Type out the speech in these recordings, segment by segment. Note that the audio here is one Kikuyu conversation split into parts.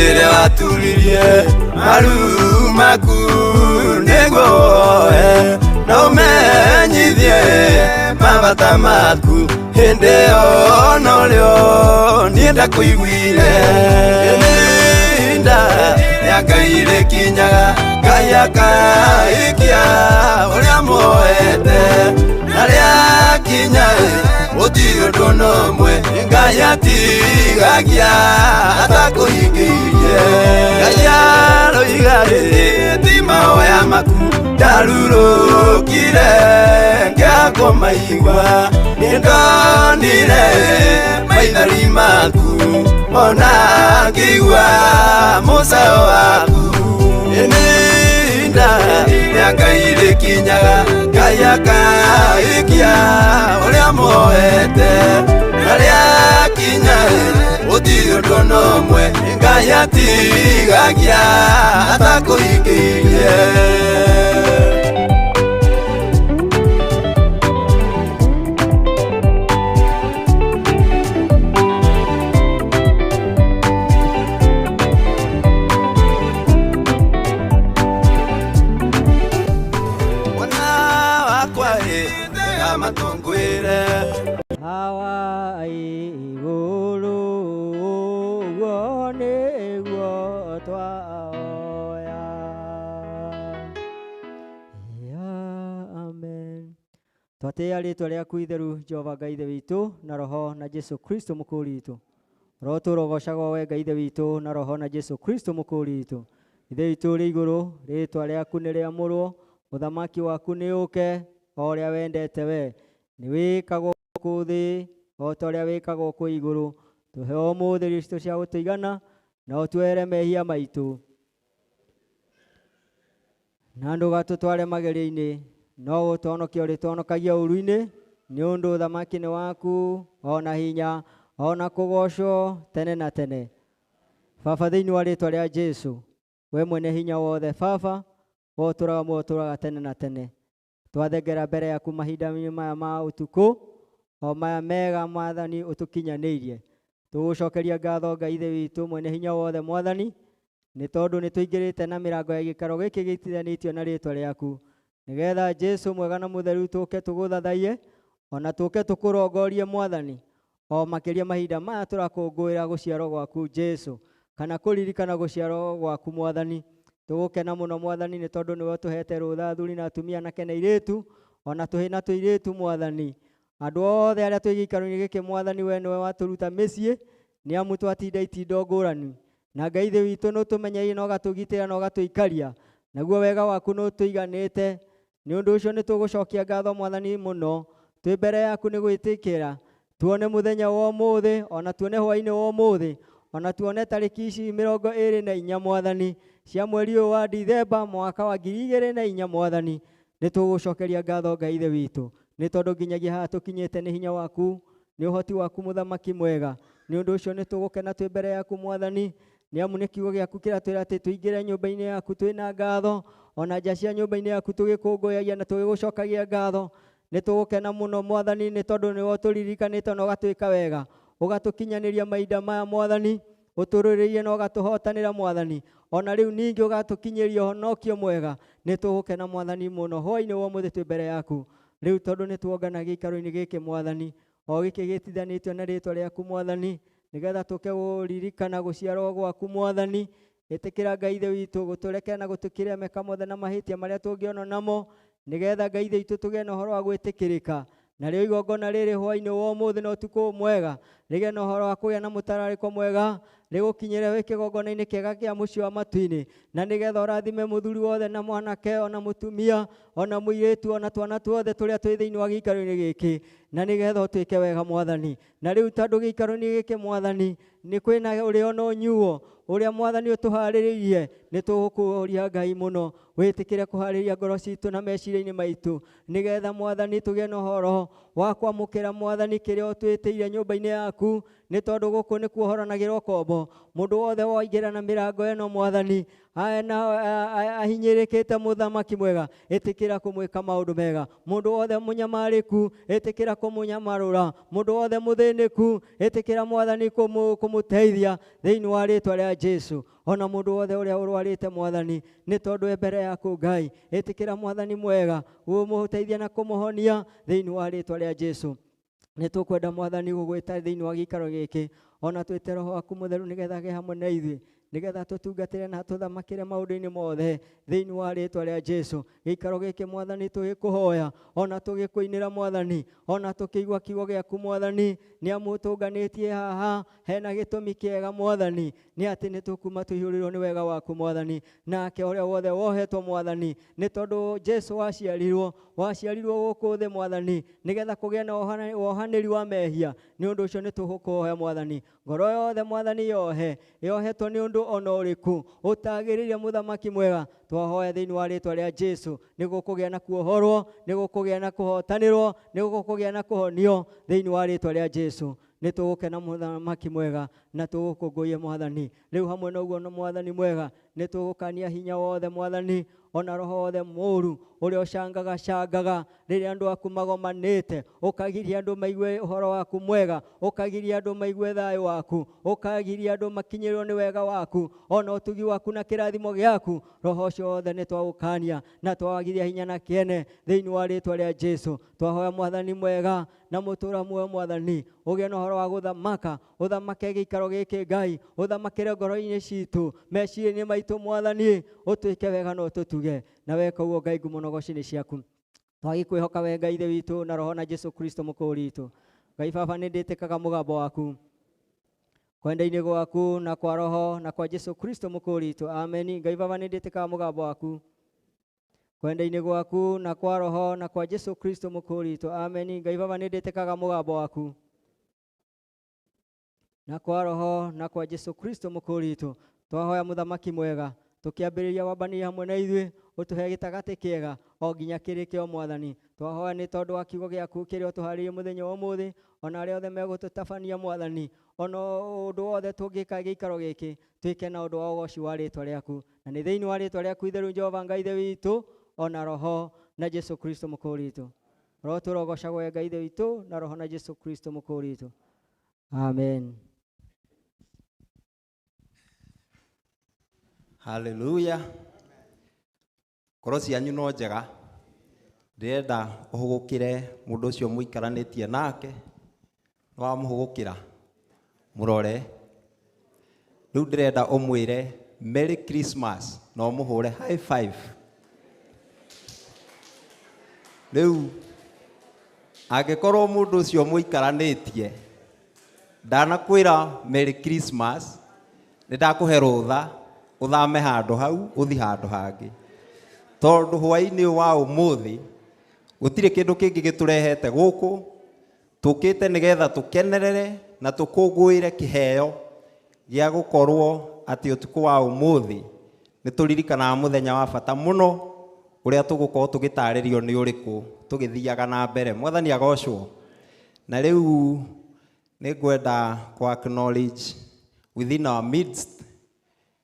Rĩrĩa waturirie maru maku nĩguo woe na ũmenyithie mabata maku hĩndĩ ĩyo norĩo niĩ ndakũiguire. Ihinda rĩa Ngai rĩkinyaga Ngai akaikia ũrĩa muoete na rĩakinya gũtirĩ ũndũ na ũmwe Ngai atigagia atakũhingĩirie. Ngai aroiga rĩ ti mahoya maku ndarurũkire ngĩakũmaigua nĩndonire maithori maku ona ngĩigua mũcayo waku. Ihinda rĩa Ngai rĩkinyaga Ngai akaikia ũrĩa muoete na rĩakinya gũtirĩ ũndũ na ũmwe Ngai atigagia atakũhingĩirie. Mwana wakwa ĩ tega matũ ngwĩre. Hawa igũrũ ũguo nĩguo twahoya. Amen. Twatĩĩa rĩtwa rĩaku itheru Jehova Ngai Ithe witũ na Roho na Jesu Kristo mũkũũri witũ. Roho tũrogocagwo we Ngai Ithe witũ na Roho na Jesu Kristo mũkũũri witũ. Ithe witũ ũrĩ igũrũ, rĩtwa rĩaku nĩ rĩamũrwo, ũthamaki waku nĩ ũke, o ũrĩa wendete we. Nĩ wĩkagwo gũkũ thĩ o ta ũrĩa wĩkagwo kũu igũrũ. Tũhe ũmũthĩ irio citũ cia gũtũigana, na ũtuohere mehia maitũ. Na ndũgatũtware magerio-inĩ, no ũtũhonokie ũrĩtũhonokagia ũũru-inĩ, nĩ ũndũ ũthamaki nĩ waku, o na hinya, o na kũgoocwo tene na tene. Baba, thĩinĩ wa rĩtwa rĩa Jesu, we mwene hinya wothe, Baba, we ũtũũraga muoyo ũtũũraga tene na tene. Twathengera mbere yaku mahinda-inĩ maya ma ũtukũ, o maya mega Mwathani ũtũkinyanĩirie. Tũgũcokeria ngatho Ngai Ithe witũ mwene hinya wothe Mwathani, nĩ tondũ nĩ tũingĩrĩte na mĩrango ya gĩikaro gĩkĩ gĩitithanĩtio na rĩtwa rĩaku, nĩgetha Jesu mwega na mũtheru tũke tũgũthathaiye, ona tũke tũkũrongorie Mwathani, o makĩria mahinda maya tũrakũngũĩra gũciarwo gwaku Jesu, kana kũririkana gũciarwo gwaku Mwathani. Tũgũkena mũno Mwathani nĩ tondũ nĩwe ũtũhete rũtha athuri na atumia anake na airĩtu, ona tũhĩ na tũirĩtu Mwathani. Andũ othe arĩa twĩ gĩikaro-inĩ gĩkĩ Mwathani we nĩwe watũruta mĩciĩ, nĩ amu twatinda itindo ngũrani. Na Ngai Ithe witũ nĩ ũtũmenyereire na ũgatũgitĩra na ũgatũikaria, naguo wega waku nĩ ũtũiganĩte. Nĩ ũndũ ũcio nĩ tũgũcokia ngatho Mwathani mũno, twĩ mbere yaku nĩ gwĩtĩkĩra tuone mũthenya wa ũmũthĩ, ona tuone hwaĩ-inĩ wa ũmũthĩ, ona tuone tarĩki ici 24 Mwathani, cia mweri ũyũ wa Dithemba mwaka wa 2004 Mwathani. Nĩ tũgũcokeria ngatho Ngai Ithe witũ, nĩ tondũ nginyagia haha tũkinyĩte nĩ hinya waku, nĩ ũhoti waku mũthamaki mwega. Nĩ ũndũ ũcio nĩ tũgũkena twĩ mbere yaku Mwathani, nĩ amu nĩ kiugo gĩaku kĩratwĩra atĩ tũingĩre nyũmba-inĩ yaku twĩna ngatho, ona nja cia nyũmba-inĩ yaku tũgĩkũngũyagia na tũgĩgũcokagia ngatho. Nĩ tũgũkena mũno Mwathani nĩ tondũ nĩwe ũtũririkanĩte na ũgatwĩka wega, ũgatũkinyanĩria mahinda maya Mwathani, ũtũrũrĩirie na ũgatũhotanĩra Mwathani, ona rĩu ningĩ ũgatũkinyĩria ũhonokio mwega. Nĩ tũgũkena Mwathani mũno hwaĩ-inĩ wa ũmũthĩ twĩ mbere yaku. Rĩu tondũ nĩ tuongana gĩikaro-inĩ gĩkĩ Mwathani, o gĩkĩ gĩtithanĩtio na rĩtwa rĩaku Mwathani, nĩgetha tũke gũririkana gũciarwo gwaku Mwathani. Ĩtĩkĩra Ngai Ithe witũ gũtũrekera na gũtũkĩria meka mothe na mahĩtia marĩa tũngĩonwo namo, nĩgetha Ngai Ithe witũ tũgĩe na ũhoro wa gwĩtĩkĩrĩka. Narĩo igongona rĩrĩ hwaĩ-inĩ wa ũmũthĩ na ũtukũ ũyũ mwega, rĩgĩe na ũhoro wa kũgĩa na mũtararĩko mwega, rĩgũkinyĩre wĩ kĩgongona-inĩ kĩega kĩa mũciĩ wa matu-inĩ, na nĩgetha ũrathime mũthuri wothe na mwanake ona mũtumia ona mũirĩtu ona twana tuothe tũrĩa twĩ thĩinĩ wa gĩikaro-inĩ gĩkĩ, na nĩgetha ũtwĩke wega Mwathani. Na rĩu tondũ gĩikaro-inĩ gĩkĩ Mwathani nĩ kwĩna ũrĩo na ũnyuo ũrĩa Mwathani ũtũharĩrĩirie, nĩ tũgũkũũria Ngai mũno wĩtĩkĩre kũharĩria ngoro citũ na meciria-inĩ maitũ, nĩgetha Mwathani tũgĩe na ũhoro wa kwamũkĩra Mwathani kĩrĩa ũtwĩtĩire nyũmba-inĩ yaku, nĩ tondũ gũkũ nĩ kuohoranagĩrwo kombo. Mũndũ wothe waingĩra na mĩrango ĩno Mwathani ahinyĩrĩkĩte mũthamaki mwega ĩtĩkĩra kũmwĩka maũndũ mega mũndũ wothe mũnyamarĩku ĩtĩkĩra kũmũnyamarũra mũndũ wothe mũthĩnĩku ĩtĩkĩra mwathani kũmũteithia thĩinĩ wa rĩtwa rĩa Jesu ona mũndũ wothe ũrĩa ũrwarĩte mwathani nĩ tondũ e mbere yaku Ngai ĩtĩkĩra mwathani mwega ũmũteithia na kũmũhonia thĩinĩ wa rĩtwa rĩa Jesu nĩ tũkwenda mwathani gũgwĩta thĩinĩ wa gĩikaro gĩkĩ ona twĩte roho waku mũtheru nĩgetha agĩe hamwe na ithuĩ nĩgetha tũtungatĩre na tũthamakĩre maũndũ-inĩ mothe thĩinĩ wa rĩtwa rĩa Jesu gĩikaro gĩkĩ mwathani tũgĩkũhoya ona tũgĩkũinĩra mwathani ona tũkĩigua kiugo gĩaku mwathani nĩ amu ũtũnganĩtie haha hena gĩtũmi kĩega mwathani nĩ atĩ nĩ tũkuma tũihũrĩrwo nĩ wega waku mwathani nake ũrĩa wothe wohetwo mwathani nĩ tondũ Jesu waciarirwo gũkũ thĩ mwathani nĩgetha kũgĩe na wohanĩri wa mehia nĩ ũndũ ũcio nĩ tũgũkũhoya mwathani ngoro yothe mwathani yohe yohetwo nĩ ũndũ ona ũrĩkũ ũtagĩrĩire mũthamaki mwega twahoya thĩinĩ wa rĩtwa rĩa Jesu nĩ gũkũgĩa na kuohorwo nĩ gũkũgĩa na kũhotanĩrwo nĩ gũkũgĩa na kũhonio thĩinĩ wa rĩtwa rĩa Jesu nĩ tũgũkena mũthamaki mwega na tũgũkũngũiye mwathani rĩu hamwe na ũguo mwathani mwega nĩ tũgũkania hinya wothe mwathani ona roho wothe mũũru ũrĩa ũcangaga cangaga rĩrĩa andũ aku magomanĩte ũkagiria andũ maigue ũhoro waku mwega ũkagiria andũ maigue thayũ waku ũkagiria andũ makinyĩrwo nĩ wega waku ona ũtugi waku na kĩrathimo gĩaku roho ũcio wothe nĩ twaũkania na twawagiria hinya na kĩene thĩinĩ wa rĩtwa rĩa Jesu twahoya mwathani mwega na mũtũra muoyo mwathani ũgĩe na ũhoro wa gũthamaka ũthamake gĩikaro gĩkĩ Ngai ũthamakĩre ngoro-inĩ citũ meciria-inĩ maitũ mwathani ũtwĩke wega na ũtũtuge na weka ũguo Ngai ngumo na ũgoci nĩ ciaku twagĩkwĩhoka we Ngai Ithe witũ na roho na Jesu Kristo mũkũũri witũ Ngai Baba nĩ ndĩtĩkaga mũgambo waku kwenda-inĩ gwaku na kwa roho na kwa Jesu Kristo mũkũũri witũ ameni Ngai Baba nĩ ndĩtĩkaga mũgambo waku kwenda-inĩ gwaku na kwa roho na kwa Jesu Kristo mũkũũri witũ ameni Ngai Baba nĩ ndĩtĩkaga mũgambo waku na kwa roho na kwa Jesu Kristo mũkũũri witũ twahoya mũthamaki mwega tũkĩambĩrĩria wambania hamwe na ithuĩ ũtũhe gĩtagatĩ kĩega o nginya kĩrĩkĩo mwathani twahoya nĩ tondũ wa kiugo gĩaku kĩrĩa ũtũharĩirie mũthenya wa ũmũthĩ ona arĩa othe megũtũtabania mwathani ona ũndũ wothe tũngĩka gĩikaro gĩkĩ twĩke na ũndũ wa ũgoci wa rĩtwa rĩaku na nĩ thĩinĩ wa rĩtwa rĩaku itheru Jehova Ngai Ithe witũ ona roho na Jesu Kristo mũkũũri witũ roho tũrogocagwo Ngai Ithe witũ na roho na Jesu Kristo mũkũũri witũ amen. Hallelujah. Ngoro cianyu no njega ndĩrenda ũhũgũkĩre mũndũ ũcio mũikaranĩtie nake nĩ wamũhũgũkĩra mũrore rĩu ndĩrenda ũmwĩre Merry Christmas na ũmũhũre high five rĩu angĩkorwo mũndũ ũcio mũikaranĩtie ndanakwĩra Merry Christmas nĩ ndakũhe rũtha ũthame handũ hau ũthi handũ hangĩ tondũ hwaĩ-inĩ wa ũmũthĩ gũtirĩ kĩndũ kĩngĩ gĩtũrehete gũkũ tũkĩte nĩgetha tũkenerere na tũkũngũĩre kĩheo gĩa gũkorwo atĩ ũtukũ wa ũmũthĩ nĩ tũririkanaga mũthenya wa bata mũno ũrĩa tũgũkorwo tũgĩtarĩrio nĩ ũrĩkũ tũgĩthiaga na mbere mwathani agocwo na rĩu nĩ ngwenda kũ acknowledge within our midst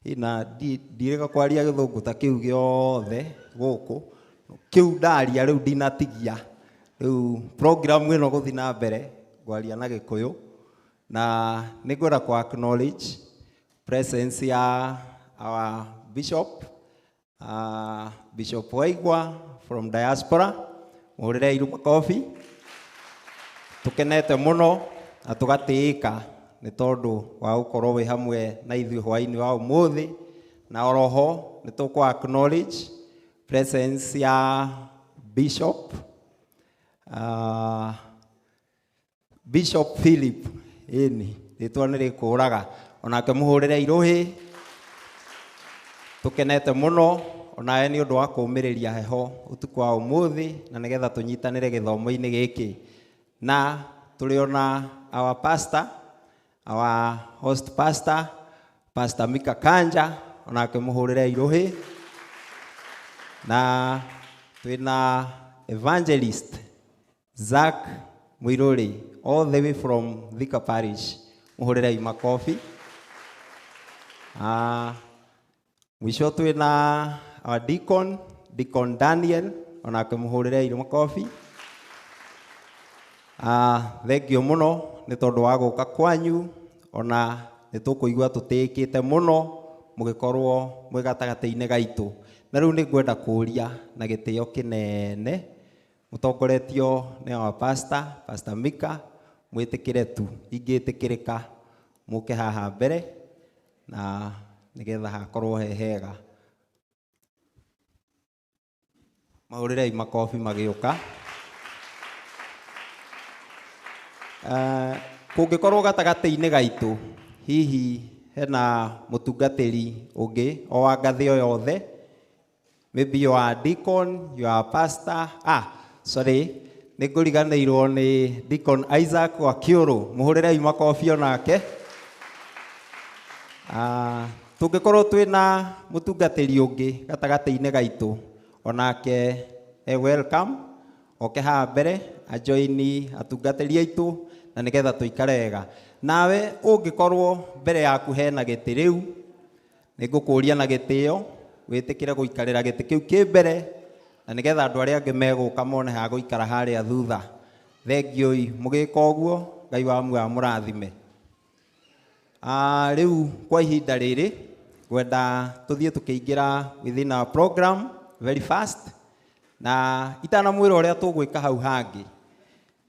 ina ndirĩga kwaria gĩthũngũ ta kĩu gĩothe gũkũ kĩu ndaria rĩu ndinatigia rĩu program ĩno gũthiĩ na mbere ngwaria na gĩkũyũ na nĩ ngwenda kũ acknowledge presence ya our bishop Bishop Waigwa from diaspora mũhũrĩre iru makobi tũkenete mũno na tũgatĩĩka nĩ tondũ wa gũkorwo wĩ hamwe na ithuĩ hwaĩ-inĩ wa ũmũthĩ na oroho nĩ tũkũ acknowledge presence ya Bishop Bishop Philip ĩni rĩtwa nĩ rĩkũraga onake mũhũrĩre irũhĩ tũkenete mũno onawe nĩ ũndũ wa kũũmĩrĩria heho ũtukũ wa ũmũthĩ na nĩgetha tũnyitanĩre gĩthomo-inĩ gĩkĩ na tũrĩ ona our pastor our host pastor Pastor Mika Kanja onake mũhũrĩre irũhĩ na twĩna evangelist Zach Muiruri all the way from Thika Parish mũhũrĩre makobi. Mũico twĩna our deacon, Deacon Daniel, onake mũhũrĩre irĩ makobi. Thengio mũno nĩ tondũ wa gũka kwanyu, ona nĩ tũkũigua tũtĩĩkĩte mũno mũgĩkorwo mwĩ gatagatĩ-inĩ gaitũ. Na rĩu nĩ ngwenda kũũria na gĩtĩo kĩnene mũtongoretio nĩ our pastor, Pastor Mika, mwĩtĩkĩre tu ingĩtĩkĩrĩka mũke haha mbere na nĩgetha hakorwo he hega. Mahũrĩrei makobi magĩũka. Kũngĩkorwo gatagatĩ-inĩ gaitũ hihi hena mũtungatĩri ũngĩ o wa ngathĩ o yothe, maybe you are a deacon, you are a pastor, sorry, nĩ ngũriganĩirwo nĩ Deacon Isaac wa Kiũrũ, mũhũrĩrei makobi onake. Tũngĩkorwo twĩna mũtungatĩri ũngĩ gatagatĩ-inĩ gaitũ, onake e welcome, oke haha mbere ajoini atungatĩri aitũ na nĩgetha tũikare wega. Nawe ũngĩkorwo mbere yaku hena gĩtĩ rĩu, nĩ ngũkũria na gĩtĩo wĩtĩkĩre gũikarĩra gĩtĩ kĩu kĩ mbere na nĩgetha andũ arĩa angĩ megũka mone ha gũikara harĩa thutha. Thengiũi mũgĩka ũguo, Ngai wa muoyo amũrathime. Rĩu kwa ihinda rĩrĩ ngwenda tũthiĩ tũkĩingĩra within our program very fast, na itanamwĩra ũrĩa tũgwĩka hau hangĩ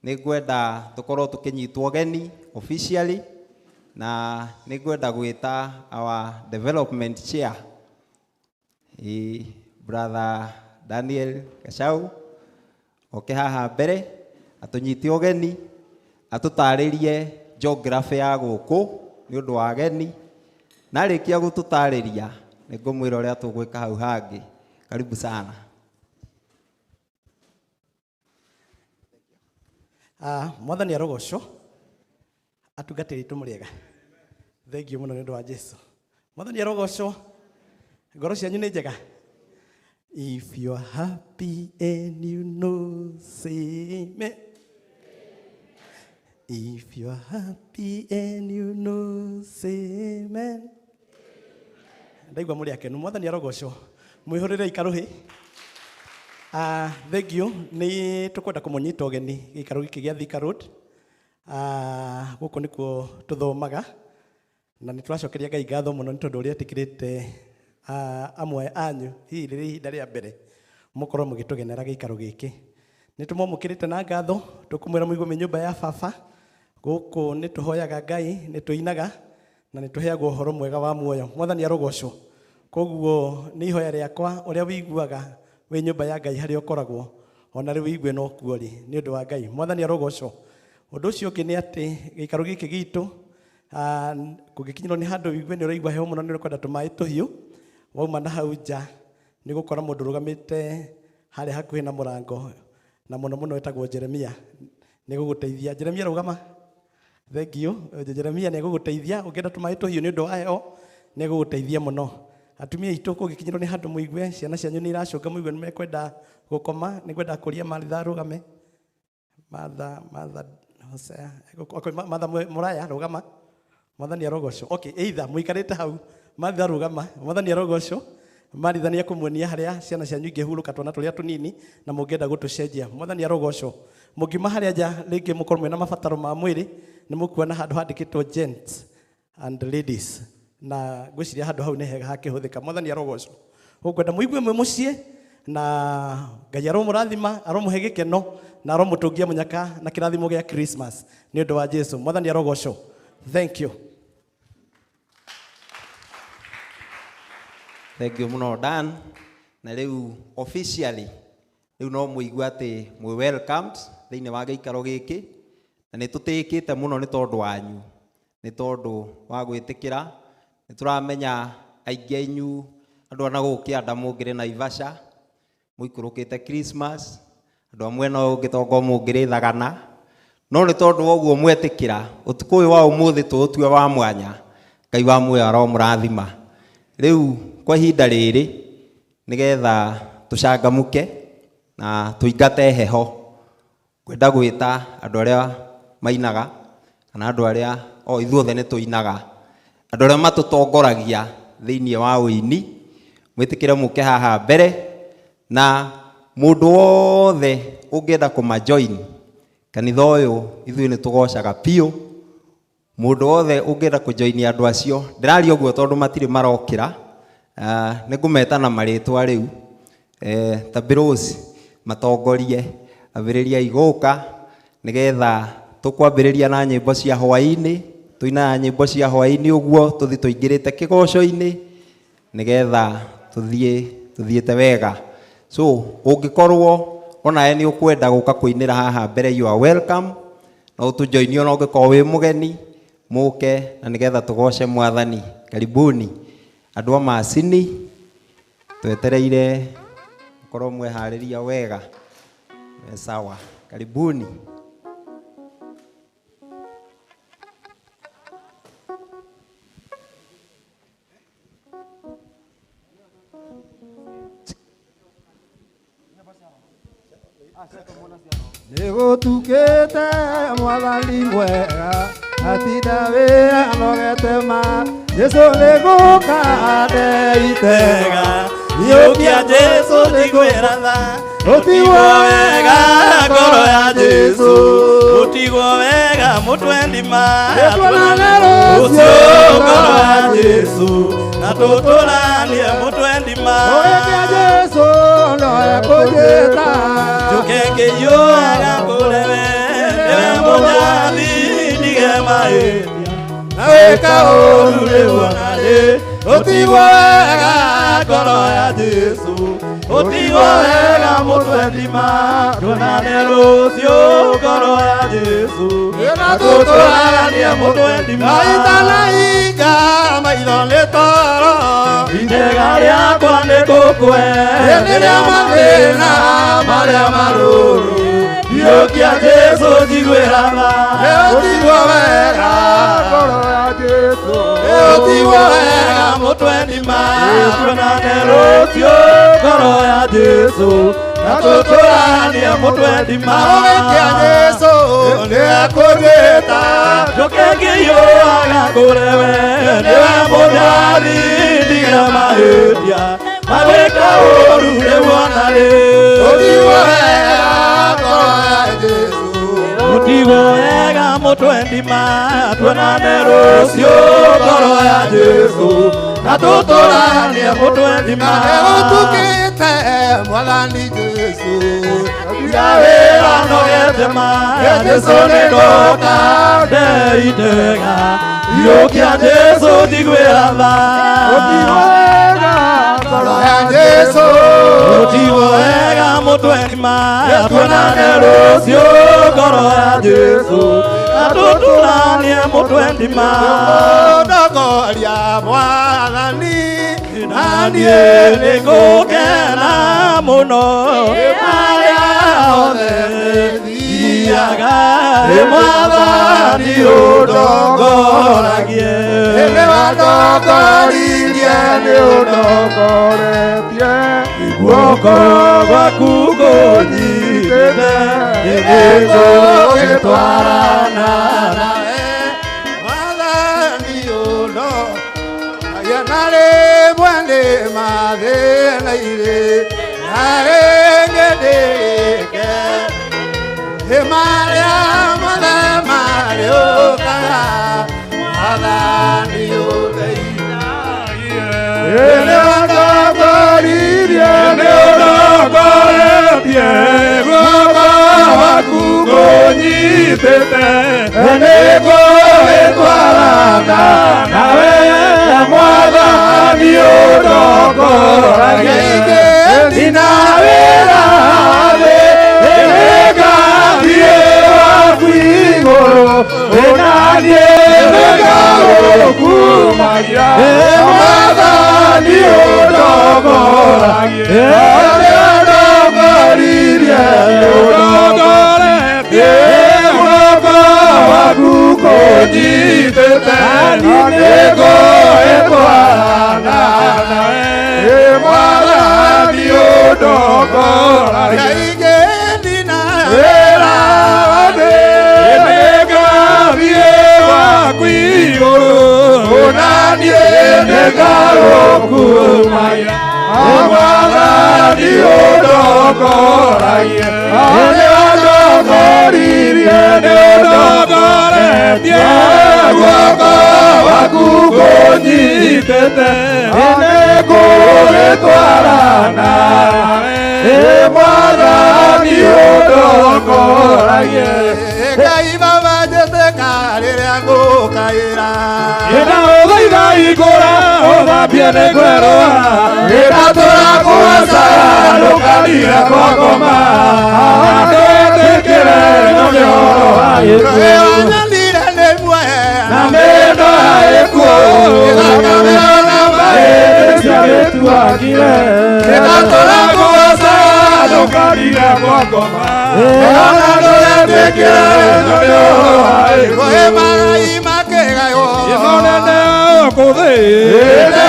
nĩ ngwenda tũkorwo tũkĩnyitwo ũgeni officially, na nĩ ngwenda gwĩta our development chair, brother Daniel Gachau, oke haha mbere atũnyite ũgeni atũtarĩrie geography ya gũkũ nĩ ũndũ wa ageni, na arĩkia gũtũtarĩria nĩ ngũmwĩra ũrĩa tũgwĩka hau hangĩ. Karibu sana. Mwathani arogocwo, atungatĩri aitũ mũrĩega, thengio mũno nĩ ũndũ wa Jesu. Mwathani arogocwo, ngoro cianyu nĩ njega. If you are happy and you know, say amen. If you are happy and you know, say amen. Ndaigua mũrĩ akenu, Mwathani arogocwo, mwĩhũrĩre ikarũhĩ. Thank you, nĩ tũkwenda kũmũnyita ũgeni gĩikaro gĩkĩ gĩa Thika Road. Gũkũ nĩkuo tũthomaga na nĩ tũracokeria Ngai ngatho mũno nĩ tondũ ũrĩa etĩkĩrĩte amwe anyu hihi rĩrĩ ihinda rĩa mbere mũkorwo mũgĩtũgenera gĩikaro gĩkĩ. Nĩ tũmwamũkĩrĩte na ngatho, tũkũmwĩra mũigue mwĩ nyũmba ya baba. Gũkũ nĩ tũhoyaga Ngai, nĩ tũinaga na nĩ tũheagwo ũhoro mwega wa muoyo. Mwathani arogocwo. Koguo nĩ ihoya rĩakwa ũrĩa wĩiguaga wĩ nyũmba ya Ngai harĩa ũkoragwo, ona rĩu wĩigue no kuo rĩ, nĩ ũndũ wa Ngai. Mwathani arogocwo. Ũndũ ũcio ũngĩ nĩ atĩ gĩikaro gĩkĩ gitũ, kũngĩkinyĩrwo nĩ handũ wĩigue nĩ ũraigua heho mũno, nĩ ũkwenda tũmaĩ tũhiũ, wauma na hau nja nĩ gũkora mũndũ ũrũgamĩte harĩa hakuhĩ na mũrango, na mũno mũno wĩtagwo Jeremia, nĩ gũgũteithia. Jeremia rũgama. Thank you. Jeremia nĩ egũgũteithia ũngĩenda tũmaĩ tũhiũ nĩ ũndũ wa heho, nĩ egũgũteithia mũno. Atumia aitũ kũngĩkinyĩrwo nĩ handũ mũigue ciana cianyu nĩ iracũnga, mũigue nĩ mekwenda gũkoma, nĩ ngwenda kũria Martha rũgame. Martha, Martha, Hosea, okay, Martha Mũraya rũgama. Mwathani arogocwo. Okay, either mũikarĩte hau, Martha rũgama, Mwathani arogocwo. Martha nĩ ekũmuonia harĩa ciana cianyu ingĩhurũka twana tũrĩa tũnini na mũngĩenda gũtũcenjia. Mwathani arogocwo. Mũngiuma harĩa nja rĩngĩ mũkorwo mwĩna mabataro ma mwĩrĩ, nĩ mũkuona handũ handĩkĩtwo gents and ladies, na ngwĩciria handũ hau nĩ hega hakĩhũthĩka. Mwathani arogocwo. Ũkwenda mũigue mwĩ mũciĩ na Ngai aromũrathima, aromũhe gĩkeno na aromũtũngia mũnyaka na kĩrathimo gĩa Christmas nĩ ũndũ wa Jesu. Mwathani arogocwo. Thank you. Thank you mũno Dan. Na rĩu officially rĩu no mũigue atĩ mwĩ welcomed thĩinĩ wa gĩikaro gĩkĩ, na nĩ tũtĩĩkĩte mũno nĩ tondũ wanyu, nĩ tondũ wa gwĩtĩkĩra. Nĩ tũramenya aingĩ anyu andũ a na gũkũ kĩanda mũngĩrĩ Naivasha, mũikũrũkĩte Christmas, andũ a mwena ũyũ ũngĩ tokorwo mũngĩrĩ Thagana, no nĩ tondũ wa ũguo mwetĩkĩra ũtukũ ũyũ wa ũmũthĩ tũũtue wa mwanya, Ngai wa muoyo aromũrathima. Rĩu kwa ihinda rĩrĩ nĩgetha tũcangamũke na tũingate heho, ngwenda gwĩta andũ arĩa mainaga kana andũ arĩa o ithuothe nĩ tũinaga, andũ arĩa matũtongoragia thĩinĩ wa ũini, Mwĩtĩkĩre mũke haha mbere na mũndũ wothe ũngĩenda kũmajoin kanitha ũyũ ithuĩ nĩ tũgocaga biũ. Mũndũ wothe ũngĩenda kũjoin andũ acio, ndĩraria ũguo tondũ matirĩ marokĩra, nĩ ngũmeta na marĩtwa rĩu, ta Birosi matongorie, ambĩrĩriai gũka nĩgetha tũkwambĩrĩria na nyĩmbo cia hwaĩ-inĩ, tũinaga nyĩmbo cia hwaĩ-inĩ ũguo tũthiĩ tũingĩrĩte kĩgoco-inĩ nĩgetha tũthiĩ tũthiĩte wega. So ũngĩkorwo onawe nĩ ũkwenda gũka kũinĩra haha mbere, you are welcome. No ũtũjoinie ona ũngĩkorwo wĩ mũgeni, mũke na nĩgetha tũgoce Mwathani. Karibuni andũ a macini, twetereire mũkorwo mweharĩria wega. Sawa, karibuni. Nĩgũtukĩte Mwathani mwega, atinda wĩra nogete ma, Jesũ nĩgũka ndeitega, Yũkia Jesũ njiguĩra tha, Ũtigwo wega ngoro ya Jesũ, ũtigwo wega mũtwe ndima, Nĩtuonane rũciũ ngoro ya Jesũ, na tũtũranie mũtwe ndima. Ũgĩkia Jesũ no ekũnjĩta, Njũke ngĩiyũraga kũrĩ we, nĩwe mũnyathi ndige mahĩtia, na wĩka ũũru rĩu ona rĩ, ũtigwo wega ngoro ya Jesũ, ũtigwo wega mũtwe ndima, tuonane rũciũ ngoro ya Jesũ, na tũtũranie mũtwe ndima. Maitha na hinga maitho nĩ toro, Itega rĩakwa nĩ gũkwe, rĩrĩa mathĩna marĩa marũrũ, Yũkia Jesũ njiguĩra tha, ũtigwo wega ngoro ya Jesũ, ũtigwo wega mũtwe ndima, tuonane rũciũ ngoro ya Jesũ, na tũtũranie mũtwe ndima. Ũgĩkia Jesũ nĩekũnjĩta, Njũke ngĩiyũraga kũrĩ we, nĩwe mũnyathi ndige mahĩtia, magwĩka ũũru rĩu ona rĩ. Ũtigwo wega ngoro ya Jesũ, Ũtigwo wega mũtwe ndima, tuonane rũciũ ngoro ya Jesũ, na tũtũranie mũtwe ndima. Nĩgũtukĩte Mwathani Jesũ, Tiga wĩra nogete ma, Jesũ nĩndoka ndeitega, Yũkia Jesũ njiguĩra tha. Ũtigwo wega ngoro ya Jesũ, Ũtigwo wega mũtwe ndima, tuonane rũciũ ngoro ya Jesũ, na tũtũranie mũtwe ndima. Ndongoria Mwathani, Na niĩ nĩngũkena mũno arĩa othe thiaga, ĩ Mwathani ũndongoragie. Nĩ wandongoririe nĩ ũndongoretie, Guoko gwaku kũnyitĩte, nĩngũgĩtwarana nawe Mwathani ũndongoragie, na rĩmwe nĩ mathĩna-inĩ, na rĩngĩ ndĩke, ĩ marĩa mothe marĩũkaga, Mwathani ũndeithagie. Nĩ wandongoririe nĩ ũndongoretie, guoko gwaku kũnyitĩte, nĩngũgĩtwarana nawe Mwathani ũndongoragie. Ndina wĩra thĩ, nĩngathiĩ gwaku igũrũ, na niĩ nĩngagũkumagia, Mwathani ũndongoragie. Nĩ wandongoririe, ũndongoretie, guoko gwaku kũnyitĩte, nĩngũgĩtwarana nawe, Mwathani ũndongoragie. Wĩra thĩ, nĩngathiĩ gwaku igũrũ, na niĩ nĩngagũkumagia, Kũnyitĩte nĩngũgĩtwarana Mwathani ũndokoragie Ngai baba njĩtĩka rĩrĩa ngũkaĩra Ĩna ũthaitha ikũra ũthambie nĩ kwerũha Ĩndatũra kũacaga ndũkanire kwakoma Ndwĩtĩkĩre nĩ ũhoro wa gĩkuũ Wanyonire nĩ muohe Na mĩndo ya gĩkuũ Thakame na mahĩndĩ ciagĩtuangire Ĩndatũra kũacaga ndũkanire kwakoma Ona ndwĩtĩkĩre nĩ ũhoro wa gĩkuũ Kwĩ magai makĩgaywo Ĩthonene kũthĩ Ĩndĩ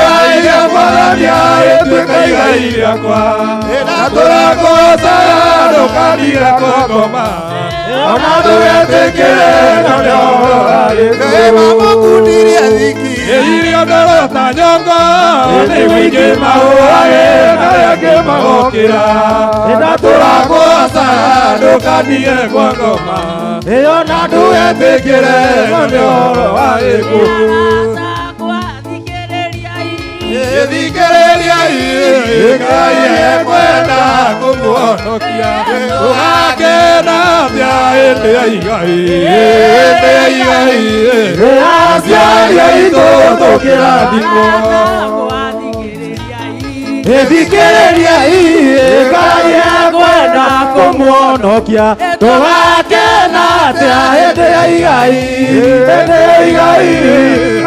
mwathani ĩtuĩka igai rĩakwa Ndatũra kũacaga ndũkanire kwakoma Ona ndũgetĩkĩre nĩ ũhoro wa Kwĩ gĩkuũ mamũkundirie thiki Irio ndoro ta nyongo nĩguo ingĩ mahũrage na arĩa angĩ magokĩra Ndatũra kũacaga ndũkanire kwakoma Ona ndũgetĩkĩre nĩ ũhoro wa gĩkuũ Thikĩrĩria Ngai ekwenda kũmũhonokia Tũgakena atĩa hĩndĩ ya igai hĩndĩ ya igai aciari aitũ tũkĩrathimwo Thikĩrĩria Ngai ekwenda kũmũhonokia Tũgakena atĩa hĩndĩ ya igai hĩndĩ ya igai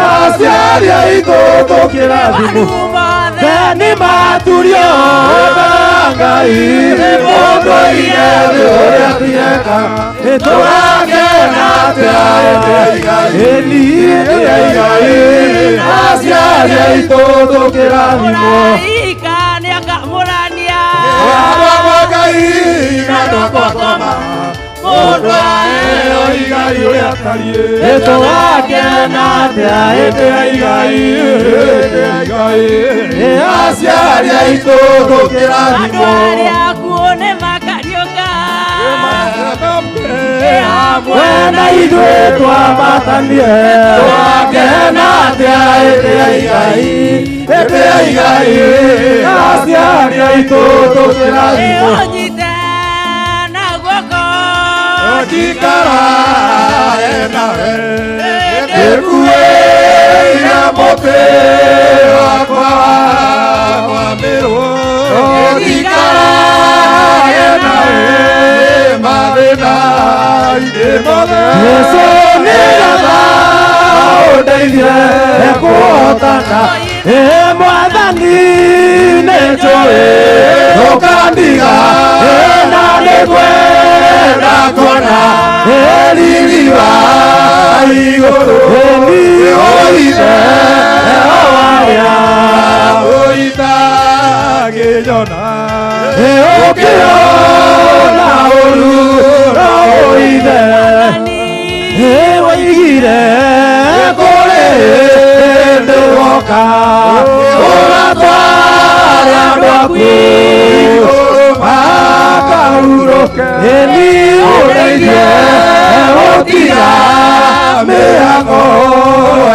aciari aitũ tũkĩrathimwo Theni maturio Ngai mũndũ ine thĩ ũrĩa tieka Tũgakena atĩa hĩndĩ ya igai hĩndĩ ya igai aciari aitũ tũkĩrathimwo Andũ akwa Ngai andũ akwa ngoma Mũndũ aheo igai ũrĩa atariĩ Tũgakena atĩa hĩndĩ ya igai hĩndĩ ya igai aciari aitũ tũkĩrathimwo Mwena ithuĩ twambatanie Tũgakena atĩa hĩndĩ ya igai hĩndĩ ya igai aciari aitũ tũkĩrathimwo Njikara nawe ndĩkuĩire mũtĩ wakwa kwambĩrwo Njikara nawe mathĩna-inĩ mothe Jesũ nĩgetha ũndeithie kũhotana Ĩ Mwathani nĩnjũĩ ndũkandiga na nĩngwenda kuona riri wa igũrũ ũithe warĩa ũitangĩnyona ũkĩona ũru no ũithe woigire kũrĩ hĩndĩ woka ũgatware andũ aku igũrũ makahurũke Ĩni ũndeithie gũtiga mĩhang'o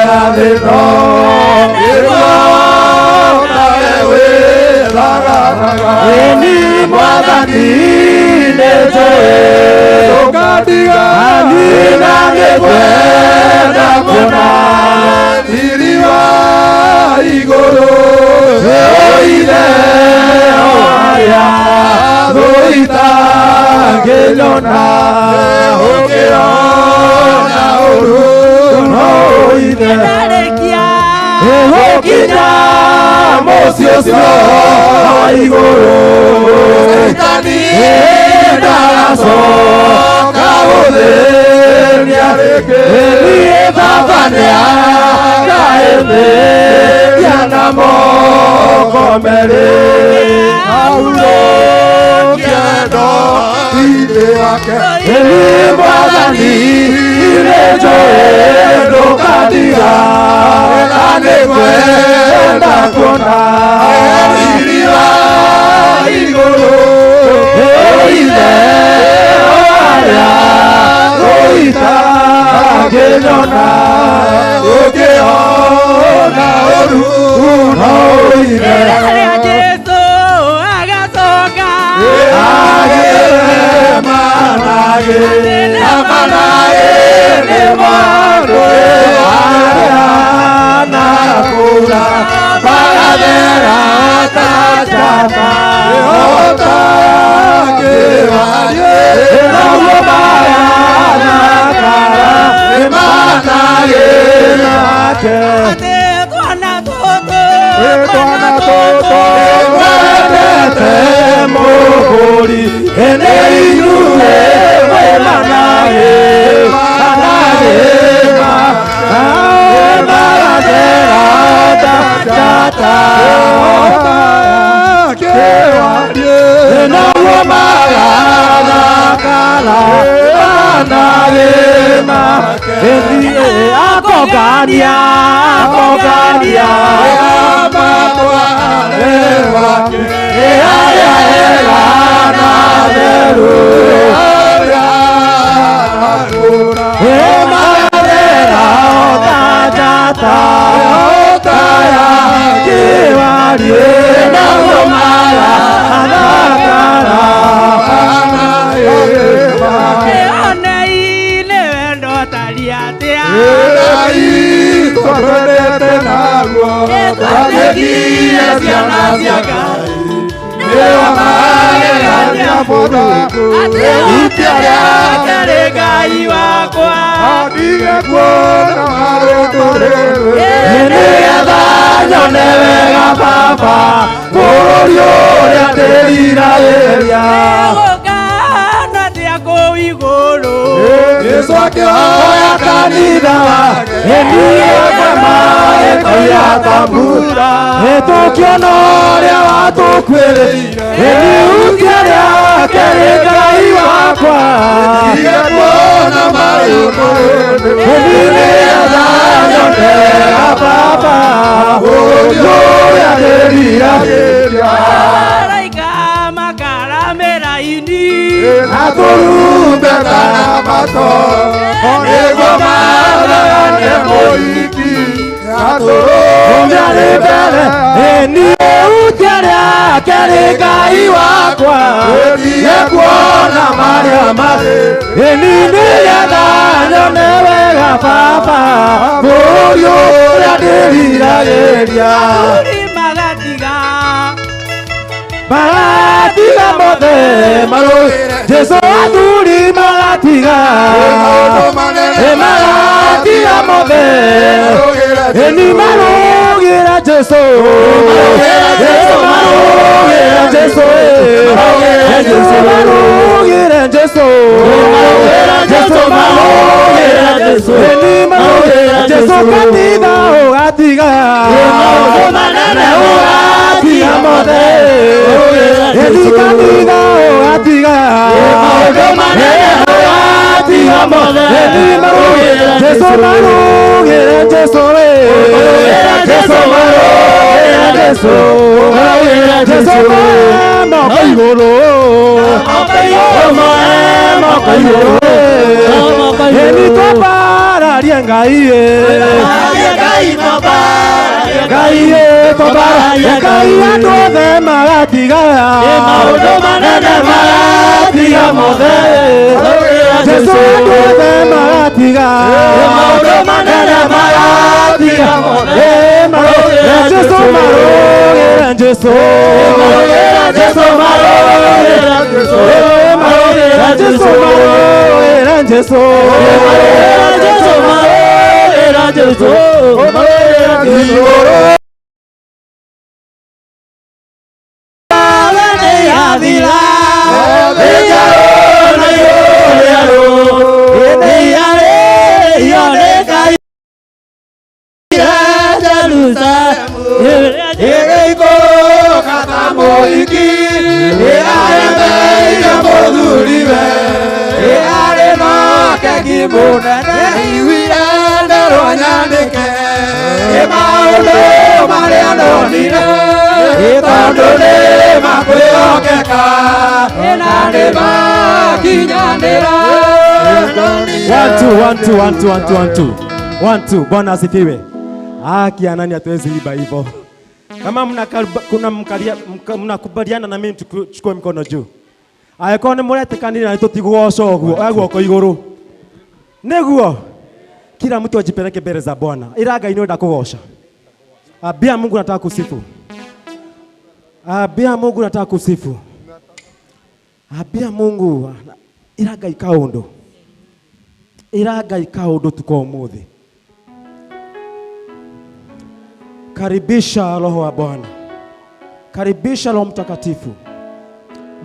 ya thĩ ĩno nĩguo nawe wĩthaganaga Ĩni Mwathani nĩnjũĩ ndũkandiga na nĩngwenda kuona riri wa igũrũ ũithe warĩa thũ itangĩnyona ũkĩona ũru no ũithe Gũkinya mũciĩ ũcio wa igũrũ Caitani ndagacoka gũthĩnia rĩngĩ Niĩ baba nĩangaĩthĩria na moko merĩ Ahurũkie ndo-inĩ wake Ĩni Mwathani nĩnjũĩ ndũkandiga na nĩngwenda kuona riri wa igũrũ ũithe warĩa thũ itangĩnyona ũkĩona Ithe Rĩrĩa Jesũ agacoka Atĩ twana tũtũ Twana tũtũ Wendete mũhũri ene inyuĩ mwĩ managĩ managĩ magathera ta njata naguo magathakara managĩ ĩthiĩ akongania akongania arĩa ega na theru magathera ta njata ya kĩwariĩ naguo magathakara Onei nĩ wendo ũtariĩ atĩa Twendete naguo Twatuĩkire ciana cia Ngai nĩo magegania mũthungu Atĩ itua rĩake rĩ Ngai wakwa ndige kuona maũndũ rĩrĩ nĩgetha nyone wega baba bũrũri ũrĩa ndĩriragĩria Nĩgũkahana atĩa kũu igũrũ Jesũ akĩhoya oya kanitha wake ĩniĩ magĩkoira ta mbura ĩtũkĩona ũrĩa watũkuĩrĩire ĩnihutia rĩake rĩ Ngai wakwa ndige kuona maũndũ rĩrĩ ĩni nĩgetha nyone wega baba bũrũri ũrĩa ndĩriragĩria Araika makaramĩra ini na tũrumbeta na mato nĩguo mathagane mũhiki Ũmĩarĩ mbere ĩnihutia rĩake rĩ Ngai wakwa ndige kuona marĩa marĩ ĩni nĩgetha nyone wega baba bũrũri ũrĩa ndĩriragĩria Athuri magatiga magatiga mothe marũĩ Jesũ athuri magatiga maũndũ manene ĩ magatiga mothe ĩni marũgĩra Jesũ Jesũ marũgĩra Jesũ Jesũ marũgĩra Jesũ Jesũ marũgĩra Jesũ ĩni marũgĩra Jesũ kanitha ũgatiga Maũndũ manene ũgatiga mothe ĩni kanitha ũgatiga Maũndũ manene ũgatiga mothe ĩni marũgĩra Jesũ marũgĩra Jesũ Jesũ marũgĩra Jesũ Jesũ moko igũrũ moko igũrũ ĩni twambararie Ngai Ngai twambararie Ngai andũ othe magatiga Maũndũ manene magatiga mothe Jesũ andũ othe magatiga Maũndũ manene magatiga mothe Jesũ marũgĩra Jesũ Jesũ marũgĩra Jesũ Jesũ marũgĩra Jesũ Jesũ marũgĩra Jesũ igũrũ yathira ĩgĩikũrũka ta mũhiki ĩaremeire mũthuriwe ĩarĩ na keki mũnene iguire nderwo nyandĩke ĩ maũndũ marĩa ndonire ĩ tondũ nĩ makwĩhokeka na nĩ makinyanĩra. 1 2 1 2 1 2 1 2 1 2 1 2. Bwana asifiwe. Haki ya nani hatuwezi iba hivyo. Kama mnakubaliana na mimi tuchukue mkono juu. Angĩkorwo nĩ mũretĩkanĩria na tũtigũgoca ũguo, oya guoko igũrũ. Nĩguo kila mtu ajipeleke mbele za Bwana. Ila Ngai nĩ kũgoca. Ambia Mungu nataka kusifu. Ambia Mungu nataka kusifu. Ambia Mungu ira Ngai kaũndũ. Ira Ngai kaũndũ tuko ũmũthĩ. Karibisha Roho wa Bwana. Karibisha Roho Mtakatifu.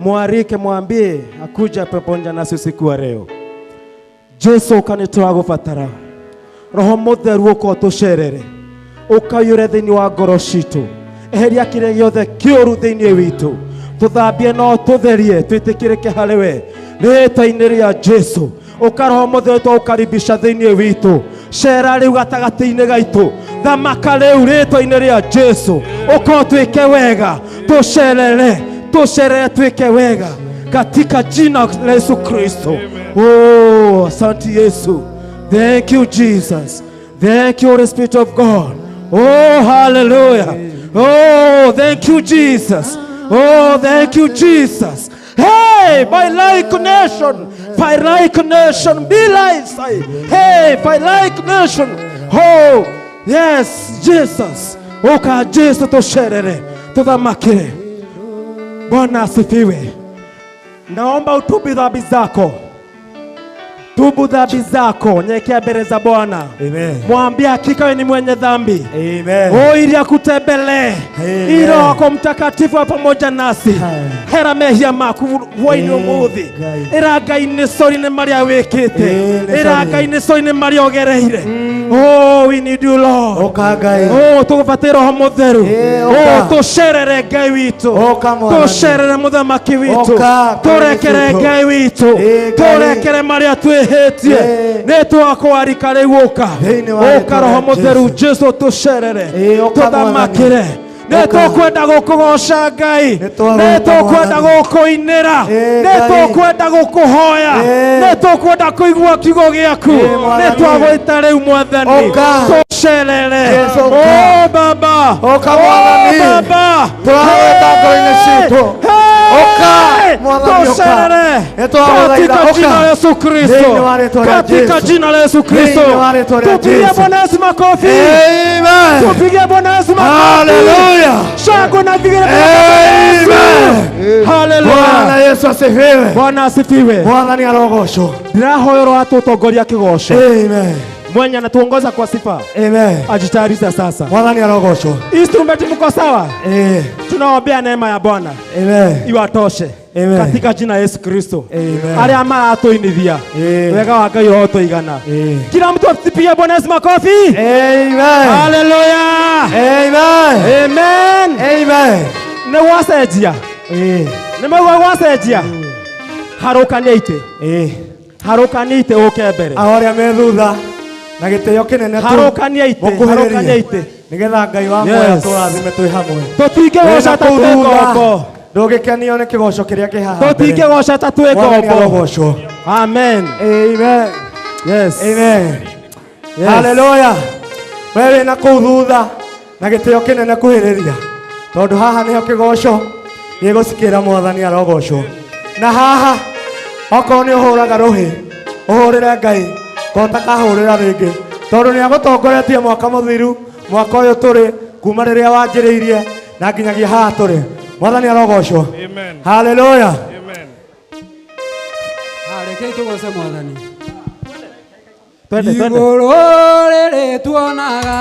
Mwarike, mwambie akuja pamoja nasi usiku wa leo. Jesu ukanitoa gubatara. Roho Mutheru uko tucerere. Ukaiyũre thĩinĩ wa ngoro citũ. Eheria kĩrĩa gĩothe kĩũru thĩinĩ witũ. Tũthambie no tũtherie twĩtĩkĩrĩke harĩ we. Rĩĩtwa-inĩ rĩa Jesu. Ũka Roho Mutheru twaũkaribisha thĩinĩ witũ. Cera rĩu gatagatĩ-inĩ gaitũ. Thamaka rĩu rĩĩtwa-inĩ rĩa Jesu. Ũka ũtwĩke wega. Tũcerere. Tũcerere twĩke wega. Katika jina la Yesu Kristo. Oh, asante Yesu. Thank you Jesus. Thank you Holy Spirit of God. Oh, hallelujah. Oh, thank you Jesus. Oh, thank you Jesus. Hey, by like nation, by like nation, be like. Hey, by like nation. Oh, yes, Jesus. Oka Jesu tosherere, tuthamakire. Bwana asifiwe. Naomba utubu dhambi zako. Tubu dhambi zako, nyenyekea mbele za Bwana. Mwambie hakika wewe ni mwenye dhambi. Amen. Oh, ili akutembelee. Ili Roho wako Mtakatifu pamoja nasi. Hera mehia maku hwaini umuthi. Ira Ngai nĩ sorry nĩ marĩa wĩkĩte. Ira Ngai nĩ sorry nĩ marĩa ũgereire. Oh, we need you Lord. Oka Ngai. Oh, tũgũbatĩra Roho Mũtheru. Oh, tũcerere Ngai witũ. Tũcerere Mũthamaki witũ. Tũrekere Ngai witũ. Tũrekere marĩa twĩhĩtie. Nĩ twakwarika rĩu ũka. Ũka Roho Mũtheru Jesu tũcerere. Tũthamakĩre. Nĩ tũkwenda gũkũgoca Ngai. Nĩ tũkwenda gũkũinĩra. Nĩ tũkwenda gũkũhoya. Nĩ tũkwenda kũigua kiugo gĩaku. Nĩ twagwĩta rĩu Mwathani. Tũcerere. Oh Baba. Ũka Mwathani. Baba. Twagwĩta ngoro-inĩ citũ. Ũka Mwathani ũka. Tũcerere. Katika jina la Yesu Kristo. Katika jina la Yesu Kristo. Tupigie Bwana Yesu makofi. Amen. Tupigie Bwana Yesu makofi. Hallelujah. Shangwe na vigelegele. Amen. Hallelujah. Bwana Yesu asifiwe. Bwana asifiwe. Mwathani arogocwo. Ndĩrahoya atũtongoria kĩgoco. Amen. Mwenye anatuongoza kwa sifa. Amen. Ajitayarishe sasa. Mwathani arogocwo. Instrument mko sawa? Tunaombea neema ya Bwana. Amen. Iwatoshe. Amen. Katika jina la Yesu Kristo. Amen. Arĩa maratũinithia. Wega wa Ngai ũrotũigana. Kila mtu atipigie Bwana Yesu makofi. Amen. Hallelujah. Amen. Amen. Amen. Nĩ gwacenjia. Nĩ maigua gwacenjia. Harũkania itĩ. Harũkania itĩ ũke mbere. Arĩa me thutha na gĩtĩo kĩnene tu. Harũkania itĩ. Harũkania itĩ. Nĩgetha Ngai wa muoyo tũrathime twĩ hamwe. Tũtingĩgoca ta twĩ ngombo. Ndũgĩkenio nĩ kĩgoco kĩrĩa kĩ haha. Tũtingĩgoca ta twĩ ngombo. Amen. Amen. Yes. Amen. Yes. Hallelujah. We wĩna kũu thutha na gĩtĩo kĩnene kuhĩrĩria. Tondũ haha nĩho kĩgoco gĩgũcikĩra Mwathani arogocwo. Na haha okorwo nĩ ũhũraga rũhĩ, ũhũrĩre Ngai ko ũtakahũrĩra rĩngĩ. Tondũ nĩ agũtongoretie mwaka mũthiru, mwaka ũyũ tũrĩ kuma rĩrĩa wanjĩrĩirie na nginyagia haha tũrĩ. Mwathani arogocwo. Amen. Hallelujah. Amen. Rekei tũgoce Mwathani. Twende, twende. Igũrũ rĩrĩ tuonaga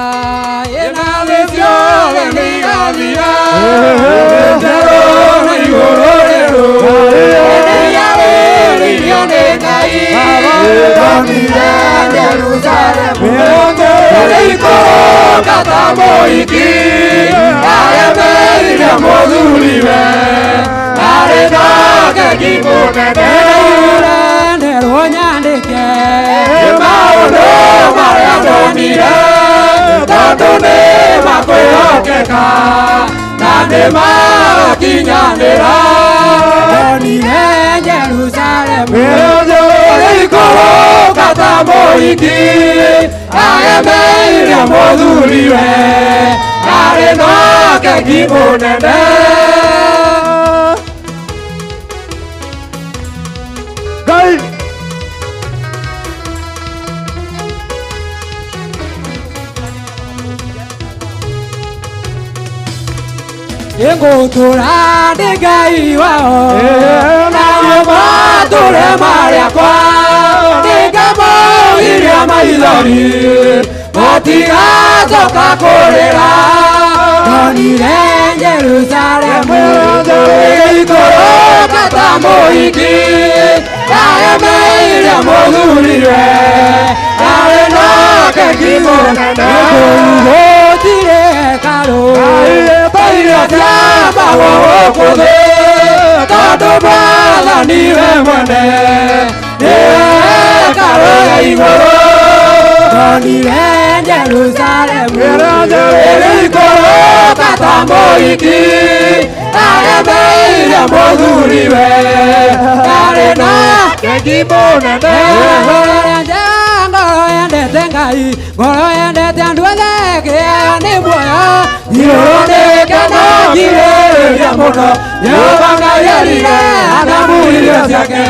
ĩna thĩ ciothe nĩigathira. Njerũ na igũrũ rĩerũ nĩiarĩrĩirio nĩ Ngai. Ndonire Jerusalemu ĩikũrũka ta mũhiki aremeire mũthuriwe arĩ na keki mũnene. Nderwo nyandĩke maũndũ marĩa ndonire tondũ nĩ makwĩhokeka na nĩ makinyanĩra. Ndonire Jerusalemu ĩikũrũka ta mũhiki agemeire mũthuriwe arĩ na keki Mũhiki mũnene. Ngai. Ngũtũra ndĩ Ngai wao na matũre marĩakwa nĩngamũgiria maithori matigacoka kũrĩra. Ndonire Jerusalemu ĩgĩikũrũka ta mũhiki ndagemeire mũthuriwe arĩ na keki mũnene. Gũtirĩ hekarũ iria ciambagwo gũkũ thĩ tondũ Mwathani we mwene nĩwe hekarũ ya igũrũ. Ndonire Jerusalemu ĩgĩikũrũka ta mũhiki ndagemeire mũthuriwe arĩ na keki mũnene. Ngoro yendete Ngai, ngoro yendete andũ othe, kĩheo nĩ muoyo. Irũrũ nĩ gĩkeno ngirĩrĩria mũno, Jehova Ngai erire Adamu irio ciake.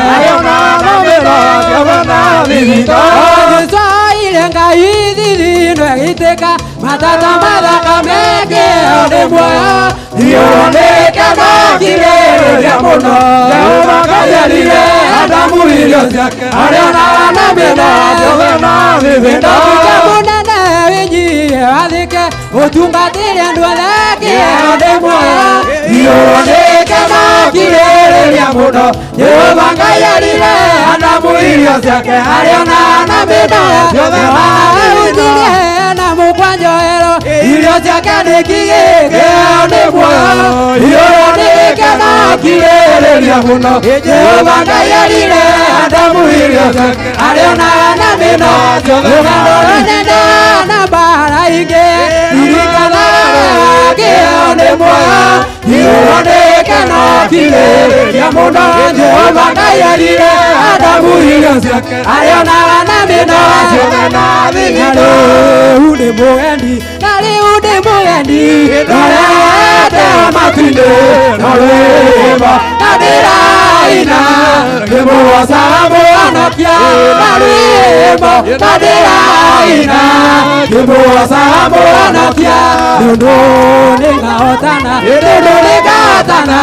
Jesũ oire Ngai thithino ĩgĩitĩka, matata mathakame kĩheo nĩ muoyo. Irũrũ nĩ gĩkeno ngirĩrĩria mũno, Jehova Ngai erire Adamu irio ciake. Arĩonaga na mĩena Ndatuĩka mũnene wĩnyihie wathĩke, ũtungatĩre andũ othe, kĩheo nĩ muoyo. Irũrũ nĩ gĩkeno ngirĩrĩria mũno, Jehova Ngai erire Adamu irio ciake. Arĩonaga na mĩena Ahunjirie na mũkwanjohero, irio ciake nĩ kĩgĩ, kĩheo nĩ muoyo. Irũrũ nĩ gĩkeno ngirĩrĩria mũno, Jehova Ngai erire Adamu irio ciake. Arĩonaga na mĩena Rũgano rũnene na mbara ingĩ, ririkanaga kĩheo nĩ muoyo. Irũrũ nĩ gĩkeno ngirĩrĩria mũno, Jehova Ngai erire Adamu irio ciake. Arĩonaga na mĩena Na rĩu ndĩ mũgendi, na rĩu ndĩ mũgendi, ndorete matu-inĩ na rwĩmbo na ndĩraina ngĩmũgoocaga Mũhonokia. Na rwĩmbo na ndĩraina ngĩmũgoocaga Mũhonokia. Nĩ ũndũ nĩngahotana, nĩ ũndũ nĩngahotana,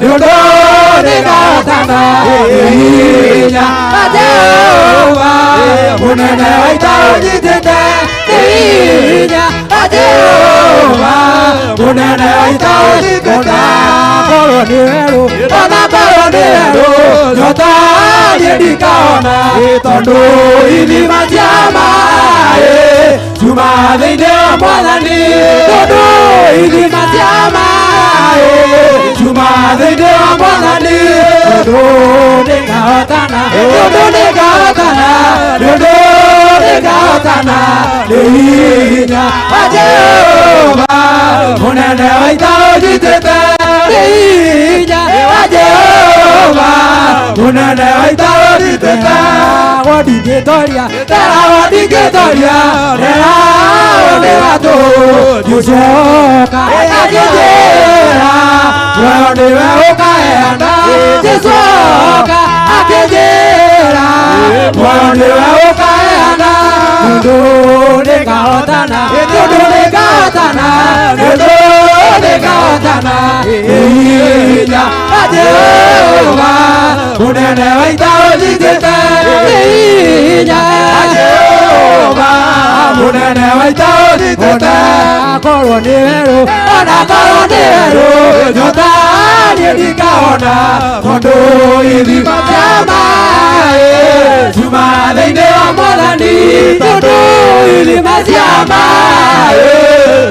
nĩ ũndũ nĩngahotana, nĩ hinya wa Jehova mũnene wa ita ũnyitĩte, nĩ hinya wa Jehova mũnene wa ita ũnyitĩte. Korwo nĩ werũ, ona korwo nĩ werũ, nyota niĩ ndikaona, tondũ ithima cia maĩ ciuma thĩinĩ wa Mwathani. Tondũ ithima cia maĩ ciuma thĩinĩ wa Mwathani. Tondũ nĩngahotana, tondũ nĩngahotana, tondũ nĩngahotana, nĩ hinya wa Jehova mũnene wa ita ũnyitĩte, nĩ hinya wa Jehova mũnene wa ita ũnyitĩte. Nderagwo ndingĩtoria, nderagwo ndingĩtoria, nderagwo nĩ watũ ngũcoka akĩnjĩra muoyo nĩwe ũkaheana. Jesũ oka akĩnjĩra muoyo nĩwe ũkaheana. Nĩ ũndũ nĩngahotana, nĩ ũndũ nĩngahotana, nĩ ũndũ nĩngahotana, nĩ hinya wa Jehova mũnene wa ita ũnyitĩte, nĩ hinya wa Jehova mũnene wa ita ũnyitĩte. Ona korwo nĩ werũ, ona korwo nĩ werũ, nyota niĩ ndikaona, tondũ ithima cia maĩ ciuma thĩinĩ wa Mwathani. Tondũ ithima cia maĩ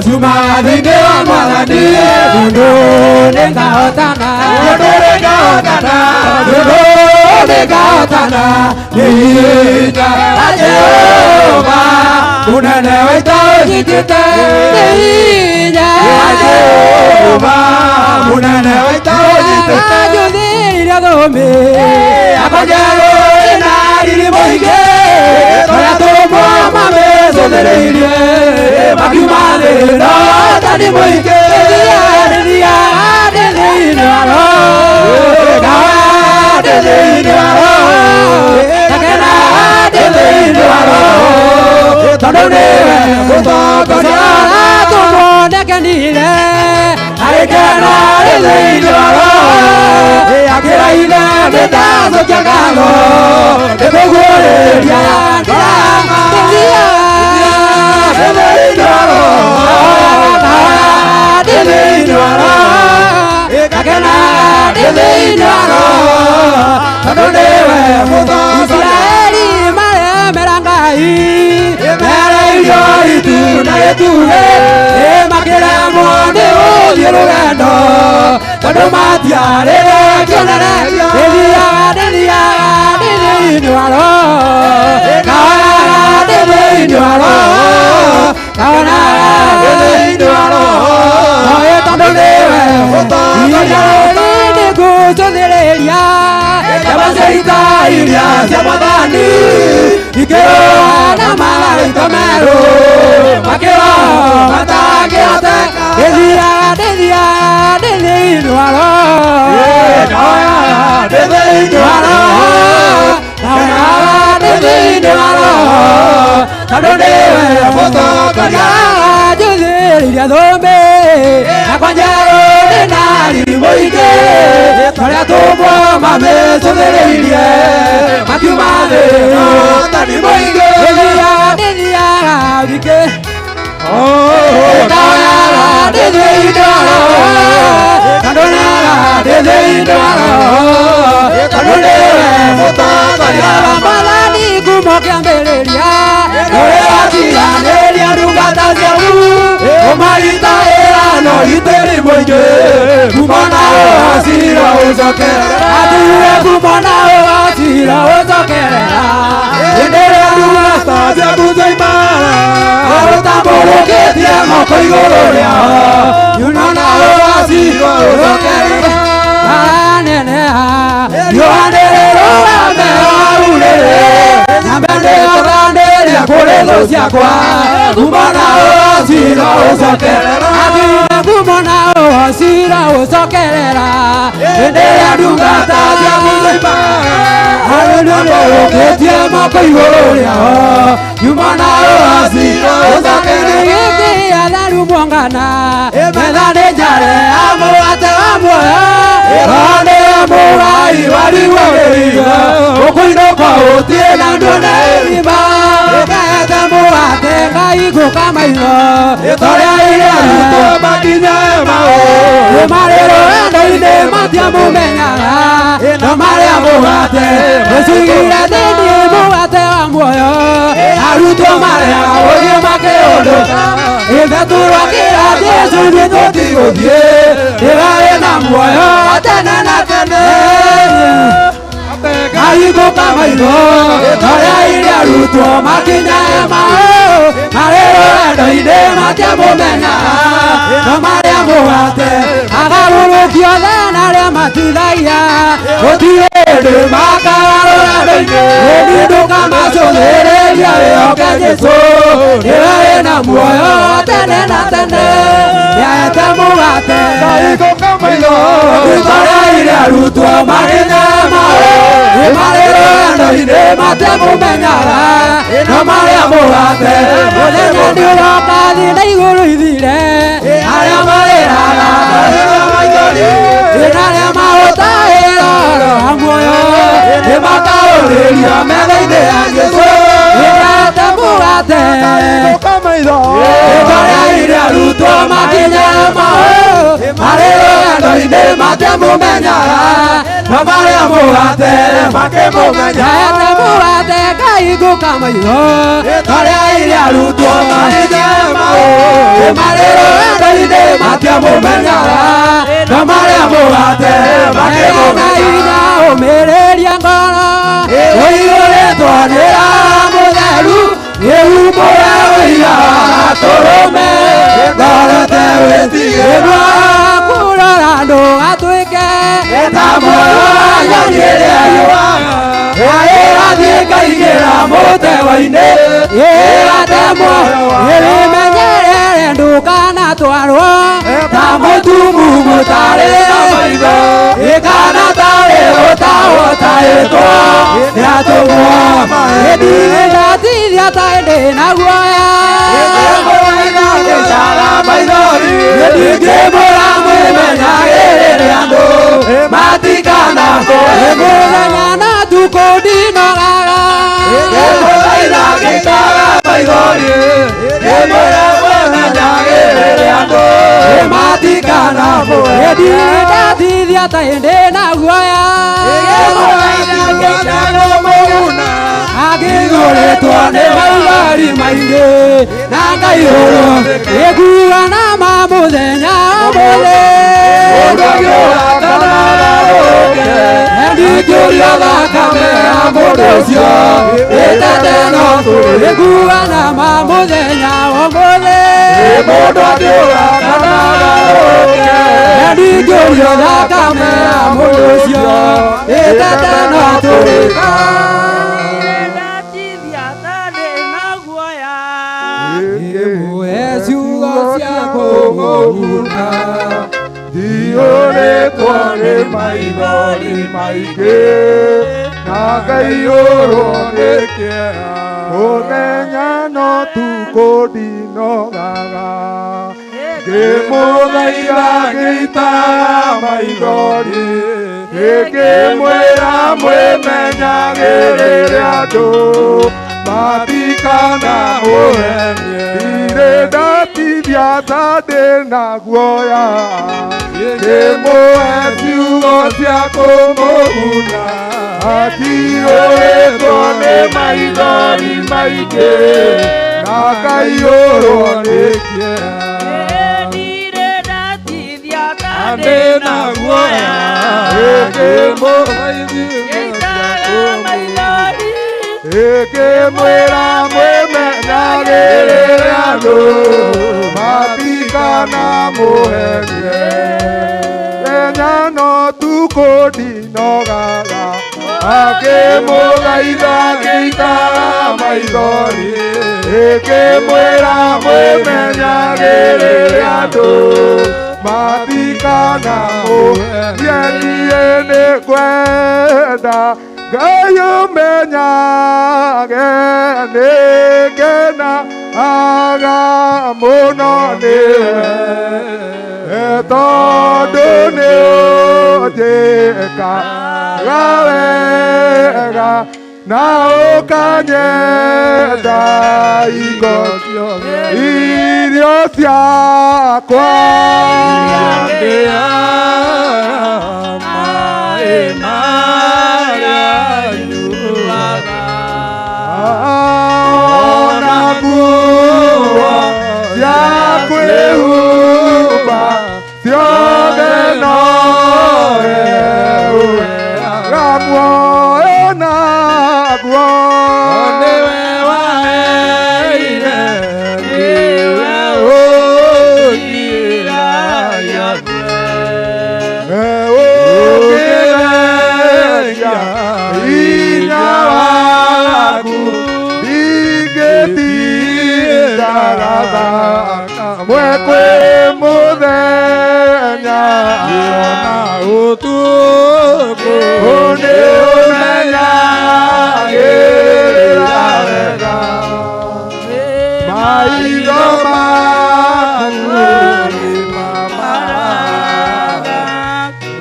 ciuma thĩinĩ wa Mwathani. Tondũ nĩngahotana, tondũ nĩngahotana, tondũ nĩngahotana, nĩ hinya wa Jehova mũnene wa ita ũnyitĩte, nĩ hinya wa Jehova mũnene wa ita ũnyitĩte. Anjũthĩrĩire thũmbĩ yakwa njerũ ĩna riri mũingĩ, tũrĩa tũmwe mamĩcũthĩrĩirie makiuma thĩ no tani mũingĩ. Ndĩ thĩinĩ wa roho, ngakena ndĩ thĩinĩ wa roho, tondũ nĩwe mũtongoria. Atũmwo nĩakenire, agĩkena arĩ thĩinĩ wa roho, akĩra ithe nĩndacokia ngatho nĩkũguũrĩria ndĩrama. Ndĩ thĩinĩ wa roho, ndĩ thĩinĩ wa roho, ngakena ndĩ thĩinĩ wa roho, tondũ nĩwe mũtongoria. Isiraeli maremera Ngai, mereirio itu na gĩtune, makĩremwo nĩ gũthiĩ rũgendo tondũ matiarĩ na kĩonereria. Ndĩthiaga, ndĩthiaga ndĩ thĩinĩ wa roho, ngahoyaga ndĩ thĩinĩ wa roho, ngahonaga ndĩ thĩinĩ wa roho, tondũ nĩwe mũtongoria. Isiraeli nĩngũcũthĩrĩria njamba cia ita iria cia Mwathani ikĩrũa na matharaita merũ, makĩrũa matangĩhoteka. Ndĩthiaga, ndĩthiaga ndĩ thĩinĩ wa roho, ngahoyaga ndĩ thĩinĩ wa roho, ngahonaga ndĩ thĩinĩ wa roho, tondũ nĩwe mũtongoria. Njũthĩrĩirie thũmbĩ yakwa njerũ ndĩ na riri mũingĩ, torĩa atũmwo mamĩcũthĩrĩirie makiuma thĩ ũhotani mũingĩ. Ndĩthiaga, ndĩthiaga thikĩ, ngahoyaga ndĩ thĩinĩ wa roho, ngandonaga ndĩ thĩinĩ wa roho, tondũ nĩwe mũtongoria. Mwathani ngumo kĩambĩrĩria ũrĩa watiganĩria ndungata ciaku, ũmarita wĩra no ritĩri mũingĩ, ngumo na ũgacira ũcokerera, atuire ngumo na ũgacira ũcokerera. Hĩndĩ ĩrĩa ndungata ciaku ciaimara, ũtambũrũkĩtie moko igũrũ rĩao, ngumo na ũgacira ũcokerera. Aneneha riũa nĩrĩrũgame hau rĩrĩ, nyambe nĩothanĩria kũrĩ thũ ciakwa, ngumo na ũgacira ũcokerera. Atuire ngumo na ũgacira ũcokerera. Hĩndĩ ĩrĩa ndungata ciaku ciaimara, ũtambũrũkĩtie moko igũrũ rĩao, ngumo na ũgacira ũcokerera. Gĩkĩ atharu mwongana metha nĩ njare amũgate wa muoyo, roho nĩwe mũgai warigwo wĩiga, ũkũinũka ũtirĩ na nduona ĩrima. Ũkehete mũgate Ngai ngũka maitho, torĩa iria arutwo makinya Emau, marĩ rũgendo-inĩ matiamũmenyaga, no marĩa mũgate mũcigire thĩinĩ mũgate wa muoyo, arutwo marĩa gũthiĩ makĩũndũka. Ithe tũrakĩra Jesũ ithuĩ tũtigũthiĩ, nĩwe na muoyo tene na tene. Ngai ngũka maitho, torĩa iria arutwo makinya Emau, marĩ rũgendo-inĩ matiamũmenyaga, no marĩa mũgate agarũrũkio othe na arĩa matithagia, gũtirĩ hĩndĩ makaga rũgendo-inĩ. Ĩni ndũkamacũthĩrĩria wĩhoke Jesũ, nĩwe wĩna muoyo tene na tene. Nĩahete mũgate torĩa iria arutwo makinya Emau, marĩ rũgendo-inĩ matiamũmenyaga, no marĩa mũgate mũthenya nĩũroka thĩ na igũrũ ithire, arĩa marĩraga na arĩa mahũtagĩra ũhoro wa muoyo nĩmakaũrĩria metha-inĩ ya Jesũ. Nĩahete mũgate torĩa iria arutwo makinya Emau, marĩ rũgendo-inĩ matiamũmenyaga, no marĩa mũgate makĩmũmenya. Nĩahete mũgate Ngai ngũka maitho, torĩa iria arutwo makinya Emau, marĩ rũgendo-inĩ matiamũmenyaga, no marĩa mũgate makĩmũmenya. Ũmĩrĩria ngoro ũiyũrĩtwo nĩ Roho Mũtheru, nĩhumbũre ũira wa gatũrũme, ngorete wĩtigĩrwo kũrora ndũgatuĩke ta muoyo wa nyoni ĩrĩa yũaga, ĩrathiĩ ĩkaingĩra mũtego-inĩ, ĩgatemwo. Ĩrĩmenyerere ndũkanatwarwo ta mũtumumu ũtarĩ na maitho, ĩkana tarĩ ũta Ĩtwa nĩatũmwo ĩndirĩ ta ĩndĩ na guoya ndingĩmũra mwĩmenyagĩrĩre andũ matikanakũhe mũthenya na tukũ ndinogaga matikanakũhe ndindatithia ta ĩndĩ na guoya agĩgũrĩtwo nĩ maigari maingĩ na ngaihũrwo ĩkua na ma mũthenya ũmũthĩ ndingĩũria thakame ya mũndũ ũcio ĩtete no ĩkua na ma mũthenya ũmũthĩ ndingĩũria thakame ya mũndũ ũcio ĩtete no tũrĩka. Ndiũrĩtwo nĩ maithori maingĩ na ngaiyũrwo nĩ kĩeha mũthenya no tukũ ndinogaga ngĩmũthaitha ngĩitaga maithori ngĩkĩmwĩra mwĩmenyagĩrĩre andũ matikanamũhenie ndirĩ ndatithia ta ndĩ na guoya ngĩmũhe ciugo cia kũmũguna akiyũrĩtwo nĩ maithori maingĩ na akaiyũrwo nĩ kĩeha ndĩ na guoya ngĩmwĩra mwĩmenyagĩrĩre andũ matikanamũhenie mũthenya no tukũ ndinogaga akĩmũthaitha ngĩitaga maithori ngĩmwĩra mwĩmenyagĩrĩre andũ matikanamũhenie niĩ nĩngwenda Ngai ũmenyage nĩngenaga mũno nĩwe tondũ nĩũnjĩkaga wega na ũkanyenda hingo ciothe irio ciakwa ona nguo cia kwĩhumba ciothe nowe ũheaga muoyo naguo nĩwe waheire nĩwe ũnjiragia ũkĩrekia hinya waku ndingĩtindaga thakamwe kwĩ mũthenya ona ũtukũ nĩũmenyagĩrĩra wega maitho maku nĩmamaraga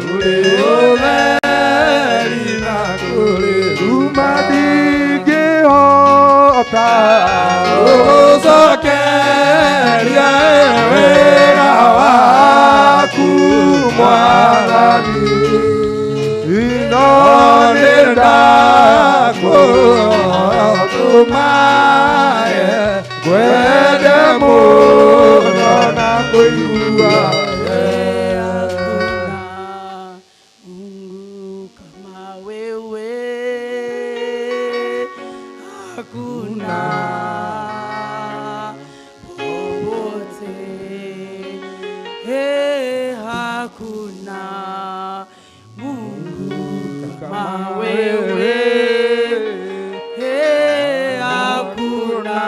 kũrĩ ũtheri na kũrĩ nduma ndingĩhota gũgũcokeria wĩra waku Mwathani ino nĩndakũtũmae ngwende mũno na kũigua. Mungu kama wewe hakuna popote, hakuna Mungu kama wewe, hakuna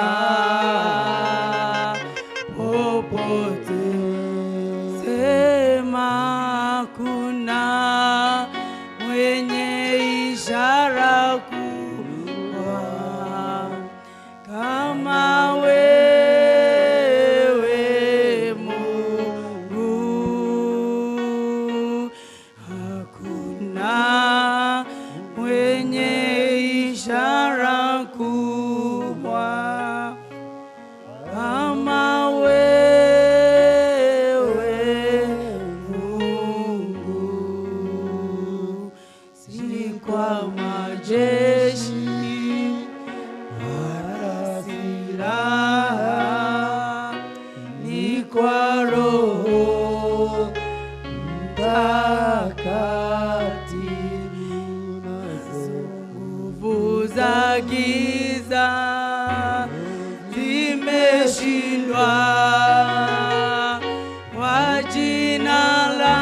zimeshindwa kwa jina la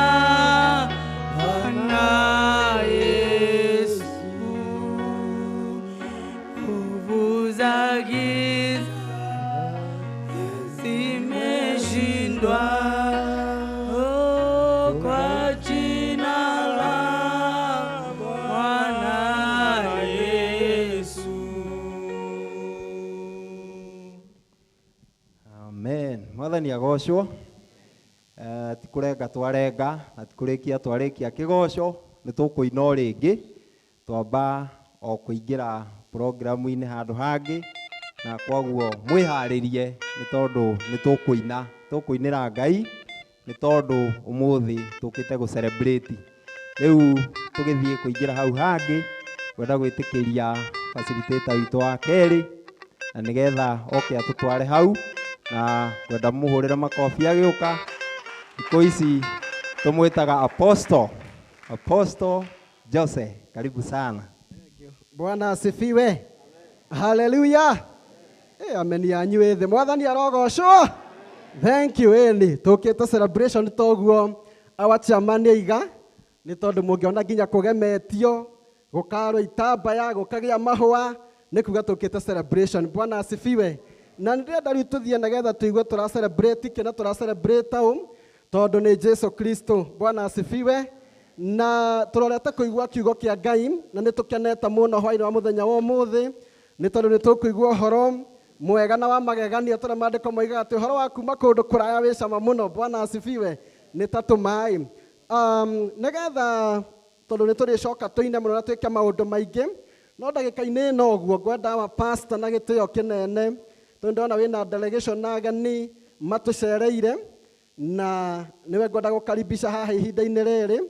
Bwana Yesu. Nguvu za giza zimeshindwa kwa jina la Bwana Yesu. Amen. Mwathani agocwo. Ti kũrenga twarenga na ti kũrĩkia twarĩkia kĩgoco nĩ tũkũina o rĩngĩ twamba o kũingĩra programu-inĩ handũ hangĩ na kwoguo mwĩharĩrie nĩ tondũ nĩ tũkũina tũkũinĩra Ngai nĩ tondũ ũmũthĩ tũkĩte gũ celebrate. Rĩu tũgĩthiĩ kũingĩra hau hangĩ ngwenda gwĩtĩkĩria facilitator witũ wa kerĩ na nĩgetha oke atũtware hau na ngwenda mũhũrĩre makobi agĩũka. Thikũ ici tũmwĩtaga Apostle, Apostle Jose, karibu sana. Bwana asifiwe. Haleluya. Amen yanyu ĩthĩ. Mwathani arogocwo. Thank you ĩni. Tũkĩte celebration toguo our chairman nĩaiga nĩ tondũ mũngĩona nginya kũgemetio gũkarwo itambaya gũkagĩa mahũa nĩ kuga tũkĩte celebration. Bwana asifiwe. Na nĩndĩrenda rĩu tũthiĩ nĩgetha tũigue tũra celebrate kĩ na tũra celebrate ũ tondũ nĩ Jesu Kristo. Bwana asifiwe. Na tũrorete kũigua kiugo kĩa Ngai na nĩ tũkenete mũno hwaĩ-inĩ wa mũthenya wa ũmũthĩ nĩ tondũ nĩ tũkũigua ũhoro mwega na wa magegania tũrĩa maandĩko moigaga atĩ ũhoro wa kuma kũndũ kũraya wĩ cama mũno. Bwana asifiwe. Nĩ ta tũmaĩ nĩgetha tondũ nĩ tũrĩcoka tũine mũno na twĩke maũndũ maingĩ no ndagĩka-inĩ ĩno ũguo ngwenda wa pastor na gĩtĩo kĩnene tondũ ndĩrona wĩna delegation na ageni matũcereire na nĩwe ngwenda gũkaribisha haha ihinda-inĩ rĩrĩ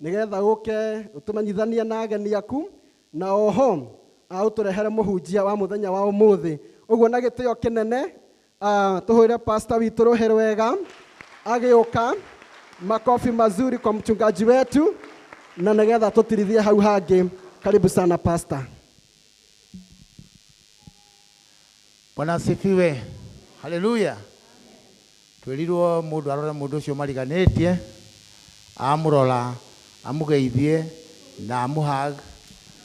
nĩgetha ũke ũtũmenyithanie na ageni aku na oho aũtũrehere mũhunjia wa mũthenya wa ũmũthĩ. Ũguo na gĩtĩo kĩnene tũhũre pastor witũ rũhĩ rwega agĩũka. Makofi mazuri kwa mchungaji wetu na nĩgetha tũtirithie hau hangĩ. Karibu sana pastor. Bwana asifiwe. Haleluya. Twĩrirwo mũndũ arore mũndũ ũcio mariganĩtie amũrora amũgeithie na amũhug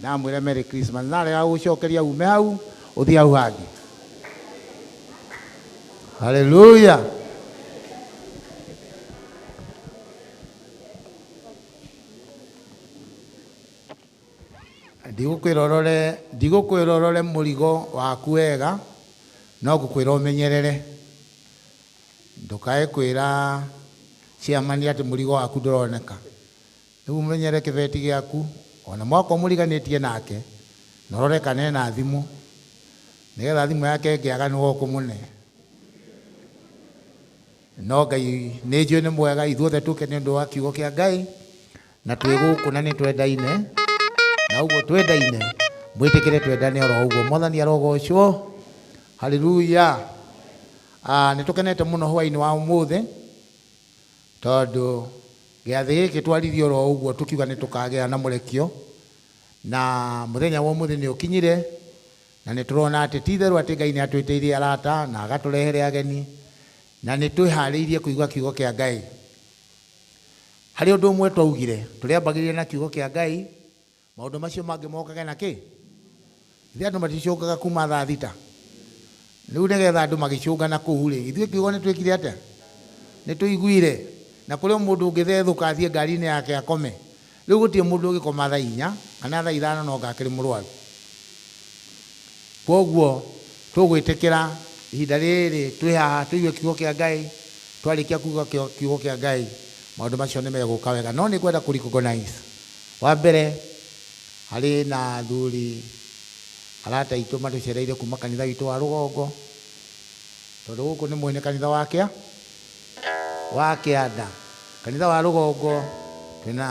na amwĩre Merry Christmas na arega gũcokeria ume hau ũthiĩ hau hangĩ. Haleluya. Ndigũkwĩra ũrore mũrigo waku wega no ngũkwĩra ũmenyerere ndũkae kwĩra chairman atĩ mũrigo waku ndũroneka. Rĩu ũmenyere kĩbeti gĩaku ona mwaka mũriganĩtie nake na ũrore kana ena thimũ nĩgetha thimũ yake ĩngĩaga nĩwe ũkũmũne. No Ngai nĩ njũĩ nĩ mwega ithuothe tũke nĩ ũndũ wa kiugo kĩa Ngai na twĩ gũkũ na nĩ twendaine na ũguo twendaine mwĩtĩkĩre twendane oro ũguo. Mwathani arogocwo. Haleluya. Nĩ tũkenete mũno hwaĩ-inĩ wa ũmũthĩ tondũ gĩathĩ gĩkĩ twaririe oro ũguo tũkiuga nĩ tũkagĩa na mũrekio na mũthenya wa ũmũthĩ nĩ ũkinyire na nĩ tũrona atĩ ti itherũ atĩ Ngai nĩ atwĩtĩirie arata na agatũrehere ageni na nĩ twĩharĩirie kũigua kiugo kĩa Ngai. Harĩ ũndũ ũmwe twaugire tũrĩambagĩrĩria na kiugo kĩa Ngai maũndũ macio mangĩ mokage na kĩ ithuĩ andũ maticũngaga kuma thaa thita rĩu nĩgetha andũ magĩcũngana kũu rĩ ithuĩ kiugo nĩ twĩkire atĩa nĩ tũiguire na kũrĩ o mũndũ ũngĩthethũka athiĩ ngari-inĩ yake akome rĩu gũtirĩ mũndũ ũngĩkoma thaa inya kana thaa ithano no ngakĩrĩ mũrwaru. Kwoguo tũgwĩtĩkĩra ihinda rĩrĩ twĩ haha tũigue kiugo kĩa Ngai twarĩkia kuuga kiugo kĩa Ngai maũndũ macio nĩ megũka wega. No nĩ ngwenda kũ recognize wa mbere harĩ na athuri arata aitũ matũcereire kuma kanitha witũ wa Rũgongo tondũ gũkũ nĩ mwene kanitha wa kĩa wa kĩanda kanitha wa Rũgongo twĩna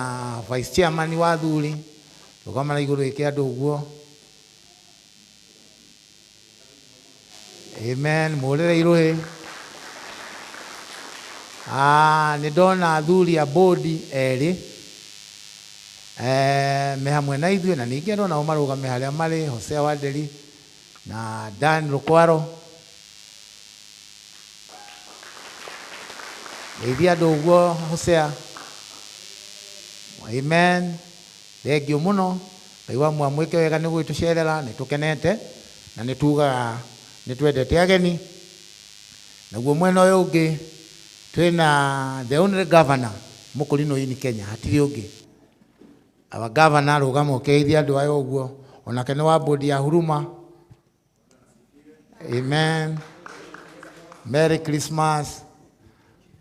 vice chairman wa athuri rũgama na igũrũ ĩke andũ ũguo. Amen. Mũrĩre irũhĩ. Nĩ ndona athuri a bodi erĩ me hamwe na ithuĩ na ningĩ ndona o marũgame harĩa marĩ Hosea Wanderi na Dan Rukwaro. Geithia andũ ũguo Hosea. Amen. Thengiũ mũno. Ngai wa mwamwĩke wega nĩ gũgĩtũcerera, nĩ tũkenete na nĩ tugaga nĩ twendete ageni. Naguo mwena ũyũ ũngĩ twĩna the only governor mũkũrinũ in Kenya, hatirĩ ũngĩ. Our governor rũgama ũkĩgeithia andũ aya ũguo, onake nĩ wa bodi ya Huruma. Amen. Merry Christmas.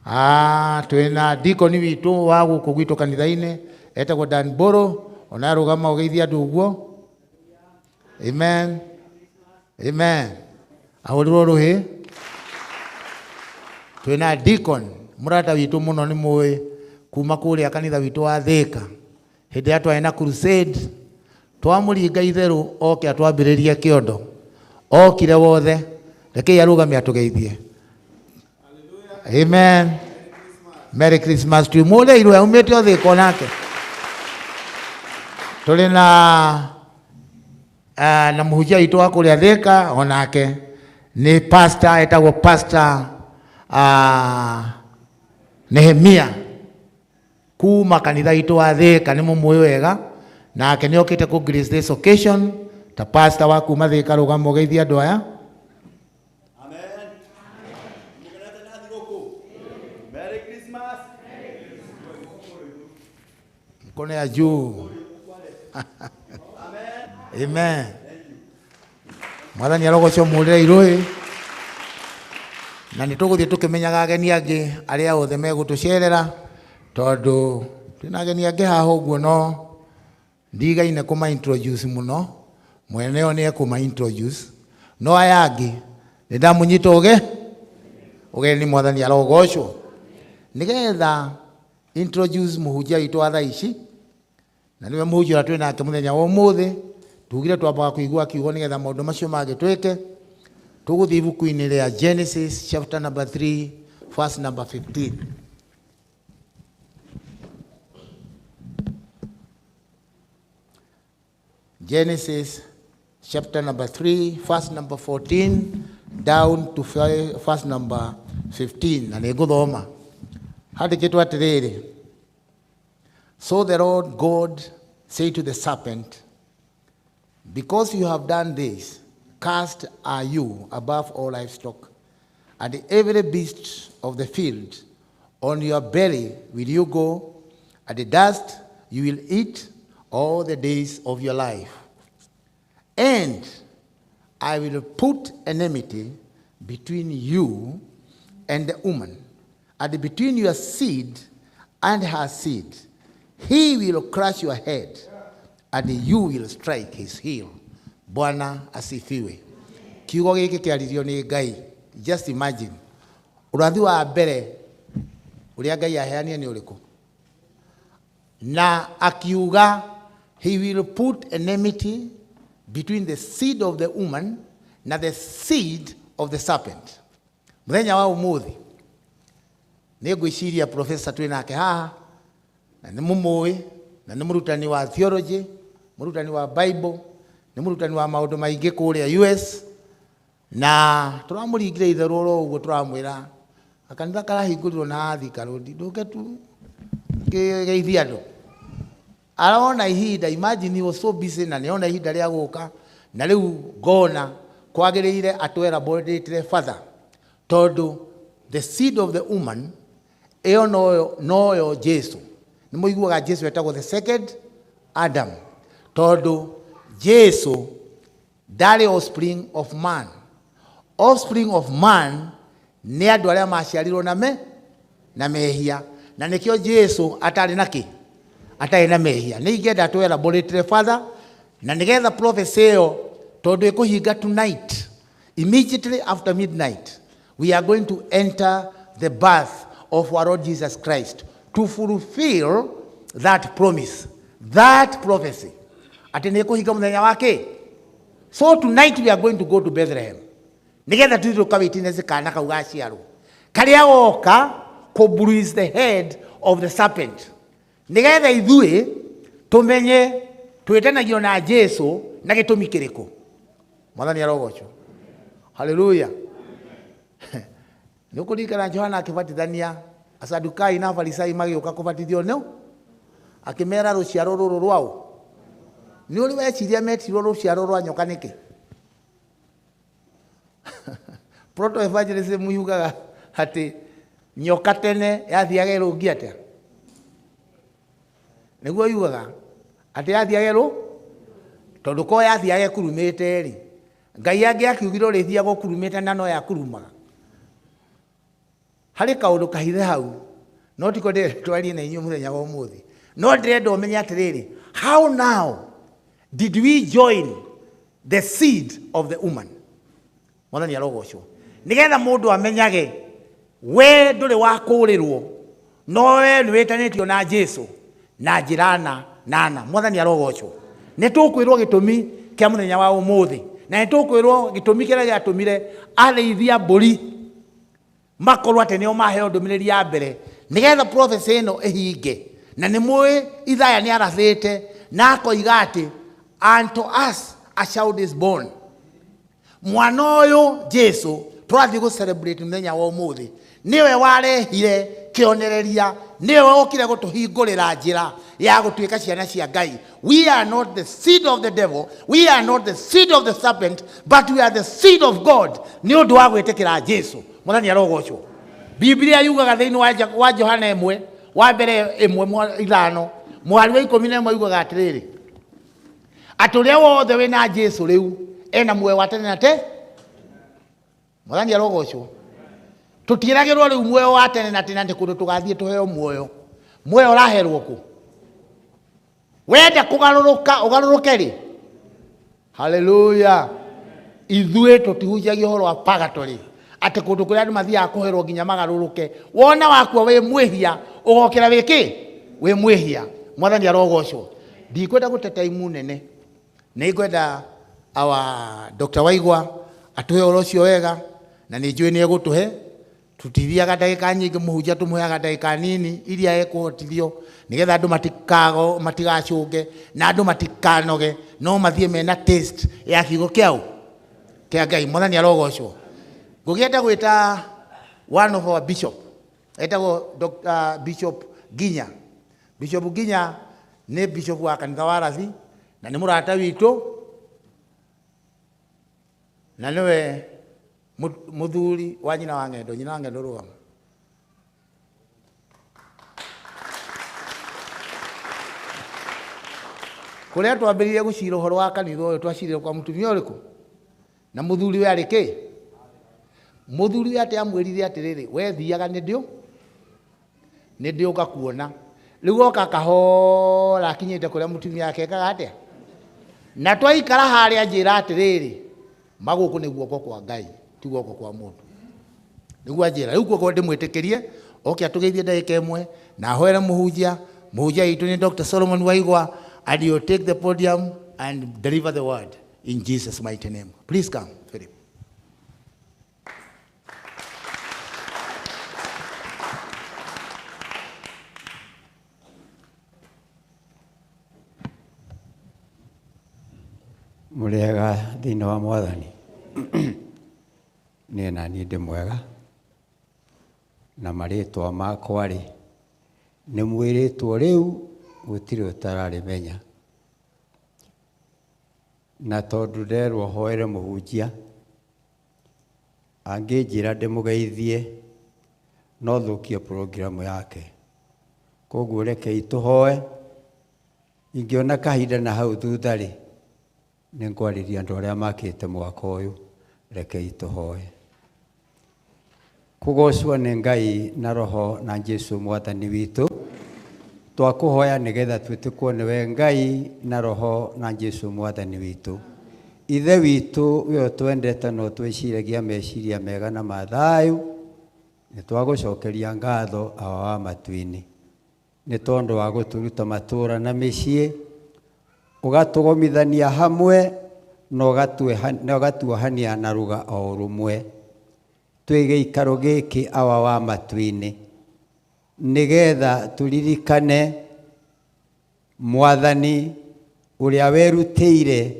Ah, twĩna deacon witũ wa gũkũ gwitũ kanitha-inĩ etagwo Dan Boro, ona rũgama ũgeithia andũ ũguo. Amen. Amen. Ahũrĩrwo rũhĩ. Twĩna deacon mũrata witũ mũno nĩ mũĩ kuma kũrĩa kanitha witũ wa Thĩka. Hĩndĩ ĩrĩa twarĩ na crusade twamũringa itherũ oke atwambĩrĩrie kĩondo. Okire wothe, rekei arũgame atũgeithie. Amen. Merry Christmas to you. Mũrĩirwo aumĩte o Thĩka onake. Tũrĩ na na mũhunjia witũ wa kũrĩa Thĩka onake nĩ pastor, etagwo pastor Nehemia kuma kanitha witũ wa Thĩka, nĩ mũmũĩ wega, nake nĩ okĩte kũ grace this occasion ta pastor wa kuma Thĩka. Rũgama ũgeithie andũ aya. Merry Christmas. Mkono ya juu. Amen. Mwathani arogocwo mũrĩre irũĩ na nĩ tũgũthiĩ tũkĩmenyaga ageni angĩ arĩa othe megũtũcerera, tondũ twĩna ageni angĩ haha ũguo, no ndigaine kũma introduce mũno, mwene o nĩ ekũma introduce, no aya angĩ nĩ ndamũnyita ũge ũgeni. Mwathani arogocwo. Nĩgetha introduce mũhunjia witũ wa thaa ici, na nĩwe mũhunjia ũrĩa twĩ nake mũthenya wa ũmũthĩ, tugire twambaga kũigua kiugo nĩgetha maũndũ macio mangĩ twĩke. Tũgũthiĩ ibuku-inĩ rĩa Genesis chapter number 3 verse number 15. Genesis chapter number 3 verse number 14 down to verse number 15, na nĩ ngũthoma. Handĩkĩtwo atĩrĩrĩ: So the Lord God said to the serpent, "Because you have done this, cursed are you above all livestock, and every beast of the field. On your belly will you go, and the dust you will eat all the days of your life. And I will put enmity between you and the woman, and between your seed and her seed. He will crush your head, and you will strike his heel." Bwana asifiwe. Kiugo gĩkĩ kĩaririo nĩ Ngai. Just imagine. Ũrathi wa mbere ũrĩa Ngai aheanire nĩ ũrĩkũ? Na akiuga he will put enmity between the seed of the woman na the seed of the serpent. Mũthenya wa ũmũthĩ nĩ ngwĩciria professor twĩ nake haha na nĩ mũmũĩ, na nĩ mũrutani wa theology, mũrutani wa Bible, nĩ mũrutani wa maũndũ maingĩ kũrĩa US, na tũramũringire itherũ oro ũguo, tũramwĩra kanitha karahingũrirwo na Thika Road, ndũke tu kĩgeithia andũ. Arona ihinda, imagine, he was so busy na nĩona ihinda rĩa gũka, na rĩu ngona kwagĩrĩire atwelaborate further, tondũ the seed of the woman ĩyo noyo Jesu. Nĩ mũiguaga Jesu etagwo the second Adam, tondũ Jesu ndarĩ offspring of man. Offspring of man nĩ andũ arĩa maciarirwo na me na mehia, na nĩkĩo Jesu atarĩ na kĩ atarĩ na mehia. Nĩ ingĩenda twelaborate further na nĩgetha prophecy ĩyo, tondũ ĩkũhinga tonight, immediately after midnight we are going to enter the birth of our Lord Jesus Christ to fulfill that promise, that prophecy, atĩ nĩ ĩkũhinga mũthenya wa kĩ. So tonight we are going to go to Bethlehem nĩgetha tũthiĩ tũkawitness kana kau gaciarwo karĩa goka kũ bruise the head of the serpent, nĩgetha ithuĩ tũmenye twĩtanagio na Jesu na gĩtũmi kĩrĩkũ. Mwathani arogocwo. Haleluya. Nĩ ũkũririkana Johana akĩbatithania Asadukai na Afarisai magĩũka kũbatithio nĩ akĩmera rũciaro rũrũ rwao. Nĩ ũrĩ weciria metirwo rũciaro rwa nyoka nĩkĩ? Proto evangelism yugaga atĩ nyoka tene yathiaga ĩrũngi atĩa? Nĩguo yugaga atĩ yathiaga ĩrũ tondũ ko yathiaga ĩkurumĩte rĩ, Ngai angĩakiugire ũrĩthiaga ũkurumĩte na no yakurumaga. Harĩ kaũndũ kahithe hau no tiko ndĩrenda twarie na inyuĩ mũthenya wa ũmũthĩ, no ndĩrenda ũmenye atĩrĩrĩ, how now did we join the seed of the woman? Mwathani arogocwo. Nĩgetha mũndũ amenyage we ndũrĩ wa kũũrĩrwo, no we nĩ wĩtanĩtio na Jesu na njĩra na nana. Mwathani arogocwo. Nĩ tũkwĩrwo gĩtũmi kĩa mũthenya wa ũmũthĩ, na nĩ tũkwĩrwo gĩtũmi kĩrĩa gĩatũmire arĩithia mbũri makorwo atĩ nĩo maheo ndũmĩrĩri ya mbere nĩgetha prophecy ĩno ĩhinge. Na nĩ mũĩ Ithaya nĩ arathĩte na akoiga atĩ unto us a child is born. Mwana ũyũ Jesu tũrathiĩ gũ celebrate mũthenya wa ũmũthĩ nĩwe warehire kĩonereria, nĩwe wokire gũtũhingũrĩra njĩra ya gũtuĩka ciana cia Ngai. We are not the seed of the devil, we are not the seed of the serpent, but we are the seed of God nĩ ũndũ wa gwĩtĩkĩra Jesu. Mwathani arogocwo. Biblia yugaga thĩinĩ wa Johana 1 wa mbere 1:5 mũhari wa 11 yugaga atĩrĩrĩ, atĩ ũrĩa wothe wĩna Jesu rĩu ena muoyo wa tene na te. Mwathani arogocwo. Tũtiĩragĩrwo rĩu muoyo wa tene na tene atĩ kũndũ tũgathiĩ tũheo muoyo. Muoyo ũraherwo kũ? Wenda kũgarũrũka ũgarũrũke rĩ? Haleluya. Ithuĩ tũtihunjagia ũhoro wa purgatory, atĩ kũndũ kũrĩa andũ mathiaga kũherwo nginya magarũrũke. Wona wakua wĩ mwĩhia, ũgokĩra wĩ kĩ? Wĩ mwĩhia. Mwathani arogocwo. Ndikwenda gũte time nene, nĩ ngwenda our Dr. Waigwa atũhe ũhoro ũcio wega, na nĩ njũĩ nĩ egũtũhe. Tũtithiaga ndagĩka nyingĩ, mũhunjia tũmũheaga ndagĩka nini iria ekũhotithio nĩgetha andũ matigacũnge na andũ matikanoge, no mathiĩ mena taste ya kiugo kĩao kĩa Ngai. Mwathani arogocwo. Ngũkĩenda gwĩta one of our bishop, etagwo Dr. Bishop Ginya. Bishop Ginya nĩ bishop wa kanitha wa Rathi na nĩ mũrata witũ, na nĩwe mũthuri wa nyina wa ng'endo. Nyina wa ng'endo rũgama. Kũrĩa twambĩrĩirie gũcira ũhoro wa kanitha ũyũ, twacirire kwa mũtumia ũrĩkũ? Na mũthuri we arĩ kĩ? Mũthuri we atĩ amwĩrire atĩrĩrĩ, we thiaga nĩ ndĩũka kuona. Rĩu oka kahora akinyĩte kũrĩa mũtumia wake ekaga atĩa? Na twaikara harĩa njĩra atĩrĩrĩ, magũkũ nĩ guoko kwa Ngai, ti guoko kwa mũndũ. Nĩguo anjĩra. Rĩu guoko ndĩmwĩtĩkĩrie, oke atũgeithie ndagĩka ĩmwe, na ahoere mũhunjia. Mũhunjia witũ nĩ Dr. Solomon Waigwa, and you take the podium and deliver the word in Jesus' mighty name. Please come, Philip. Mũrĩega thĩinĩ wa Mwathani. Niĩ na niĩ ndĩ mwega, na marĩtwa makwa rĩ, nĩ mwĩrĩtwo rĩu gũtirĩ ũtararĩmenya. Na tondũ nderwo hoere mũhunjia, angĩnjĩra ndĩmũgeithie, no thũkie programu yake. Koguo rekei tũhoe, ingĩona kahinda na hau thutha rĩ, nĩ ngwarĩria andũ arĩa makĩte mwaka ũyũ. Rekei tũhoe. Kũgocwo nĩ Ngai na Roho na Jesu Mwathani witũ, twakũhoya nĩgetha twĩtĩkwo nĩwe Ngai na Roho na Jesu Mwathani witũ. Ithe witũ we ũtwendete na ũtwĩciragia meciria mega na mathayũ, nĩ twagũcokeria ngatho Awa wa matu-inĩ, nĩ tondũ wa gũtũruta matũũra na mĩciĩ, ũgatũgomithania hamwe na ũgatuohania na rũga o rũmwe. Twĩ gĩikaro gĩkĩ Awa wa matu-inĩ, nĩgetha tũririkane Mwathani ũrĩa werutĩire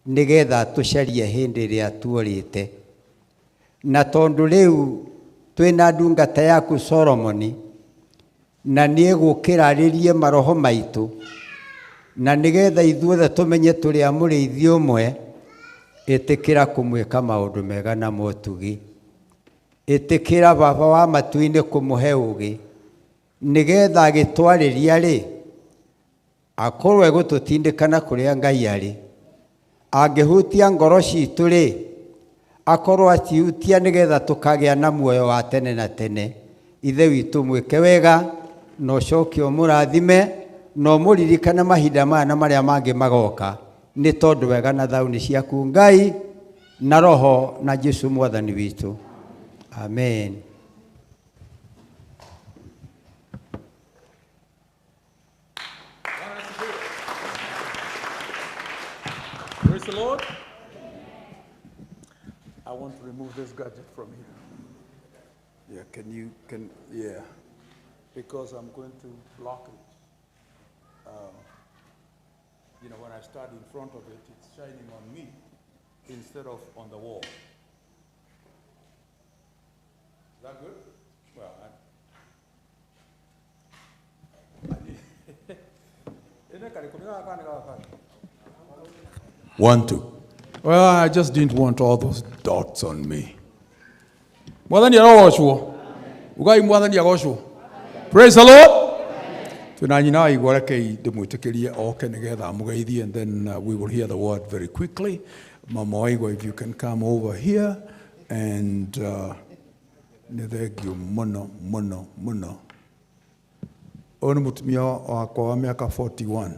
nĩgetha tũcarie hĩndĩ ĩrĩa tuorĩte. Na tondũ rĩu twĩna ndungata yaku Solomoni, Na nĩ egũkĩra arĩrie maroho maitũ, na nĩgetha ithuothe tũmenye tũrĩ a mũrĩithi ũmwe. Ĩtĩkĩra kũmwĩka maũndũ mega na motugi. Ĩtĩkĩra Baba wa matu-inĩ kũmũhe ũũgĩ, nĩgetha agĩtwarĩria rĩ, akorwo egũtũtindĩka na kũrĩa Ngai arĩ. Angĩhutia ngoro citũ rĩ, akorwo akihutia nĩgetha tũkagĩa na muoyo wa tene na tene. Ithe witũ mwĩke wega, na ũcoke ũmũrathime, na ũmũririkane mahinda maya na marĩa mangĩ magoka, nĩ tondũ wega na thayũ nĩ ciaku Ngai na Roho na Jesu Mwathani witũ. Amen. Praise the Lord. I want to remove this gadget from here. Yeah, can you, can, yeah. Because I'm going to block it. When I start in front of it, it's shining on me instead of on the wall. Is that good? Well, I 1, 2. Well, I just didn't want all those dots on me. Mwathani arogocwo. Ugai mwathani agocwo. Praise the Lord. Twina nyina wa igwa rekei ndimwitikirie oke nigetha amugeithie, and then we will hear the word very quickly. Mama wa igwa, if you can come over here, and nĩ thengio mũno mũno mũno. Ũyũ nĩ mũtumia wakwa wa mĩaka 41.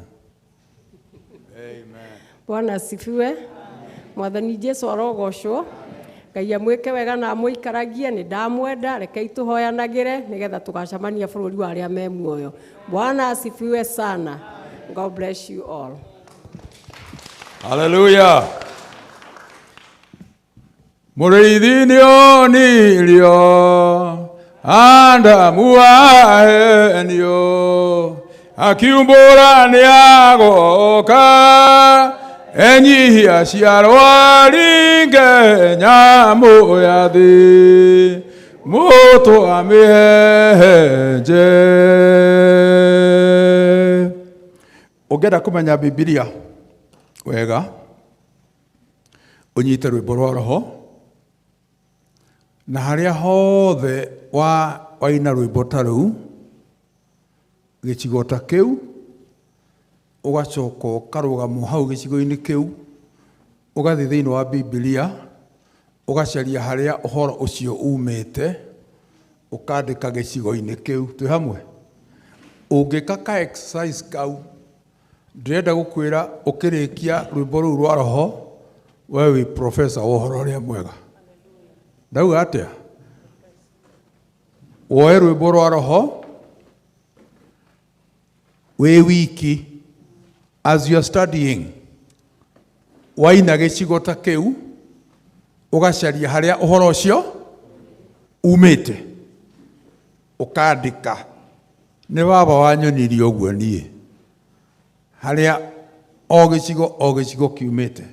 Amen. Bwana asifiwe. Mwathani Jesu arogocwo. Ngai amwĩke wega na amũikaragie, nĩ ndamwenda, rekei tũhoyanagĩre nĩgetha tũgacemania bũrũri wa arĩa me muoyo. Bwana asifiwe sana. God bless you all. Hallelujah. Mũrĩithi nĩonirio, Adamu ahenio, akiumbũra nĩagoka, enyihia ciarwa ringe nyamũ ya thĩ, mũtũ amĩhehenje. Ũngĩenda kũmenya Bibilia wega, ũnyite rwĩmbo rwa roho, na harĩa hothe waina rwĩmbo ta rũu, gĩcigo ta kĩu, ũgacoka ũkarũgama hau gĩcigo-inĩ kĩu, ũgathiĩ thĩinĩ wa Bibilia, ũgacaria harĩa ũhoro ũcio umĩte, ũkandĩka gĩcigo-inĩ kĩu. Twĩ hamwe? Ũngĩka ka exercise kau, ndĩrenda gũkwĩra ũkĩrĩkia rwĩmbo rũu rwa roho, we wĩ professor wa ũhoro ũrĩa mwega. Ndauga atĩa? Woe rwĩmbo rwa roho wĩ wiki, as you are studying, waina gĩcigo ta kĩu, ũgacaria harĩa ũhoro ũcio umĩte, ũkandĩka. Nĩ baba wanyonirie ũguo niĩ, harĩa o gĩcigo o gĩcigo kiumĩte.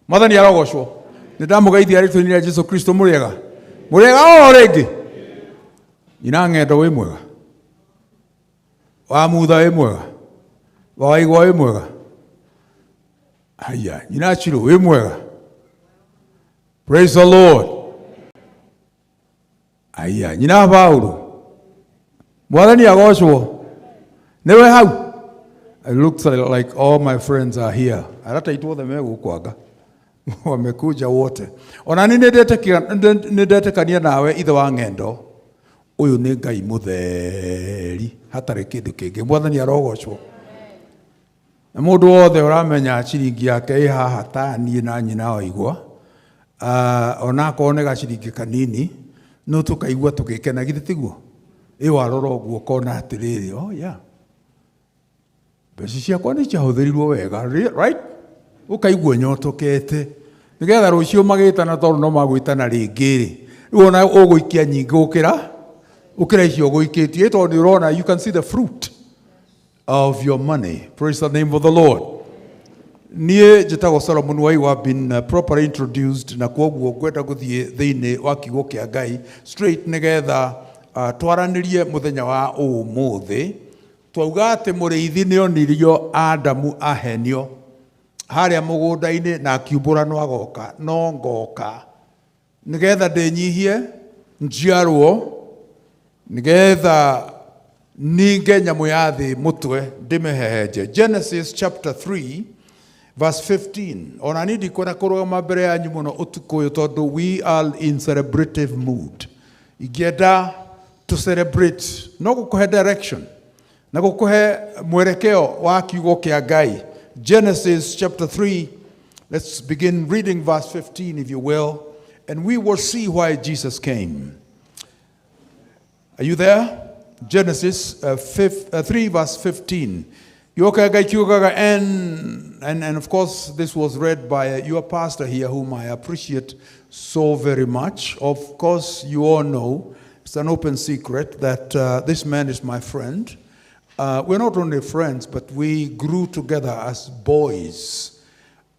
Mwathani arogocwo. Nĩ ndamũgeithia rĩtwa-inĩ rĩa Jesu Kristo. Mũrĩega? Mũrĩega o rĩngĩ? Nyina ng'endo wĩ mwega? Wa mutha wĩ mwega? Wa waigwa wĩ mwega? Haya, nyina Chiro wĩ mwega? Praise the Lord. Haya, nyina Paulo. Mwathani agocwo. Nĩwe hau? It looks like all my friends are here. Arata itũ othe me gũkũ anga. Wamekuja wote. Ona nĩ nĩndetĩkania nawe ithe wa ng'endo. Ũyũ nĩ Ngai mũtheri, hatarĩ kĩndũ kĩngĩ. Mwathani arogocwo. Na mũndũ wothe ũramenya ciringi yake ĩ haha ta niĩ na nyina waigua, ona akorwo nĩ gaciringi kanini, no tũkaigua tũgĩkena, githĩ tiguo? Ĩ warora ũguo ũkona atĩrĩrĩ, oh yeah, mbeca ciakwa nĩ ciahũthĩrirwo wega, right? Ũkaigua nyotokete nĩgetha rũciũ magĩtana, tondũ no magwĩtana rĩngĩ rĩ, rĩu ona ũgũikia nyingĩ gũkĩra icio ũgũikĩtie, tondũ nĩ ũrona, you can see the fruit of your money. Praise the name of the Lord. Niĩ njĩtagwo Solomon Waigwa, been properly introduced, na kwoguo ngwenda gũthiĩ thĩinĩ wa kiugo kĩa Ngai straight nĩgetha Twaranĩrie mũthenya wa ũmũthĩ. Twauga atĩ mũrĩithi nĩ onirio Adamu ahenio harĩa mũgũnda-inĩ na akiumbũra no agoka, no ngoka nĩgetha ndĩnyihie njiarwo, nĩgetha ninge nyamũ ya thĩ mũtwe ndĩmĩhehenje. Genesis chapter 3 verse 15. Ona niĩ ndikwenda kũrũgama mbere yanyu mũno ũtukũ ũyũ tondũ we are in celebrative mood. Ingĩenda to celebrate no gũkũhe direction na gũkũhe mwerekeo wa kiugo kĩa Ngai. Genesis chapter 3, let's begin reading verse 15 if you will, and we will see why Jesus came. Are you there? Genesis 3 verse 15. Kiugo kĩa Ngai kiugaga, and of course this was read by your pastor here, whom I appreciate so very much. Of course you all know, it's an open secret that this man is my friend. We're not only friends, but we grew together as boys.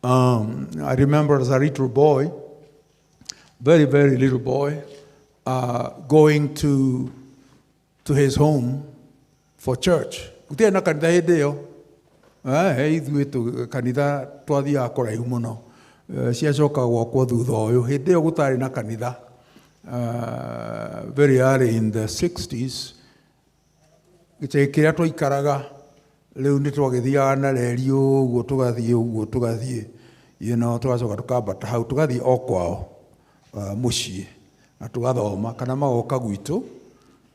I remember as a little boy, very, very little boy, going to his home for church. Gũtirĩ na kanitha hĩndĩ ĩyo. Ithuĩ kanitha twathiaga kũraihu mũno. Ciacoka gwakwo thutha ũyũ. Hĩndĩ ĩyo gũtarĩ na kanitha. Very early in the 60s, gĩcagi kĩrĩa twaikaraga rĩu nĩ twagĩthiaga na reri ũguo, tũgathiĩ ũguo, tũgathiĩ, tũgacoka tũkambata hau, tũgathiĩ o kwao mũciĩ na tũgathoma kana magoka gwitũ.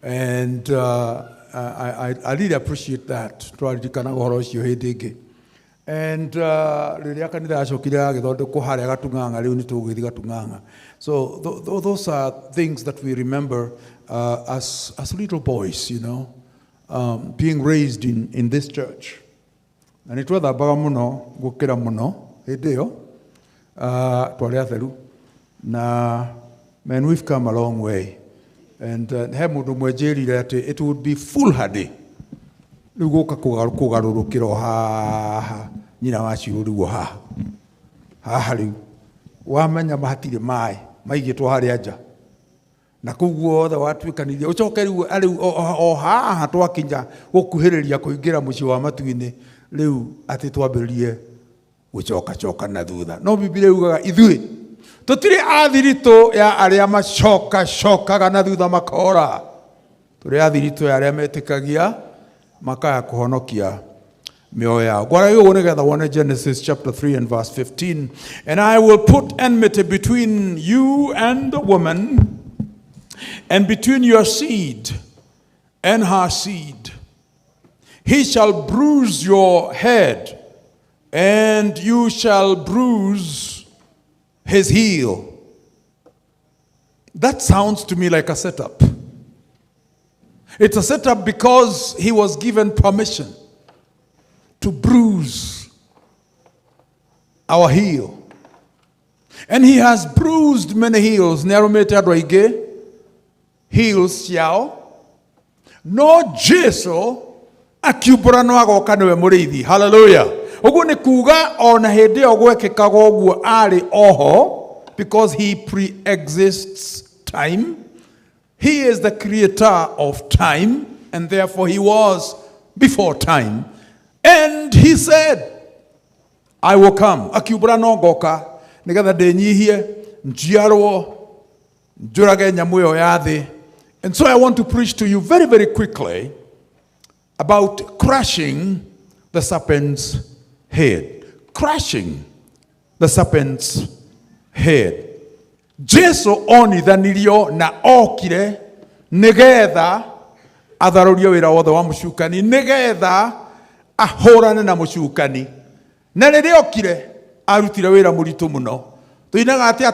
And I really appreciate that. Twaririkanaga ũhoro ũcio hĩndĩ ĩngĩ. And rĩrĩa kanitha yacokire yagĩthondekwo harĩa Gatung'ang'a, rĩu nĩ tũgũgĩthiĩ Gatung'ang'a. So those are things that we remember as little boys, being raised in this church. Na nĩ twethambaga mũno gũkĩra mũno hĩndĩ ĩyo, twarĩ atheru. Na man, we've come a long way. And he mũndũ ũmwe njĩrire atĩ it would be foolhardy rĩu gũka kũgarũrũkĩra o haha nyina wa ciũrũ rĩu o haha haha rĩu wamenya hatirĩ maĩ maigĩtwo harĩa nja na kũu guothe watuĩkanirie ũcoke rĩu rĩu o haha twakinya gũkuhĩrĩria kũingĩra mũciĩ wa matu-inĩ rĩu atĩ twambĩrĩrie gũcokacoka na thutha. No Bibilia yugaga ithuĩ tũtirĩ athiritũ ya arĩa macokacokaga na thutha makora, tũrĩ athiritũ ya arĩa metĩkagia makaya kũhonokia mĩoyo yao. Ngwaragia ũguo nĩgetha wone Genesis chapter 3 and verse 15. And I will put enmity between you and the woman, and between your seed and her seed. He shall bruise your head, and you shall bruise his heel. That sounds to me like a setup. It's a setup because he was given permission to bruise our heel. And he has bruised many heels. Nĩarũmĩte andũ aingĩ heels ciao. No Jesu akiumbũra no agoka nĩwe mũrĩithi. Hallelujah. Ũguo nĩ kuga ona hĩndĩ ĩyo gwekĩkaga ũguo arĩ oho, because he pre-exists time. He is the creator of time, and therefore he was before time. And he said, I will come. Akiumbũra no ngoka nĩgetha ndĩnyihie, njiarwo, njũrage nyamũ ĩyo ya thĩ. And so I want to preach to you very, very quickly about crushing the serpent's head. Crushing the serpent's head. Jesu onithanirio na okire nigetha atharũrie wĩra wothe wa mũcukani, nigetha ahũrane na mũcukani. Na rĩrĩa okire arutire wĩra mũritũ mũno. Tũinaga atĩ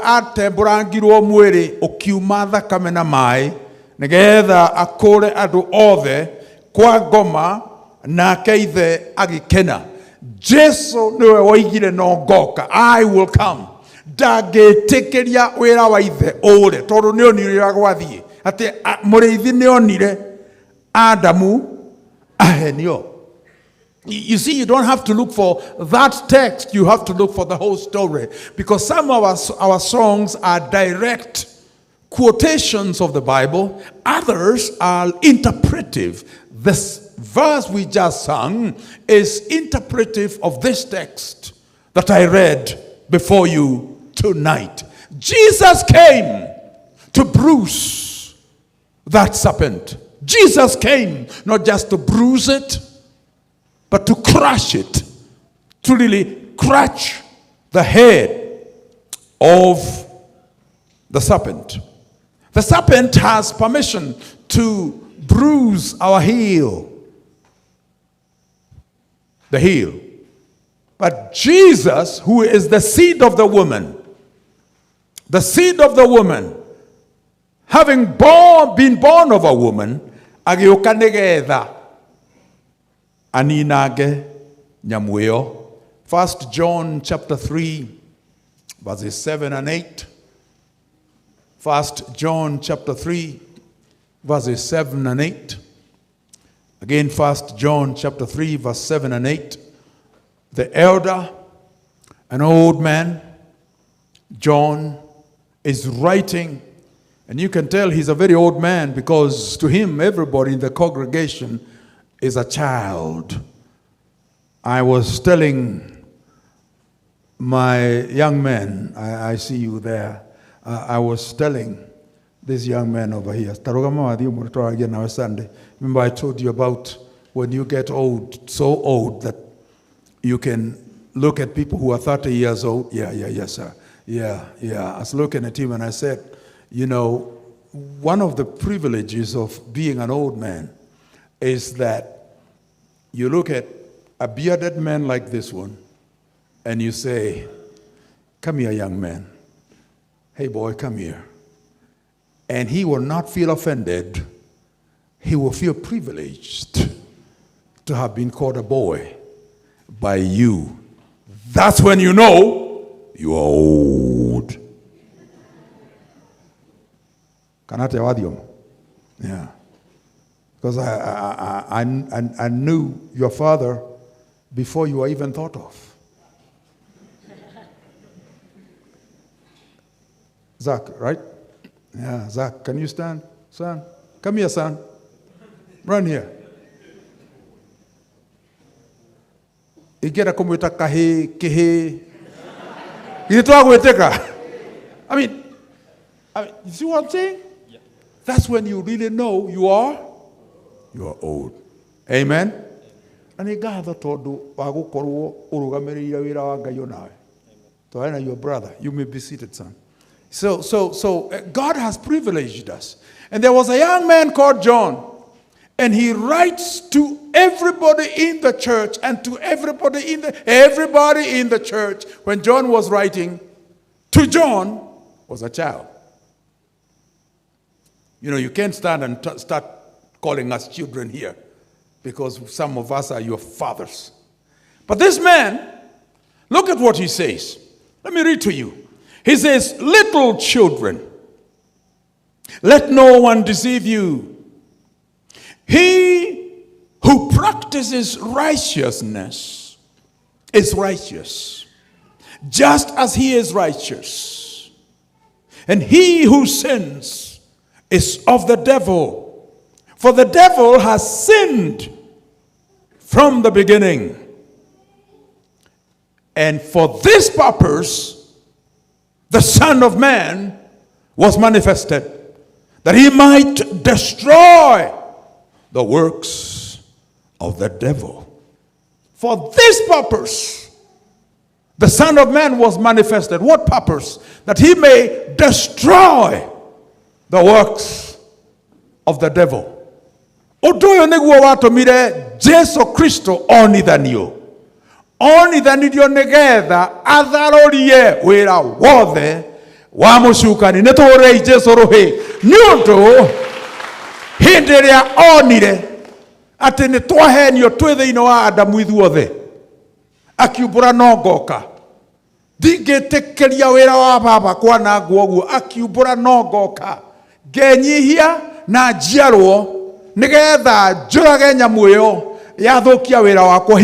atembũrangirwo mwĩrĩ ũkiuma thakame na maĩ nigetha akũre andũ othe kwa ngoma, nake ithe agĩkena. Jesu nĩwe woigire no ngoka, I will come. Ndangĩtĩkĩria wĩra wa ithe ũre, tondũ nĩ onire ũrĩa gwathiĩ atĩ mũrĩithi nĩ onire Adamu ahenio. You see, you don't have to look for that text. You have to look for the whole story. Because some of our songs are direct quotes. quotations of the Bible, others are interpretive. This verse we just sung is interpretive of this text that I read before you tonight. Jesus came to bruise that serpent. Jesus came not just to bruise it, but to crush it, to really crush the head of the serpent. The serpent has permission to bruise our heel. The heel. But Jesus, who is the seed of the woman, the seed of the woman, having been born of a woman, agĩũka nĩgetha aninange nyamũ ĩyo. 1 John chapter 3, verses 7 and 8. 1 John chapter 3, verses 7 and 8. Again, 1 John chapter 3, verse 7 and 8. The elder, an old man, John, is writing, and you can tell he's a very old man because to him, everybody in the congregation is a child. I was telling my young man, I see you there, I was telling this young man over here, Sunday. Remember I told you about when you get old, so old that you can look at people who are 30 years old. Yeah, yeah, yes, sir. Yeah, yeah. I was looking at him and I said, you know, one of the privileges of being an old man is that you look at a bearded man like this one and you say, come here, young man. Hey, boy, come here. And he will not feel offended. He will feel privileged to have been called a boy by you. That's when you know you are old. Yeah. Because I knew your father before you were even thought of. Zach, right? Yeah, Zach, can you stand, son? Come here, son. Run here. Igera kumwita kahi, kihi. I mean, you see what I'm saying? Yeah. That's when you really know you are old. Amen? Na nĩ ngatho tondũ wa gũkorwo ũrũgamĩrĩire wĩra wa Ngai onawe. Twaena your brother. You may be seated, son. So God has privileged us. And there was a young man called John. And he writes to everybody in the church and to everybody in the church. When John was writing, to John was a child. You know, you can't stand and start calling us children here because some of us are your fathers. But this man, look at what he says. Let me read to you. He says, little children, let no one deceive you. He who practices righteousness is righteous, just as he is righteous. And he who sins is of the devil, for the devil has sinned from the beginning. And for this purpose, the Son of Man was manifested, that he might destroy the works of the devil. For this purpose, the Son of Man was manifested. What purpose? That he may destroy the works of the devil. Ũndũ ũyũ nĩguo watũmire Jesu Kristo onithanio. Onithanirio nĩgetha atharũrie wĩra wothe wa mũcukani. Nĩ tũhũrĩrei Jesu rũhĩ. Nĩ ũndũ hĩndĩ ĩrĩa onire atĩ nĩ twahenio twĩ thĩinĩ wa Adamu ithuothe, akiumbũra no ngoka. Ndingĩtĩkĩria wĩra wa baba kwanangwo ũguo. Akiumbũra no ngoka, ngenyihia na njiarwo nĩgetha njũrage nyamũ ĩyo yathũkia wĩra wakwa.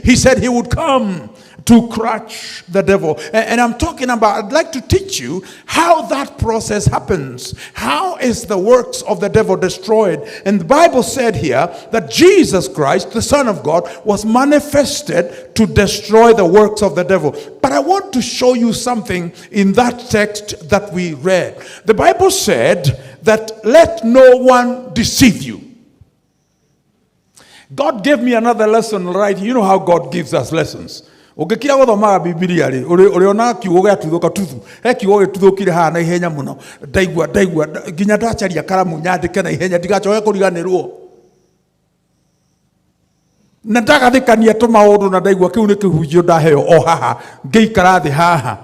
He said he would come to crush the devil. And I'm talking about, I'd like to teach you how that process happens. How is the works of the devil destroyed? And the Bible said here that Jesus Christ, the Son of God, was manifested to destroy the works of the devil. But I want to show you something in that text that we read. The Bible said that let no one deceive you. God gave me another lesson, right? You know how God gives us lessons. Ũngĩkira gũthomaga Bibilia rĩ, ũrĩonaga kiugo gĩatuthũka tuthu. He kiugo gĩtuthũkire haha na ihenya mũno. Ndaigua nginya ndacaria karamu nyandĩke na ihenya ndigacoke kũriganĩrwo. Na ndagathĩkania tũmaũndũ na ndaigua kĩu nĩ kĩhunjio ndaheo o haha ngĩikara thĩ haha.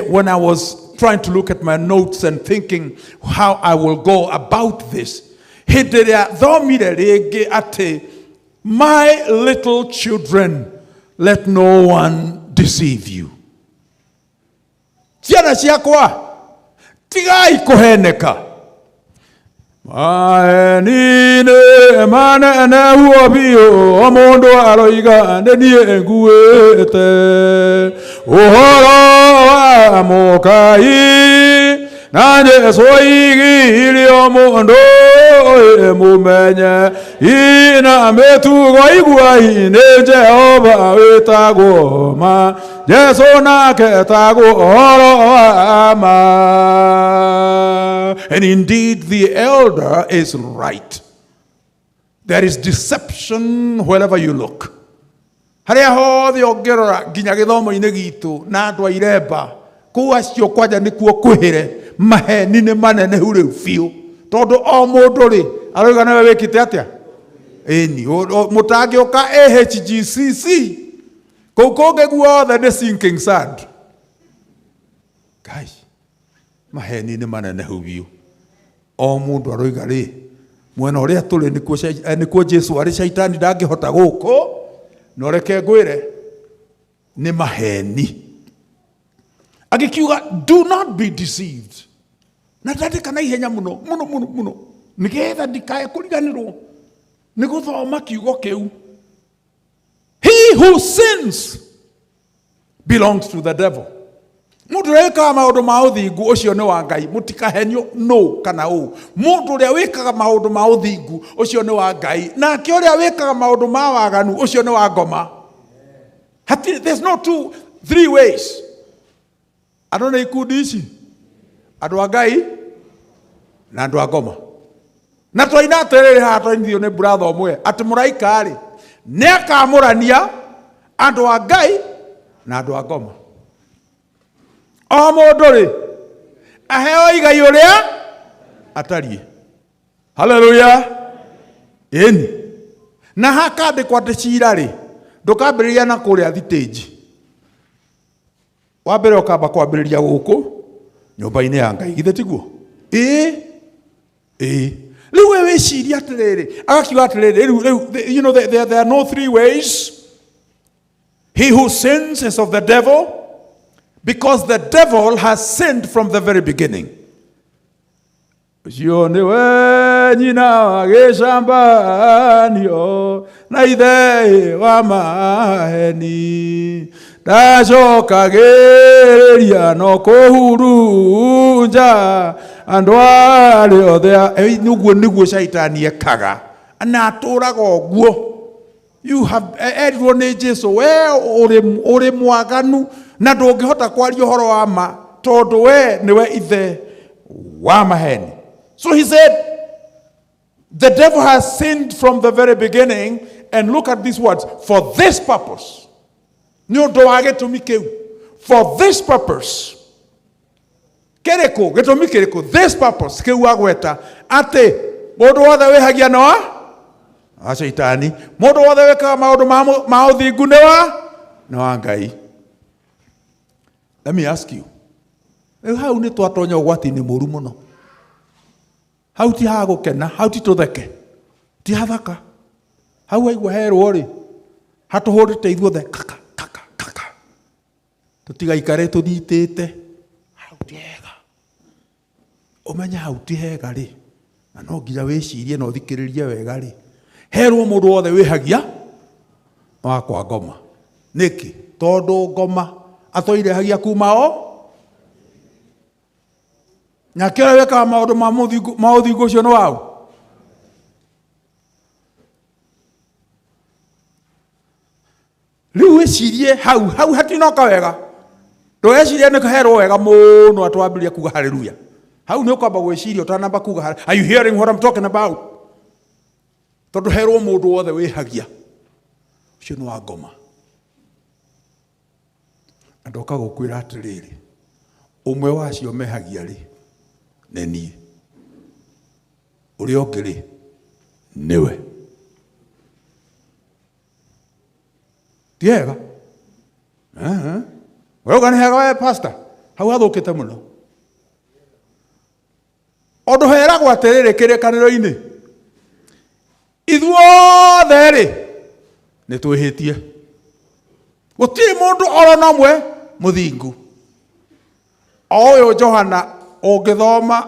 When I was trying to look at my notes and thinking how I will go about this, hĩndĩ ĩrĩa thomire rĩngĩ atĩ, my little children, let no one deceive you. Ciana ciakwa, tigai kũheneka. Maeni-inĩ manene huo biũ, o mũndũ aroiga nĩ niĩ nguĩte. Ũhoro wa Mũkai, na Jesũ oigire o mũndũ mũmenye, ina mĩtugo igua-inĩ Jehova wĩtagwo ma, Jesũ nake etagwo ũhoro wa ma. And indeed the elder is right. There is deception wherever you look. Harĩa hothe ũngĩrora nginya gĩthomo-inĩ gitũ na andũ a iremba, kũu acio kwanja nĩkuo kwĩhĩre, maheni nĩ manenehu rĩu biũ. Tondũ o mũndũ rĩ, aroiga nĩwe wĩkĩte atĩa? Ĩni, mũtangĩũka AHGCC, kũu kũngĩ guothe nĩ sinking sand. Ngai, maheni nĩ manenehu biũ. O mũndũ aroiga rĩ, mwena ũrĩa tũrĩ nĩkuo Jesũ arĩ, caitani ndangĩhota gũkũ, no reke ngwĩre, nĩ maheni. Agĩkiuga, do not be deceived. Na ndandĩka na ihenya mũno, mũno, mũno, mũno, nĩgetha ndikae kũriganĩrwo nĩ gũthoma kiugo kĩu. He who sins belongs to the devil. Mũndũ ũrĩa wĩkaga maũndũ ma ũthingu ũcio nĩ wa Ngai, mũtikahenio no kana ũ. Mũndũ ũrĩa wĩkaga maũndũ ma ũthingu ũcio nĩ wa Ngai, nake ũrĩa wĩkaga maũndũ ma waganu ũcio nĩ wa ngoma. Hatirĩ, there's no two, three ways. Andũ nĩ ikundi ici, andũ a Ngai na andũ a ngoma. Na twaina atĩrĩrĩ haha twainithio nĩ brother ũmwe atĩ mũraika rĩ nĩ akamũrania andũ a Ngai na andũ a ngoma. O mũndũ rĩ aheo igai ũrĩa atariĩ. Hallelujah. Ĩni. Na hakandĩkwo atĩ cira rĩ ndũkambĩrĩria na kũrĩa thitĩnji. Wa mbere ũkamba kwambĩrĩria gũkũ nyũmba-inĩ ya Ngai, githĩ tiguo? Ĩĩ. Ĩĩ. Rĩu we wĩcirie atĩrĩrĩ, agakiuga atĩrĩrĩ, rĩu, you know, there are no three ways. He who sins is of the devil, because the devil has sinned from the very beginning. Ũcio nĩwe nyina wa gĩcambanio na ithe wa maheni, ndacokagĩrĩria no kũhurunja andũ arĩa othe. Ũguo nĩguo caitani ekaga, na atũraga ũguo. You have erirwo nĩ Jesũ, we ũrĩ mwaganu na ndũngĩhota kwaria ũhoro wa ma tondũ we nĩwe ithe wa maheni. So he said, the devil has sinned from the very beginning, and look at these words, for this purpose. Nĩ ũndũ wa gĩtũmi kĩu. For this purpose. Kĩrĩkũ? Gĩtũmi kĩrĩkũ? This purpose kĩu agweta atĩ mũndũ wothe wĩhagia nĩ wa wa caitani, mũndũ wothe wĩkaga maũndũ ma ũthingu nĩ wa Ngai. Let me ask you. Rĩu hau nĩ twatonya ũgwati-inĩ mũru mũno. Hau ti ha gũkena, hau ti tũtheke, ti hathaka. Hau waigua herwo rĩ, hatũhũrĩte ithuothe kaka kaka kaka, tũtigaikare tũthitĩte. Hau ti hega. Ũmenye hau ti hega rĩ, na no nginya wĩcirie na ũthikĩrĩrie wega rĩ, herwo mũndũ wothe wĩhagia wa kwa ngoma. Nĩkĩ? Tondũ ngoma atũire hagia kuma o nake ũrĩa wĩkaga maũndũ ma ũthingu ũcio nĩ waũ? Rĩu wĩcirie hau hau hatinoka wega. Ndũgecirie nĩ herwo wega mũno atĩ wambĩrĩria kuga haleluya. Hau nĩ ũkwamba gwĩciria ũtanamba kuga hale-. Are you hearing what I'm talking about? Tondũ herwo mũndũ wothe wĩhagia ũcio nĩ wa ngoma. Na ndoka gũkwĩra atĩrĩrĩ, ũmwe wacio mehagia rĩ nĩ niĩ, ũrĩa ũngĩ rĩ nĩwe. Ti hega? Ũrauga nĩ hega we pastor? Hau hathũkĩte mũno. Ũndũ heragwo atĩrĩrĩ kĩrĩkanĩro-inĩ, ithuothe rĩ nĩ twĩhĩtie, gũtirĩ mũndũ oro na ũmwe mũthingu. O ũyũ Johana ũngĩthoma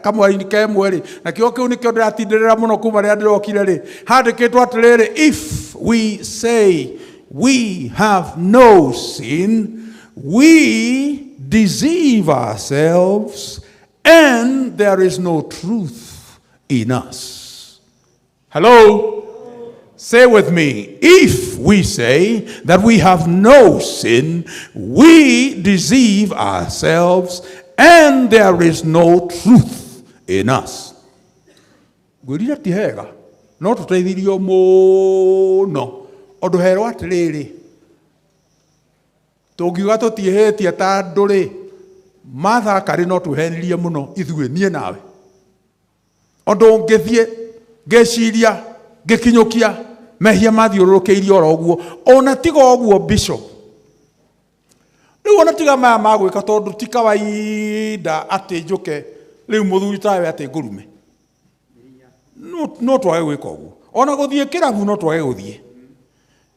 kamweri kemwe rĩ, na kĩo kĩu nĩkĩo ndĩratindĩrĩra mũno kuma rĩrĩa ndĩrokire rĩ, handĩkĩtwo atĩrĩrĩ, if we say we have no sin, we deceive ourselves and there is no truth in us. Hello? Say with me, if we say that we have no sin, we deceive ourselves and there is no truth in us. Ngwĩrire ti hega, no tũteithirio mũno. Ũndũ herwo atĩrĩrĩ, tũngiuga tũtiĩhĩtie ta andũ rĩ, mathakarĩ no twĩhenirie mũno ithuĩ, niĩ nawe. Ũndũ ũngĩthiĩ ngĩciria ngĩkinyũkia mehia mathiũrũrũkĩirie oro ũguo, ona tiga ũguo bishop. Rĩu ona tiga maya ma gwĩka, tondũ ti kawaida atĩ njũke rĩu mũthuri tawe atĩ ngũrume. No twage gwĩka ũguo. Ona gũthiĩ kĩrabu no twage gũthiĩ.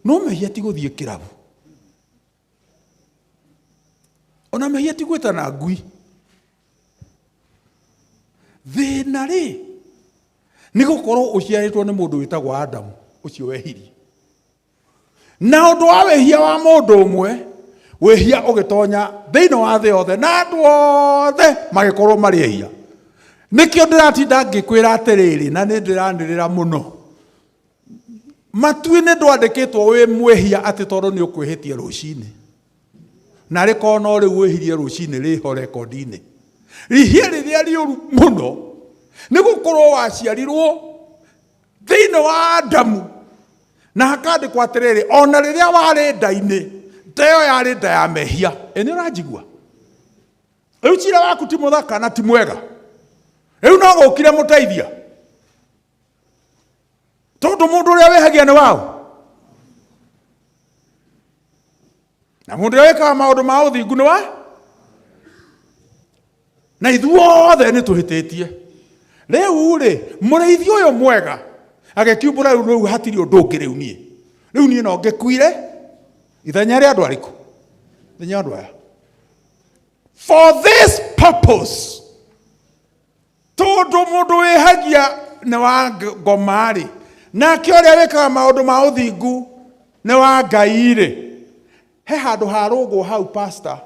No mehia ti gũthiĩ kĩrabu. Ona mehia ti gwĩtana ngui. Thĩna rĩ nĩ gũkorwo ũciarĩtwo nĩ mũndũ wĩtagwo Adamu ũcio wehirie. Na ũndũ wa wĩhia wa mũndũ ũmwe, wĩhia ũgĩtonya thĩinĩ wa thĩ yothe na andũ othe magĩkorwo marĩ ehia. Nĩkĩo ndĩratinda ngĩkwĩra atĩrĩrĩ, na nĩ ndĩranĩrĩra mũno, matu-inĩ ndwandĩkĩtwo wĩ mwĩhia atĩ tondũ nĩ ũkwĩhĩtia rũcinĩ. Na rĩkorwo no rĩu wĩhirie rũcinĩ rĩho rekondi-inĩ. Rihia rĩrĩa rĩũru mũno nĩ gũkorwo waciarirwo thĩinĩ wa Adamu, na hakandĩkwo atĩrĩrĩ, ona rĩrĩa warĩ nda-inĩ, nda ĩyo yarĩ nda ya mehia. Ĩ nĩ ũranjigua? Rĩu cira waku ti mũthaka na ti mwega. Rĩu no gũkire mũteithia, tondũ mũndũ ũrĩa wĩhagia nĩ waũ, na mũndũ ũrĩa wĩkaga maũndũ ma ũthingu nĩ wa, na ithuothe nĩ tũhĩtĩtie. Rĩu rĩ, mũrĩithi ũyũ mwega agĩkiumbũra rĩu, rĩu hatirĩ ũndũ ũngĩ. Rĩu niĩ, rĩu niĩ no ngĩkuire ithenya rĩa andũ arĩkũ? Ithenya andũ aya. For this purpose, tondũ mũndũ wĩhagia nĩ wa ngoma rĩ, nake ũrĩa wĩkaga maũndũ ma ũthingu nĩ wa Ngai rĩ. He handũ harũngwo hau pastor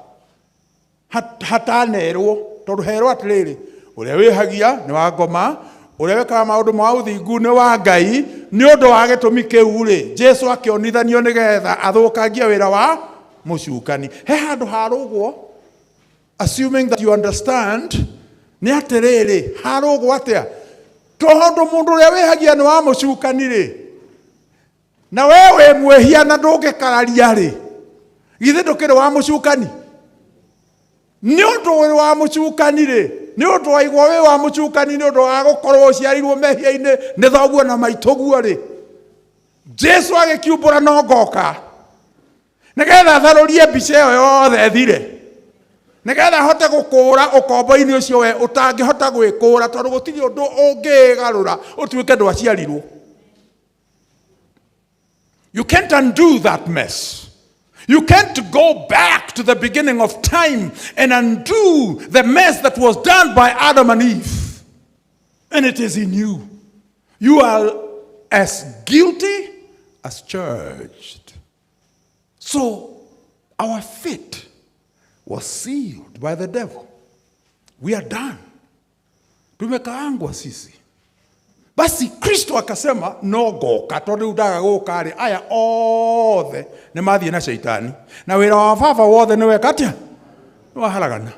hatanerwo, tondũ herwo atĩrĩrĩ, ũrĩa wĩhagia nĩ wa ngoma, ũrĩa wĩkaga maũndũ ma ũthingu nĩ wa Ngai. Nĩ ũndũ wa gĩtũmi kĩu rĩ, Jesu akĩonithanio nĩgetha athũkangie wĩra wa mũcukani. He handũ harũgwo, assuming that you understand, nĩ atĩrĩrĩ, harũgwo atĩa? Tondũ mũndũ ũrĩa wĩhagia nĩ wa mũcukani rĩ, na we wĩ mwĩhia na ndũngĩkararia rĩ, githĩ ndũkĩrĩ wa mũcukani? Nĩ ũndũ wĩ wa mũcukani rĩ, nĩ ũndũ waigwo wĩ wa mũcukani nĩ ũndũ wa gũkorwo ũciarirwo mehia-inĩ nĩ thoguo na maitũguo rĩ, Jesu agĩkiumbũra no ngoka nĩgetha tharũrie mbica ĩyo yothe ĩthire, nĩgetha hote gũkũũra ũkombo-inĩ ũcio we ũtangĩhota gwĩkũũra, tondũ gũtirĩ ũndũ ũngĩgarũra ũtuĩke ndwaciarirwo. You can't undo that mess. You can't go back to the beginning of time and undo the mess that was done by Adam and Eve. And it is in you. You are as guilty as charged. So, Our fate was sealed by the devil. We are done. Tumekaangwa sisi. Basi Kristo akasema no ngoka, tondũ rĩu ndaga gũka rĩ, aya othe nĩ mathiĩ na shaitani, na wĩra wa baba wothe nĩ weka atĩa? Nĩ waharagana.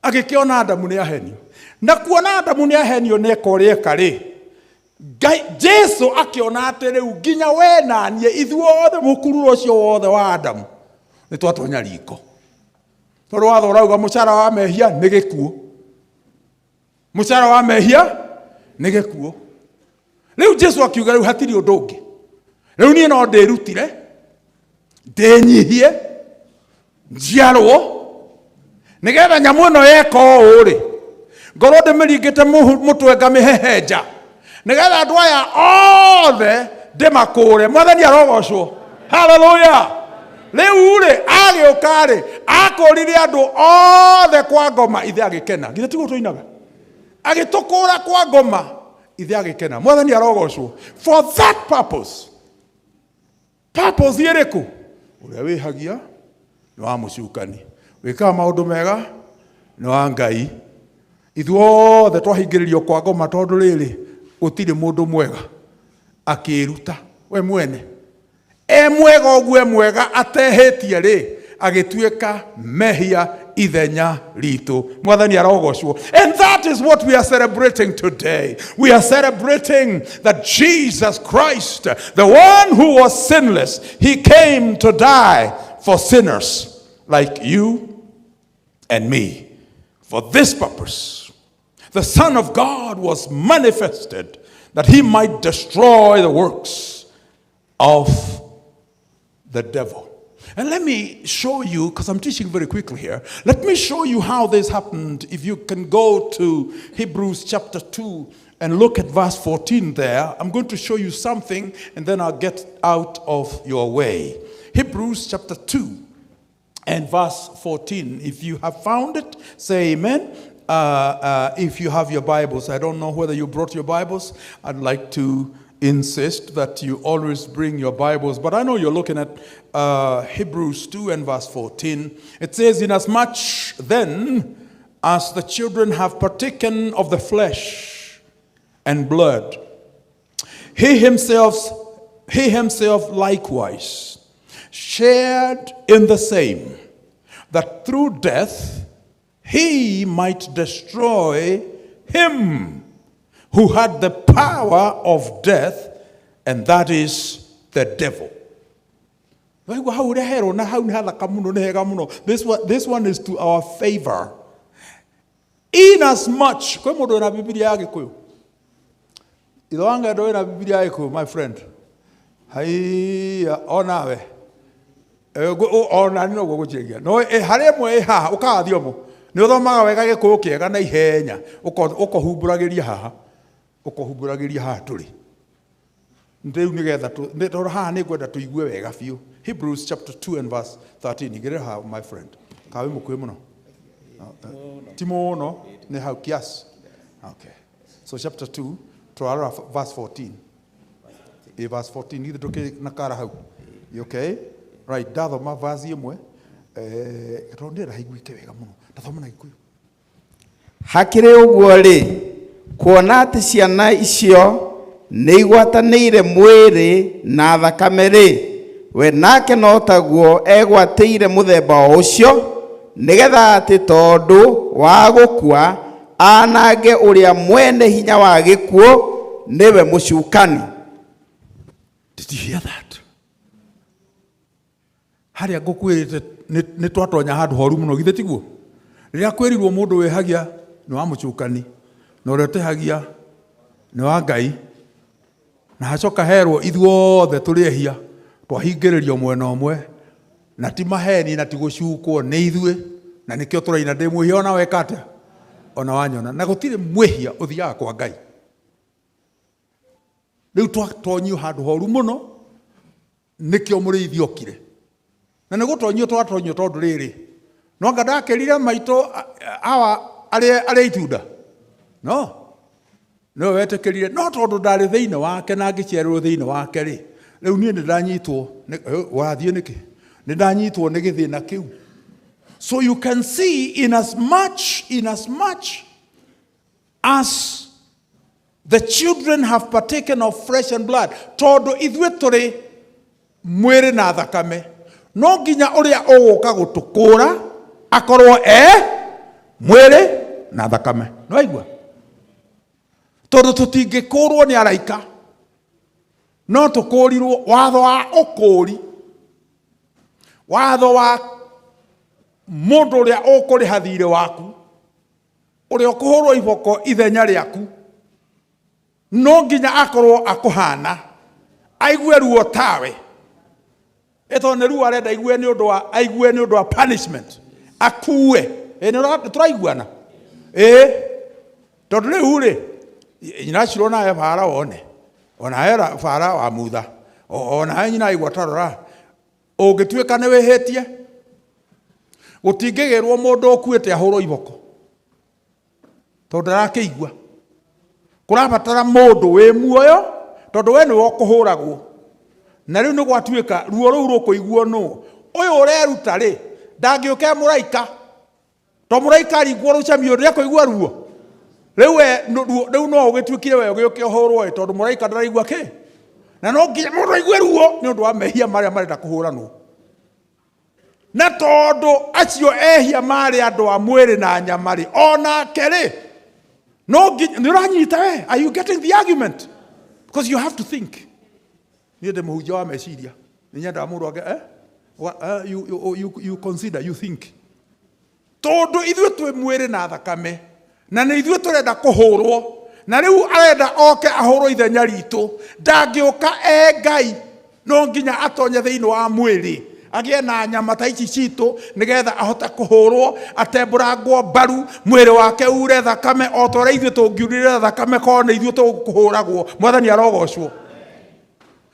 Agĩkĩona Adamu nĩ ahenio, na kuona Adamu nĩ ahenio nĩ eka ũrĩa eka rĩ, Ngai Jesu akĩona atĩ rĩu nginya we na niĩ ithuothe mũkururo ũcio wothe wa Adamu nĩ twatonya riko, tondũ watho ũrauga mũcara wa mehia nĩ gĩkuũ, mũcara wa mehia nĩ gĩkuũ. Rĩu Jesu akiuga rĩu hatirĩ ũndũ ũngĩ, rĩu niĩ no ndĩrutire, ndĩnyihie, njiarwo, nĩgetha nyamũ ĩno yeka ũũ rĩ, ngorwo ndĩmĩringĩte mũtwe ngamĩhehenja, nĩgetha andũ aya othe ndĩmakũre. Mwathani arogocwo. Haleluya. Rĩu rĩ, agĩũka rĩ, akũrire andũ othe kwa ngoma, ithe agĩkena. Githĩ tiguo tũinaga? Agĩtũkũra kwa ngoma, ithe agĩkena. Mwathani arogocwo. For that purpose. Purpose ĩrĩkũ? Ũrĩa wĩhagia nĩ wa mũcukani, wĩkaga maũndũ mega nĩ wa Ngai. Ithuothe twahingĩrĩrio kwa ngoma tondũ rĩrĩ, gũtirĩ mũndũ mwega akĩĩruta we mwene e mwega ũguo, e mwega atehĩtie rĩ, agĩtuĩka mehia ithenya ritũ. Mwathani arogocwo. And that is what we are celebrating today. We are celebrating that Jesus Christ, the one who was sinless, he came to die for sinners like you and me. For this purpose, the Son of God was manifested, that he might destroy the works of the devil. And let me show you, because I'm teaching very quickly here, let me show you how this happened. If you can go to Hebrews chapter 2 and look at verse 14 there, I'm going to show you something and then I'll get out of your way. Hebrews chapter 2 and verse 14. If you have found it, say amen. If you have your Bibles, I don't know whether you brought your Bibles. I'd like to insist that you always bring your Bibles, but I know you're looking at Hebrews 2 and verse 14. It says, inasmuch then as the children have partaken of the flesh and blood, he himself likewise shared in the same, that through death he might destroy him who had the power of death, and that is the devil. Waigua hau ũrĩa herwo na hau nĩ hathaka mũno, nĩ hega mũno. This one is to our favor. Inasmuch, kwĩ mũndũ wĩna Bibilia ya Gĩkũyũ? Ithe wa Ng'endo wĩna Bibilia ya Gĩkũyũ, my friend. Haiya, onawe. Ona nĩ noguo gũcenjia. No, harĩ ĩmwe ĩ haha, ũkaga thiomo. Nĩ ũthomaga wega Gĩkũyũ kĩega na ihenya, ũkohumbũragĩria haha. Ũkohumbũragĩria haha tũrĩ. Rĩu nĩgetha tondũ haha nĩ ngwenda tũigue wega biũ. Hebrews chapter 2 and verse 13. Igĩrĩra haha, my friend. Kawe mũkuhĩ mũno. Ti mũno, nĩ hau kiasi. Okay. So chapter 2, tũrarora verse 14. Verse 14, ithe ndũkĩrĩ na kara hau. You okay? Right, ndathoma verse ĩmwe. Tondũ ndĩrenda haiguĩke wega mũno. Ndathoma na Gĩkũyũ. Hakĩrĩ ũguo rĩ, kuona atĩ ciana icio nĩ igwatanĩire mwĩrĩ na thakame rĩ, we nake no taguo egwatĩire mũthemba o ũcio, nĩgetha atĩ tondũ wa gũkua anange ũrĩa mwene hinya wa gĩkuũ, nĩwe mũcukani. Did you hear that? Harĩa ngũkwĩrĩte nĩ twatonya handũ horu mũno, githĩ tiguo? Rĩrĩa kwĩrirwo mũndũ wĩhagia nĩ wa mũcukani, na ũrĩa ũtehagia nĩ wa Ngai, na hacoka herwo ithuothe tũrĩ ehia, twahingĩrĩrio mwena ũmwe, na ti maheni na ti gũcukwo nĩ ithuĩ, na nĩkĩo tũraina ndĩ mwĩhia ona weka atĩa? Ona wanyona. Na gũtirĩ mwĩhia ũthiaga kwa Ngai. Rĩu twatonyio handũ horu mũno, nĩkĩo mũrĩithi okire. Na nĩ gũtonyio twatonyio tondũ rĩrĩ, no anga ndakĩrire maitũ awa arĩa itunda? No. Nĩwe wetĩkĩrire, no tondũ ndarĩ thĩinĩ wake na ngĩciarĩrwo thĩinĩ wake rĩ, rĩu niĩ nĩ ndanyitwo, wathiĩ nĩkĩ? Nĩ ndanyitwo nĩ gĩthĩna kĩu. So you can see in as much, in as much as the children have partaken of flesh and blood, tondũ ithuĩ tũrĩ mwĩrĩ na thakame, no nginya ũrĩa ũgũka gũtũkũra akorwo e mwĩrĩ na thakame. Nĩ waigua? Tondũ tũtingĩkũrwo nĩ araika, no tũkũrirwo watho wa ũkũri, watho wa mũndũ ũrĩa ũkũrĩha thirĩ waku, ũrĩa ũkũhũrwo iboko ithenya rĩaku, no nginya akorwo akũhana, aigue ruo tawe. Ĩ tondũ nĩ ruo arenda aigue nĩ ũndũ wa, aigue nĩ ũndũ wa punishment, akue. Ĩ nĩ tũraiguana? Ĩ tondũ rĩu rĩ, nyina acirwo nawe bara wone, onawe bara wa mutha, onawe nyina aigua tarora, ũngĩtuĩka nĩ wĩhĩtie, gũtingĩgĩrwo mũndũ ũkuĩte ahũrwo iboko, tondũ ndarakĩigua. Kũrabatara mũndũ wĩ muoyo, tondũ we nĩwe ũkũhũragwo. Na rĩu nĩ gwatuĩka ruo rũu rũkũiguo nũ? Ũyũ ũreruta rĩ, ndangĩũka e mũraika, to mũraika aringwo rũcamio nĩekũigua ruo. Rĩu we, ruo, rĩu no ũgĩtuĩkire we ũgĩũke ũhũrwo ĩ, tondũ mũraika ndaraigua kĩ? Na no nginya mũndũ aigue ruo nĩ ũndũ wa mehia marĩa marenda kũhũranwo. Na tondũ acio ehia marĩ andũ a mwĩrĩ na nyama rĩ, onake rĩ, no nginya, nĩ ũranyita we? Are you getting the argument? Because you have to think. Niĩ ndĩ mũhunjia wa meciria. Nĩ nyendaga mũndũ ake, eh? Wa, you, you, you, you consider, you think. Tondũ ithuĩ twĩ mwĩrĩ na thakame, na nĩ ithuĩ tũrenda kũhũrwo, na rĩu arenda oke ahũrwo ithenya ritũ. Ndangĩũka e Ngai, no nginya atonye thĩinĩ wa mwĩrĩ, agĩe na nyama ta ici citũ, nĩgetha ahote kũhũrwo, atembũrangwo mbaru, mwĩrĩ wake ure thakame, o ta ũrĩa ithuĩ tũngiurire thakame korwo nĩ ithuĩ tũkũhũragwo. Mwathani arogocwo.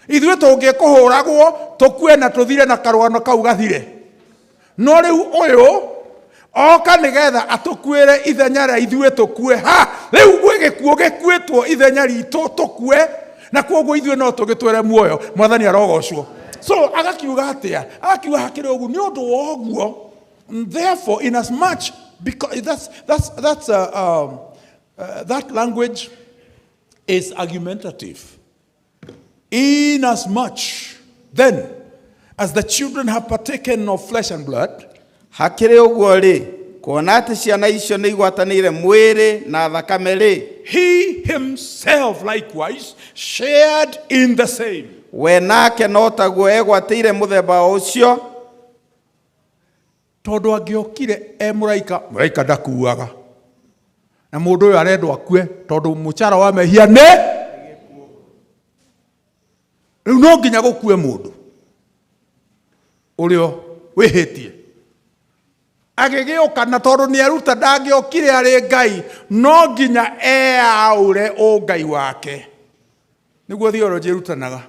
Ithuĩ tũngĩkũhũragwo, tũkue na tũthire na karũgano kau gathire. No rĩu ũyũ oka nĩgetha atũkuĩre ithenya rĩa ithuĩ tũkue. Ha, rĩu gwĩ gĩkuũ gĩkuĩtwo ithenya ritũ tũkue, na kwoguo ithuĩ no tũgĩtwĩre muoyo. Mwathani arogocwo. So agakiuga atĩa? Agakiuga hakĩrĩ ũguo, nĩ ũndũ wa ũguo, therefore in as much because that's, that language is argumentative. In as much then as the children have partaken of flesh and blood, Hakĩrĩ ũguo rĩ, kuona atĩ ciana icio nĩ igwatanĩire mwĩrĩ na thakame rĩ, he himself likewise shared in the same. We nake no taguo egwatĩire mũthemba o ũcio. Tondũ angĩokire e mũraika, mũraika ndakuaga. Na mũndũ ũyũ arendwo akue tondũ mũcara wa mehia nĩ rĩu no nginya gũkue mũndũ ũrĩa wĩhĩtie. Agĩgĩũka na tondũ nĩ eruta ndangĩokire arĩ Ngai, no nginya eyaũre ũngai wake. Nĩguo theology ĩrutanaga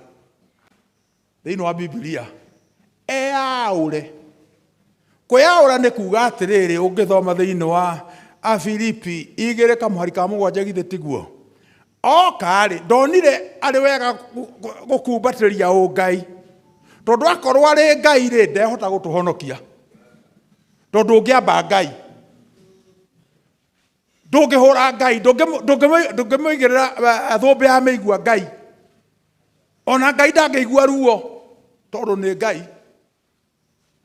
thĩinĩ wa Biblia. Eyaũre. Kwĩyaũra nĩ kuga atĩrĩrĩ, ũngĩthoma thĩinĩ wa Afilipi igĩrĩ kamũhari ka mũgwanja githĩ tiguo? Oka rĩ, ndonire arĩ wega gũkumbatĩria ũngai, tondũ akorwo arĩ Ngai rĩ, ndehota gũtũhonokia. Tondũ ũngĩamba Ngai, ndũngĩhũra Ngai, ndũngĩmũigĩrĩra thũmbĩ ya mĩigua Ngai. Ona Ngai ndangĩigua ruo, tondũ nĩ Ngai.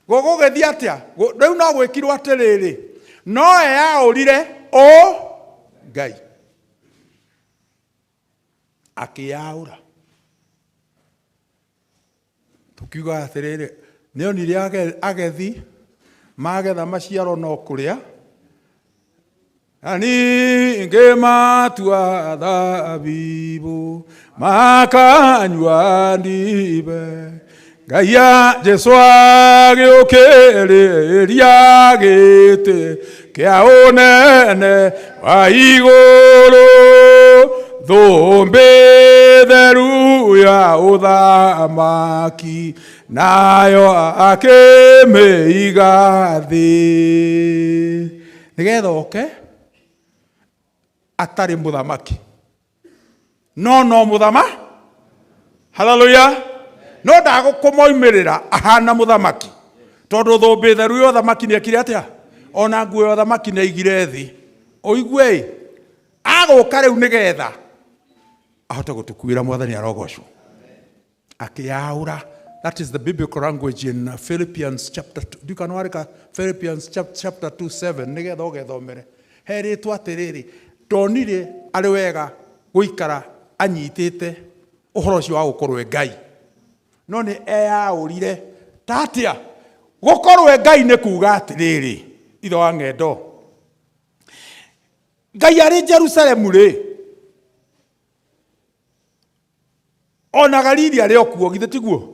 Gũgũgĩthiĩ atĩa? Rĩu no gwĩkirwo atĩrĩrĩ, no eyaũrire ũ Ngai. Akĩyaũra. Tũkiuga atĩrĩrĩ, nĩonire agethi magetha maciaro no kũrĩa, na ningĩ matua thabibũ makanyua ndibe. Ngai a Jesũ agĩũkĩrĩria gĩtĩ kĩa ũnene wa igũrũ, thũmbĩ theru ya ũthamaki nayo akĩmĩiga thĩ, nĩgetha oke atarĩ mũthamaki, no no mũthama. Haleluya. No ndagũkũmoimĩrĩra ahana mũthamaki. Tondũ thũmbĩ theru ya ũthamaki nĩ ekire atĩa? Ona nguo ya ũthamaki nĩ aigire thĩ. Ũigue-ĩ, agũka rĩu nĩgetha ahote gũtũkuĩra. Mwathani arogocwo. Akĩyaũra. That is the biblical language in Philippians chapter 2. Ndiũ kana warĩka Philippians chapter 2 7 nĩgetha ũgethomere. Herĩtwo atĩrĩrĩ, ndonire arĩ wega gũikara anyitĩte ũhoro ũcio wa gũkorwo e Ngai, no nĩ eyaũrire. Ta atĩa gũkorwo e Ngai? Nĩ kuga atĩrĩrĩ, ithe wa ng'endo, Ngai arĩ Jerusalemu rĩ, ona Galili arĩ o kuo, githĩ tiguo?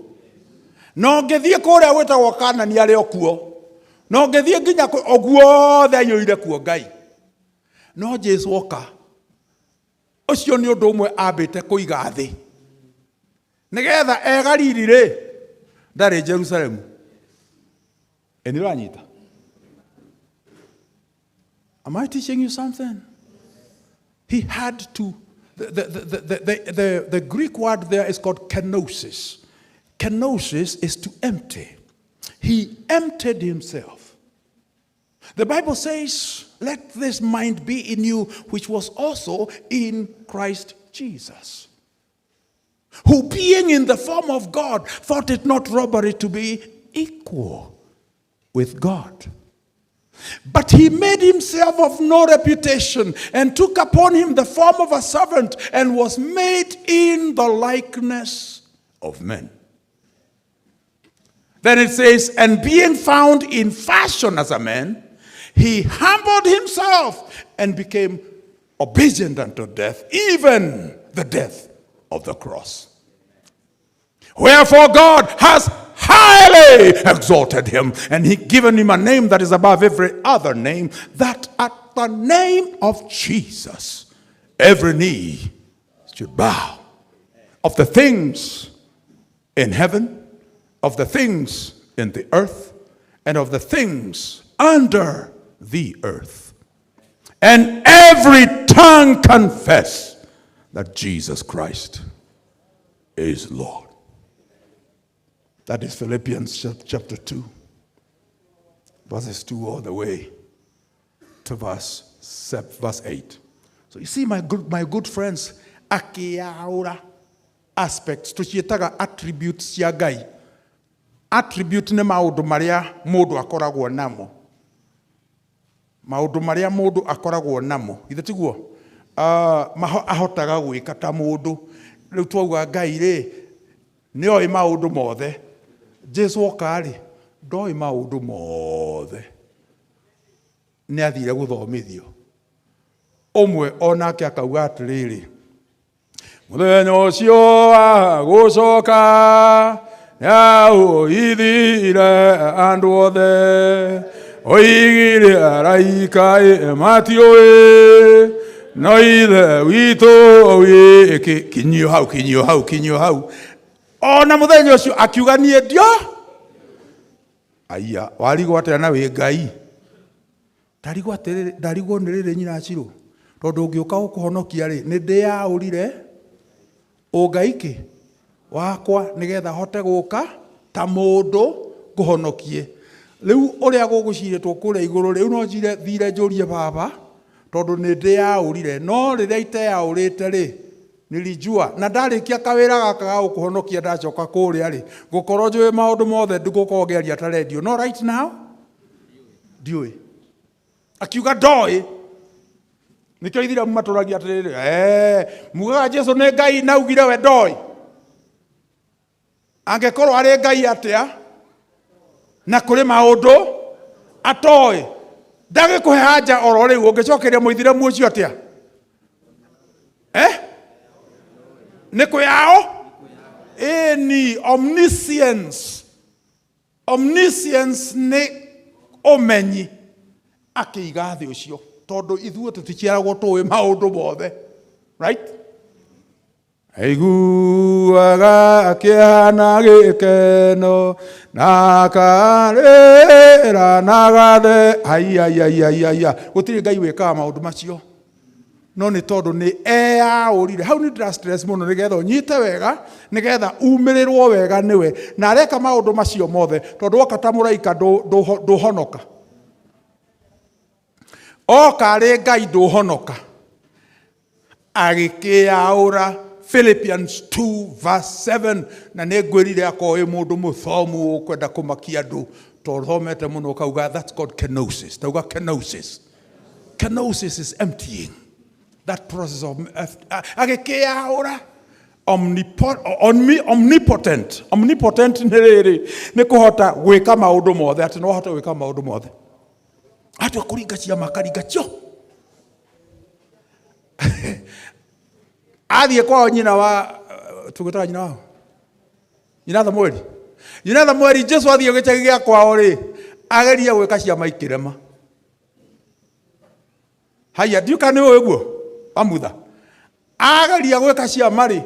Na ũngĩthiĩ kũrĩa gwĩtagwo Kanani arĩ o kuo, na ũngĩthiĩ nginya o guothe aiyũire kuo Ngai. No Jesu oka, ũcio nĩ ũndũ ũmwe ambĩte kũiga thĩ, nĩgetha e Galili rĩ, ndarĩ Jerusalemu. Ĩ nĩ ũranyita? Am I teaching you something? He had to, the Greek word there is called kenosis. Kenosis is to empty. He emptied himself. The Bible says, "Let this mind be in you, which was also in Christ Jesus, who being in the form of God, thought it not robbery to be equal with God. But he made himself of no reputation and took upon him the form of a servant and was made in the likeness of men." Then it says, "And being found in fashion as a man, he humbled himself and became obedient unto death, even the death of the cross. Wherefore God has highly exalted him, and he given him a name that is above every other name, that at the name of Jesus every knee should bow, of the things in heaven, of the things in the earth, and of the things under the earth. And every tongue confess that Jesus Christ is Lord." That is Philippians chapter 2, verses 2 all the way to verse 8. So you see, my good friends, akĩyaũra aspects, tũciĩtaga attributes cia Ngai. Attribute nĩ maũndũ marĩa mũndũ akoragwo namo. Maũndũ marĩa mũndũ akoragwo namo. Githĩ tiguo? Ahotaga gwĩka ta mũndũ. Rĩu twauga Ngai rĩ, nĩ oĩ maũndũ mothe. Jesu oka rĩ, ndoĩ maũndũ mothe. Nĩ athire gũthomithio. Ũmwe onake akauga atĩrĩrĩ, mũthenya ũcio wa gũcoka nĩaũithire andũ othe, oigire araika ĩ matiũĩ, no Ithe witũ wĩkĩ. Kinyio hau, kinyio hau, kinyio hau. Ona mũthenya ũcio akiuga, "Niĩ ndio aiya." Warigwo atĩa na wĩ Ngai? Ndarigwo atĩrĩrĩ, ndarigwo nĩ rĩrĩ nyina Cirũ, tondũ ũngĩũka gũkũhonokia rĩ, nĩ ndĩyaũrire ũngai kĩ wakwa nĩgetha hote gũka ta mũndũ ngũhonokie. Rĩu ũrĩa gũgũcirĩtwo kũrĩa igũrũ, rĩu no njire thire njũrie baba, tondũ nĩ ndĩyaũrire. No rĩrĩa iteyaũrĩte rĩ, nilijua na ndarĩkia kawĩra gaka ga gũkũhonokia, ndacoka kũrĩa rĩ, ngũkorwo njũĩ maũndũ mothe, ngũkorwo ngĩaria ta radio. No right now ndiũĩ. Akiuga ndoĩ. Nĩkĩo ithiramu matũragia atĩrĩrĩ, mugaga Jesu nĩ Ngai, na ugire we ndoĩ. Angĩkorwo arĩ Ngai atĩa na kũrĩ maũndũ atoĩ? Ndagĩkũhe hanja oro rĩu. Ũngĩcokeria mũithiramu ũcio atĩa? Eh, nĩ kwĩyao ĩni. Omniscience, omniscience nĩ ũmenyi. Akĩiga thĩ ũcio, tondũ ithuĩ tũticiaragwo tũĩ maũndũ mothe, right? Aiguaga kĩeha na gĩkeno na karĩra na gathe aiaiaiaiaia. Gũtirĩ Ngai wĩkaga maũndũ macio. No nĩ tondũ nĩ eyaũrire. Hau nĩ ndĩra stress mũno nĩgetha ũnyite wega, nĩgetha umĩrĩrwo wega nĩwe. Na areka maũndũ macio mothe tondũ woka ta mũraika ndũhonoka. Oka arĩ Ngai ndũhonoka. Agĩkĩyaũra Philippians 2 verse 7. Na nĩ ngwĩrire akorwo wĩ mũndũ mũthomu ũkwenda kũmakia andũ tondũ ũthomete mũno ũkauga that's called kenosis. Tauga kenosis. Kenosis is emptying. That process of agĩkĩyaũra omnipotent. Omnipotent nĩ rĩrĩ, nĩ kũhota gwĩka maũndũ mothe, atĩ no ahote gwĩka maũndũ mothe. Atua kũringa ciama akaringa cio. Athiĩ kwao nyina wa tũgĩtaga nyina wao, nyina Samueli. Nyina Samueli, Jesu athiĩ gĩcagi gĩa kwao rĩ, ageria gwĩka ciama ikĩrema. Haya, ndiũ kana nĩ ũĩ ũguo amutha. Ageria gwĩka ciama rĩ,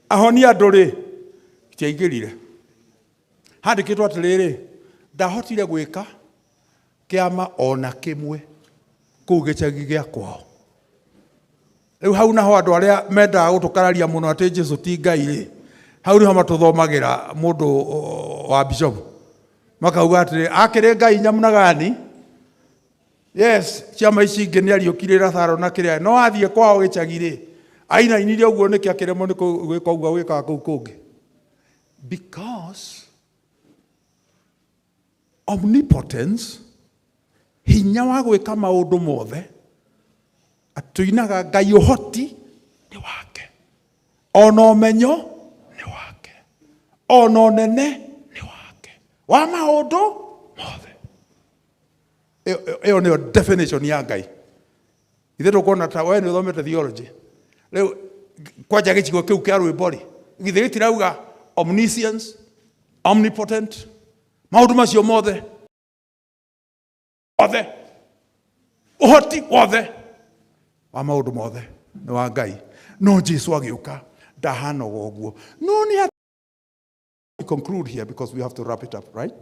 ahonia andũ rĩ, itiaingĩrire. Handĩkĩtwo atĩrĩrĩ, ndahotire gwĩka kĩama ona kĩmwe kũu gĩcagi gĩa kwao. Rĩu hau naho andũ arĩa mendaga gũtũkararia mũno atĩ Jesu ti Ngai rĩ, hau nĩho matũthomagĩra mũndũ wa bishop. Makauga atĩrĩ, akĩrĩ Ngai nyamna gani? Yes, ciama ici ingĩ nĩ ariũkire Lazaro na kĩrĩa, no athiĩ kwao gĩcagi rĩ, ainainire ũguo nĩkĩ akĩremwo nĩ gwĩka ũguo gwĩkaga kũu kũngĩ? Because omnipotence, hinya wa gwĩka maũndũ mothe, atũinaga Ngai ũhoti nĩ wake, ona ũmenyo nĩ wake, ona ũnene nĩ wake, wa maũndũ mothe. Ĩyo nĩyo definition ya Ngai. Ithuĩ tũkuona ta we nĩ ũthomete theology. Rĩu kwanja gĩcigo kĩu kĩa rwĩmbo rĩ, githĩ gĩtirauga omniscience, omnipotent, maũndũ macio mothe othe, ũhoti wothe wa maũndũ mothe nĩ wa Ngai. No Jesu agĩũka ndahanaga ũguo. No nĩ we conclude here because we have to wrap it up, right?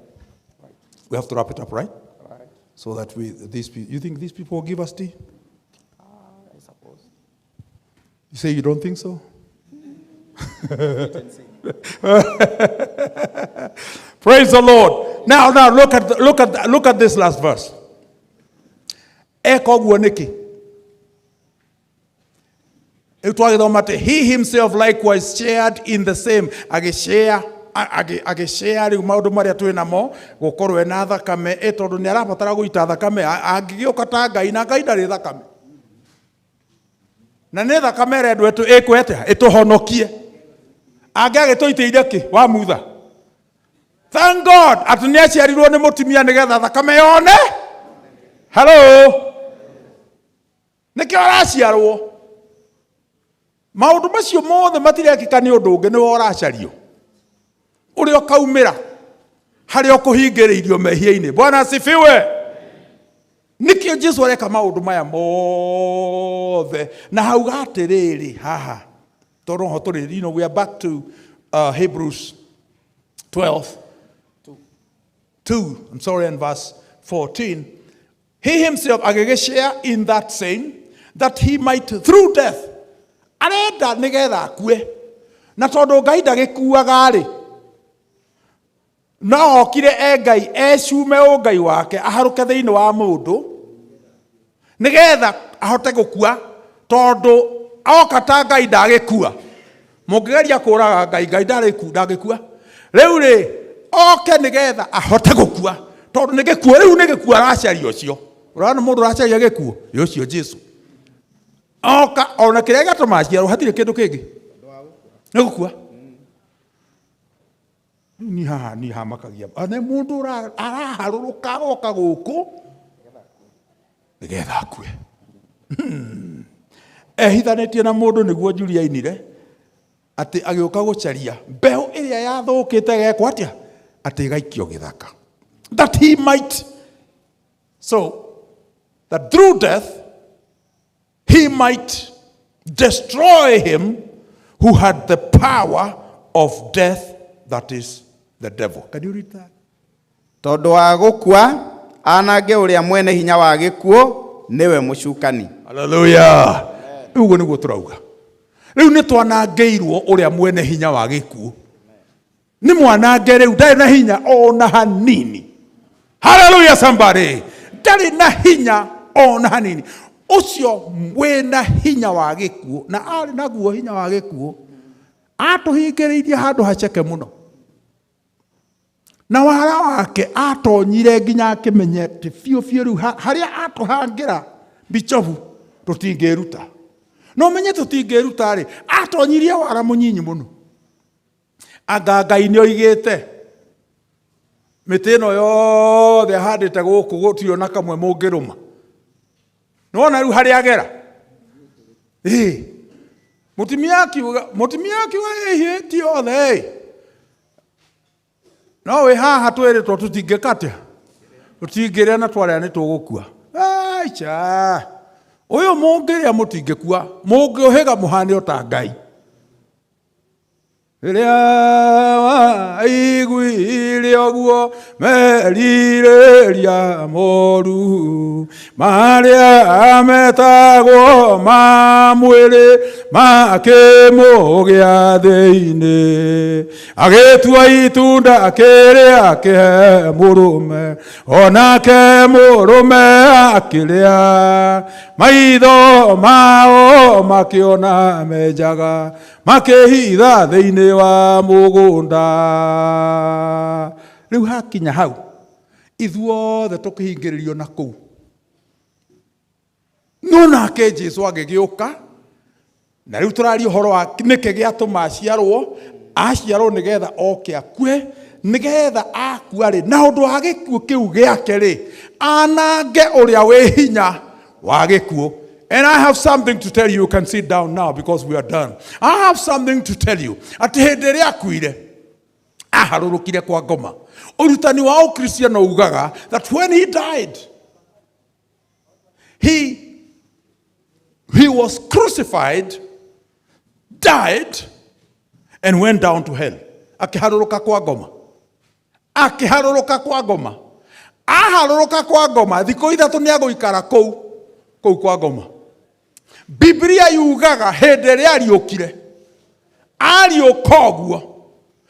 We have to wrap it up, right? Right. So that we, these people, you think these people will give us tea? I suppose. You say you don't think so? Wait and see. Praise the Lord. Now, now look at the, look at the, look at this last verse. Eka ũguo nĩkĩ? Rĩu twagĩthoma atĩ he himself likewise shared in the same, agĩshare agĩshare rĩu maũndũ marĩa twĩ namo, gũkorwo ena thakame, ĩ tondũ nĩ arabatara gũita thakame, angĩgĩũka ta Ngai, na Ngai ndarĩ thakame, na nĩ thakame ĩrendwo ĩkwe atĩa ĩtũhonokie, angĩagĩtũitĩire kĩ wa mutha. Thank God atĩ nĩ aciarirwo nĩ mũtumia nĩgetha thakame yone. Hello, nĩkĩo araciarwo. Maũndũ macio mothe matirekĩka nĩ ũndũ ũngĩ, nĩwe ũracario ũrĩa ũkaumĩra harĩa ũkũhingĩrĩirio mehia-inĩ. Bwana asifiwe. Nĩkĩo Jesu areka maũndũ maya mothe na hauga atĩrĩrĩ haha, tondũ ho tũrĩ, we are back to Hebrews 12 2, I'm sorry, and verse 14. He himself agĩgĩshare in that same, that he might through death, arenda nĩgetha akue, na tondũ Ngai ndagĩkuaga rĩ, no okire e Ngai ecume ũngai wake aharũke thĩinĩ wa mũndũ nĩgetha ahote gũkua, tondũ oka ta Ngai ndagĩkua. Mũngĩgeria kũraga Ngai, Ngai ndangĩkua. Rĩu rĩ, oke nĩgetha ahote gũkua, tondũ nĩ gĩkuũ, rĩu nĩ gĩkuũ aracaria ũcio. Ũrona mũndũ ũracaria gĩkuũ, nĩ ũcio Jesu. Oka ona kĩrĩa gĩatũma aciarwo hatirĩ kĩndũ kĩngĩ, nĩ gũkua. Rĩu niĩ haha niĩ hamakagia nĩ mũndũ araharũrũka agoka gũkũ nĩgetha akue. Ehithanĩtie na mũndũ, nĩguo Julia ainire atĩ agĩũka gũcaria mbeũ ĩrĩa yathũkĩte gekwo atĩa, atĩ ĩgaikio gĩthaka, that he might, so that through death he might destroy him who had the power of death, that is the devil. Can you read that? Tondũ wa gũkua anange ũrĩa mwene hinya wa gĩkuũ, nĩwe mũcukani. Haleluya. Rĩu ũguo nĩguo tũrauga. Rĩu nĩ twanangĩirwo ũrĩa mwene hinya wa gĩkuũ. Nĩ mwanange rĩu ndarĩ na hinya ona hanini. Haleluya somebody. Ndarĩ na hinya ona hanini. Ũcio wĩna hinya wa gĩkuũ na arĩ naguo hinya wa gĩkuũ atũhingĩrĩirie handũ haceke mũno. Na wara wake atonyire nginya akĩmenya atĩ biũ biũ rĩu harĩa atũhangĩra bichobu tũtingĩruta. Na ũmenye tũtingĩruta rĩ, atonyirie wara mũnyinyi mũno. Anga Ngai nĩ oigĩte mĩtĩ ĩno yothe ahandĩte gũkũ gũtirĩ ona kamwe mũngĩrũma. Nĩwona rĩu harĩa agera? Ĩĩ. Mũtumia akiuga, mũtumia akiuga ĩhĩ ti othe ĩ. No wĩ haha twĩrĩtwo tũtingĩka atĩa? Tũtingĩrĩa na twarĩa nĩ tũgũkua. Aica. Ũyũ mũngĩrĩa mũtingĩkua, mũngĩũhĩga mũhane o ta Ngai. Rĩrĩa waiguire ũguo merirĩria moru marĩa metagwo ma mwĩrĩ makĩmũgĩa thĩinĩ agĩtua itunda akĩrĩa akĩhe mũrũme onake mũrũme akĩrĩa maitho mao makĩona menjaga makĩhitha thĩinĩ wa mũgũnda. Rĩu hakinya hau ithuothe tũkĩhingĩrĩrio na kũu. No nake Jesu agĩgĩũka na rĩu tũraria ũhoro wa nĩkĩ gĩatũma aciarwo. Aciarwo nĩgetha oke akue, nĩgetha akua rĩ, na ũndũ wa gĩkuũ kĩu gĩake rĩ, anange ũrĩa wĩ hinya wa gĩkuũ. And I have something to tell you. You can sit down now because we are done. I have something to tell you. Atĩ hĩndĩ ĩrĩa akuire aharũrũkire kwa ngoma. Ũrutani wa Ũkristiano ugaga that when he died, he was crucified, died, and went down to hell. Akĩharũrũka kwa ngoma. Akĩharũrũka kwa ngoma. Aharũrũka kwa ngoma, thikũ ithatũ nĩ agũikara kũu, kũu kwa ngoma. Biblia yugaga hĩndĩ ĩrĩa ariũkire, ariũka ũguo,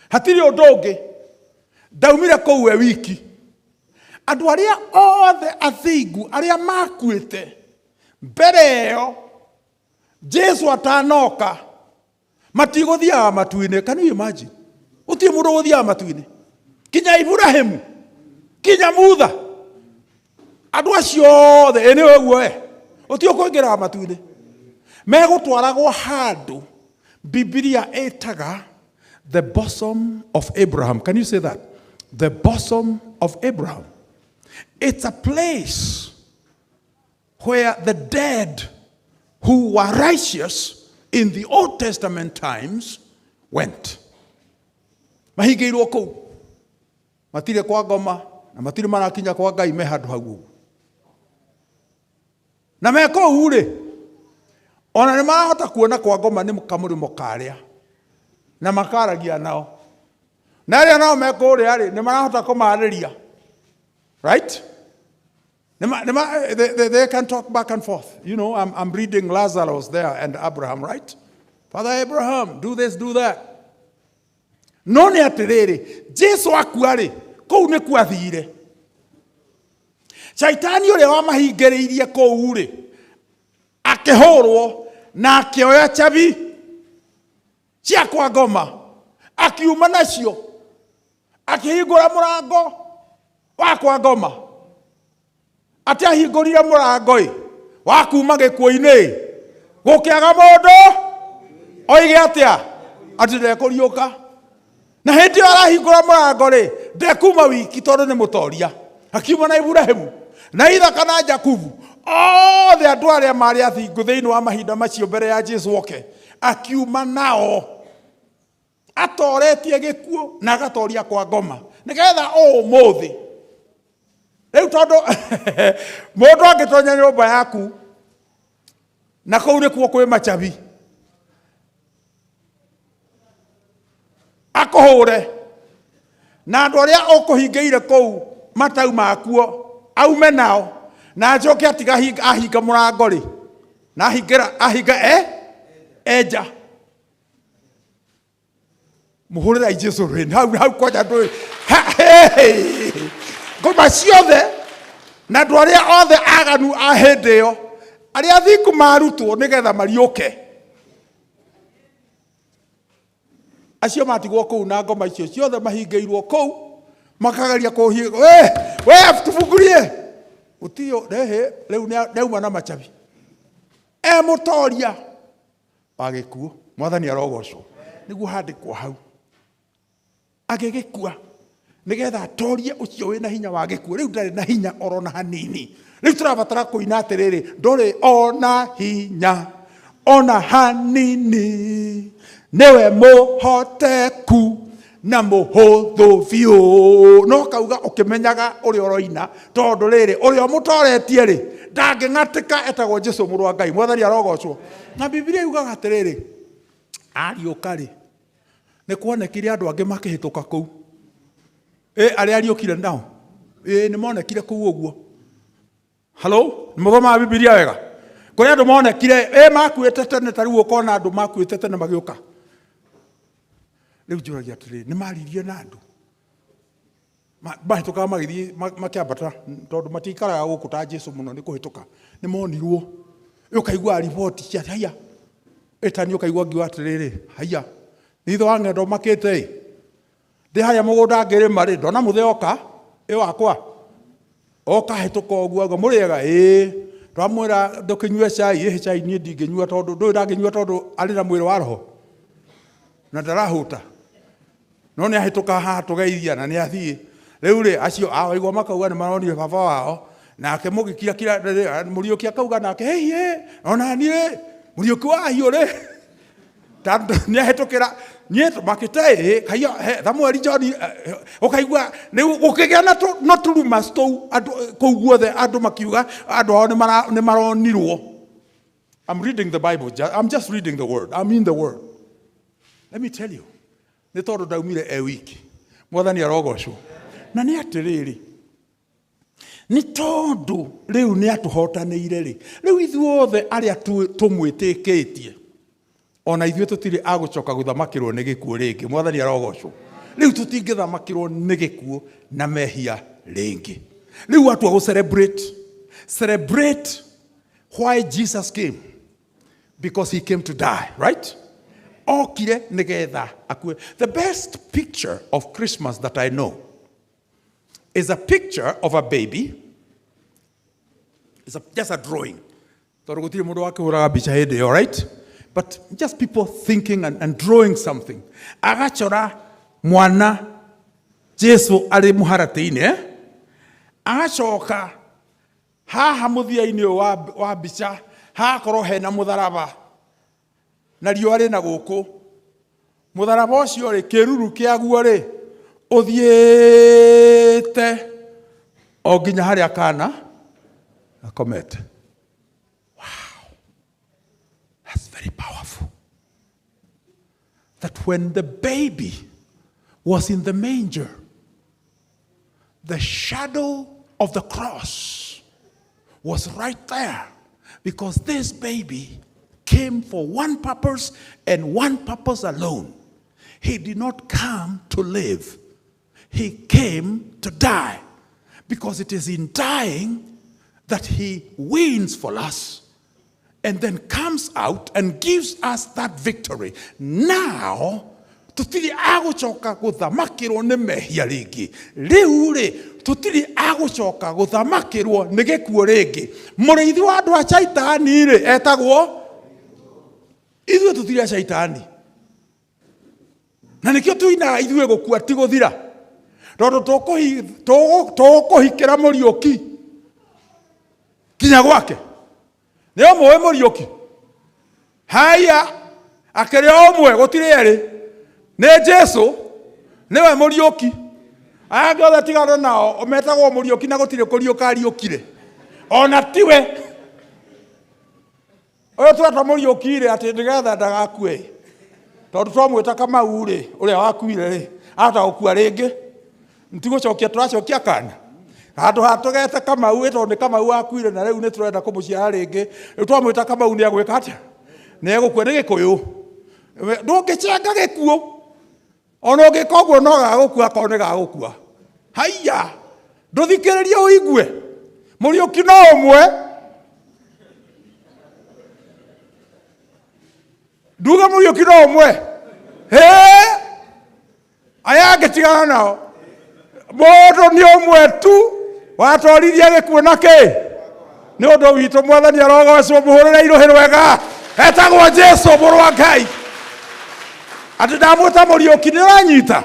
hatirĩ ũndũ ũngĩ, ndaumire kũu we wiki. Andũ arĩa othe athingu arĩa makuĩte mbere ĩyo Jesu atanoka matigũthiaga matu-inĩ. Can you imagine? Gũtirĩ mũndũ ũgũthiaga matu-inĩ, kinya Ibrahimu, kinya Mutha, andũ acio othe ĩ nĩ ũguo e gũtirĩ ũkũingĩraga matu-inĩ. Megũtwaragwo handũ Biblia ĩtaga the bosom of Abraham. Can you say that? The bosom of Abraham. It's a place where the dead who were righteous in the Old Testament times went. Mahingĩirwo kũu, matirĩ kwa ngoma na matirĩ marakinya kwa Ngai, me handũ hau ũguo. Na me kũu rĩ, ona nĩ marahota kuona kwa ngoma nĩ kamũrĩmo karĩa, na makaragia nao. Na arĩa nao me kũrĩa rĩ, nĩ marahota kũmarĩria. Right? They can talk back and forth. You know, I'm reading Lazarus there and Abraham, right? Father Abraham, do this, do that. No nĩ atĩrĩrĩ, Jesu akua rĩ, kũu nĩ kwathire. Shaitani ũrĩa wamahingĩrĩirie kũu rĩ, akĩhũrwo na akĩoya cabi cia kwa ngoma, akiuma nacio, akĩhingũra mũrango wa kwa ngoma. Atĩ ahingũrire mũrango ĩ wa kuma gĩkuũ-inĩ, gũkĩaga mũndũ oige atĩa atĩ ndekũriũka. Na hĩndĩ ĩyo arahingũra mũrango rĩ, ndekuma wiki tondũ nĩ mũtoria. Akiuma na Iburahĩmu na Ithaka na Jakubu, othe andũ arĩa marĩ athingu thĩinĩ wa mahinda macio mbere ya Jesu oke, akiuma nao atoretie gĩkuũ na agatoria kwa ngoma, nĩgetha ũmũthĩ rĩu, tondũ mũndũ angĩtonya nyũmba yaku na kũu nĩkuo kwĩ macabi, akũhũre na andũ arĩa ũkũhingĩire kũu matau makuo aume nao, Na njoke atiga ahinga mũrango rĩ, na ahingĩra ahinga enja. Mũhũrĩrai Jesu rĩ hau hau kwanja ndũĩ. Ngoma ciothe na andũ arĩa othe aganu a hĩndĩ ĩyo, arĩa athingu marutwo nĩgetha mariũke, acio matigwo kũu na ngoma icio ciothe mahingĩirwo kũu, makageria kũhinga, we we tufungurie, gũtirĩ rehe. Rĩu nĩauma na machabi e mũtoria wa gĩkuũ. Mwathani arogocwo. Nĩguo handĩkwo hau, agĩgĩkua nĩgetha atorie ũcio wĩna hinya wa gĩkuũ. Rĩu ndarĩ na hinya oro na hanini. Rĩu tũrabatara kũina atĩrĩrĩ, ndũrĩ ona hinya ona hanini, nĩwe mũhoteku na mũhũthũ biũ. No kauga ũkĩmenyaga ũrĩa ũroina, tondũ rĩrĩ, ũrĩa ũmũtoretie rĩ, ndangĩng'atĩka, etagwo Jesu mũrũ wa Ngai. Mwathani arogocwo. Na Bibilia yugaga atĩrĩrĩ, ariũka rĩ, nĩ kuonekire andũ angĩ makĩhĩtũka kũu, arĩa ariũkire nao, nĩ monekire kũu ũguo. Halo, nĩ mũthomaga Bibilia wega? Kũrĩ andũ monekire makuĩte tene, ta rĩu ũkona andũ makuĩte tene magĩũka. Rĩu njũragia atĩrĩrĩ, nĩ maririe na andũ mahĩtũkaga magĩthiĩ makĩambata, tondũ matiikaraga gũkũ ta Jesu mũno, nĩ kũhĩtũka nĩ monirwo. Ũkaigua riboti cia haiya ĩtani, ũkaigua ngiuga atĩrĩrĩ, haiya nĩ ithe wa ng'endo makĩte ĩ, ndĩ harĩa mũgũnda ngĩrĩma rĩ, ndona mũthee oka ĩ wakwa oka hĩtũka ũguo, auga mũrĩega, ĩĩ, twamwĩra ndũkĩnyue cai, ĩhĩ cai niĩ ndingĩnyua, tondũ ndũĩ ndangĩnyua, tondũ arĩ na mwĩrĩ wa roho na ndarahũta, no nĩ ahĩtũka haha tũgeithia na nĩ athiĩ. Rĩu rĩ, acio awaigua makauga nĩ maronire baba wao, nake mũgĩkirakira mũriũki akauga nake hĩ ona niĩ rĩ, mũriũki wa hiũ rĩ nĩ ahĩtũkĩra niĩ makĩte ĩ kaiya Samueli John, ũkaigua rĩu gũkĩgĩa na no tũrumas tũu andũ kũu guothe, andũ makiuga andũ ao nĩ maronirwo. I'm reading the Bible. I'm just reading the word. I'm in the word. Let me tell you, nĩ tondũ ndaumire e wiki. Mwathani arogocwo. Na nĩ atĩrĩrĩ, nĩ tondũ rĩu nĩ atũhotanĩire rĩ, rĩu ithuothe arĩa tũmwĩtĩkĩtie, ona ithuĩ tũtirĩ a gũcoka gũthamakĩrwo nĩ gĩkuũ rĩngĩ. Mwathani arogocwo. Rĩu tũtingĩthamakĩrwo nĩ gĩkuũ na mehia rĩngĩ. Rĩu watua gũ celebrate, celebrate why Jesus came, because he came to die, right? Okire nĩgetha akue. The best picture of Christmas that I know is a picture of a baby. It's just a drawing, tondũ gũtirĩ mũndũ wakĩhũraga mbica hĩndĩ ĩyo, right? But just people thinking and drawing something. Agachora mwana Jesu arĩ mũharatĩ-inĩ, eh? Agacoka haha mũthia-inĩ ũyũ wa mbica hagakorwo hena mũtharaba na riũa rĩna gũkũ. Mũtharaba ũcio rĩ, kĩruru kĩaguo rĩ, ũthiĩte o nginya harĩa kana gakomete. Wow, that's very powerful, that when the baby was in the manger, the shadow of the cross was right there, because this baby came for one purpose and one purpose alone. He did not come to live. He came to die, because it is in dying that he wins for us and then comes out and gives us that victory. Now, tũtirĩ agũcoka gũthamakĩrwo nĩ mehia rĩngĩ. Rĩu rĩ, tũtirĩ agũcoka gũthamakĩrwo nĩ gĩkuũ rĩngĩ. Mũrĩithi wa andũ a caitani rĩ, etagwo ithuĩ tũtirĩ a caitani, na nĩkĩo tuinaga ithuĩ gũkua ti gũthira, tondũ tũkũhikĩra mũriũki nginya gwake. Nĩ ũmũĩ mũriũki haya akĩrĩ o ũmwe, gũtirĩ erĩ, nĩ Jesu, nĩwe mũriũki. Aya angĩ othe tigana nao, metagwo mũriũki na gũtirĩ kũriũka ariũkire, ona tiwe ũyũ tweta mũriũki rĩ, atĩ nĩgetha ndagakue, tondũ twamwĩta Kamau rĩ, ũrĩa wakuire rĩ, ahota gũkua rĩngĩ, ntigũcokia tũracokia kana. Handũ ha tũgete Kamau ĩ tondũ nĩ Kamau wakuire na rĩu nĩ tũrenda kũmũciara rĩngĩ. Rĩu twamwĩta Kamau nĩ egwĩka atĩa? Nĩ egũkua nĩ gĩkũyũ. Ndũngĩcenga gĩkuũ. Ona ũngĩka ũguo no gagũkua akorwo nĩ gagũkua. Haiya! Ndũthikĩrĩrie ũigue. Mũriũki no ũmwe. Nduge mũriũki no ũmwe. Hĩ! Aya angĩ tigana nao. Mũndũ nĩ ũmwe tu watoririe gĩkuũ na kĩ? Nĩ ũndũ witũ Mwathani arogocwo, mũhũrĩre irũhĩ rwega. Etagwo Jesu mũrũ wa Ngai. Atĩ ndamwĩta mũriũki nĩ ũranyita?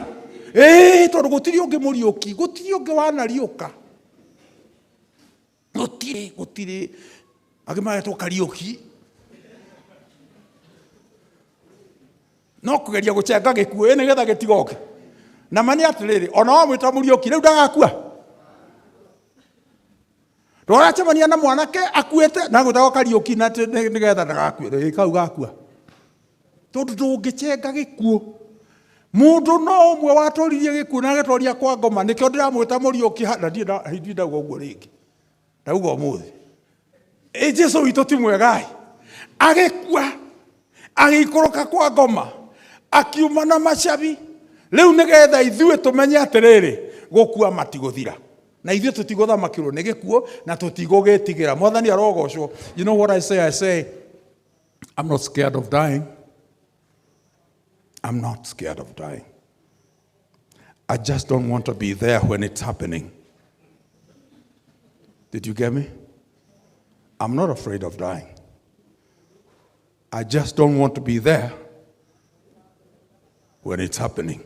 Ĩĩ, tondũ gũtirĩ ũngĩ mũriũki, gũtirĩ ũngĩ wanariũka. Gũtirĩ, gũtirĩ. Angĩ magetwo Kariũki. No kũgeria gũcenga gĩkuũ ĩ nĩgetha gĩtigoke. Na ma nĩ atĩrĩrĩ, ona wamwĩta mũriũki rĩu ndagakua. Ndũracemania na mwanake akuĩte na gwĩtagwo Kariũki na atĩ nĩgetha ndagakue. Ĩ kau gakua. Tondũ ndũngĩcenga gĩkuũ. Mũndũ no ũmwe watoririe gĩkuũ na agĩtoria kwa ngoma, nĩkĩo ndĩramwĩta mũriũki na ndirĩ ndauga ũguo rĩngĩ. Ndauga ũmũthĩ. Ĩ Jesu witũ ti mwega ĩ. Agĩkua, agĩikũrũka kwa ngoma, akiuma na macabi. Rĩu nĩgetha ithuĩ tũmenye atĩrĩrĩ, gũkua matigũthira. Na ithuĩ tũtigũthamakĩrwo nĩ gĩkuũ na tũtigũgĩtigĩra. Mwathani arogocwo. You know what I say? I say, I'm not scared of dying. I'm not scared of dying. I just don't want to be there when it's happening. Did you get me? I'm not afraid of dying. I just don't want to be there when it's happening.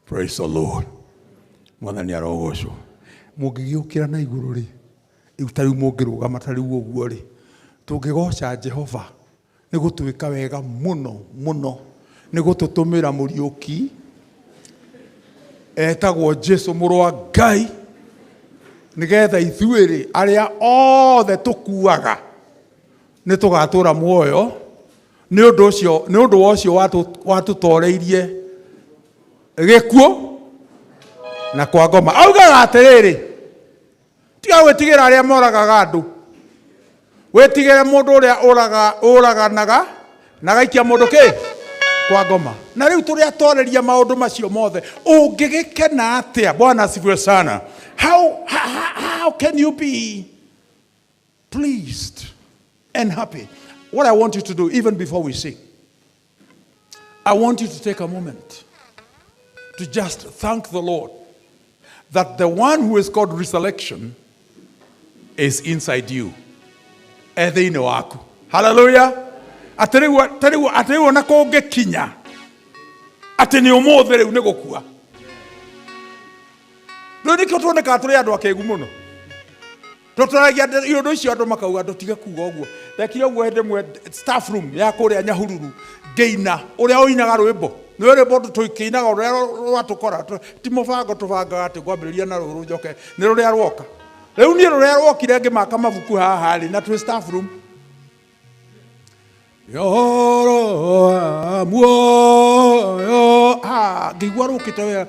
Praise the Lord. Mwathani arogocwo. Mũngĩgĩũkĩra na igũrũ rĩ, rĩu ta rĩu mũngĩrũgama ta rĩu ũguo rĩ, tũngĩgoca Jehova nĩ gũtwĩka wega mũno mũno, nĩ gũtũtũmĩra mũriũki etagwo Jesu mũrũ wa Ngai, nĩgetha ithuĩ rĩ, arĩa othe tũkuaga nĩ tũgatũra muoyo nĩ ũndũ ũcio, nĩ ũndũ wa ũcio watũtoreirie gĩkuũ na kwa ngoma. Augaga atĩrĩrĩ, tiga gwĩtigĩra arĩa moragaga andũ, wĩtigĩre mũndũ ũrĩa ũraganaga na agaikia mũndũ kĩ kwa ngoma. Na rĩu tũrĩ atoreria maũndũ macio mothe, ũngĩgĩkena atĩa? Bwana asifiwe sana. How can you be pleased and happy? What I want you to do, even before we sing, I want you to take a moment to just thank the Lord that the one who is called resurrection is inside you. E thĩinĩ waku. Hallelujah. Atĩ rĩu ona kũngĩkinya atĩ nĩ ũmũthĩ rĩu nĩ gũkua. Rĩu nĩkĩo tuonekaga tũrĩ andũ akĩgu mũno. Tũtaragia iũndũ icio andũ makauga ndũtige kuga ũguo. Ndekire ũguo hĩndĩ ĩmwe staff room ya kũrĩa Nyahururu ngĩina ũrĩa ũinaga rwĩmbo. Nĩ rwĩmbo tũkĩinaga ũrĩa rwatũkora, ti mũbango tũbangaga atĩ ngwambĩrĩria na rũrũ njoke, nĩ rũrĩa rwoka. Rĩu niĩ rũrĩa rwokire ngĩmaka mabuku haha rĩ, na twĩ staff room. Ũhoro wa muoyo, ngĩigua rũkĩte wega.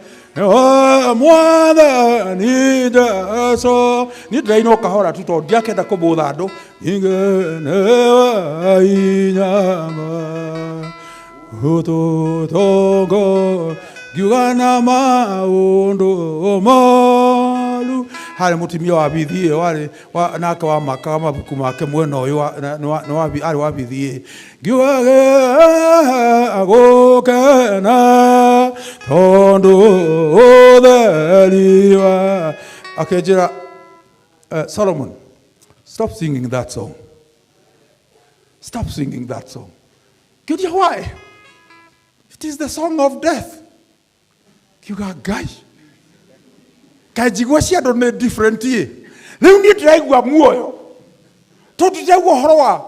Mwathani Jesũ. Niĩ ndĩraina o kahora tu tondũ ndiakenda kũbũtha andũ. Ningĩ inyama ũtũtongo ngiuga na maũndũ moru. Harĩ mũtumia wa BDA warĩ nake wamakaga mabuku make mwena ũyũ arĩ wa BDA. Ngiuga gũkena tondũ ũtheri wa akĩnjĩra, Solomon, stop singing that song. Stop singing that song. Ngĩũria why? It is the song of death. Kiuga Ngai. Kaĩ njigua cia andũ nĩ different ĩ. Rĩu niĩ ndĩraigua muoyo. Tondũ ndĩraigua ũhoro wa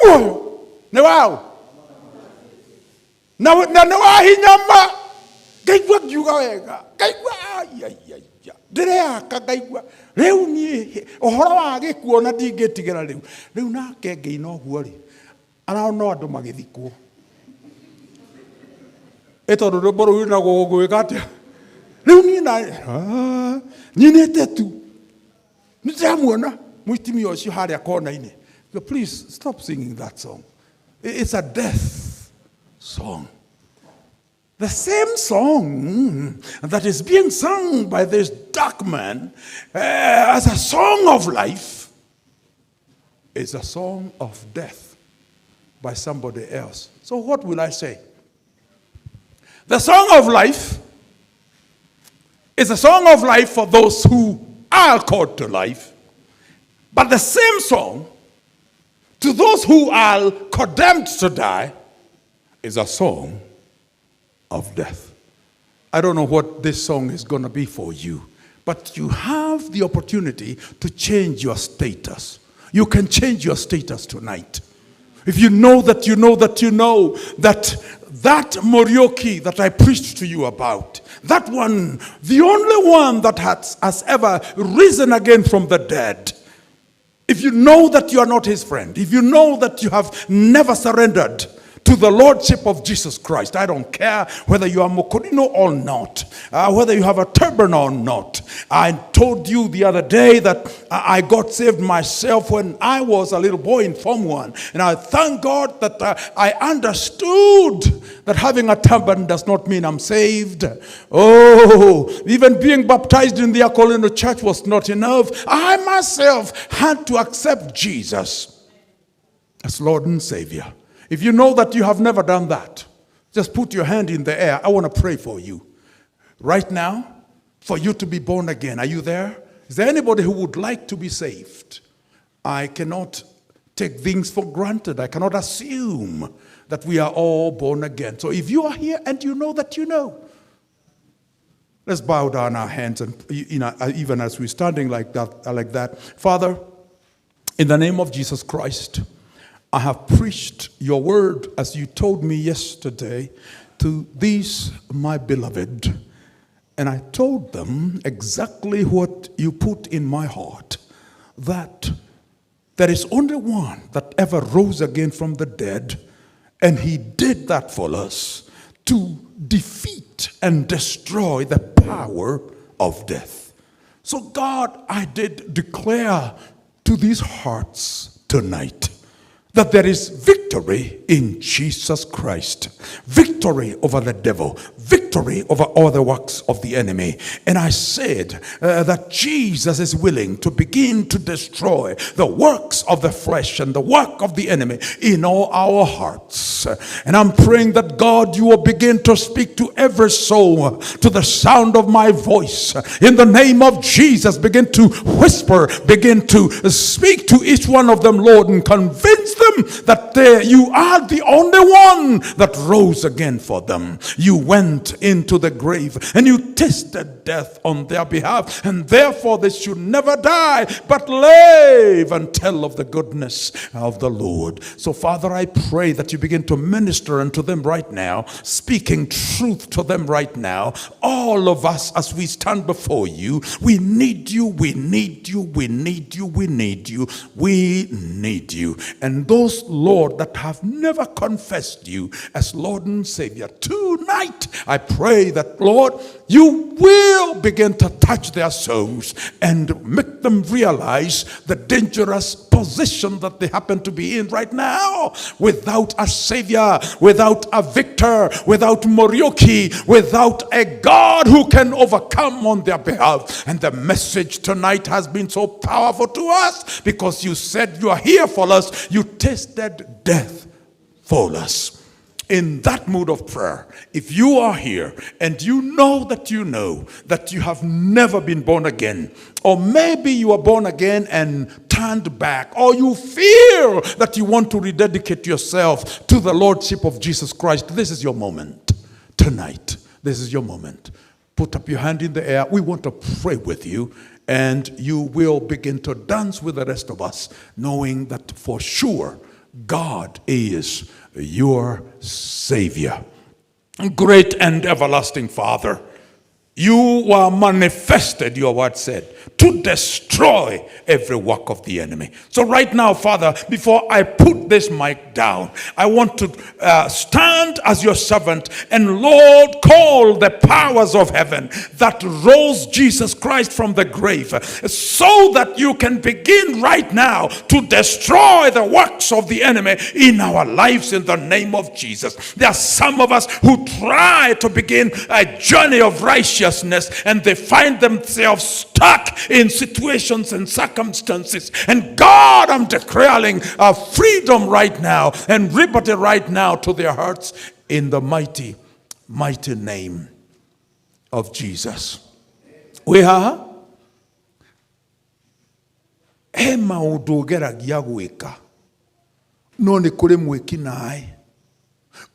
muoyo. Nĩ waũ? Na nĩ wa hinya ma. Ngaigua ngiuga wega. Ngaigua ai, ai, ai, ai. Ndĩreyaka ngaigua. Rĩu niĩ ũhoro wa gĩkuũ ona ndingĩtigĩra rĩu. Rĩu nake ngĩina ũguo rĩ, arona andũ magĩthikwo. Ĩ tondũ rwĩmbo rũu rwĩnagwo gwĩka atĩa? Rĩu niĩ na nyinĩte tu. Nĩ ndĩramuona mũitimia ũcio harĩa kona-inĩ. Please stop singing that song. It's a death song. The same song that is being sung by this dark man as a song of life is a song of death by somebody else. So what will I say? The song of life is a song of life for those who are called to life. But the same song to those who are condemned to die is a song of death. I don't know what this song is going to be for you, but you have the opportunity to change your status. You can change your status tonight. If you know that you know that you know that that Muriuki that I preached to you about, that one, the only one that has ever risen again from the dead, if you know that you are not his friend, if you know that you have never surrendered to the Lordship of Jesus Christ, I don't care whether you are Mokorino or not, whether you have a turban or not. I told you the other day that I got saved myself when I was a little boy in Form 1. And I thank God that I understood that having a turban does not mean I'm saved. Oh, even being baptized in the Akolino church was not enough. I myself had to accept Jesus as Lord and Savior. If you know that you have never done that, just put your hand in the air. I want to pray for you right now, for you to be born again. Are you there? Is there anybody who would like to be saved? I cannot take things for granted. I cannot assume that we are all born again. So if you are here and you know that you know, let's bow down our hands and, you know, even as we're standing like that. Father, in the name of Jesus Christ, I have preached your word as you told me yesterday to these, my beloved. And I told them exactly what you put in my heart, that there is only one that ever rose again from the dead, and he did that for us to defeat and destroy the power of death. So God, I did declare to these hearts tonight that there is victory in Jesus Christ. Victory over the devil. Victory over all the works of the enemy. And I said that Jesus is willing to begin to destroy the works of the flesh and the work of the enemy in all our hearts. And I'm praying that God, you will begin to speak to every soul to the sound of my voice. In the name of Jesus, begin to whisper, begin to speak to each one of them, Lord, and convince them that you are the only one that rose again for them. You went into the grave and you tasted death on their behalf, and therefore they should never die but live and tell of the goodness of the Lord. So Father, I pray that you begin to minister unto them right now, speaking truth to them right now. All of us as we stand before you, we need you, we need you, we need you, we need you, we need you. And those, Lord, that have never confessed you as Lord and Savior, tonight I pray that, Lord, you will begin to touch their souls and make them realize the dangerous position that they happen to be in right now. Without a Savior, without a victor, without Muriuki, without a God who can overcome on their behalf. And the message tonight has been so powerful to us because you said you are here for us. You tasted death for us. In that mood of prayer, if you are here and you know that you have never been born again, or maybe you are born again and turned back, or you feel that you want to rededicate yourself to the Lordship of Jesus Christ, this is your moment. Tonight, this is your moment. Put up your hand in the air. We want to pray with you, and you will begin to dance with the rest of us, knowing that for sure God is your Savior. Great and everlasting Father, you were manifested, your word said, to destroy every work of the enemy. So right now, Father, before I put this mic down, I want to stand as your servant and, Lord, call the powers of heaven that rose Jesus Christ from the grave, so that you can begin right now to destroy the works of the enemy in our lives in the name of Jesus. There are some of us who try to begin a journey of righteousness and they find themselves stuck in situations and circumstances. And God, I'm declaring a freedom right now and liberty right now to their hearts in the mighty, mighty name of Jesus. We haha he maũndũ ũgeragia gwĩka no nĩ kũrĩ mwĩki naĩ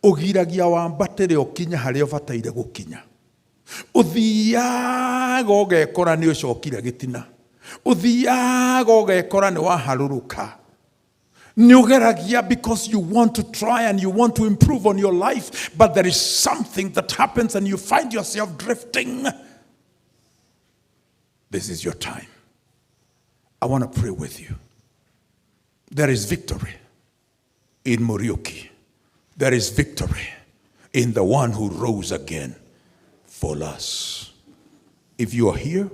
ũgiragia wambatĩre ũkinye harĩa ũbataire gũkinya. Ũthiaga ũgekora nĩ ũcokire gĩtina, ũthiaga ũgekora nĩ waharũrũka. Nĩ ũgeragia because you want to try and you want to improve on your life, but there is something that happens and you find yourself drifting. This is your time. I want to pray with you. There is victory in Muriuki. There is victory in the one who rose again for us. If you are here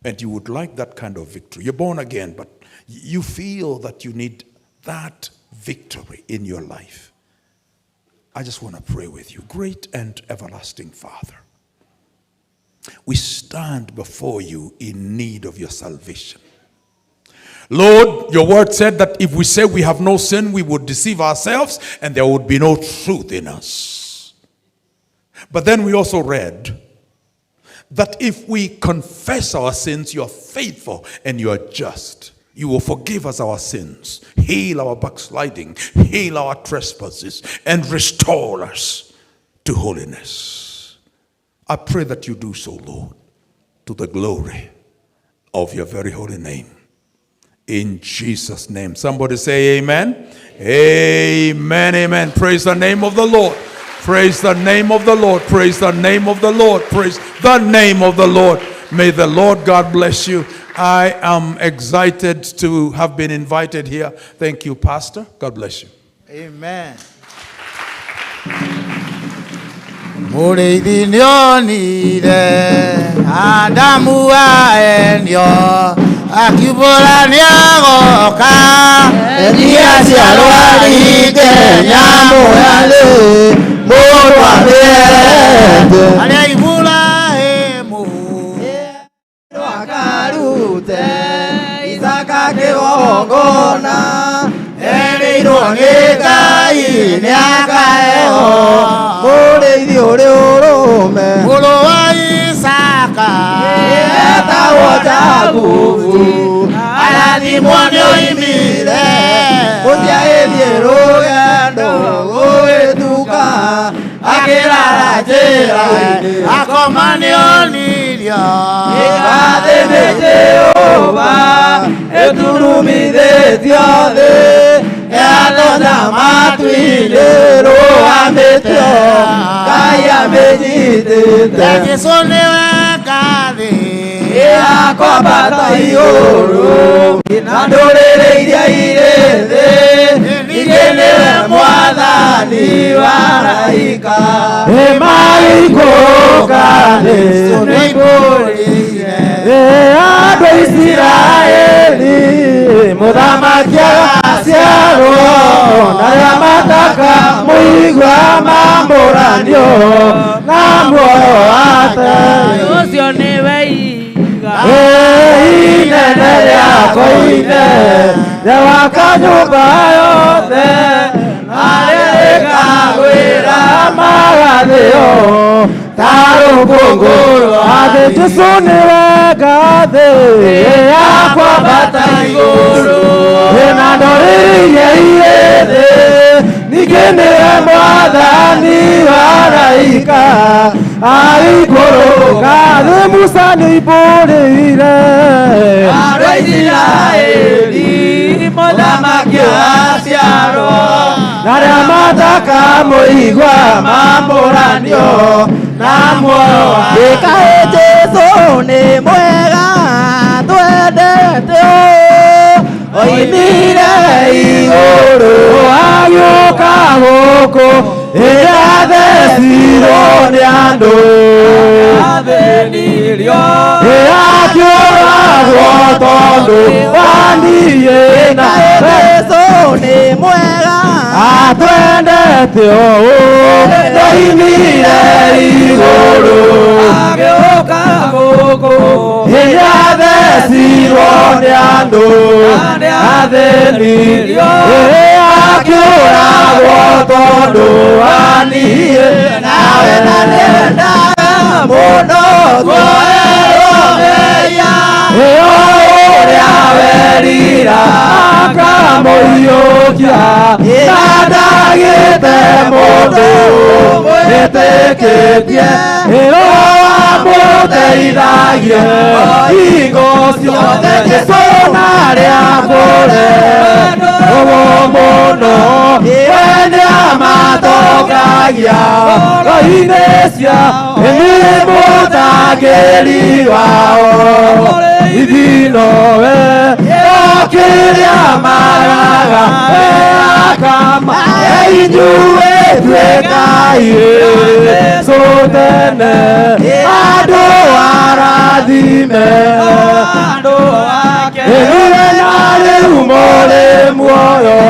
and you would like that kind of victory, you're born again, but you feel that you need that victory in your life, I just want to pray with you. Great and everlasting Father, we stand before you in need of your salvation. Lord, your word said that if we say we have no sin, we would deceive ourselves and there would be no truth in us. But then we also read that if we confess our sins, you are faithful and you are just. You will forgive us our sins, heal our backsliding, heal our trespasses, and restore us to holiness. I pray that you do so, Lord, to the glory of your very holy name. In Jesus' name. Somebody say amen. Amen, amen. Praise the name of the Lord. Praise the name of the Lord. Praise the name of the Lord. Praise the name of the Lord. May the Lord God bless you. I am excited to have been invited here. Thank you, Pastor. God bless you. Amen. Mũrĩithi nĩonire Adamu aendio akiumbũra nĩagoka Elia ciarwarire nyamũ yarĩ mũndũ amĩenje arĩa Iburahĩmu akarute Isaka kĩgongona erĩirwo nĩ Ngai nĩakaheo mũrĩithi ũrĩ ũrũme mũrũ wa Isaka etagwo Jakubu arathimwo nĩoimire gũtiagĩthiĩ rũgendo gũgĩtuka akĩrara njĩra-inĩ akoma nĩonirio Ĩgathĩ nĩ Jehova ĩturumithĩtio thĩ ĩgatonya matu-inĩ rũgamĩte Ngai amĩnyitĩte Jesũ nĩwe ngathĩ ĩrakwambata igũrũ na ndũrĩrĩ iria irĩ thĩ ningĩ nĩwe mwathani wa araika Ĩmaikũrũka nĩikũrĩire andũ a Isiraeli mũthamaki agaciarwo na arĩa mataka mũigua mamũranio na muoyo wa tene ũcio nĩwe iga inene rĩakwa inene rĩwaka nyũmba yothe arĩa rĩkagwĩra magathĩo ta rũkũngũ rwa thĩ. Jesũ nĩwe ngathĩ yakwambata igũrũ na ndũrĩrĩ iria irĩ thĩ ningĩ nĩwe mwathani wa araika aikũrũka thĩ. Musa nĩaimbũrĩire andũ a Isiraeli mũthamaki agaciarwo na arĩa mataka mũigua mamũranio na muoyo wa Ĩkaĩ Jesũ nĩ mwega. atwendete oimire igũrũ agĩũka gũkũ ĩathecirwo nĩ andũ athĩnirio ĩakĩũragwo tondũ waniĩ na Jesũ nĩ mwega atwendete ũũ ndoimire igũrũ agĩũka gũkũ ĩathecirwo nĩ andũ athĩnirio ĩakĩũragwo tondũ waniĩ nawe na nĩendaga mũno tuoerwo mehia ĩyo ũrĩa werira akamũiyũkia na ndagĩte mũndũ mwĩtĩkĩtie ĩyo amũteithagie hingo ciothe Jesũ narĩa kũre ũguo mũno we nĩamatongagia ngoro-inĩ cia nĩ mũtangĩri wao ithi nowe okĩrĩa maraga akama inyuĩ tuĩkai Jesũ tene andũ arathime ĩrĩ na rĩu mũrĩ muoyo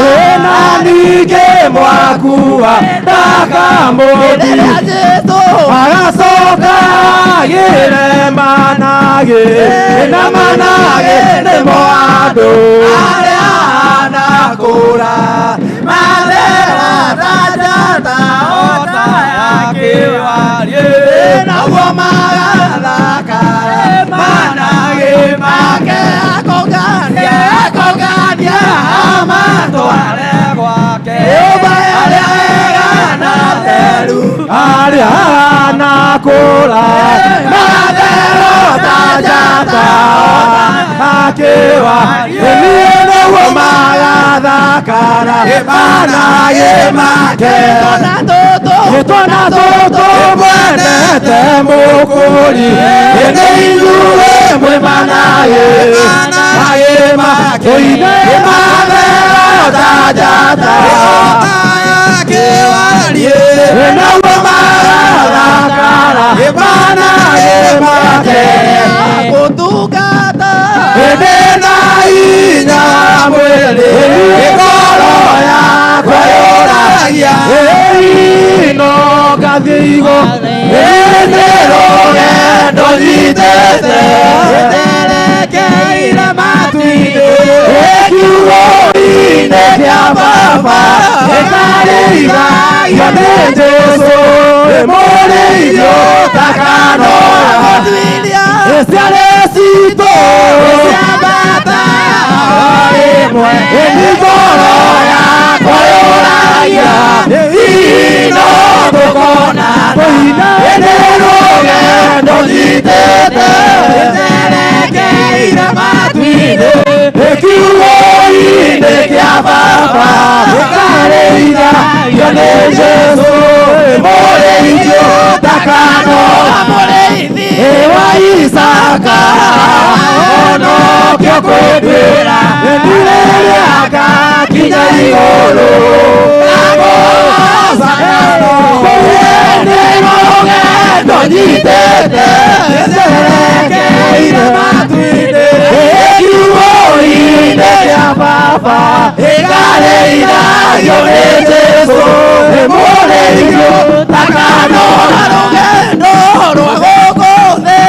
ĩna ningĩ mwakua ndakamũthi agacoka agĩre managĩ na managĩ nĩmo andũ arĩa anakũra mathera ta njata ota ya kĩwariĩ naguo magathakara managĩ make akongania akongania amatware gwake nyũmba arĩa ega na theru arĩa anakũra mathero ta njata akĩwa niĩ nĩguo magathakara managĩ make twana tũtũ mwendete mũkũri ĩndĩ ithuĩ mwĩ managĩ magĩ make mathero ta njata naguo magathakara managĩ make ĩndĩ na hinya mwĩrĩ ngoro yakwa yũragia ĩno ngathiĩ igũrũ ĩndĩ rũgendo nyitĩte ĩterekeire matu-inĩ kiugo-inĩ kĩa Baba ĩkarĩithagio nĩ Jesũ ĩmũrĩithio ũtakanora ciarĩ citũ ciambata rĩmwe ĩndĩ ngoro yakwa yũragia ino tũkonana ĩndĩ rũgendo nyitĩte ĩterekeire matu-inĩ kiugo-inĩ kĩa Baba ĩkarĩithagio nĩ Jesũ ĩmũrĩithio ũtakanora wa Isaka onokio kwĩnduĩra ndirĩrĩa ngakinya igũrũ nĩ rũgendo nyitĩte njerekeire matu-inĩ kiugo-inĩ kĩa Baba ĩkarĩithagio nĩ Jesũ ĩmũrĩithio ũtakanora rũgendo rwa gũkũ thĩ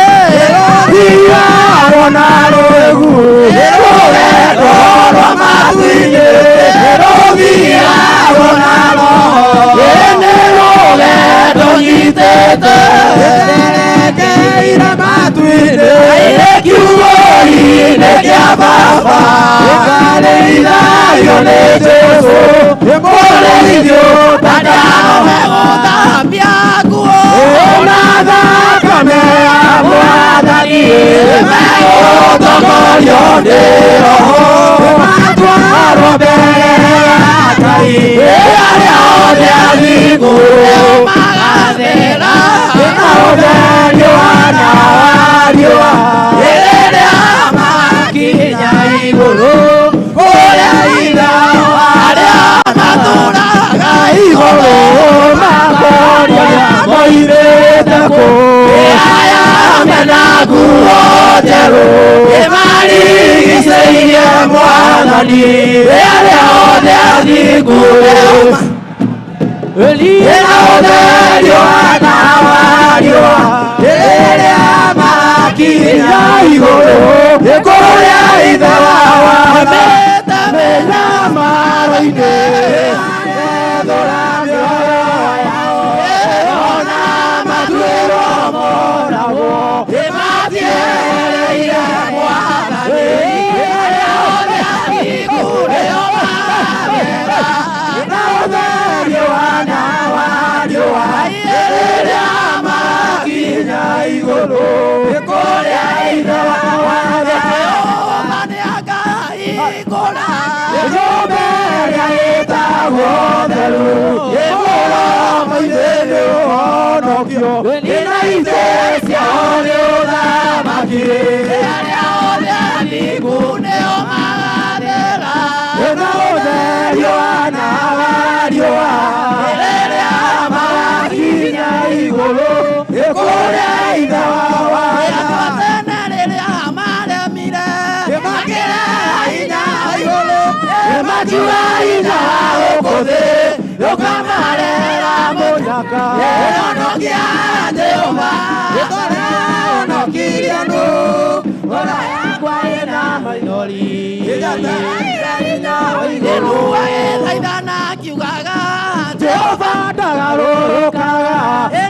rũthiarwo na rwĩgu rũgendo rwa matu-inĩ rũthiarwo na roho nĩ rũgendo nyitĩte njerekeire matu-inĩ kiugo-inĩ kĩa Baba ĩkarĩithagio nĩ Jesũ ĩmũrĩithio ũtakanora gũthambia nguo na thakame ya Mwathani megũtongorio nĩ Roho matwarwo mbere ya Ngai arĩa othe athingu magathera na ũtherio wa na wa riũa Mwathani arĩa othe athingu ĩna ũtheri wa riũa rĩrĩa makinya igũrũ igũrũ rĩa Ithe wa watho mĩnyamaro-inĩ ethũra mĩoyo yao ona matuĩrwo monagwo ĩmatiereire Mwathani arĩa othe athingu nĩo magathera na ũtheri wa riũa rĩrĩa makinya igũrũ kũrĩa Ithe wa watho nyũmba ĩrĩa ĩtagwo theru ĩmũromo-inĩ nĩ ũhonokio ĩna itĩ ciao nĩ ũthamaki arĩa othe athingu nĩo magathera ĩna ũtheri wa riũa rĩrĩa makinya igũrũ kũrĩa Ithe wa watho tene rĩrĩa maremire makĩreha hinya igũrũ makiuga hinya gũkũ thĩ ũkamarehera mũnyaka ũhonokia Jehova ũrĩa ũhonokirie Nuhu ngoro yakwa ĩna maithori ĩgatereire hinya wa igũrũ Nuhu agĩthaithana akiugaga Jehova ndagarũrũkaga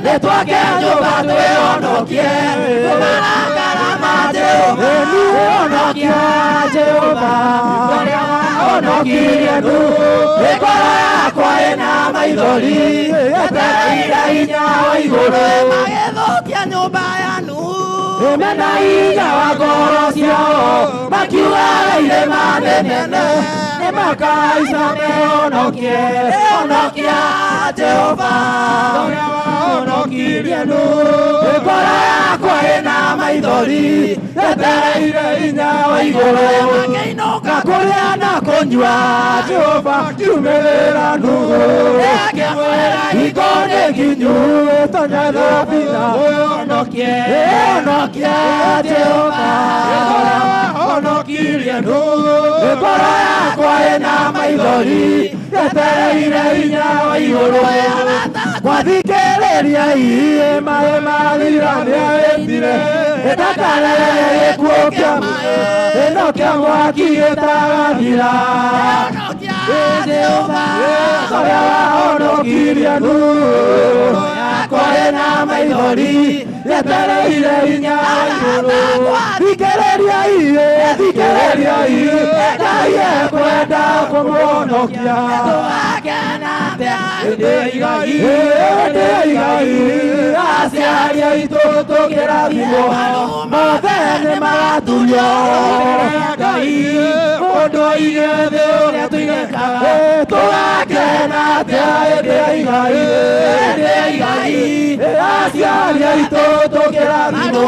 nĩtwake nyũmba twĩhonokie marakara ma Jehova ũhonokia Jehova ũrĩa wahonokirie Nuhu ngoro yakwa ĩna maithori ĩtereire hinya wa igũrũ magĩthũkia nyũmba ya Nuhu mena hinya wa ngoro ciao makiugaga irĩma nĩ nene nĩmakahaica mehonokie honokia Jehova ũrĩa wahonokirie Nuhu ngoro yakwa ĩna maithori ĩtereire hinya wa igũrũ makĩinũka kũrĩa na kũnyua Jehova kiumĩrĩra Nuhu akĩmwĩra hingo nĩ nginyu tonya thabina ũhonokie honokia Jehova ũrĩa wahonokirie Nuhu ngoro yakwa ĩna maithori ĩtereire hinya wa igũrũ gwathikĩrĩria iĩ maĩ mathira nĩahĩtire ĩtakarehe gĩkuũ kĩa ĩno kĩa mwaki gĩtagathira ũrĩa wahonokirie Nuhu yakwa ĩna maithori ĩtereire hinya wa igũrũ thikĩrĩria iĩ thikĩrĩria iĩ Ngai ekwenda kũmũhonokia hĩndĩ igai hĩndĩ igai aciari aitũ tũkĩrathimwo mothe nĩmagaturio Ngai mũndũ oige thĩ ũrĩa tũigekaga tũgakena atĩa hĩndĩ igai hĩndĩ igai aciari aitũ tũkĩrathimwo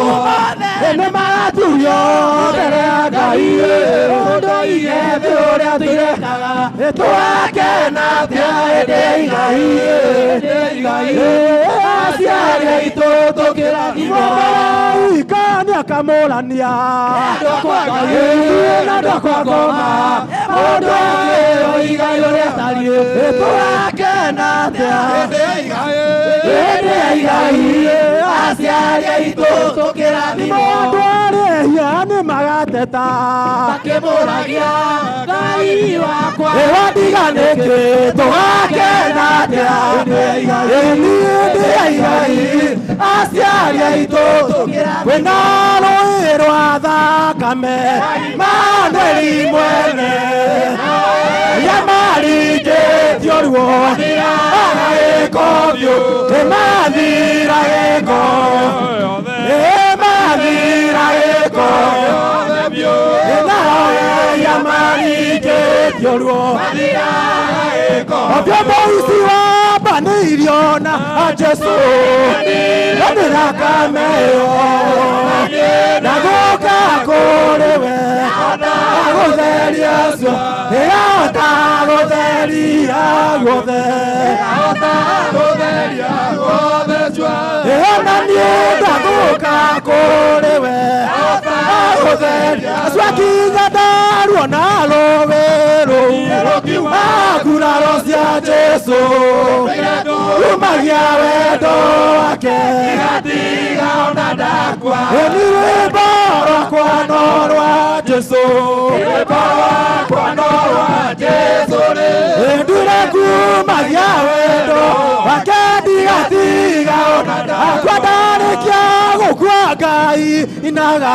nĩmagaturio mbere ya Ngai mũndũ oige thĩ ũrĩa tũigekaga tũgakena atĩa hĩndĩ igai hĩndĩ igai aciari aitũ tũkĩrathimwo malaika nĩakamũrania na andũ akwa ngoma mũndũ akĩrwo igai ũrĩa atariĩ tũgakena atĩa hĩndĩ igai aciari aitũ tũkĩrathimwo andũ arĩa ehia nĩmagateta makĩmũragia Ngai wakwa ĩwandiga nĩkĩ tũgakena atĩa hĩndĩ igai aciari aitũ kwĩna rũĩ rwa thakame Manueli mwene arĩa maringĩtio ruo agagĩko biũ nĩmathira gĩko nĩmathira gĩko nao ehia maringĩtio ruo Obio mũici wambanĩirio na Jesũ nĩ thakame ĩyo na gũka kũrĩ we agũtheria cio ĩrahota gũtheria guothe ĩona niĩ ndagũka kũrĩ we Gũtheria acio akinya ndaruona rũĩ rũu nguraro cia Jesũ umagia wendo wake ĩni rwĩmbo rwakwa no rwa Jesũ ndure kumagia wendo wake ndigatiga ona ndakua ndarĩkia gũkua Ngai inaga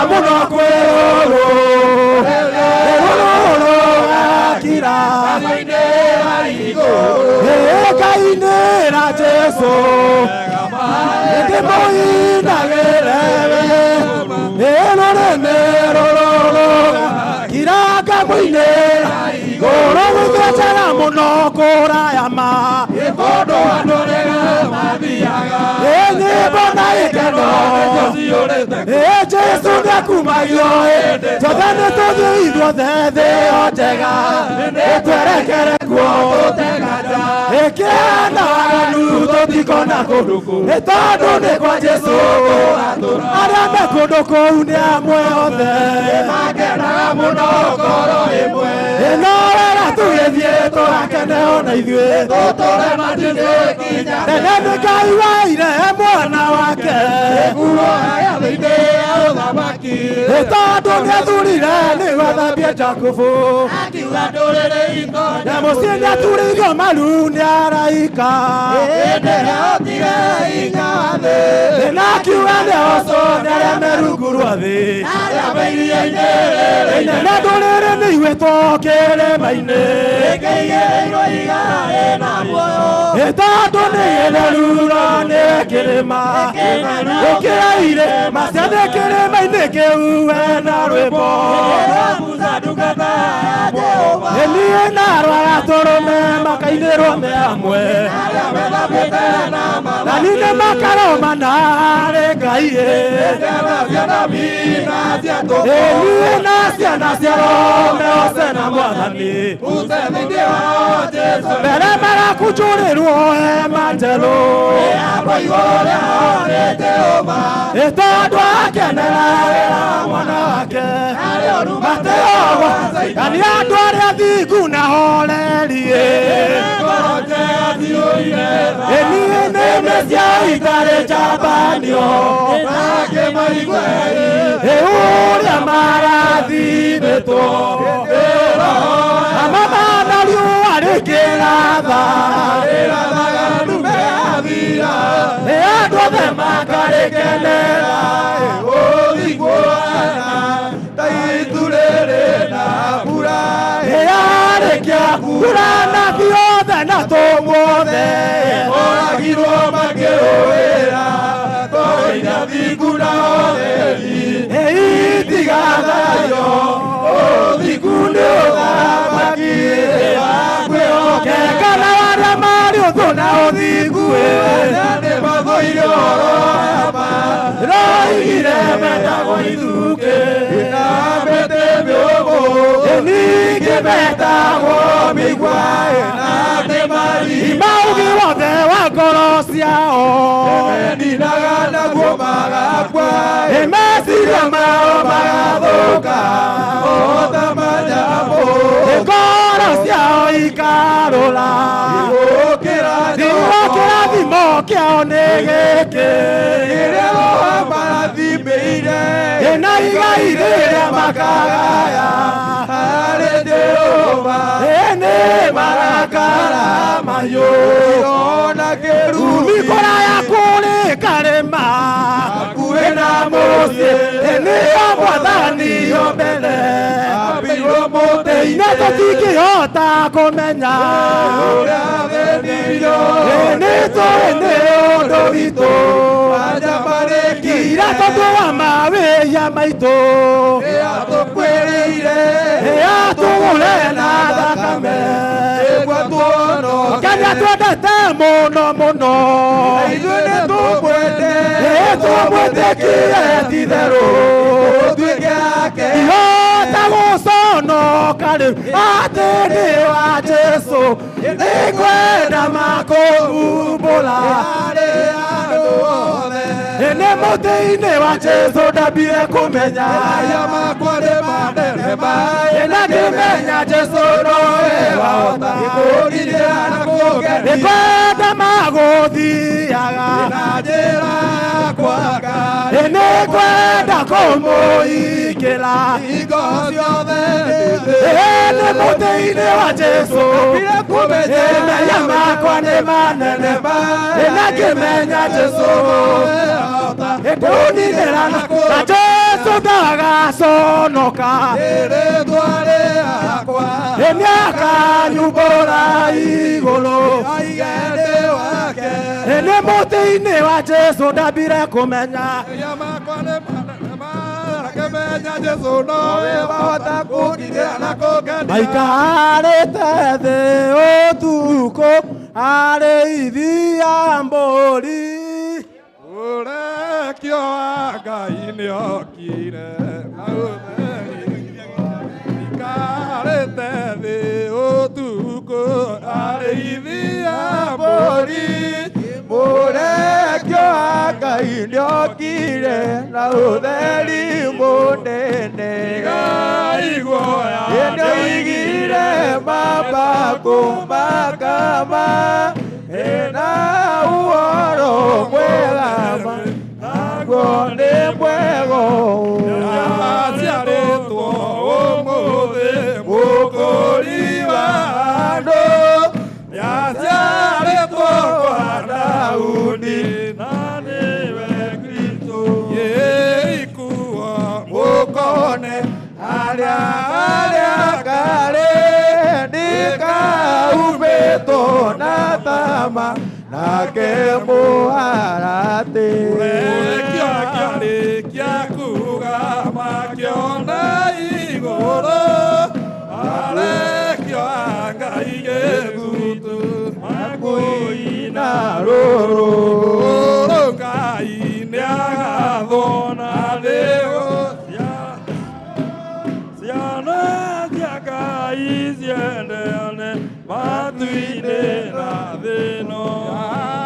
mũno kwĩ rũrũ rũrũ akira ngainĩra Jesũ ndĩmũinagĩre we rũrĩmĩ rũrũrũ kira ngamũinĩra igũrũ gũthecera mũno kũraya ma nyĩmbo na gĩkeno Jesũ nĩakumagio twothe nĩtũthiĩ ithuothe thĩ ĩyo njega twerekere kuo ĩkĩana waganu tũtikona kũndũ nĩ tondũ nĩ kwa Jesũ arĩa me kũndũ kũu nĩ amwe othe ĩno wega tũgĩthiĩ tũgakene ona ithuĩ tene nĩ Ngai waire mwana wake tondũ nĩathurire nĩguo athambie Jakubu na mũciĩ nĩaturĩirio maru nĩ araika na akiuga nĩocwo nĩ arĩa me rungu rwa thĩ inene ndũrĩrĩ nĩ igwĩtwo kĩrĩma-inĩ tondũ nĩ gĩtheruro nĩ kĩrĩma gũkĩra irĩma ciothe kĩrĩma-inĩ kĩu wena rwĩmbo niĩ na arwara tũrũme makainĩrwo me hamwe na ningĩ makarũmana harĩ Ngai niĩ na ciana cia Rome ose na Mwathani mbere marakũnjũrĩrwo hema njerũ tondũ akenera wĩra wa mwana wake mateogwo na nĩ andũ arĩa thingu na horeri niĩ nĩmĩ cia itarĩ njambanio ũrĩa marathimĩtwo amamana riũa rĩkĩratha andũ othe makarĩkenera yarĩkia kura nabi othe na tũmwothe Oragirwo makĩũĩra tũina thingu na ũtheri itigathayo ũthingu nĩ ũthamaki wa kwĩhokeka na arĩa marĩ ũthũ na ũthingu nĩmathũire ũhoro wa ma roigire metagwo ithukĩ na mĩtĩ mĩũmũ ningĩ metagwo mĩigua na tĩmari maugi wothe wa ngoro ciao meninaga naguo magakua meciria mao magathũka o ta manyamũ ngoro ciao ikarũra gũkĩra kĩrathimo kĩao nĩ gĩkĩ kĩrĩa Roho marathimĩire na igai rĩrĩa makagaya harĩ Jehova nĩ marakara mahiũ ona kĩrumi kũraya kũrĩ karĩma hakuhĩ na mũciĩ nĩyo Mwathani yo mbere ambĩirwo mũtĩ-inĩ na tũtingĩhota kũmenya ũrĩa athĩnirio nĩ tũĩ nĩ ũndũ witũ anyamarĩkire tondũ wa mawĩhia maitũ nĩatũkuĩrĩire atũgũre na thakame nĩguo tuonoke kenya twendete mũno mũno ithuĩ nĩtũmwende tũmwĩtĩkie ti-itherũ tũtuĩke ake ihota gũconoka rĩu atĩ nĩ wa Jesũ nĩngwenda makũhumbũra harĩ andũ othe nĩ Mũtĩ-inĩ wa Jesũ ndambire kũmenya mehia makwa nĩ manene ma na ngĩmenya Jesũ nowe wahota kũngitĩra na kũngenia nĩ kwenda magũthiaga na njĩra yakwa Ngai nĩ kwenda kũmũikĩra hingo ciothe nĩ mũtĩ-inĩ wa Jesũ mehia makwa nĩ manene ma na ngĩmenya Jesũ kũninĩra na Jesũ ndagaconoka rĩtwa rĩakwa nĩakanyumbũra igũrũ nĩ mũtĩ-inĩ wa Jesũ ndambire kũmenya maikarĩte thĩ ũtukũ arĩithia mbũri Ũrekio wa Ngai nĩokire na ũtheri ikarĩte thĩ ũtukũ arĩithia mbũri Mũrekio wa Ngai nĩokire na ũtheri mũnene nĩoigire mamba kũmakama ena ũhoro mwega naguo nĩ mwega aciarĩtwo ũmũthĩ mũkũri wa andũ nĩaciarĩtwo kwa Daudi na nĩwe Kristo ikuo mũkone arĩa arĩa ngarĩ ndikaumĩtwo na tama nake mũharatĩ Ũrekio kĩarĩkia kuga makĩona igũrũ arekio a Ngai gĩthutu makũina rũrũ Ngai nĩagathwo na thĩ ciana cia Ngai ciendane matu-inĩ na thĩ ĩno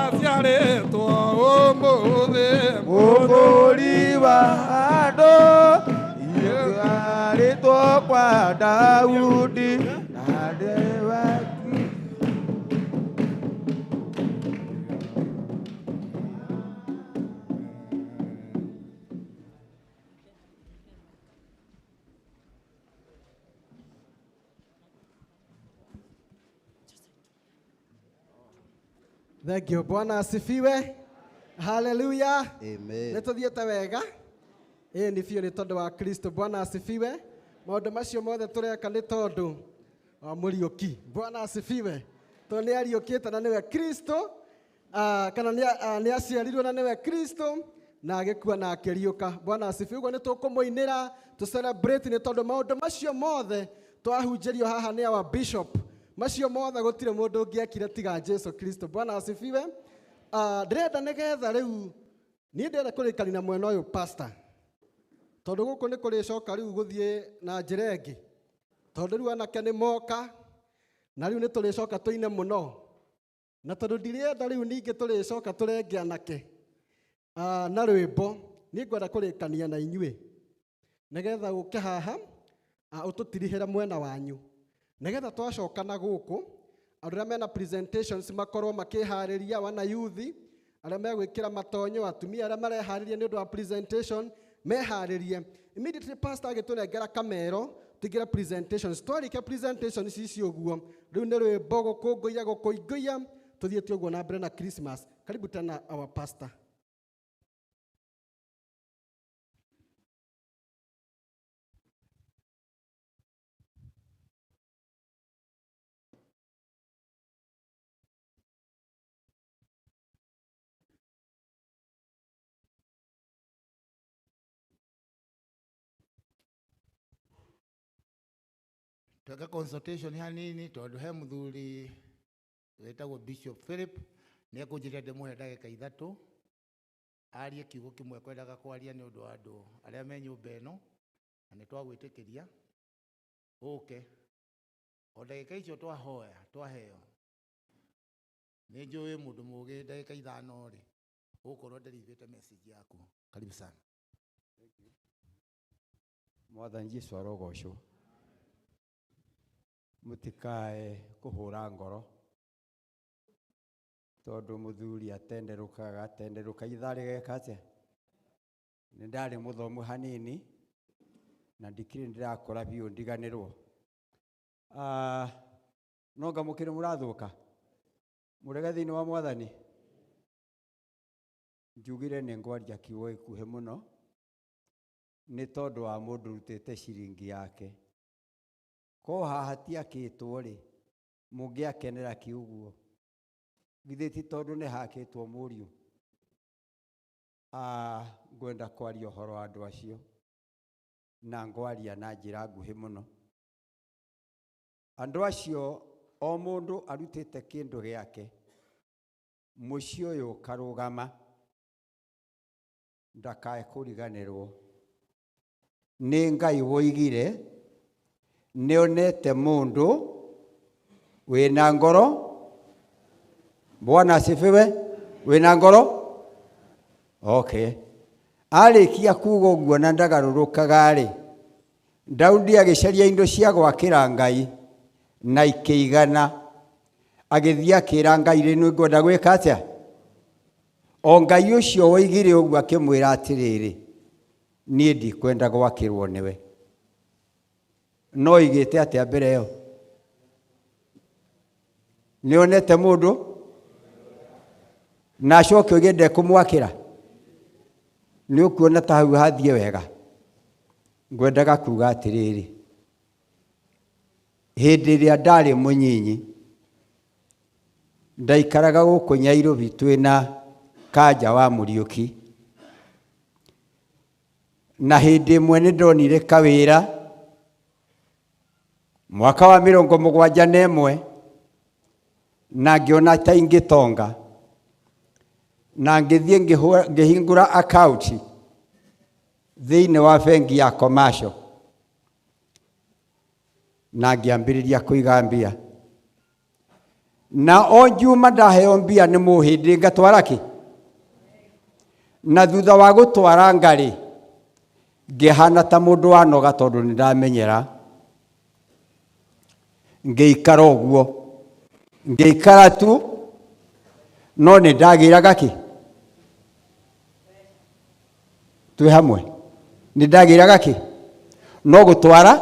aciarĩtwo ũmũthĩ mũkũri wa andũ arĩtwo kwa Daudi na nĩwe Thank you. Bwana asifiwe. Hallelujah. Amen. Nĩ tũthiĩte wega. Ĩĩ nĩ biũ nĩ tondũ wa Kristo. Bwana asifiwe. Maũndũ macio mothe tũreka nĩ tondũ wa mũriũki. Bwana asifiwe. Tondũ nĩ ariũkĩte na nĩwe Kristo, kana nĩ aciarirwo na nĩwe Kristo na agĩkua na akĩriũka. Bwana asifiwe. Ũguo nĩ tũkũmũinĩra tũ celebrate nĩ tondũ maũndũ macio mothe twahunjĩrio haha nĩ our bishop. Macio mothe gũtirĩ mũndũ ũngĩekire tiga Jesu Kristo. Bwana asifiwe. Ndĩrenda nĩgetha rĩu niĩ ndĩrenda kũrĩkania na mwena ũyũ pastor, tondũ gũkũ nĩ kũrĩcoka rĩu gũthiĩ na njĩra ĩngĩ, tondũ rĩu anake nĩ moka na rĩu nĩ tũrĩcoka tũine mũno, na tondũ ndirenda rĩu ningĩ tũrĩcoka tũrenge anake na rwĩmbo, niĩ ngwenda kũrĩkania na inyuĩ nĩgetha ũke haha ũtũtirihĩre mwena wanyu nĩgetha twacoka na gũkũ andũ arĩa mena presentations makorwo makĩharĩria, wana youth arĩa megwĩkĩra matonyo, atumia arĩa mareharĩria nĩ ũndũ wa presentation meharĩrie. Immediately pastor agĩtũnengera kamero tũingĩre presentations. Twarĩkia presentations ici ũguo rĩu nĩ rwĩmbo gũkũngũiya gũkũingũiya tũthiĩte ũguo na mbere na Christmas. Karibu tena our pastor. Tweka consultation hanini tondu he muthuri wetagwo Bishop Philip ni ekunjĩrire ndĩmũhe ndagĩka 3 arie kiugo kĩmwe kwendaga kwaria nĩ ũndũ wa andũ arĩa me nyũmba ĩno, na nĩ twagwĩtĩkĩria ũke o ndagĩka icio twahoya twaheo. Nĩ njũĩ mũndũ mũgĩ ndagĩka 5 rĩ Ũgũkorwo nderivĩte message yaku. Karibu sana. Mwathani Jesu arogocwo. Mũtikae kũhũra ngoro tondũ mũthuri atenderũkaga atenderũka ithaa rĩgeka atĩa. Nĩ ndarĩ mũthomu hanini na ndikĩrĩ ndĩrakũra biũ ndiganĩrwo. No ngamũkĩrĩ mũrathũka mũrege thĩinĩ wa mwathani. Njugire nĩ ngwaria kiugo gĩkuhĩ mũno nĩ tondũ wa mũndũ ũrutĩte ciringi yake. Ko haha tiakĩtwo rĩ, mũngĩakenera kĩ ũguo? Githĩ ti tondũ nĩ hakĩtwo mũriũ? Ngwenda kwaria ũhoro wa andũ acio na ngwaria na njĩra nguhĩ mũno. Andũ acio o mũndũ arutĩte kĩndũ gĩake, mũciĩ ũyũ ũkarũgama, ndakae kũriganĩrwo. Nĩ Ngai woigire nĩonete mũndũ wĩna ngoro. Bwana asifiwe. Wĩna ngoro? Okay. Arĩkia kuga ũguo na ndagarũrũkaga rĩ, Daudi agĩcaria indo cia gwakĩra Ngai na ikĩigana. Agĩthiĩ akĩra Ngai rĩ, nĩ ngwenda gwĩka atĩa? O Ngai ũcio woigire ũguo akĩmwĩra atĩrĩrĩ, niĩ ndikwenda gwakĩrwo nĩwe. No oigĩte atĩa mbere ĩyo? Nĩonete mũndũ na acoke oige ndekũmwakĩra? Nĩ ũkuona ta hau hathiĩ wega? Ngwendaga kuga atĩrĩrĩ, hĩndĩ ĩrĩa ndarĩ mũnyinyi ndaikaraga gũkũ Nyairobi twĩna Kanja wa Mũriũki, na hĩndĩ ĩmwe nĩ ndonire kawĩra mwaka wa 71 na ngĩona ta ingĩtonga, na ngĩthiĩ ngĩhingũra akaunti thĩinĩ wa bengi ya Commercial na ngĩambĩrĩria kũiga mbia. Na o Juma ndaheo mbia nĩ mũhĩndĩ ngatwara kĩ? Na thutha wa gũtwara ngarĩ ngĩhana ta mũndũ wanoga tondũ nĩ ndamenyera. Ngĩikara ũguo, ngĩikara tu, no nĩ ndagĩraga kĩ? Twĩ hamwe, nĩ ndagĩraga kĩ? No gũtwara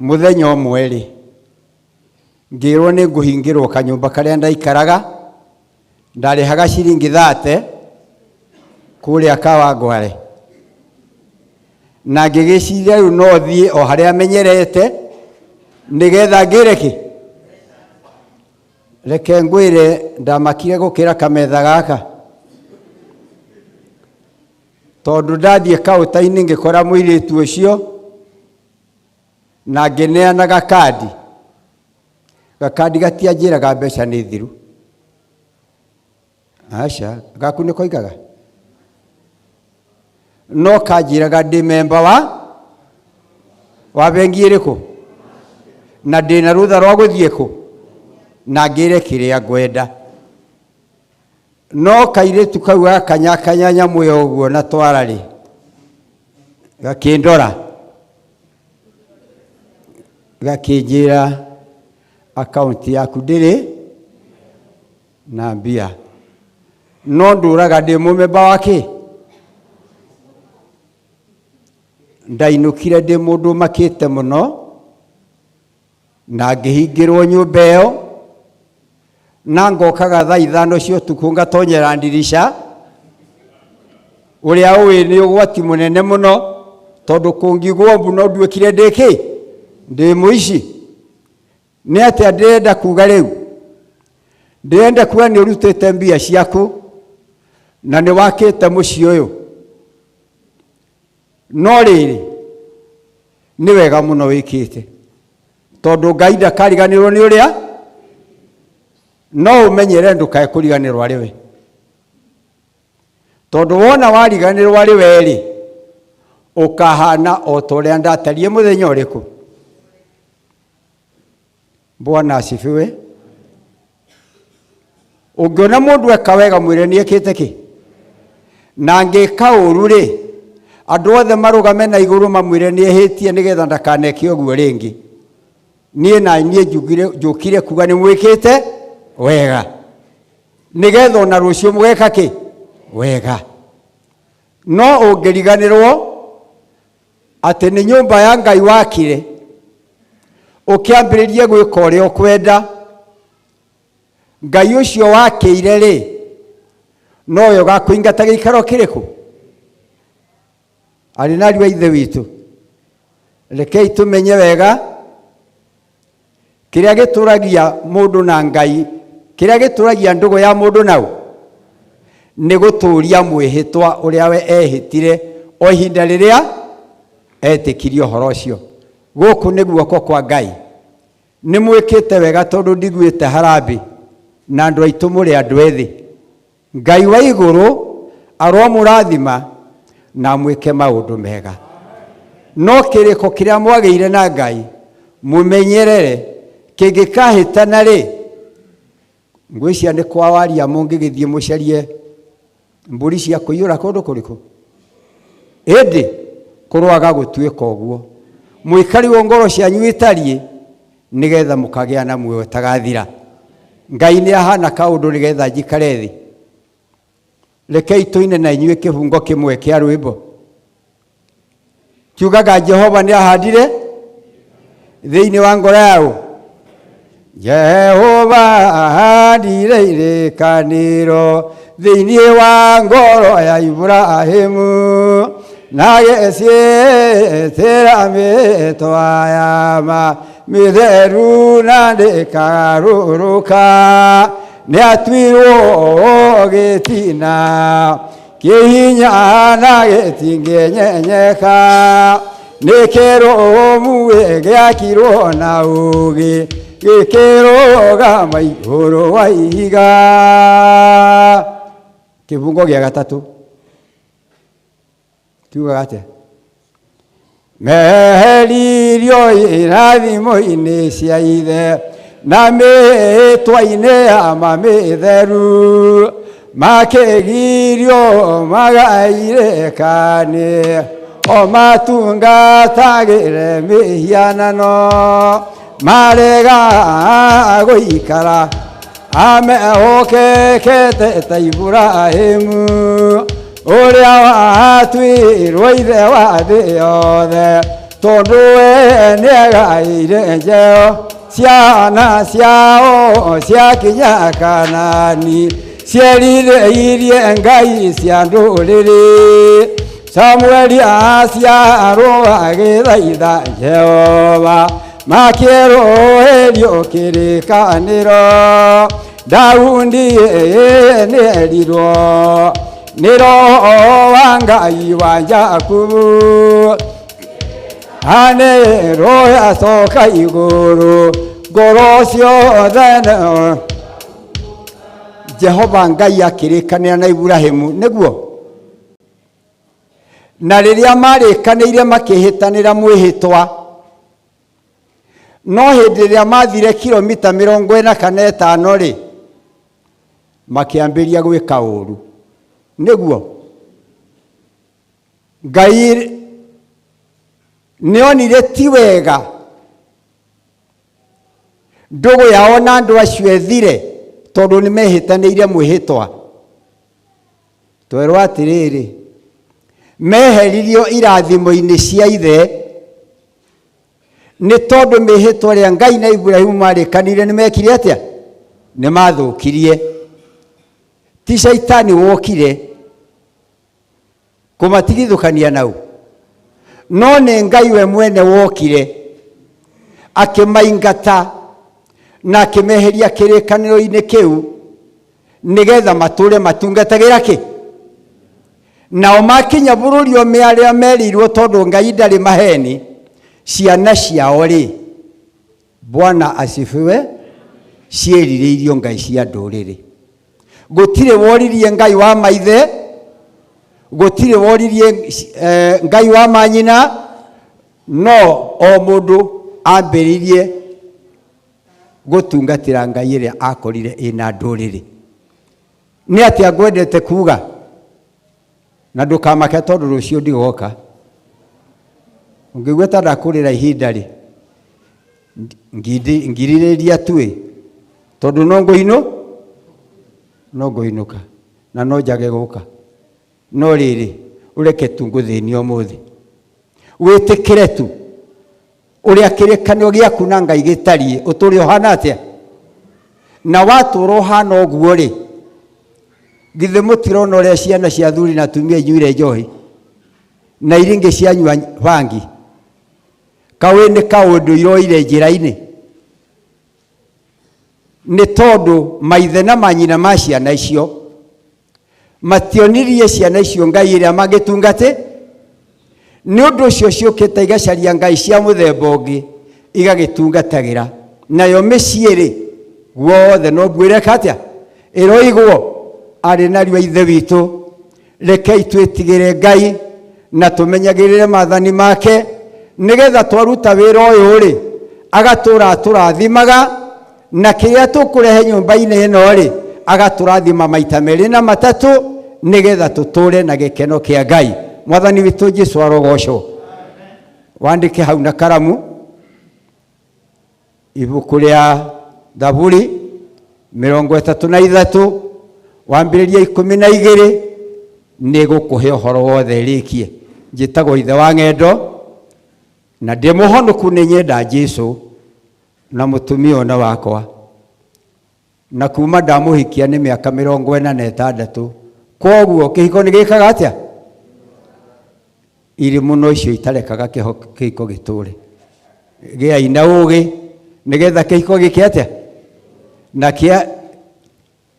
mũthenya ũmwe rĩ, ngĩrwo nĩ ngũhingĩrwo kanyũmba karĩa ndaikaraga, ndarĩhaga ciringi 30 kũrĩa Kawangware. Na ngĩgĩciria rĩu no thiĩ o harĩa menyerete nĩgetha ngĩre kĩ? Reke ngwĩre ndamakire gũkĩra kametha gaka, tondũ ndathiĩ kaũta-inĩ ngĩkora mũirĩtu ũcio na ngĩneana gakandi. Gakandi gatianjĩraga mbeca nĩ thiru. Aca, gaku nĩ koigaga? No kanjĩraga ndĩ memba wa bengi ĩrĩkũ na ndĩna rũtha rwa gũthiĩ kũ na ngĩre kĩrĩa ngwenda. No kairĩtu kau gakanyakanya nyamũ ĩyo ũguo na twara rĩ, gakĩndora gakĩnjĩra akaunti yaku ndĩrĩ na mbia, no ndũraga ndĩ mũmemba wa kĩ? Ndainũkire ndĩ mũndũ ũmakĩte mũno na ngĩhingĩrwo nyũmba ĩyo, na ngokaga thaa 5 cia ũtukũ ngatonyera ndirica, ũrĩa ũĩ nĩ ũgwati mũnene mũno tondũ kũngigwo mbu no nduĩkire ndĩ kĩ? Ndĩ mũici. Nĩ atĩa ndĩrenda kuga rĩu? Ndĩrenda kuga nĩ ũrutĩte mbia ciaku na nĩ wakĩte mũciĩ ũyũ, no rĩrĩ nĩ wega mũno wĩkĩte tondũ Ngai ndakariganĩrwo nĩ ũrĩa, no ũmenyere ndũkae kũriganĩrwo arĩ we, tondũ wona wariganĩrwo arĩ we rĩ, ũkahana o ta ũrĩa ndatariĩ mũthenya ũrĩkũ. Bwana asifiwe. Ũngĩona mũndũ eka wega mwĩre nĩ ekĩte kĩ, na angĩka ũru rĩ, andũ othe marũgame na igũrũ mamwĩre nĩ ehĩtie nĩgetha ndakaneke ũguo rĩngĩ. Niĩ na niĩ njũkire kuga nĩ mwĩkĩte wega, nĩgetha ona rũciũ mũgeka kĩ wega. No ũngĩriganĩrwo atĩ nĩ nyũmba ya Ngai wakire, ũkĩambĩrĩrie gwĩka ũrĩa ũkwenda, Ngai ũcio wakĩire rĩ, nowe ũgakũingata gĩikaro kĩrĩkũ? Arĩ na ariũ a Ithe witũ, rekei tũmenye wega kĩrĩa gĩtũragia mũndũ na Ngai, kĩrĩa gĩtũragia ndũgũ ya mũndũ nau nĩ gũtũria mwĩhĩtwa ũrĩa we ehĩtire o ihinda rĩrĩa etĩkirie ũhoro ũcio. Gũkũ nĩ guoko kwa Ngai. Nĩ mwĩkĩte wega tondũ ndiguĩte harambĩ na andũ aitũ mũrĩ andũ ethĩ. Ngai wa igũrũ aromũrathima na amwĩke maũndũ mega. No kĩrĩko kĩrĩa mwagĩire na Ngai mũmenyerere, kĩngĩkahĩtana-rĩ, ngwĩciria nĩ kwa waria mũngĩgĩthiĩ mũcarie mbũri cia kũiyũra kũndũ kũrĩkũ. Ĩndĩ kũroaga gũtuĩka ũguo, mũikarĩrwo ngoro cianyu itariĩ, nĩgetha mũkagĩa na muoyo ũtagathira. Ngai nĩ ahana kaũndũ nĩgetha njikare thĩ. Rekei tũine na inyuĩ kĩbungo kĩmwe kĩa rwĩmbo. Kiugaga Jehova nĩ ahandire thĩinĩ wa ngoro yaũ. Jehova ahandire irĩkanĩro thĩinĩ wa ngoro ya Ibrahimu na gĩciĩtĩra mĩtwa ya ma mĩtheru na ndĩkarũrũka. Nĩatuirwo gĩtina kĩhinya na gĩtingĩnyenyeka, nĩ kĩrũmu gĩakirwo na ũũgĩ, gĩkĩrũgama igũrũ wa ihiga. Kĩbungo gĩa gatatũ kiugaga atĩa? Meheririo irathimo-inĩ cia ithe na mĩĩtwa-inĩ ya mamĩtheru, makĩgirio magairĩkane o matungatagĩre mĩhianano, marega gũikara amehokekete ta Iburahĩmu ũrĩa watuirwo ithe wa thĩ yothe, tondũ we nĩagaĩire njeo ciana ciao ciakinya Kanani, cierirĩirie ngai cia ndũrĩrĩ. Samueli aciarwo agĩthaitha Jehova, makĩerũĩrio kĩrĩkanĩro. Daudi nĩerirwo nĩ Roho wa Ngai wa Jakubu, anĩrwo acoka igũrũ ngoro ciothe. Jehova Ngai akĩrĩkanĩra na Iburahĩmu nĩguo, na rĩrĩa marĩkanĩire makĩhĩtanĩra mwĩhĩtwa, no hĩndĩ ĩrĩa mathire kilomita 40 kana 5 rĩ, makĩambĩrĩria gwĩka ũru. Nĩguo Ngai nĩonire ti wega ndũgũ yao na andũ acio ethire, tondũ nĩ mehĩtanĩire mwĩhĩtwa. Twerwo atĩrĩrĩ, meheririo irathimo-inĩ cia ithe nĩ tondũ mĩhĩtwa ĩrĩa Ngai na Iburahĩmu marĩkanĩire nĩ mekire atĩa? Nĩ mathũkirie. Ti Shaitani wokire kũmatigithũkania nau, no nĩ Ngai we mwene wokire akĩmaingata na akĩmeheria kĩrĩkanĩro-inĩ kĩu, nĩgetha matũre matungatagĩra kĩ? Nao makinya bũrũri o arĩa merĩirwo, tondũ Ngai ndarĩ maheni, ciana ciao rĩ, Bwana asifiwe, ciĩrirĩirio ngai cia ndũrĩrĩ. Gũtirĩ woririe Ngai wa maithe, gũtirĩ woririe Ngai wa manyina, no o mũndũ ambĩrĩirie gũtungatĩra Ngai ĩrĩa akorire ĩna ndũrĩrĩ. Nĩ atĩa ngwendete kuga na ndũkamake tondũ rũciũ ndigoka. Ũngĩigua ta ndakũrĩra ihinda rĩ, ngirĩrĩria tu ĩ, tondũ no ngũinũ no ngũinũka na no njage gũka. No rĩrĩ, ũreke tu ngũthĩnie ũmũthĩ, wĩtĩkĩre tu ũrĩa kĩrĩkanĩro gĩaku na Ngai gĩtariĩ, ũtũre ũhana atĩa, na watũra ũhana ũguo rĩ, githĩ mũtirona ũrĩa ciana cia athuri na atumia inyuire njohi na iria ingĩ cianyua bangi? Kaũĩ nĩ kaũndũ iroire njĩra-inĩ, nĩ tondũ maithe na manyina ma ciana icio mationirie ciana icio Ngai ĩrĩa mangĩtungate. Nĩ ũndũ ũcio ciũkĩte igacaria ngai cia mũthemba ũngĩ igagĩtungatagĩra nayo. Mĩciĩ rĩ, guothe no mbuĩreka atĩa ĩroigwo arĩ narua. Ithe witũ, rekei twĩtigĩre Ngai na tũmenyagĩrĩre maathani make, nĩgetha twaruta wĩra ũyũ rĩ, agatũra atũrathimaga, na kĩrĩa tũkũrehe nyũmba-inĩ ĩno rĩ, agatũrathima maita merĩ na matatũ, nĩgetha tũtũre na gĩkeno kĩa Ngai. Mwathani witũ Jesu arogocwo. Wandĩke hau na karamu, ibuku rĩa Thaburi 33, wambĩrĩria 12, nĩ gũkũhe ũhoro wothe. Rĩkie. Njĩtagwo ithe wa ng'endo na ndĩ mũhonoku, nĩ nyenda Jesu na mũtumia ona wakwa, na kuma ndamũhikia nĩ mĩaka 46. Koguo kĩhiko nĩ gĩkaga atĩa? Irĩ mũno icio itarekaga kĩhiko gĩtũre. Gĩai na ũgĩ nĩgetha kĩhiko gĩke atĩa na kĩa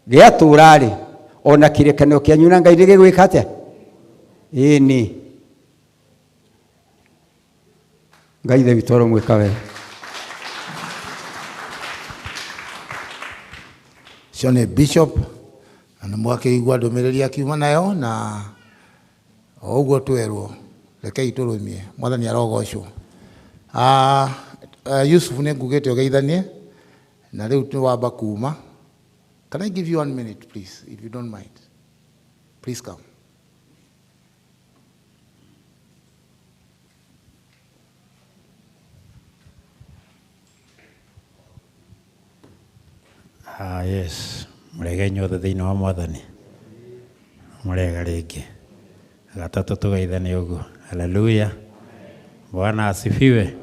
gĩatũra rĩ, ona kĩrĩkanĩro kĩanyu na Ngai nĩ gĩgwĩka atĩa? Ĩni Ngai ithe witũ aromwĩka wega. Ũcio nĩ bishop, na nĩ mwakĩigua ndũmĩrĩri akiuma nayo, na o ũguo twerwo, rekei tũrũmie. Mwathani arogocwo. Ah, Yusuf, nĩ ngugĩte ũgeithanie na rĩu nĩ wamba kuma. Can I give you one minute, please, if you don't mind? Please come. Ah, yes, mũrege inyuothe thĩinĩ wa Mwathani. Mũrega rĩngĩ. Gatatũ tũgeithanie ũguo. Haleluya. Bwana asifiwe.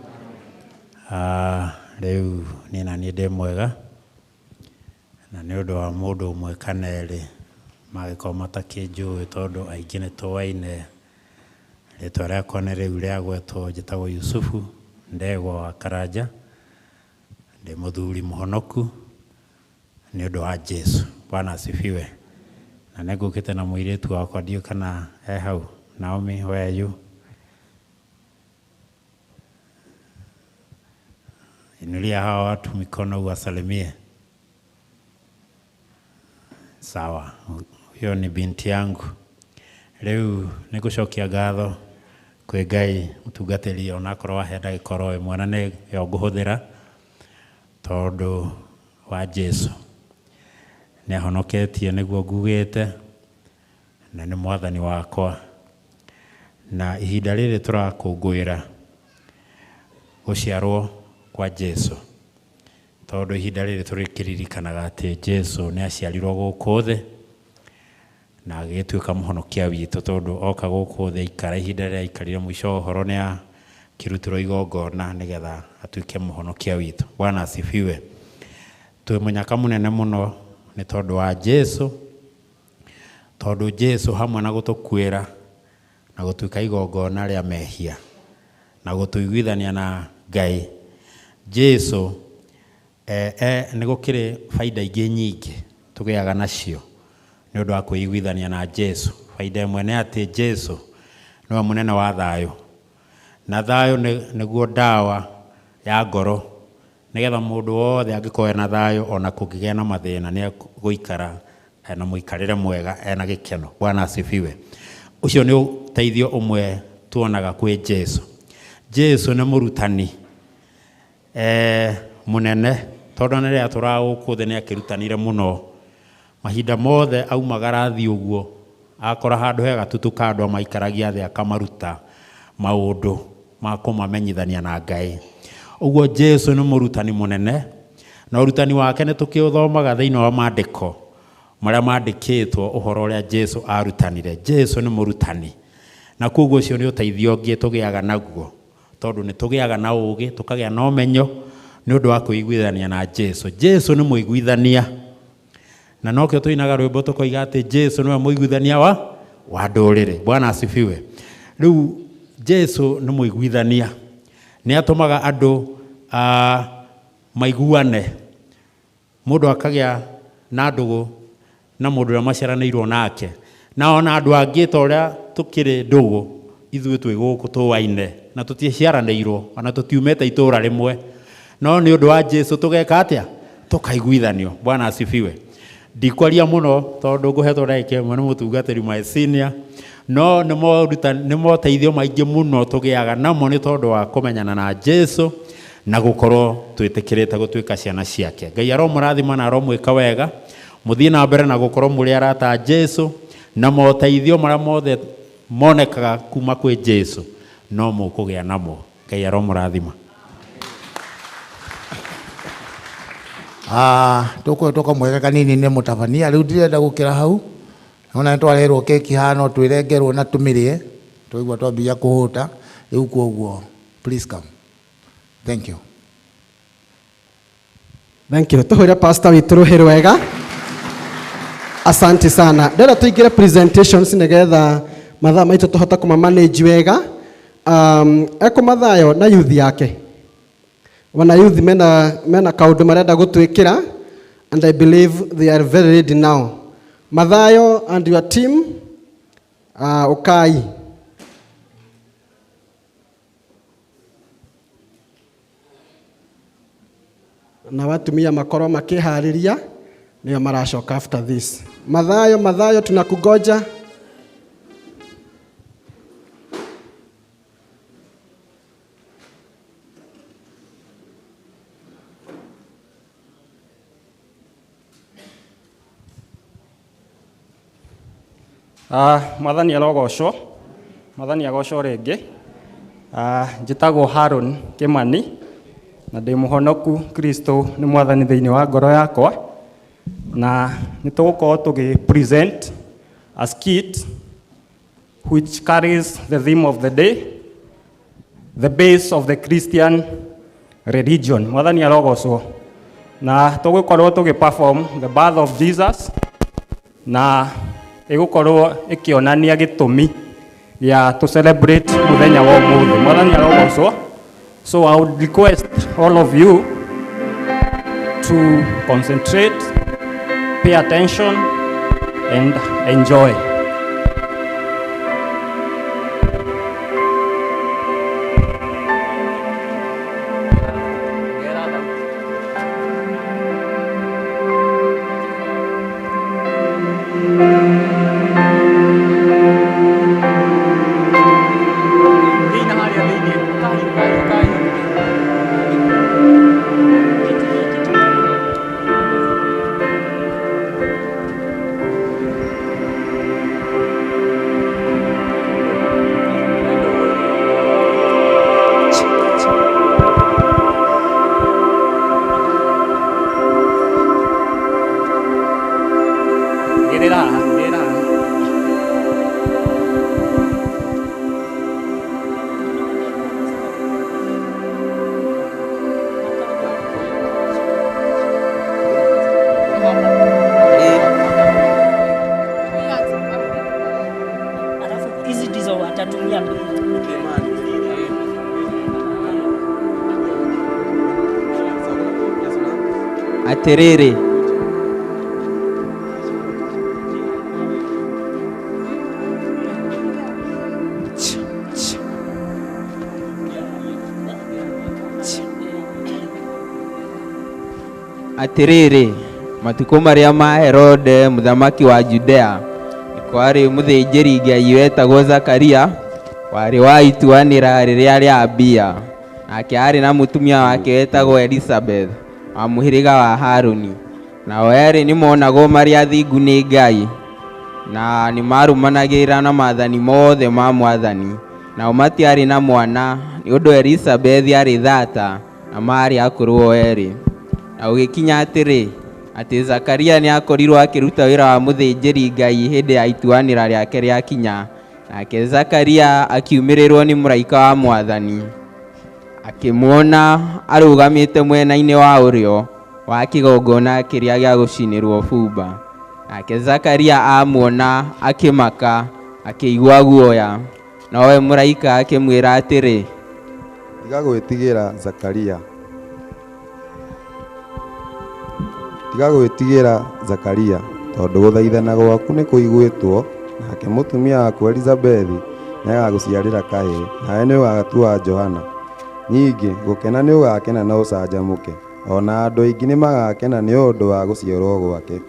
Ah, rĩu niĩ na niĩ ndĩ mwega, na nĩ ũndũ wa mũndũ ũmwe kana erĩ mangĩkorwo matakĩnjũĩ, tondũ aingĩ nĩ tũwaine. Rĩtwa rĩakwa nĩ rĩu rĩagwetwo, njĩtagwo Yusufu Ndegwa wa Karanja. Ndĩ mũthuri mũhonoku nĩ ũndũ wa Jesu. Bwana asifiwe. Na nĩ ngũkĩte na mũirĩtu wakwa, ndiũĩ kana e hau. Naomi, where are you? Inulia hawa watu mikono uwasalimie. Sawa, huyo ni binti yangu. Rĩu nĩ ngũcokia ngatho kwĩ Ngai, mũtungatĩri, onakorwo wahe ndagĩka oro ĩmwe, na nĩyo ngũhũthĩra, tondũ wa Jesu. Nĩ ahonoketie, nĩguo ngugĩte, na nĩ Mwathani wakwa. Na ihinda rĩrĩ tũrakũngũĩra gũciarwo kwa Jesu, tondũ ihinda rĩrĩ tũrĩkĩririkanaga atĩ Jesu nĩ aciarirwo gũkũ thĩ na agĩgĩtuĩka mũhonokia witũ, tondũ oka gũkũ thĩ, aikara ihinda rĩrĩa aikarire, mũico wa ũhoro nĩ akĩrutĩrwo igongona nĩgetha atuĩke mũhonokia witũ. Bwana asifiwe. Twĩ mũnyaka mũnene mũno nĩ tondũ wa Jesu, tondũ Jesu hamwe na gũtũkuĩra na gũtuĩka igongona rĩa mehia na gũtũiguithania na Ngai, Jesu nĩ gũkĩrĩ baida ingĩ nyingĩ tũgĩaga nacio nĩ ũndũ wa kwĩiguithania na Jesu. Baida ĩmwe nĩ atĩ Jesu nĩwe mũnene wa thayũ, na thayũ nĩguo ndawa ya ngoro, nĩgetha mũndũ wothe angĩkorwo ena thayũ, ona kũngĩgĩa na mathĩna, nĩ egũikara ena mũikarĩre mwega, ena gĩkeno. Bwana asifiwe. Ũcio nĩ ũteithio ũmwe tuonaga kwĩ Jesu. Jesu nĩ mũrutani mũnene, tondũ ona rĩrĩa atũraga gũkũ thĩ nĩ akĩrutanire mũno. Mahinda mothe aumagara athiĩ ũguo, akora handũ he gatutu ka andũ amaikaragia thĩ akamaruta maũndũ ma kũmamenyithania na Ngai. Ũguo Jesu nĩ mũrutani mũnene, na ũrutani wake nĩ tũkĩũthomaga thĩinĩ wa maandĩko marĩa mandĩkĩtwo ũhoro ũrĩa Jesu arutanire. Jesu nĩ mũrutani, na koguo ũcio nĩ ũteithio ũngĩ tũgĩaga naguo, tondũ nĩ tũgĩaga na ũgĩ, tũkagĩa na ũmenyo nĩ ũndũ wa kwĩiguithania na Jesu. Jesu nĩ mũiguithania, na nokĩo tũinaga rwĩmbo tũkoiga atĩ Jesu nĩwe mũiguithania wa ndũrĩrĩ. Bwana asifiwe. Rĩu Jesu nĩ mũiguithania, nĩ atũmaga andũ maiguane, mũndũ akagĩa na ndũgũ na mũndũ ũrĩa maciaranĩirwo nake, na ona andũ angĩ ta ũrĩa tũkĩrĩ ndũgũ ithuĩ twĩ gũkũ tũwaine na tũticiaranĩirwo ona tũtiumĩte itũra rĩmwe, no nĩ ũndũ wa Jesu tũgeka atĩa? Tũkaiguithanio. Bwana asifiwe. Ndikwaria mũno tondũ ngũhetwo ndagĩka ĩmwe nĩ mũtungatĩri my senior, no nĩ moteithio maingĩ mũno tũgĩaga namo nĩ tondũ wa kũmenyana na Jesu na gũkorwo twĩtĩkĩrĩte gũtuĩka ciana ciake. Ngai aromũrathima na aromwĩka wega, mũthiĩ na mbere na gũkorwo mũrĩ arata a Jesu, na moteithio marĩa mothe monekaga kuma kwĩ Jesu no mũkũgĩa namo. Ngai aromũrathima. Tũkũhetwo kamweke kanini nĩ mũtabania, rĩu ndirenda gũkĩra hau. Nona nĩ twareherwo keki haha no twĩrengerwo na tũmĩrĩe, twaigua twambia kũhũta, rĩu koguo please come. Thank you. Thank you. Tũhũre pastor witũ rũhĩ rwega. Asante sana. Ndĩrenda tũingĩre presentations nĩgetha mathaa maitũ tũhote kũma manage wega. Ekũmathayo na youth yake. Wana youth mena kaũndũ marenda gũtwĩkĩra, and I believe they are very ready now. Mathayo and your team, ukai. Na watumia makorwo makĩharĩria nĩo maracoka after this. Mathayo, Mathayo tunakugoja. Mwathani arogocwo, Mwathani agocwo rĩngĩ. Njĩtagwo Haron Kimani na ndĩ mũhonoku Kristo nĩ Mwathani thĩinĩ wa ngoro yakwa, na nĩ tũgũkorwo tũgĩ present a skit which carries the theme of the day, the base of the Christian religion. Mwathani arogocwo. Na tũgũkorwo tũgĩ perform the birth of Jesus, na ĩgũkorwo ĩkĩonania gĩtũmi ya to celebrate mũthenya wa ũmũthĩ. Mwathani arogocwo. So I would request all of you to concentrate, pay attention, and enjoy. Atĩrĩrĩ, atĩrĩrĩ, matukũ marĩa ma Herode mũthamaki wa Judea, kwarĩ mũthĩnjĩri Ngai wetagwo Zakaria, warĩ wa ituanĩra rĩrĩa rĩa Abia. Nake aarĩ na mũtumia wake wetagwo Elizabeth, wa mũhĩrĩga wa Harũni. Nao erĩ nĩmonagwo marĩ athingu nĩ Ngai, na nĩmarũmanagĩrĩra na maathani mothe ma Mwathani. Nao matiarĩ na mwana, nĩ ũndũ Elizabethi aarĩ thata, na maarĩ akũrũ o erĩ. Na gũgĩkinya atĩrĩ, atĩ Zakaria nĩakorirwo akĩruta wĩra wa mũthĩnjĩri-Ngai hĩndĩ ya ituanĩra rĩake rĩakinya. Nake Zakaria akiumĩrĩrwo nĩ mũraika wa Mwathani, akĩmuona arũgamĩte mwena-inĩ wa ũrĩo wa kĩgongona kĩrĩa gĩa gũcinĩrwo ũbumba. Nake Zakaria amuona akĩmaka, akĩigua guoya. Nowe mũraika akĩmwĩra atĩrĩ, Tiga gwĩtigĩra Zakaria. Tiga gwĩtigĩra Zakaria, tondũ gũthaithana gwaku nĩ kũiguĩtwo, nake mũtumia waku Elizabethi nĩagagũciarĩra kahĩĩ, nawe nĩũgagatua Johana. Ningĩ, gũkena nĩũgakena na ũcanjamũke, o na andũ aingĩ nĩmagakena nĩ ũndũ wa gũciarwo gwake,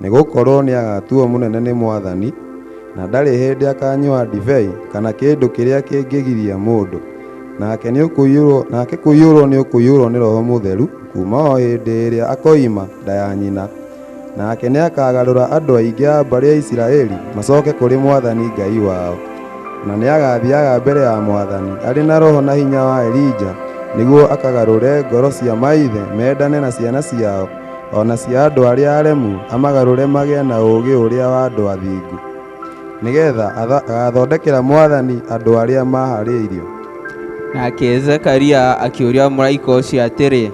nĩgũkorwo nĩagatuo mũnene nĩ Mwathani, na ndarĩ hĩndĩ akanyua ndibei kana kĩndũ kĩrĩa kĩngĩgiria mũndũ. Nake nĩũkũiyũrwo nake kũiyũrwo nĩũkũiyũrwo nĩ Roho Mũtheru kuuma o hĩndĩ ĩrĩa akoima nda ya nyina. Nake nĩakagarũra andũ aingĩ a mbarĩ ya Isiraeli macoke kũrĩ Mwathani Ngai wao. Na nĩagathiaga mbere ya Mwathani arĩ na roho na hinya wa Elija, nĩguo akagarũre ngoro cia maithe mendane na ciana ciao, o na cia andũ arĩa aremu, amagarũre magĩe na ũũgĩ ũrĩa wa andũ athingu, nĩgetha agathondekera Mwathani andũ arĩa mahaarĩirio. Nake Zakaria akĩũria mũraika ũcio atĩrĩ,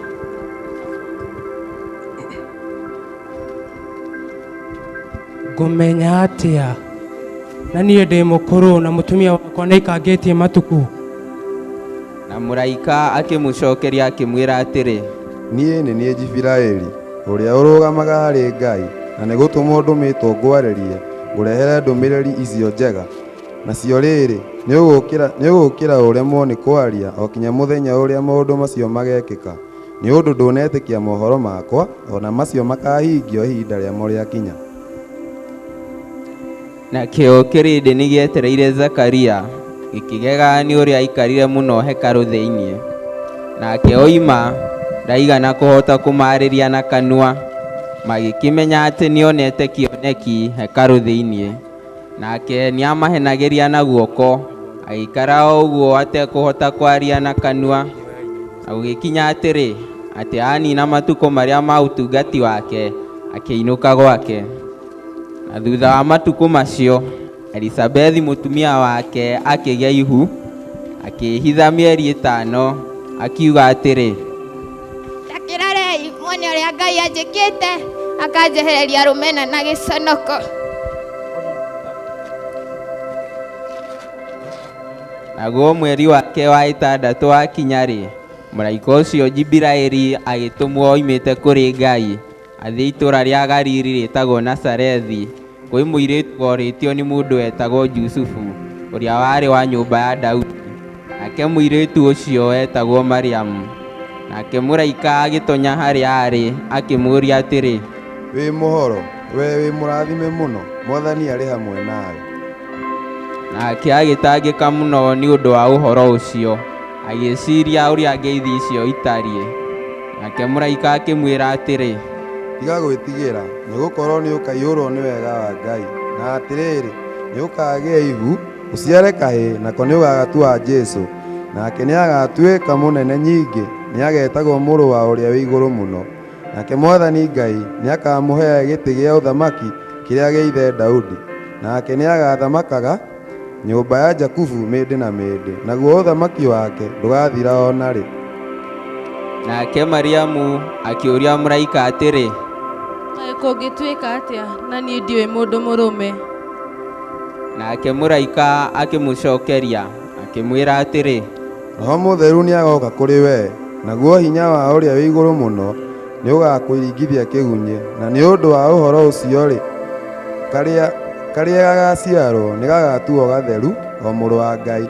Ngũmenya atĩa na niĩ ndĩ mũkũrũ na mũtumia wakwa nĩaikangĩtie matukũ? Na mũraika akĩmũcokeria akĩmwĩra atĩrĩ, Niĩ nĩ niĩ Jibiraeli, ũrĩa ũrũgamaga harĩ Ngai, na nĩ gũtũmwo ndũmĩtwo ngwarĩrie, ngũrehere ndũmĩrĩri icio njega. Nacio rĩrĩ, nĩũgũkĩra ũremwo nĩ kwaria o kinya mũthenya ũrĩa maũndũ macio magekĩka, nĩ ũndũ ndũnetĩkia mohoro makwa, o na macio makahingio ihinda rĩamo rĩakinya. Nakĩo kĩrĩndĩ nĩgĩetereire Zakaria, gĩkĩgega nĩ ũrĩa aikarire mũno hekarũ thĩinĩ. Nake oima, ndaigana kũhota kũmaarĩria na kanua. Magĩkĩmenya atĩ nĩonete kĩoneki hekarũ thĩinĩ. Nake nĩamahenagĩria na guoko, agĩikara o ũguo atekũhota kwaria na kanua. Na gũgĩkinya atĩrĩ, atĩ anina matukũ marĩa ma ũtungati wake, akĩinũka gwake. Na thutha wa matukũ macio, Elizabethi mũtumia wake akĩgĩa ihu, akĩĩhitha mĩeri ĩtano, akiuga atĩrĩ, Ta kĩrorei muone ũrĩa Ngai anjĩkĩte, akanjehereria rũmena na gĩconoko. Naguo mweri wake wa ĩtandatũ wakinya-rĩ, mũraika ũcio Jibiraeli agĩtũmwo oimĩte kũrĩ Ngai, athiĩ itũũra rĩa Galili rĩĩtagwo Nazarethi, kwĩ mũirĩtu worĩtio nĩ mũndũ wetagwo Jusufu, ũrĩa warĩ wa nyũmba ya Daudi. Nake mũirĩtu ũcio etagwo Mariamu. Nake mũraika agĩtonya harĩa aarĩ, akĩmũũria atĩrĩ, Wĩ mũhoro, wee wĩ mũrathime mũno, Mwathani arĩ hamwe nawe. Nake agĩtangĩka mũno nĩ ũndũ wa ũhoro ũcio, agĩĩciria ũrĩa ngeithi icio itariĩ. Nake mũraika akĩmwĩra atĩrĩ, Tiga gwĩtigĩra, nĩgũkorwo nĩũkaiyũrwo nĩ wega wa Ngai. Na atĩrĩrĩ, nĩũkagĩa ihu, ũciare kahĩĩ, nako nĩũgagatua Jesũ. Nake nĩagatuĩka mũnene nyingĩ, nĩagetagwo Mũrũ wa Ũrĩa wĩ Igũrũ Mũno. Nake Mwathani Ngai nĩakamũhe gĩtĩ gĩa ũthamaki kĩrĩa gĩa ithe Daudi, nake nĩagathamakaga nyũmba ya Jakubu mĩndĩ na mĩndĩ, naguo ũthamaki wake ndũgathira o na rĩ. Nake Mariamu akĩũria mũraika atĩrĩ, Kaĩ kũngĩtuĩka atĩa na niĩ ndiũĩ mũndũ mũrũme? Nake mũraika akĩmũcokeria akĩmwĩra atĩrĩ, Roho Mũtheru nĩagoka kũrĩ wee, naguo hinya wa Ũrĩa wĩ Igũrũ Mũno nĩũgakũringithia kĩgunyĩ, na nĩ ũndũ wa ũhoro ũcio-rĩ, karĩa karĩa gagaciarwo nĩgagatuo gatheru, o Mũrũ wa Ngai.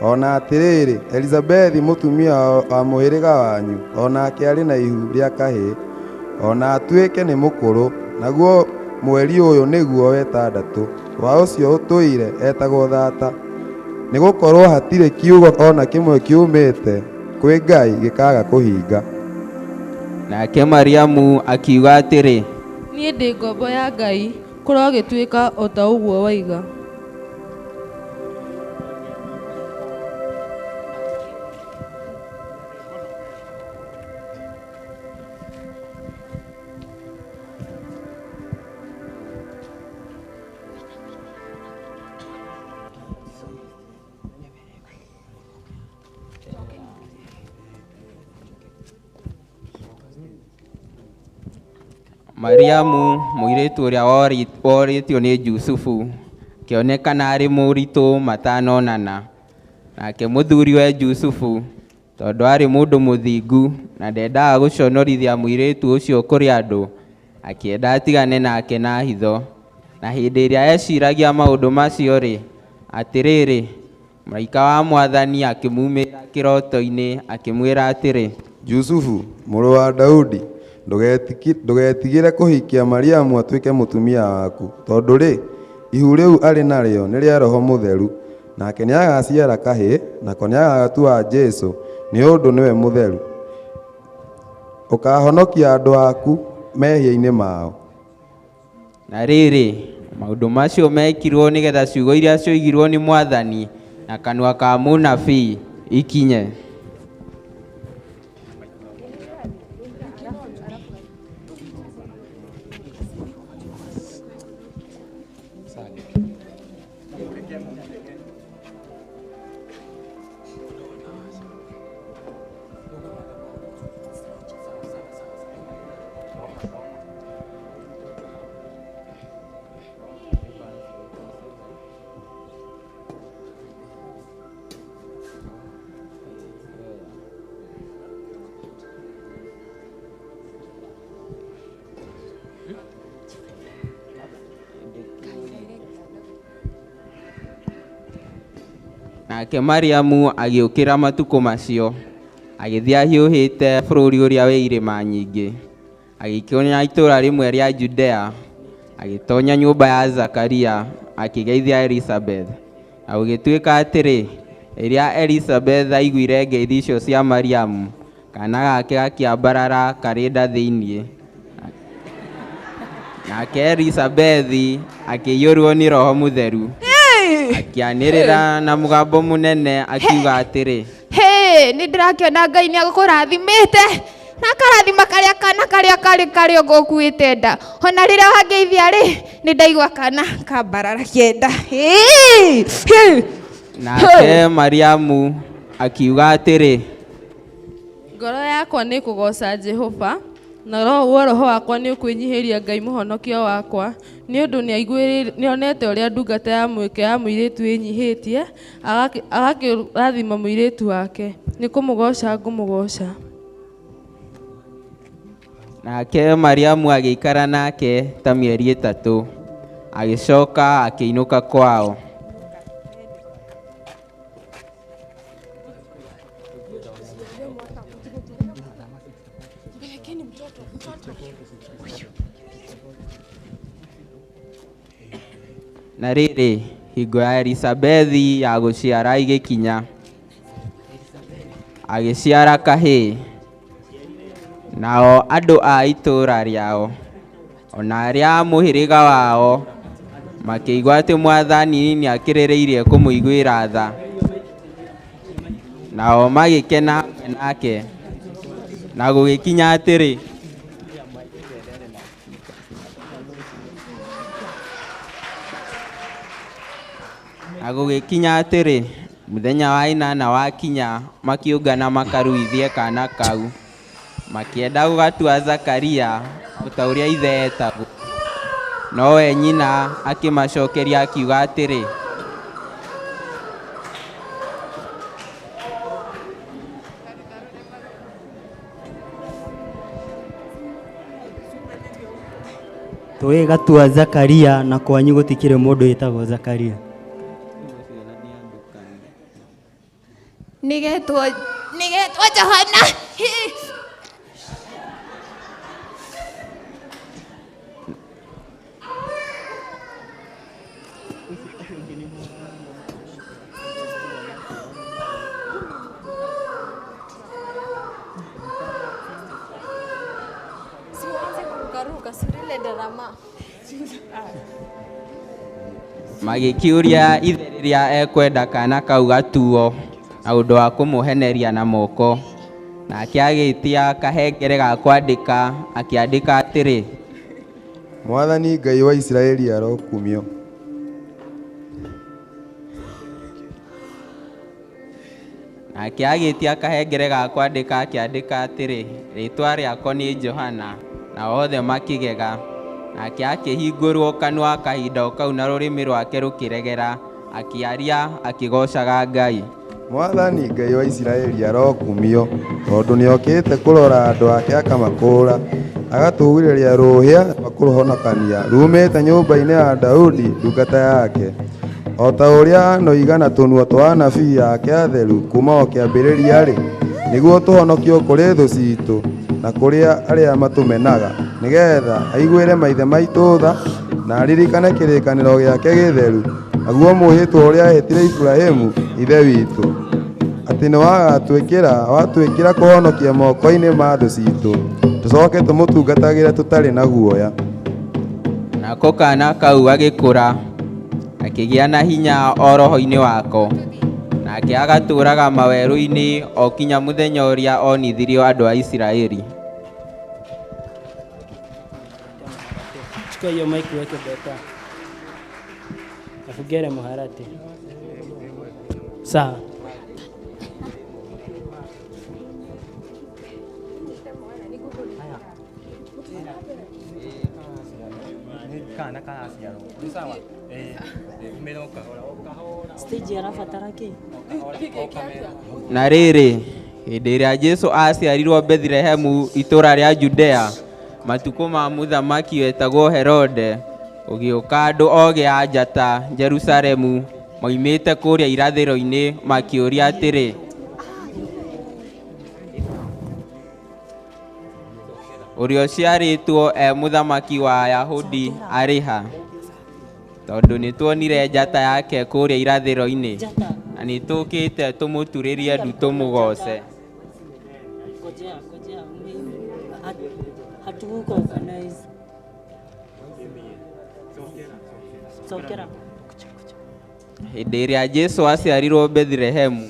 O na atĩrĩrĩ, Elizabethi mũtumia wa mũhĩrĩga wanyu, o nake arĩ na ihu rĩa kahĩĩ, o na atuĩke nĩ mũkũrũ, naguo mweri ũyũ nĩguo wetandatũ wa ũcio ũtũire etagwo thata. Nĩ gũkorwo hatirĩ kiugo o na kĩmwe kiumĩte kwĩ Ngai gĩkaaga kũhinga. Nake Mariamu akiuga atĩrĩ, Niĩ ndĩ ngombo ya Ngai, kũrogĩtuĩka o ta ũguo waiga. Mariamu mũirĩtu ũrĩa worĩtio nĩ Jusufu akĩonekana arĩ mũritũ matanonana. Nake mũthuriwe Jusufu, tondũ aarĩ mũndũ mũthingu na ndendaga gũconorithia mũirĩtu ũcio kũrĩ andũ, akĩenda atigane nake na hitho. Na hĩndĩ ĩrĩa eeciragia maũndũ macio-rĩ, atĩrĩrĩ, mũraika wa Mwathani akĩmuumĩra kĩroto-inĩ akĩmwĩra atĩrĩ, Jusufu, mũrũ wa Daudi, ndũgetigĩre kũhikia Mariamu atuĩke mũtumia waku, tondũ rĩ, ihu rĩu arĩ narĩo nĩ rĩa Roho Mũtheru. Nake nĩagaciara kahĩĩ, nako nĩagagatua Jesũ, nĩ ũndũ nĩwe mũtheru ũkaahonokia andũ aku mehia-inĩ mao. Na rĩrĩ, maũndũ macio mekirwo nĩgetha ciugo iria cioigirwo nĩ Mwathani na kanua ka mũnabii ikinye. Nake Mariamu agĩũkĩra matukũ macio, agĩthiĩ ahiũhĩte bũrũri ũrĩa wĩ irĩma nyingĩ, agĩkinya itũũra rĩmwe rĩa Judea, agĩtonya nyũmba ya Zakaria, akĩgeithia Elisabeth. Na gũgĩtuĩka atĩrĩ, rĩrĩa Elisabeth aiguire ngeithi icio cia Mariamu, kaana gake gakĩambarara karĩ nda thĩinĩ. Nake Elisabeth akĩiyũrwo nĩ Roho Mũtheru, akĩanĩrĩra na mũgambo mũnene akiuga atĩrĩ, Hĩ, nĩ ndĩrakĩona Ngai nĩ agũkũrathimĩte na akarathima karĩa kana karĩa karĩ karĩ ũgũkuĩte nda. Ona rĩrĩa wangeithia rĩ, nĩ ndaigua kana kambarara kĩenda. Hĩ, hĩ. Nake Mariamu akiuga atĩrĩ, Ngoro yakwa nĩ kũgooca Jehova, na roho roho wakwa nĩ ũkwĩnyihĩria Ngai mũhonokia wakwa, nĩ ũndũ nĩonete ũrĩa ndungata ya mwĩke ya mũirĩtu ĩnyihĩtie, agakĩrathima mũirĩtu wake. Nĩ kũmũgooca ngũmũgooca. Nake Mariamu agĩikara nake ta mĩeri 3, agĩcoka akĩinũka kwao. Na rĩrĩ, hingo ya Elisabethi ya gũciara ĩgĩkinya, agĩciara kahĩĩ. Nao andũ a itũũra rĩao, ona arĩa a mũhĩrĩga wao, makĩigua atĩ Mwathani nĩakĩrĩrĩirie kũmũiguĩra tha. Nao magĩkena hamwe nake. Na gũgĩkinya atĩrĩ, mũthenya wa 8 wakinya, makĩũngana makaruithie kaana kau, makĩenda gũgatua Zakaria o ta ũrĩa ithe etagwo. Nowe nyina akĩmacokeria akiuga atĩrĩ, Tũĩ gatua Zakaria na kwanyu gũtikĩrĩ mũndũ wĩtagwo Zakaria. Nĩgetwo Johana. Mukasurire ndarama. Magĩkĩũria ithe rĩrĩa ekwenda kaana kau gatuo na ũndũ wa kũmũheneria na moko. Nake agĩĩtia kahengere ga kwandĩka, akĩandĩka atĩrĩ, Mwathani Ngai wa Isiraeli arokumio. Nake agĩĩtia kahengere ga kwandĩka, akĩandĩka atĩrĩ, rĩĩtwa rĩako nĩ Johana, na othe makĩgega. Nake akĩhingũrwo kanua kahinda o kau na rũrĩmĩ rwake rũkĩregera, akĩaria akĩgoocaga Ngai. Mwathani Ngai wa Isiraeli arokumio, tondũ nĩokĩte kũrora andũ ake akamakũũra, agatũgurĩria rũhĩa rwa kũhonokania rumĩte nyũmba-inĩ ya Daudi ndungata yake, o ta ũrĩa anoiga na tũnua twa anabii ake atheru kuuma o kĩambĩrĩria-rĩ, nĩguo tũhonokio kũrĩ thũ ciitũ na kũrĩ arĩa matũmenaga, nĩgeetha aiguĩre maithe maitũ tha na aririkane kĩrĩkanĩro gĩake gĩtheru, naguo mwĩhĩtwa ũrĩa eehĩtire Iburahĩmu ithe witũ, atĩ nĩwagatwĩkĩra watwĩkĩra kũhonokia moko-inĩ ma thũ ciitũ, tũcoke tũmũtungatagĩre tũtarĩ na guoya. Nako kaana kau gagĩkũra, gakĩgĩa na hinya o roho-inĩ wako, nake agatũũraga mawerũ-inĩ o kinya mũthenya ũrĩa onithirio andũ a Isiraeli. Chukua hiyo mic uweke beta. Afugere muharati. Sawa. Kana karaciarwo nĩ sawa eh umĩra o kahora o kahora Stage arabatara kĩ? Na rĩrĩ, hĩndĩ ĩrĩa Jesũ aaciarirwo Bethilehemu itũũra rĩa Judea, matukũ ma mũthamaki wetagwo Herode, gũgĩũka andũ ogĩ a njata Jerusalemu moimĩte kũrĩa irathĩro-inĩ makĩũria atĩrĩ, ũrĩa ũciarĩtwo e mũthamaki wa Ayahudi arĩ ha? Tondũ nĩtuonire njata yake kũrĩa irathĩro-inĩ, na nĩtũũkĩte tũmũturĩrie ndu tũmũgooce. Ngojea, ngojea. Hatuko organize. Sokera. Hĩndĩ ĩrĩa Jesũ aaciarirwo Bethilehemu,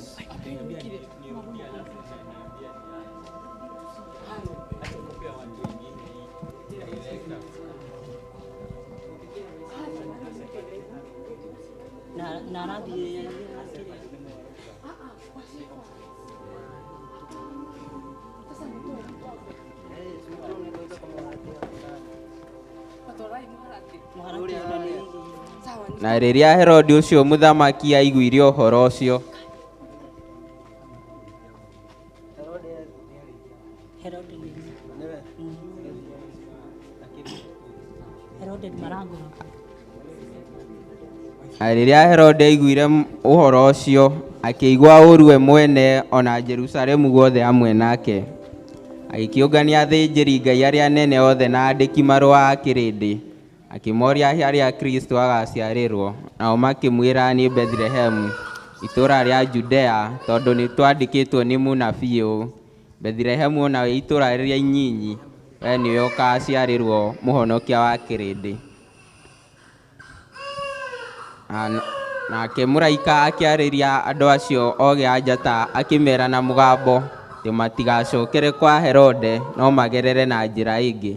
Na na arathiĩ kĩrĩa. Mũharatĩ ona nĩ na rĩrĩa Herode ũcio mũthamaki aiguire ũhoro ũcio, Herode nĩ Herode marangũra. Na rĩrĩa Herode aiguire ũhoro ũcio, akĩigua ũũru we mwene o na Jerusalemu guothe hamwe nake. Agĩkĩũngania athĩnjĩri-Ngai arĩa anene othe na andĩki-marũa a kĩrĩndĩ, akĩmoria harĩa Kristũ agaaciarĩrwo. Nao makĩmwĩra nĩ Bethilehemu, itũũra rĩa Judea, tondũ nĩtwandĩkĩtwo nĩ mũnabii ũũ, Bethilehemu o nawe itũũra rĩrĩa inyinyi, wee nĩwe ũkaaciarĩrwo mũhonokia wa kĩrĩndĩ. Nake mũraika akĩarĩria andũ acio ogĩ a njata akĩmeera na mũgambo atĩ matigacokere kwa Herode no magerere na njĩra ĩngĩ.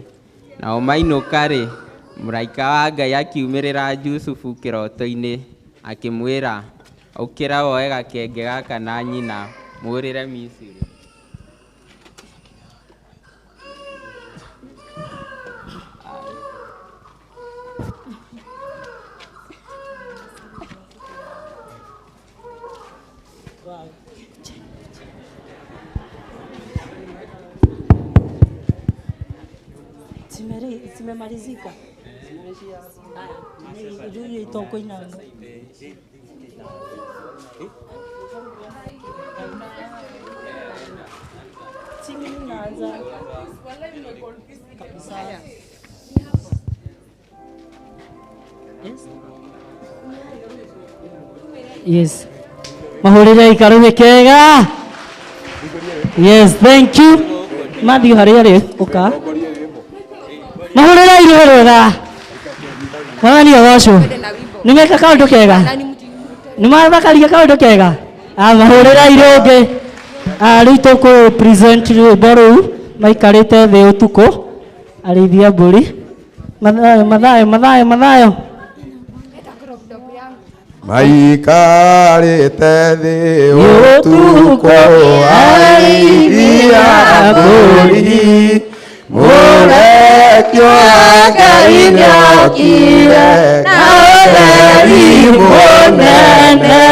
Nao mainũka-rĩ, mũraika wa Ngai akiumĩrĩra Jusufu kĩroto-inĩ akĩmwĩra, ũkĩra woe gakenge gaka na nyina mũũrĩre Misiri. Zimemalizika. Aya, itoko inanga. Si mimi naanza kabisa. Yes. Yes. Mahũrĩre ikarũme kega. Yes, thank you. Matthew harĩa rĩ ũka. Mahũrĩre iruhĩ rwega. Mwathani agocwo. Nĩ meka kaũndũ kega. Nĩ mathakaria kaũndũ kega. Mahũrĩre irũngĩ. Rĩu tũkũ present rwĩmbo rũu maikarĩte thĩ ũtukũ arĩithia mbũri. Mathayo, Mathayo, Mathayo, Mathayo. Maikarĩte thĩ ũtukũ arĩithia mbũri, mũrekio wa Ngai nĩokire na ũtheri mũnene.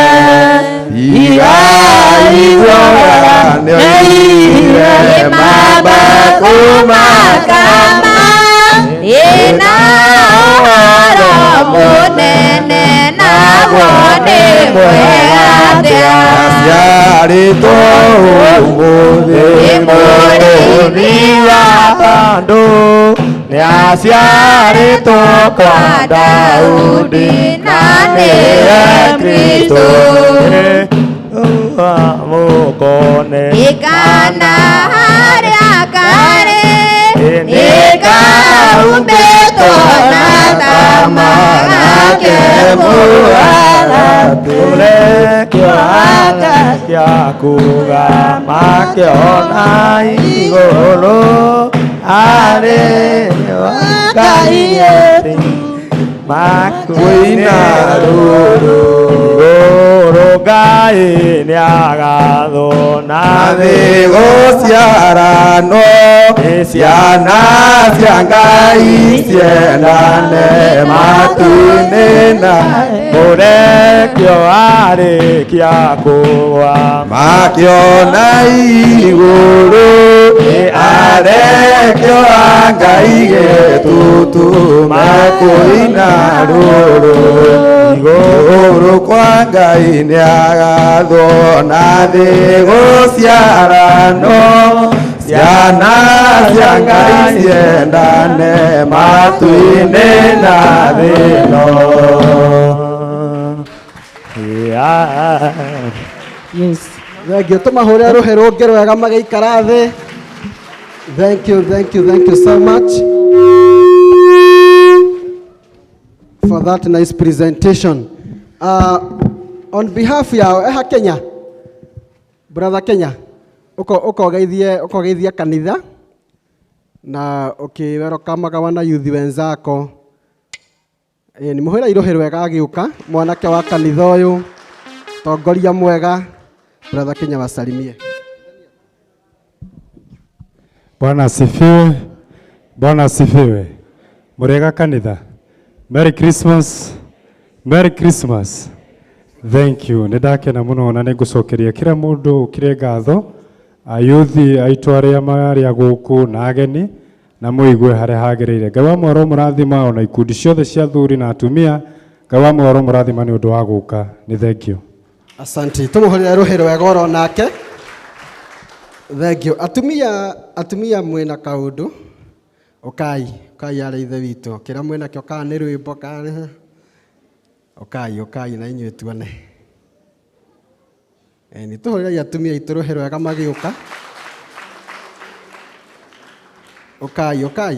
Tigai guoya nĩoigire mamba kũmakama, ĩna ũhoro mũnene naguo nĩ mwega atĩa. Aciarĩtwo ũmũthĩ mũrĩithi wa andũ, nĩaciarĩtwo kwa Daudi na nĩwe Kristo. Mũkone Ikana harĩa karĩ nĩkahumbĩtwo na tama gake mũharatĩ. Ũrekio kuga makĩona igũrũ arĩ Ngai makuina rũrũ igũrũ Ngai nĩagathwo na thĩ gũciaranwo ciana cia Ngai ciendane matu-inĩ na mũrekio arĩkia kũgwa makĩona igũrũ arekio a Ngai gĩtutu mekũina rũrũ igũrũ kwa Ngai nĩagathwo na thĩ gũciaranwo ciana cia Ngai ciendane matu-inĩ na thĩ ĩno. Yes. Thank you. Tũmahũrĩre rũhĩ rũngĩ rwega magĩikara thĩ. Thank you, thank you, thank you so much for that nice presentation. On behalf ya eha Kenya, brother Kenya, ukogeithie kanitha na ukiwerokamaga wana youth wenzako. Ni muhwira iruhi rwega agiuka mwanake wa kanitha uyu tongoria mwega brother Kenya wasalimie. Bwana asifiwe. Bwana asifiwe. Murega kanitha. Merry Christmas. Merry Christmas. Thank you. Nĩndakena mũno na nĩngũcokeria kila mũndũ ũkire ngatho ayuthi aitũ arĩa marĩ a gũkũ na ageni na mũigue harĩa hagĩrĩire. Ngai wa mwaro mũrathima ona ikundi ciothe cia athuri na atumia. Ngai wa mwaro mũrathima nĩ ũndũ wa gũka. Nĩ thank you. Asante. Tũmũhũrĩre rũhĩ rwega oro nake. Thank you. Atumia mwĩna kaũndũ. Ũkai, ũkai arĩ ithe witũ. Kĩrĩa mwĩna kĩo kana nĩ rwĩmbo kana ũkai, ũkai na inyuĩ tuone. Nĩ tũhũrĩrei atumia aitũ rũhĩ rwega magĩũka. Ũkai, ũkai.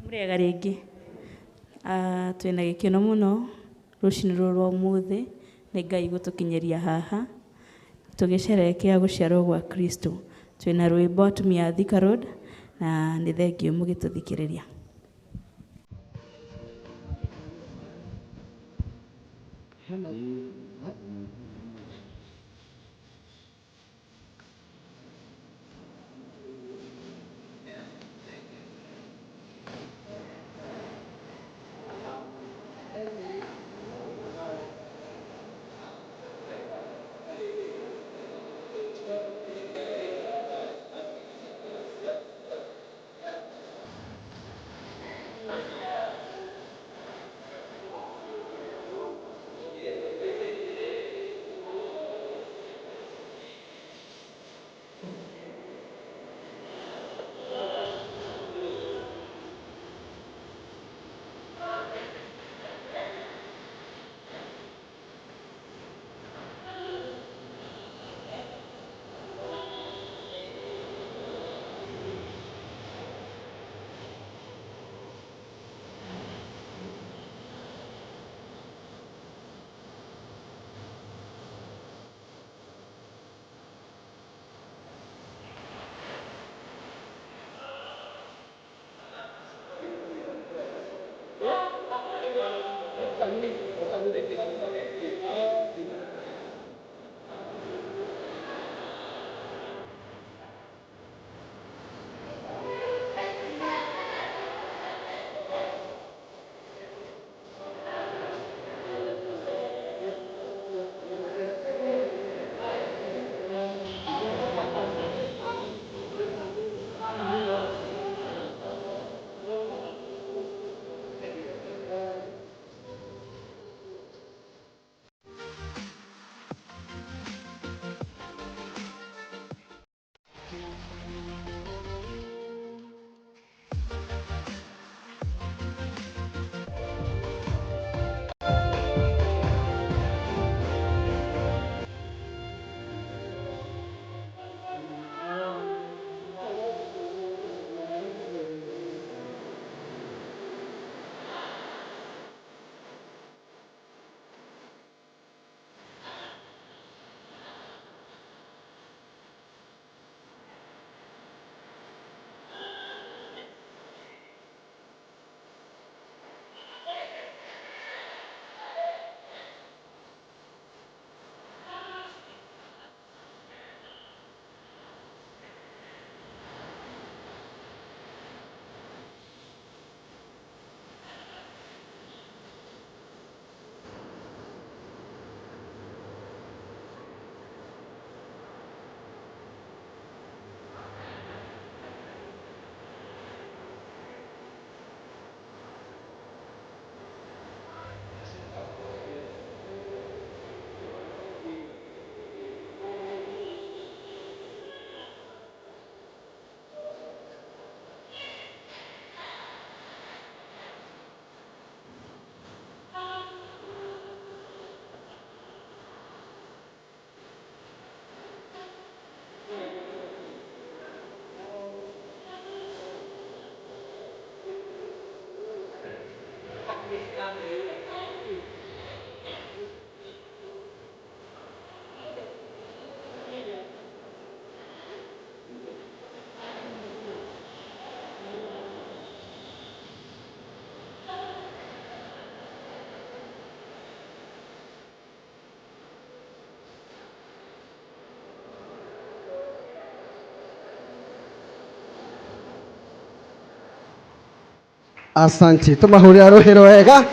Murega rĩngĩ. Twĩna gĩkeno mũno rũcinĩ rũrũ rwa ũmũthĩ nĩ Ngai gũtũkinyĩria haha tũgĩcerehekea gũciarwo gwa Kristo. Twĩna rwĩmbo atumia a Thika Road na nĩ thengiũ mũgĩtũthikĩrĩria. Asante. Tumahurira ruhiro wega.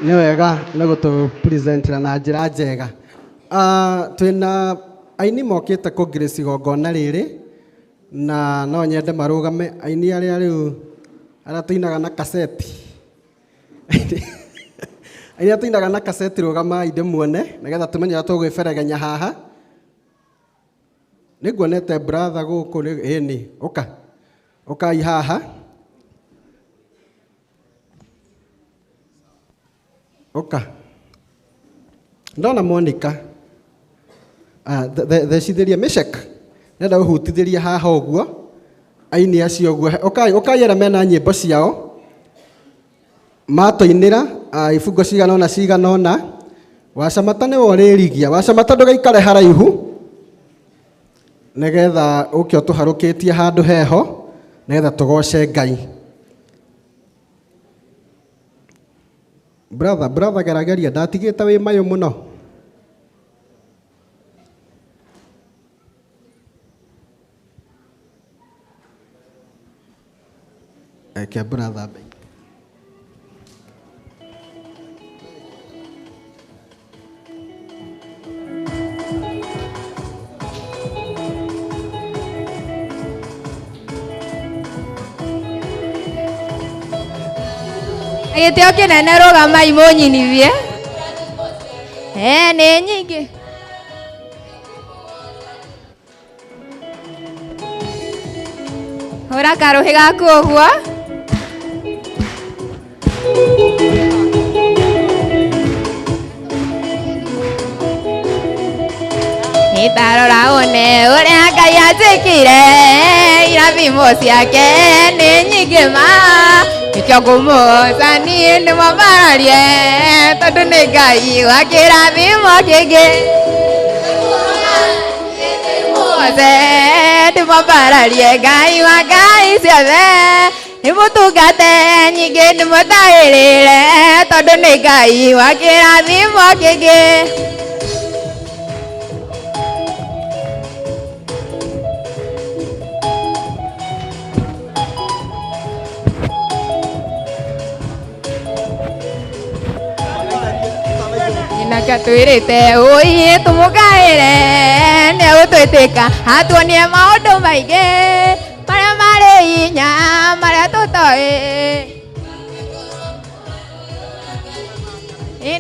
Nĩ wega nĩ gũtũ-presentera na njĩra njega. Twĩna aini mokĩte kũ-grace igongona rĩrĩ na no nyende marũgame aini arĩa rĩu arĩa tũinaga na kaseti. Aini arĩa tũinaga na kaseti rũgamai ndĩmuone nĩgetha tũmenye ũrĩa tũgwĩberegenya haha. Nĩnguonete brother gũkũ ĩni ũka. Ũkai haha. Oka. Ndona Monica. Thecithĩria Meshek. Nenda ũhutithĩrie haha ũguo. Aini acio ũguo. Ũkai ũkai arĩa mena nyĩmbo ciao. Matũinĩra ibungo cigana ũna cigana ũna. Wacamata nĩwe ũrĩrigia. Wacamata ndũgaikare haraihu. Nĩgetha ũke ũtũharũkĩtie handũ heho. Nĩgetha tũgoce Ngai. Brother, brother gerageria ndatigĩte wĩ mayũ mũno. Eke brother be. Gĩtĩo kĩnene rũgamai mũnyinithie. Nĩ nyingĩ. Hũra karũhĩ gaku ũguo. Nĩndarora wone ũrĩa Ngai anjĩkire, irathimo ciake nĩ nyingĩ ma. Nĩkĩo ngũmũgoca niĩ ndĩmwambararie, tondũ nĩ Ngai wa kĩrathimo kĩngĩ. Ndĩmũgoce ndĩmwambararie Ngai wa Ngai ciothe, ndĩmũtungate nyingĩ ndĩmũtaĩrĩre, tondũ nĩ Ngai wa kĩrathimo kĩngĩ. Nake atwĩrĩte ũiĩ tũmũkaĩre nĩegũtwĩtĩka atuonie maũndũ maingĩ marĩa marĩ hinya marĩa tũtoĩ.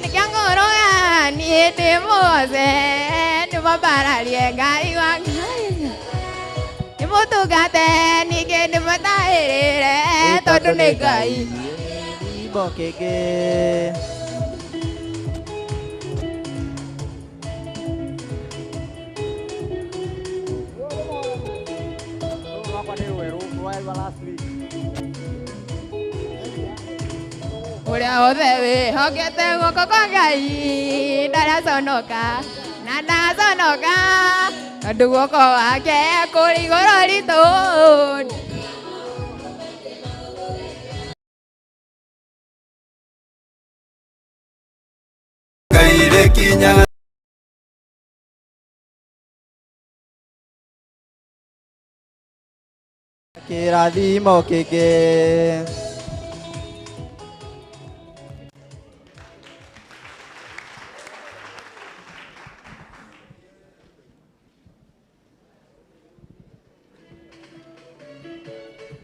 Nĩkĩo ngũrũga niĩ ndĩmũgoce ndĩmwambararie Ngai wa Ngai ndĩmũtungate ningĩ ndĩmũtaĩrĩre tondũ nĩ Ngai. Kĩrathimo kĩngĩ. Ũrĩa wothe wĩhokete guoko kwa Ngai ndaraconoka na ndaconoka tondũ guoko gwake kũrĩ igũrũ ritũ. Ngai rĩkinya Kĩrathimo kĩngĩ.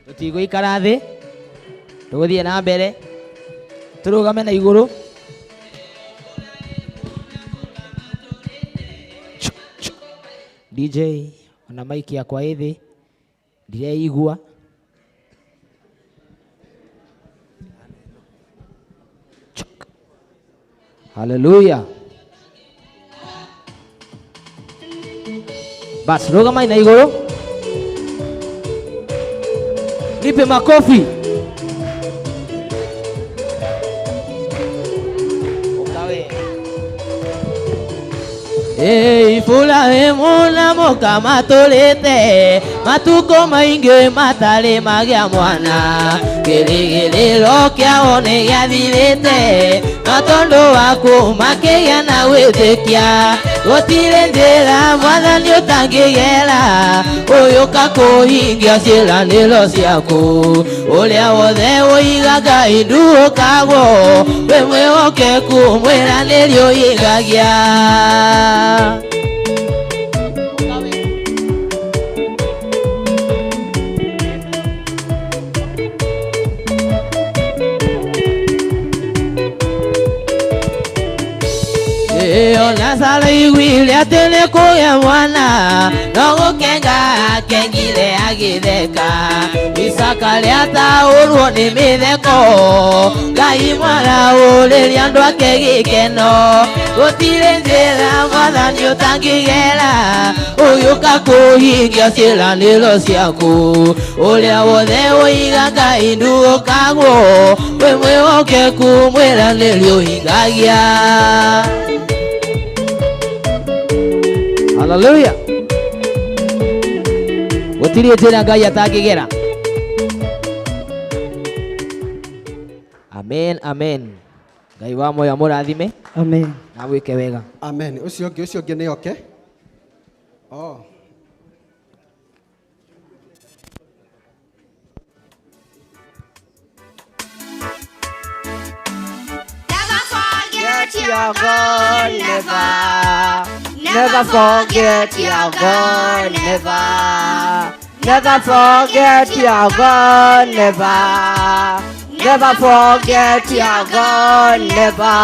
Tũtigũikara thĩ, tũgũthiĩ na mbere, tũrũgame na igũrũ. DJ ona maiki yakwa ĩ thĩ ndireigua. Haleluya. Bas, rũgamai na igũrũ. Nipe makofi. Iburahimu na mũka matũrĩte matukũ maingĩ matarĩ magĩa mwana kĩrĩgĩrĩro kĩao nĩ gĩathirĩte no tondũ waku makĩgĩa na wĩtĩkia gũtirĩ njĩra mwathani ũtangĩgera ũyũka kũhingia ciĩranĩro ciaku ũrĩa wothe ũigaga induũkagwo wĩ mwĩhokeku mwĩranĩri ũhingagia. Ona Sara iguire atĩ nĩ kũgĩa mwana no gũkenga akengire agĩtheka Isaka rĩataũrwo nĩ mĩtheko Ngai mwaraũrĩria andũ ake gĩkeno gũtirĩ njĩra mwathani ũtangĩgera ũgĩũka kũhingia ciĩranĩro ciaku ũrĩa wothe ũigaga induũkagwo wĩ mwĩhokeku mwĩranĩri ũhingagia. Hallelujah. Gũtirĩ njĩra Ngai atangĩgera. Amen, amen. Ngai wa muoyo amũrathime. Amen. Na gwĩke wega. Amen. Ũcio ũngĩ nĩ oke. Oh. Never forget your God, never. Never forget your God, never. Never forget your God, never. Never forget your God, never.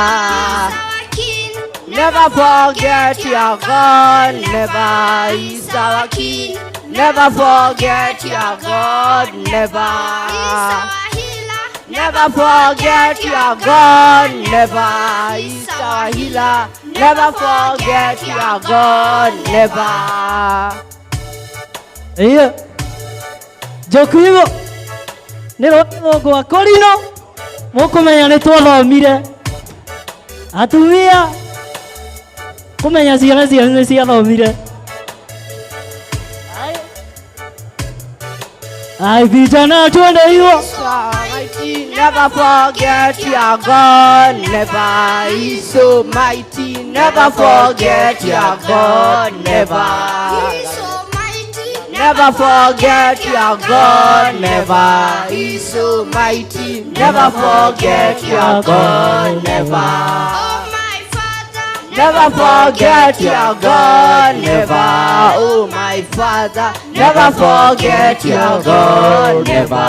Never forget your God, never. He's our King. Never forget your God, never. Never forget your God, never. He's our healer. Never forget your God, never. Iya. Jokuigo. Nĩ rwĩmbo rwa Korino mũkũmenya nĩ twathomire atumia kũmenya ciana cianyu nĩ ciathomire. Ai vijana twende hiyo. Never forget your God, never. He's so mighty. Never forget your God, never. Never forget your God, never. He's so mighty. Never forget your God, never. Never forget your God, never. Oh my Father, never forget your God, never.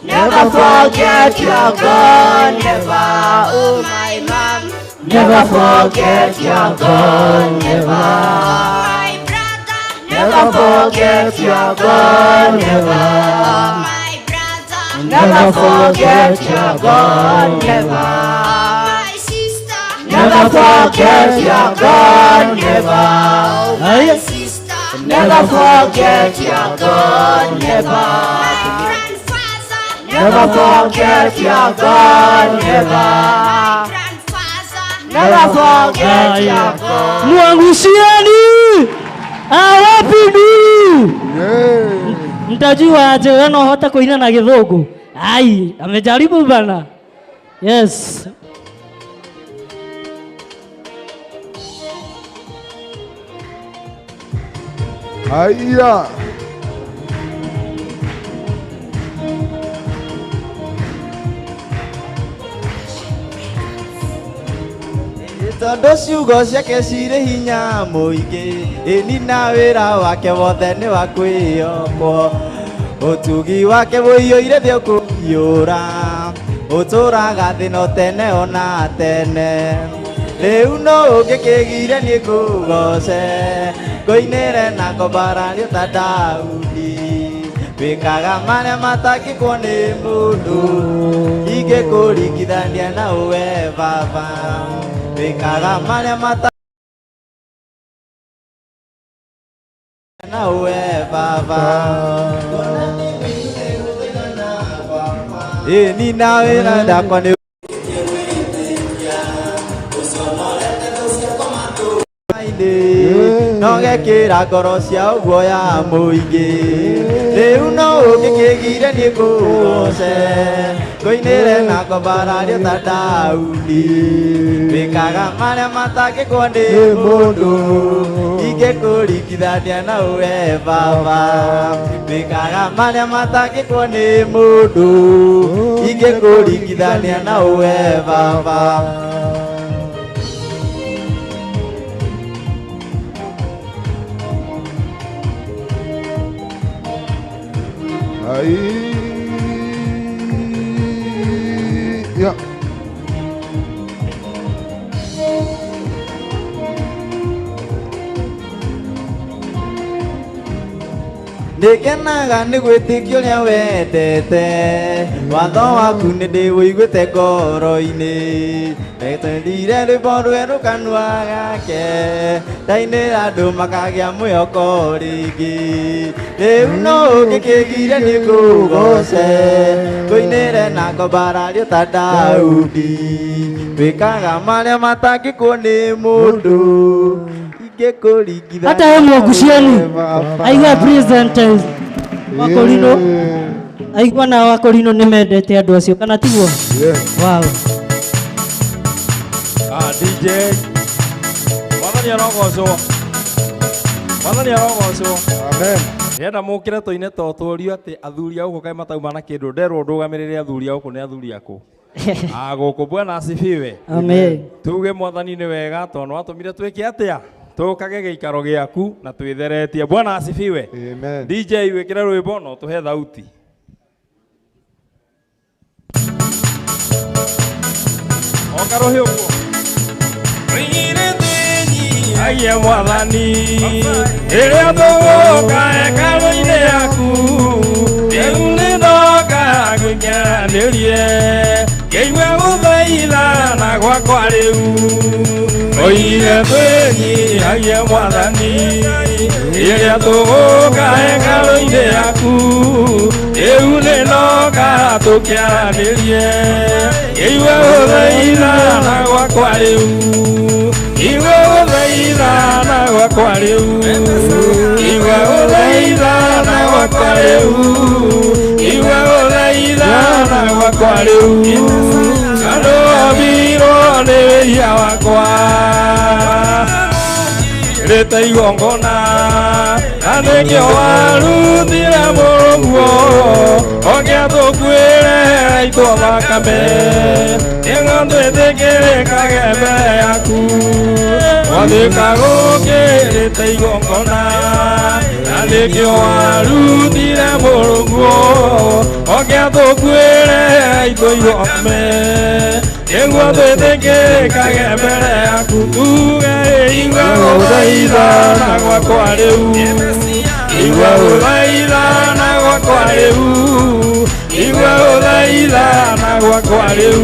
Never forget your God, never. Oh my mom, never forget your God, never. Never forget your God, never. Never forget your God, never. Never forget your God, never. Never forget your God, never. Never forget your God, never. Never forget your God. Mwangushieni awapi du. Mtajua aje wewe no hota kuina na Githungu. Ai, amejaribu bana. Yes. Haya. Tondũ ciugo ciake cirĩ hinya mũingĩ, ĩni na wĩra wake wothe nĩ wa kwĩhokwo. Ũtugi wake ũiyũire thĩ ũkũiyũra, ũtũũraga thĩ no tene ona tene. Rĩu no ũngĩkĩgire niĩ ngũgoce, ngũinĩre na ngũmbarario ta Daudi. Wĩkaga marĩa matangĩkwo nĩ mũndũ, ingĩkũringithania na ũwe Baba. Wĩkaga marĩa mata na ũwe Baba. Ĩni na wĩra ndakwa nĩ no gekĩra ngoro cia guoya mũingĩ. Rĩu no ũngĩkĩgire niĩ ngũgoce, ngũinĩre na ngũmbarario ta Daudi. Wĩkaga marĩa matangĩkwo nĩ mũndũ, ingĩkũringithania na ũwe Baba. Wĩkaga marĩa matangĩkwo nĩ mũndũ, ingĩkũringithania na ũwe Baba. Ya. Nĩngenaga nĩ gwĩtĩkia ũrĩa wendete, watho waku nĩ ndĩwũiguĩte ngoro-inĩ. Ndetendire rwĩmbo rwerũ kanua gake, ndainĩra andũ makagĩa mwĩhoko rĩngĩ. Rĩu no ũngĩkĩgire niĩ ngũgoce, ngũinĩre na ngũmbarario ta Daudi. Wĩkaga marĩa matangĩkwo nĩ mũndũ, Hata yeye mwagucieni aigua presenters Wakorino aigua na Wakorino nĩ mendete andũ acio kana tiguo? Wow. DJ Mwathani arogocwo. Mwathani arogocwo. Amen. Ndĩrenda mũkĩre tũine to tũrio atĩ athuri a gũkũ kaĩ matauma na kĩndũ nderwo ndũgamĩrĩre athuri a gũkũ nĩ athuri akũ. Gũkũ Bwana asifiwe. Amen. Tuge Mwathani nĩ wega tondũ nĩwatũmire twĩke atĩa? Tũkage gĩikaro gĩaku na twĩtheretie. Bwana asifiwe. Amen. DJ wĩkĩre rwĩmbo no tũhe thauti. Karohe ũguo. Aye mwathani ĩrĩa tũgũka hekarũ-inĩ yaku rĩu nĩ ndoka ngũikeranĩrie ngĩigue gũthaithana gwakwa rĩu oire twĩnyihagie mwathani ĩrĩa tũgũka hekarũ-inĩ yaku rĩu nĩ ndoka tũkĩaranĩrie ngĩigue gũthaithana gwakwa rĩu igwe gũthaithana gwakwa rĩu igwe gũthaithana gwakwa rĩu igwe gũthaithana gwakwa rĩu tondũ wombirwo nĩ wĩhia wakwa rĩte igongona na nĩkĩo warutire mũrũguo oke atũkuĩre aitwo thakame nĩguo twĩtĩkĩrĩkage mbere yaku gwathĩka gũkĩrĩte igongona na nĩkĩo warutire mũrũguo oke atũkuĩre aitwo igome nĩguo twĩtĩkĩrĩkage mbere yaku tuge igua gũthaithana gwakwa rĩu igua gũthaithana gwakwa rĩu igua gũthaithana gwakwa rĩu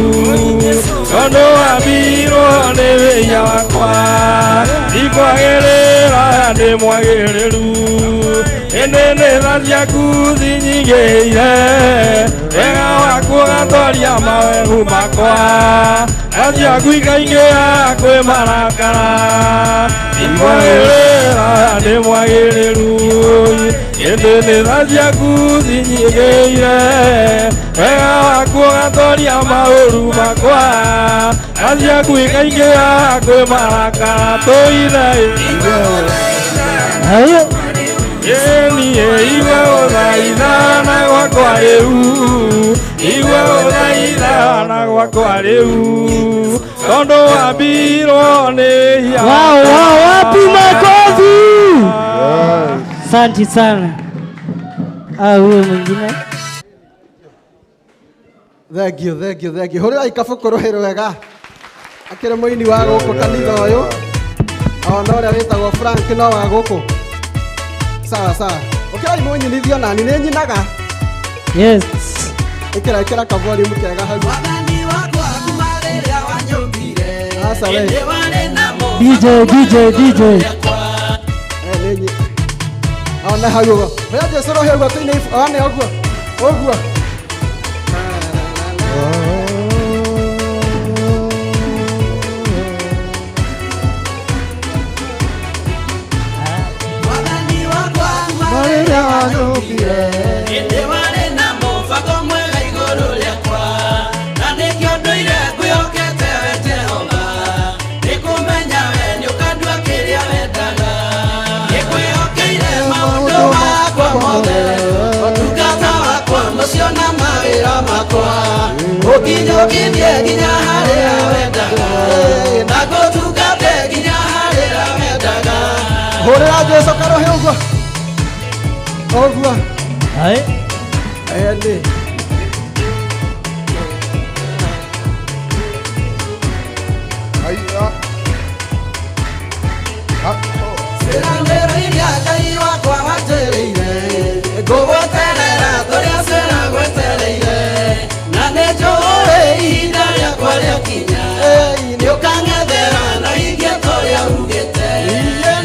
tondũ wambirwo nĩ wĩhia wakwa ndikwagĩrĩra ndĩ mwagĩrĩru ĩndĩ nĩ tha ciaku cinyingĩhĩire wega waku ũgatoria mawegu makwa tha ciaku ikaingĩha kwĩ marakara ndikwagĩrĩra ndĩ mwagĩrĩru ĩndĩ nĩ tha ciaku cinyingĩhĩire wega waku ũgatoria maũru makwa tha ciaku ikaingĩha kwĩ marakara tũine niĩ igua gũthaithana gwakwa rĩu igua gũthaithana gwakwa rĩu tondũ wambirwo nĩ hinya Wow, wow, wapi makofi? Asante sana. Ah, huyo mwingine. Thank you, thank you, thank you. Hũrĩrai kabũkũ rũhĩ rwega. Akĩrĩ mũini wa gũkũ kanitha ũyũ. Ona ũrĩa wĩtagwo Frank no wa gũkũ. Sawa sawa. Ũkĩrai mũnyinithio nani nĩ nyinaga. Yes. Ĩkĩra ĩkĩra ka volume kega hau. Aca we. DJ, DJ, DJ. Eh, nĩ nyi. Ona hau ũguo. Oya Jesũ rũhĩ ũguo tũine one ũguo. Ũguo. Rĩrĩa wanyũmbire. Hĩndĩ warĩ na mũbango mwega igũrũ rĩakwa na nĩkĩo ndũire ngwĩhokete we Jehova nĩkũmenya we nĩũkandua kĩrĩa wendaga nĩngwĩhokeire maũndũ makwa mothe ũtungata wakwa mũcio na mawĩra makwa ũkinyũkithie nginya harĩa wendaga na ngũtungate nginya harĩa wendaga. Hũrĩra Jesũ karũhĩ ũguo. Ũguo. Hai. Ĩni. Haiya. Ciĩranĩro iria Ngai wakwa wanjĩrĩire ngũgweterera tũrĩa ciĩra gwetereire na nĩ njũĩ ihinda rĩakwa rĩakinya nĩũkang'ethera na hingie tũrĩa ugĩte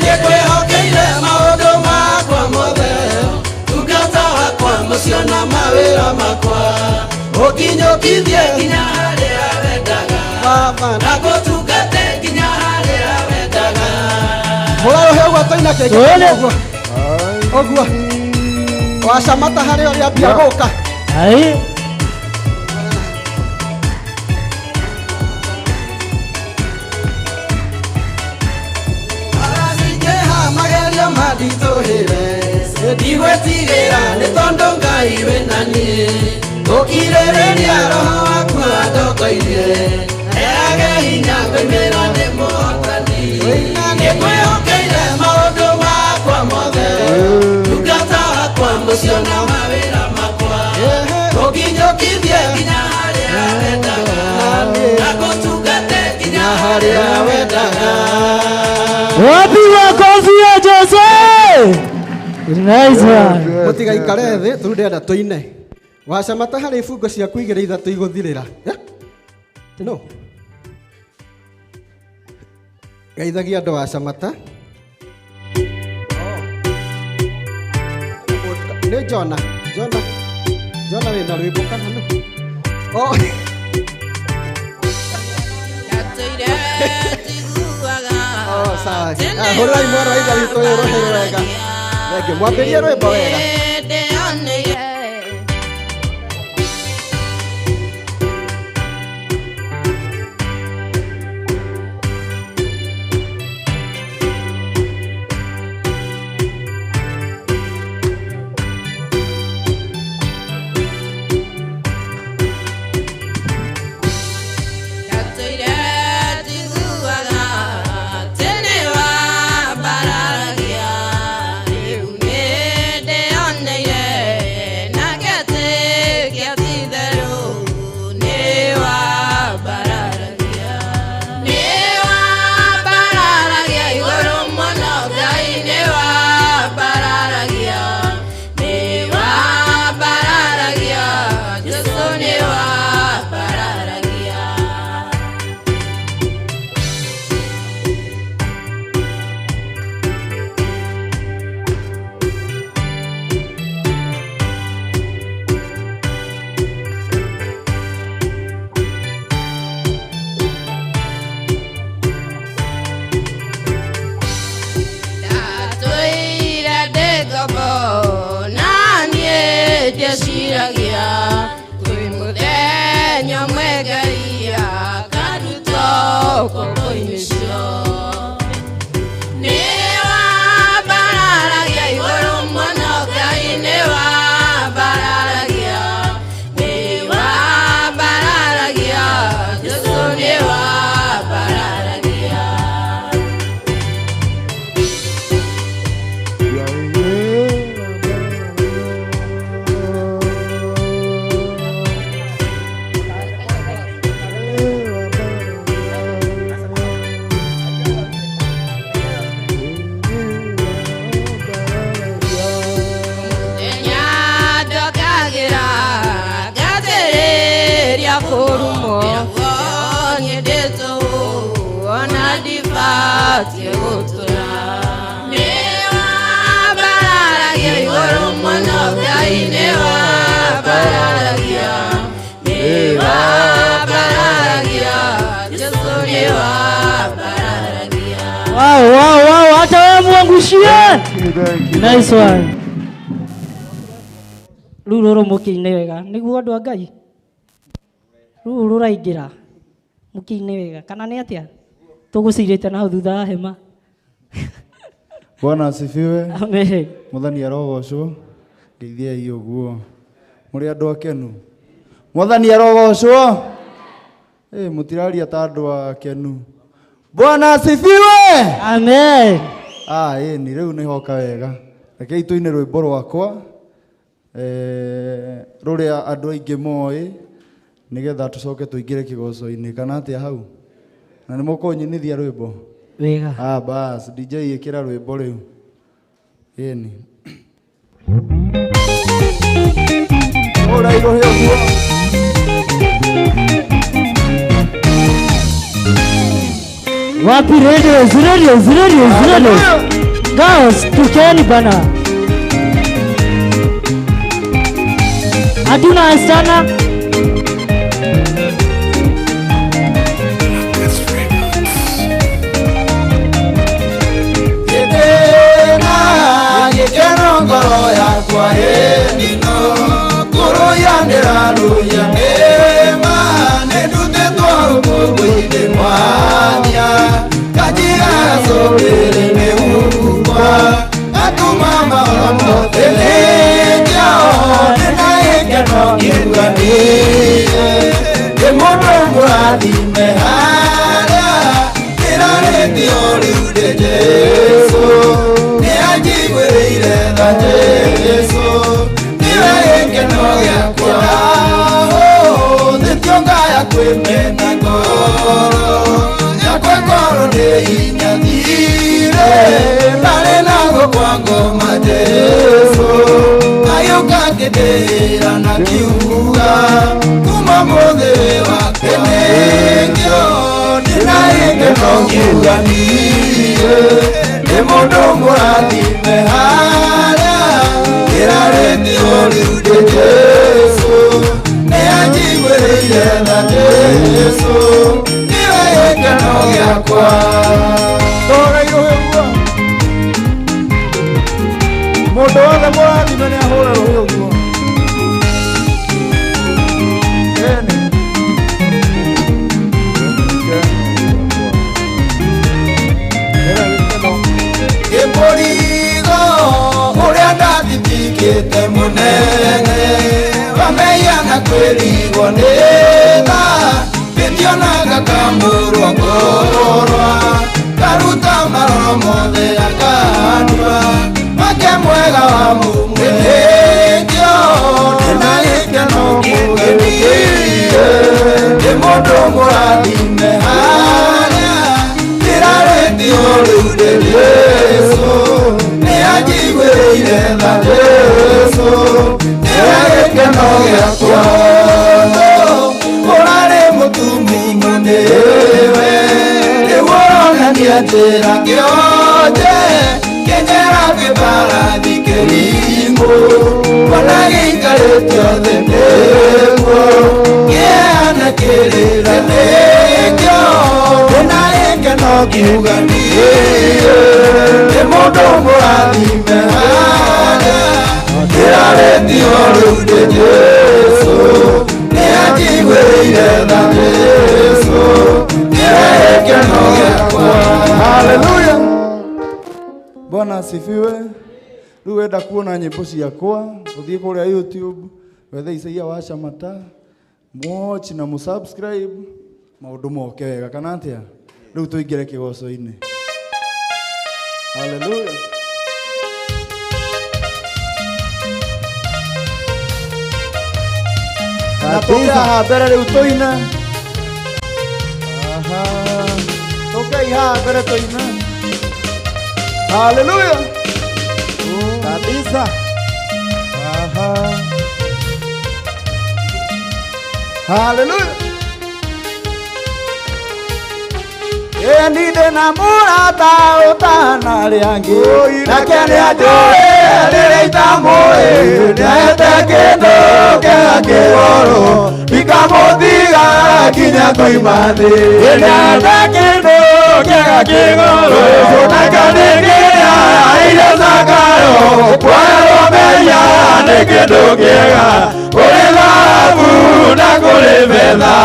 nĩngwĩhokeire maũndũ makwa mothe tungata wakwa mũcio na mawĩra makwa ũkinyũkithie nginya harĩa wendaga na ngũtungate nginya harĩa wendaga. Hũra rũhĩ ũguo tũine kĩngĩ ũguo. Ũguo. Wacamata harĩ ũrĩa ambia gũka. Hai. Aracingĩha magerio manditũhĩre ndigwĩtigĩra nĩ tondũ Ngai wĩ na niĩ gũkirĩrĩria roho waku andongoirie heage hinya ngũimĩra ndĩ mũhotani nĩngwĩhokeire maũndũ makwa mothe tungata wakwa mũcio na mawĩra makwa ũkinyũkithie nginya harĩa wendaga na ngũtungate Nice one. Mũtigaikare thĩ tondũ ndĩrenda tũine. Wacamata harĩ ibungo ciaku igĩrĩ ithatũ igũthirĩra. Eh? No. Geithagia andũ wacamata. Nĩ Jona. Jona. Jona wĩna rwĩmbo kana no? Oh. Oh, sawa. Ah, hũrĩrai mwana wa ithe witũ ũyũ rũhĩ wega. Thank you. Mwambĩrie rwĩmbo wega. Wow, wow, wow, hata wewe muangushie. Nice one. Rĩu rũrũ mũkĩine wega nĩguo andũ a Ngai. Rĩu rũraingĩra mũkĩine wega kana nĩ atĩa? Tũgũcirĩte na hau thutha wa hema. Bwana asifiwe. Amen. Mwathani arogocwo. Ngeithiai ũguo. Mũrĩ andũ akenu. Mwathani arogocwo. Mũtiraria ta andũ akenu. Bwana asifiwe. Amen. Ah, ni rĩu nĩ hoka wega. Rekei tũine rwĩmbo rwakwa rũrĩa andũ aingĩ moĩ nĩgetha tũcoke tũingĩre kĩgoco-inĩ kana atĩa hau. Na nĩ mũkũnyinithia rwĩmbo? Wega. Ah, bas, DJ ĩkĩra rwĩmbo rĩu. Ĩni. Hũra irũhĩ ũguo. Wapi radios, radios, radios, radios. Girls, tukeni bana. Hatuna wasichana. Gĩtĩna gĩkeno ngoro yakwa ĩnino kũrũyanĩra rũya nĩma nĩndutĩtwo rũkũngũ-inĩ mwanya kanjira cũmbĩrĩ mĩhukwa gatuma mahoro mothe nĩnjao ndĩna gĩkeno kĩruganĩire ndĩ mũndũ mũrathime harĩa ndĩrarĩtio rĩu ndĩ Jesũ nĩanjiguĩrĩire tha Jesũ nĩwe gĩkeno gĩakwa thĩtio ngaya kwĩmena ngoro yakwa ngoro nĩ inyathire ndarĩ na gũkwa ngoma Jesũ. Ngwĩra na kiuga kuma mũthĩ wake nĩkĩo ndĩna gĩkeno ngiuga niĩ nĩ mũndũ mũrathime harĩa ndĩrarĩtio rĩu ndĩ Jesũ nĩ anjiguĩrĩire tha Jesũ nĩwe gĩkeno gĩakwa. Tũhũre rũhĩ ũguo. Mũndũ wothe mũrathime nĩ ahũre rũhĩ ũguo. Ĩni. Kĩmũrigo ũrĩa ndathibikĩte mũnene wamehia na kwĩrigwo nĩ tha ndĩtionaga kamũrwa ngorwa karuta maroro mothe akandua make mwega wa mumwĩtĩkio ndĩna gĩkeno kĩngĩniĩ ndĩ mũndũ mũrathime harĩa ndĩrarĩtio rĩu ndĩ Jesũ nĩ anjiguĩrĩire tha Jesũ nĩwe gĩkeno gĩakwa. Ũrarĩ mũtumumu nĩwe rĩu ũronania njĩra kĩonje kĩnyera kĩbarathi kĩringũ kuona gĩikarĩte othe nĩguo kĩana kĩrĩra nĩkĩo ndĩna gĩkeno ngiuga niĩ nĩ mũndũ mũrathime harĩa ndĩrarĩtio rĩu ndĩ Jesũ nĩ anjiguĩrĩire tha Jesũ nĩwe gĩkeno gĩakwa. Haleluya. Bwana asifiwe. Rĩu wenda kuona nyĩmbo ciakwa ũthiĩ kũrĩa YouTube wethe Isaia wa Shamata watch na mũsubscribe maũndũ moke wega kana atĩa. Rĩu tũingĩre kĩgoco-inĩ. Haleluya. Na tũke haha mbere rĩu tũine. Aha. Tũkei haha mbere tũine. Haleluya. Kabisa. Aha. Haleluya. Ĩni ndĩna mũrata ũtanarĩ angĩ nake nĩanjũĩ rĩrĩa itamũĩ nĩahete kĩndũ kĩega kĩgũrũ ndikamũtiga nginya ngoima thĩ. Nĩahete kĩndũ kĩega kĩgũrũ nake nĩ kĩrĩa aheire Zakayo kwoerwo mehia nĩ kĩndũ kĩega kũrĩ thahabu na kũrĩ betha.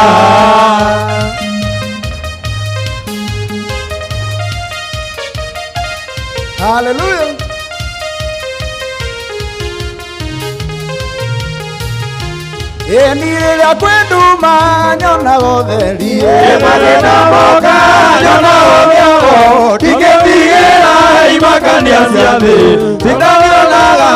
Haleluya. Ĩni rĩrĩa kwĩ nduma nyonaga ũtheri Mathĩna moka nyonaga mĩago ndingĩtigĩra imakania cia thĩ citanionaga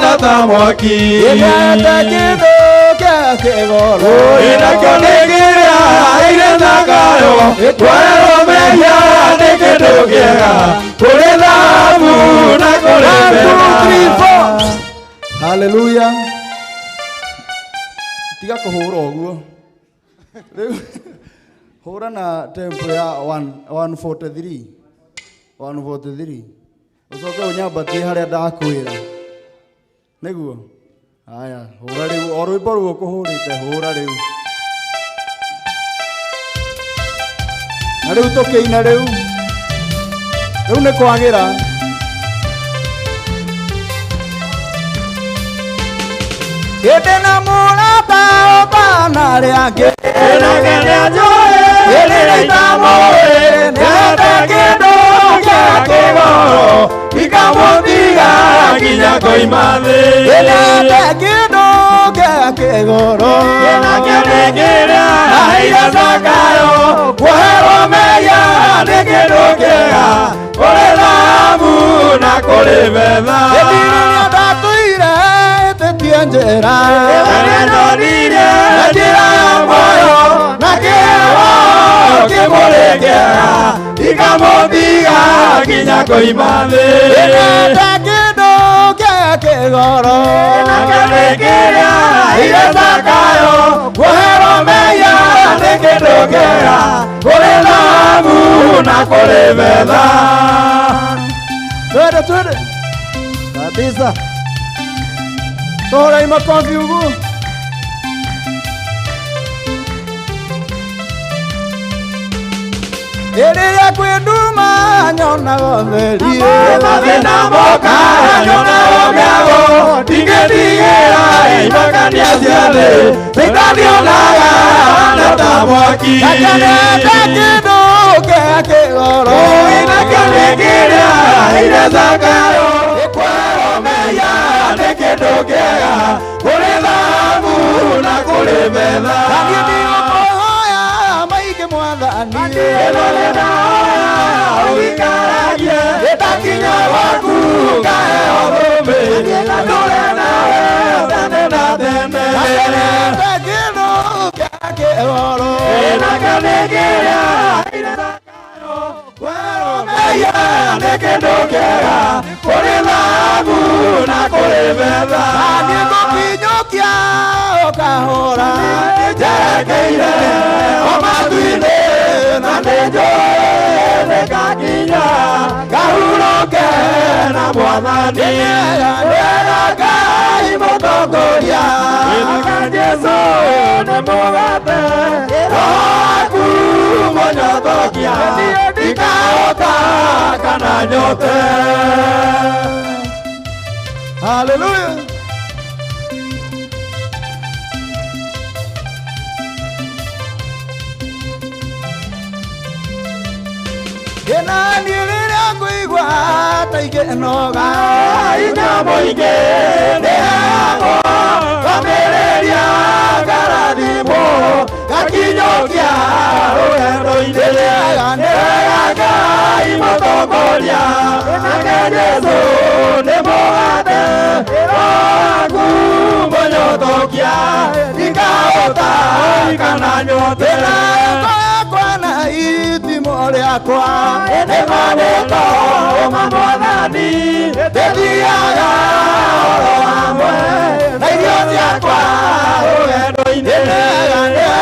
na ta mwaki. Ĩnete kĩndũ kĩega kĩgũrũ Ĩnakĩo nĩ kĩrĩa aheire Zakayo kwoerwo mehia nĩ kĩndũ kĩega kũrĩ thahabu na kũrĩ betha. Haleluya. Tiga kũhũra ũguo. Rĩu hũra na tempo ya 143. 143. Ũcoke ũnyambatie harĩa ndakwĩra. Nĩguo? Haya, hũra rĩu o rwĩmbo rũu ũkũhũrĩte hũra rĩu. Na rĩu tũkĩina rĩu. Rĩu nĩ kwagĩra. Ĩndĩ na mũrata ũtanarĩ angĩ Nake nĩanjũĩ rĩrĩa itamũĩ nĩahete kĩndũ kĩega kĩgũrũ ndikamũtiga nginya ngoima thĩ. Ĩnete kĩndũ kĩega kĩgũrũ Nake nĩ kĩrĩa aheire Zakayo kuoherwo mehia nĩ kĩndũ kĩega kũrĩ thahabu na kũrĩ betha. Ĩndĩ rĩrĩa ndatũire ĩtĩtie njĩra Nĩndonire njĩra ya muoyo na kĩheo kĩmũrĩ kĩega ndikamũtiga nginya ngoima thĩ. Ĩnete kĩndũ kĩega kĩgoro Nakĩo nĩ kĩrĩa aheire Zakayo kuoherwo mehia nĩ kĩndũ kĩega kũrĩ thahabu na kũrĩ betha. Twende twende kabisa, torai makofi ugu. Rĩrĩa kwĩ nduma nyonaga ũtheri, mathĩna moka nyonaga mĩago, ndingĩtigĩra imakania cia thĩ, Caitani onaga na ta mwaki. Ndakenete kĩndũ kĩa kĩgoro, nakĩo nĩ kĩrĩa aheire Zakayo, gĩkwerwo mehia nĩ kĩndũ kĩega, kũrĩ thahabu na kũrĩ betha. Na niĩ ndigũkũhoya maingĩ mwathani, ĩno nĩ ndahoya ũikaragie, ndakinya gwaku ngaheo thũmbĩ, na ndũre nawe tene na tene. Ndakenete kĩndũ kĩa kĩgoro, nakĩo nĩ kĩrĩa aheire Zakayo, kwerwo mehia nĩ kĩndũ kĩega, kũrĩ thahabu na kũrĩ betha. Na niĩ ngũkinyũkia o kahora, njerekeire o matu-inĩ, na nĩnjũĩ nĩngakinya ngahurũke na Mwathani. Nĩwega Ngai mũtongoria, nĩwega Jesũ nĩ mũgate, Roho waku mũnyotokia, ndikahota kana nyote. Haleluya. Ĩna niĩ rĩrĩa ngũigua ta ingĩnoga, inya mũingĩ nĩheagwo, ngambĩrĩria ngarathimwo, ngakinyũkia rũgendo-inĩ. Nĩwega Ngai mũtongoria, nake Jesũ nĩ mũgate, Roho waku mũnyotokia, ndikahota kana nyote. Yakwa na itimũ rĩakwa nĩmanĩtwo ma Mwathani, ndĩthiaga oro hamwe na irio ciakwa rũgendo-inĩ. Nĩwega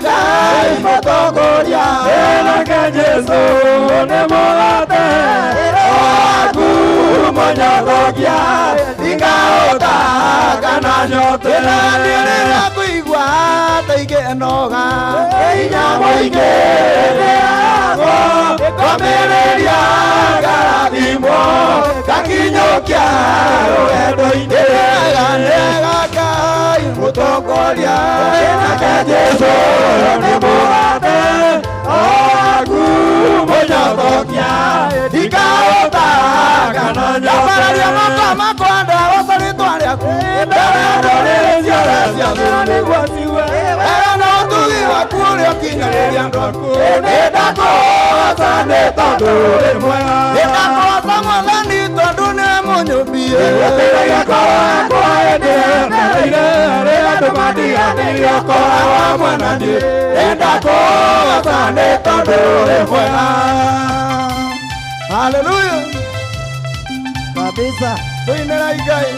Ngai mũtongoria, nake Jesũ nĩ mũgate, Roho waku mũnyotokia, ndikahota kana nyote. Ĩna niĩ rĩrĩa ngũigua ta ingĩnoga, inya mũingĩ nĩheagwo, ngomĩrĩria ngarathimwo, ngakinyũkia rũgendo-inĩ. Nĩwega Ngai mũtongoria, nake Jesũ nĩ mũgate, Roho waku mũnyotokia, ndikahota kana nyote. Ndambararia moko makwa ndagoca rĩtwa rĩaku, mbere ya ndũrĩrĩ ciothe cia thĩ nĩguo cigue wega na ũtugi waku ũrĩa ũkinyanĩirie andũ aku. Nĩndakũgoca nĩ tondũ wĩ mwega, Nĩndakũgoca Mwathani tondũ nĩwe mũnyũmbi. Nĩgũtĩragia ngoro yakwa hĩndĩ ĩyo rĩrĩa andũ mandiganĩirie ũkoragwo hamwe na niĩ. Nĩndakũgoca nĩ tondũ wĩ mwega. Haleluya kabisa, tũinĩrai Ngai.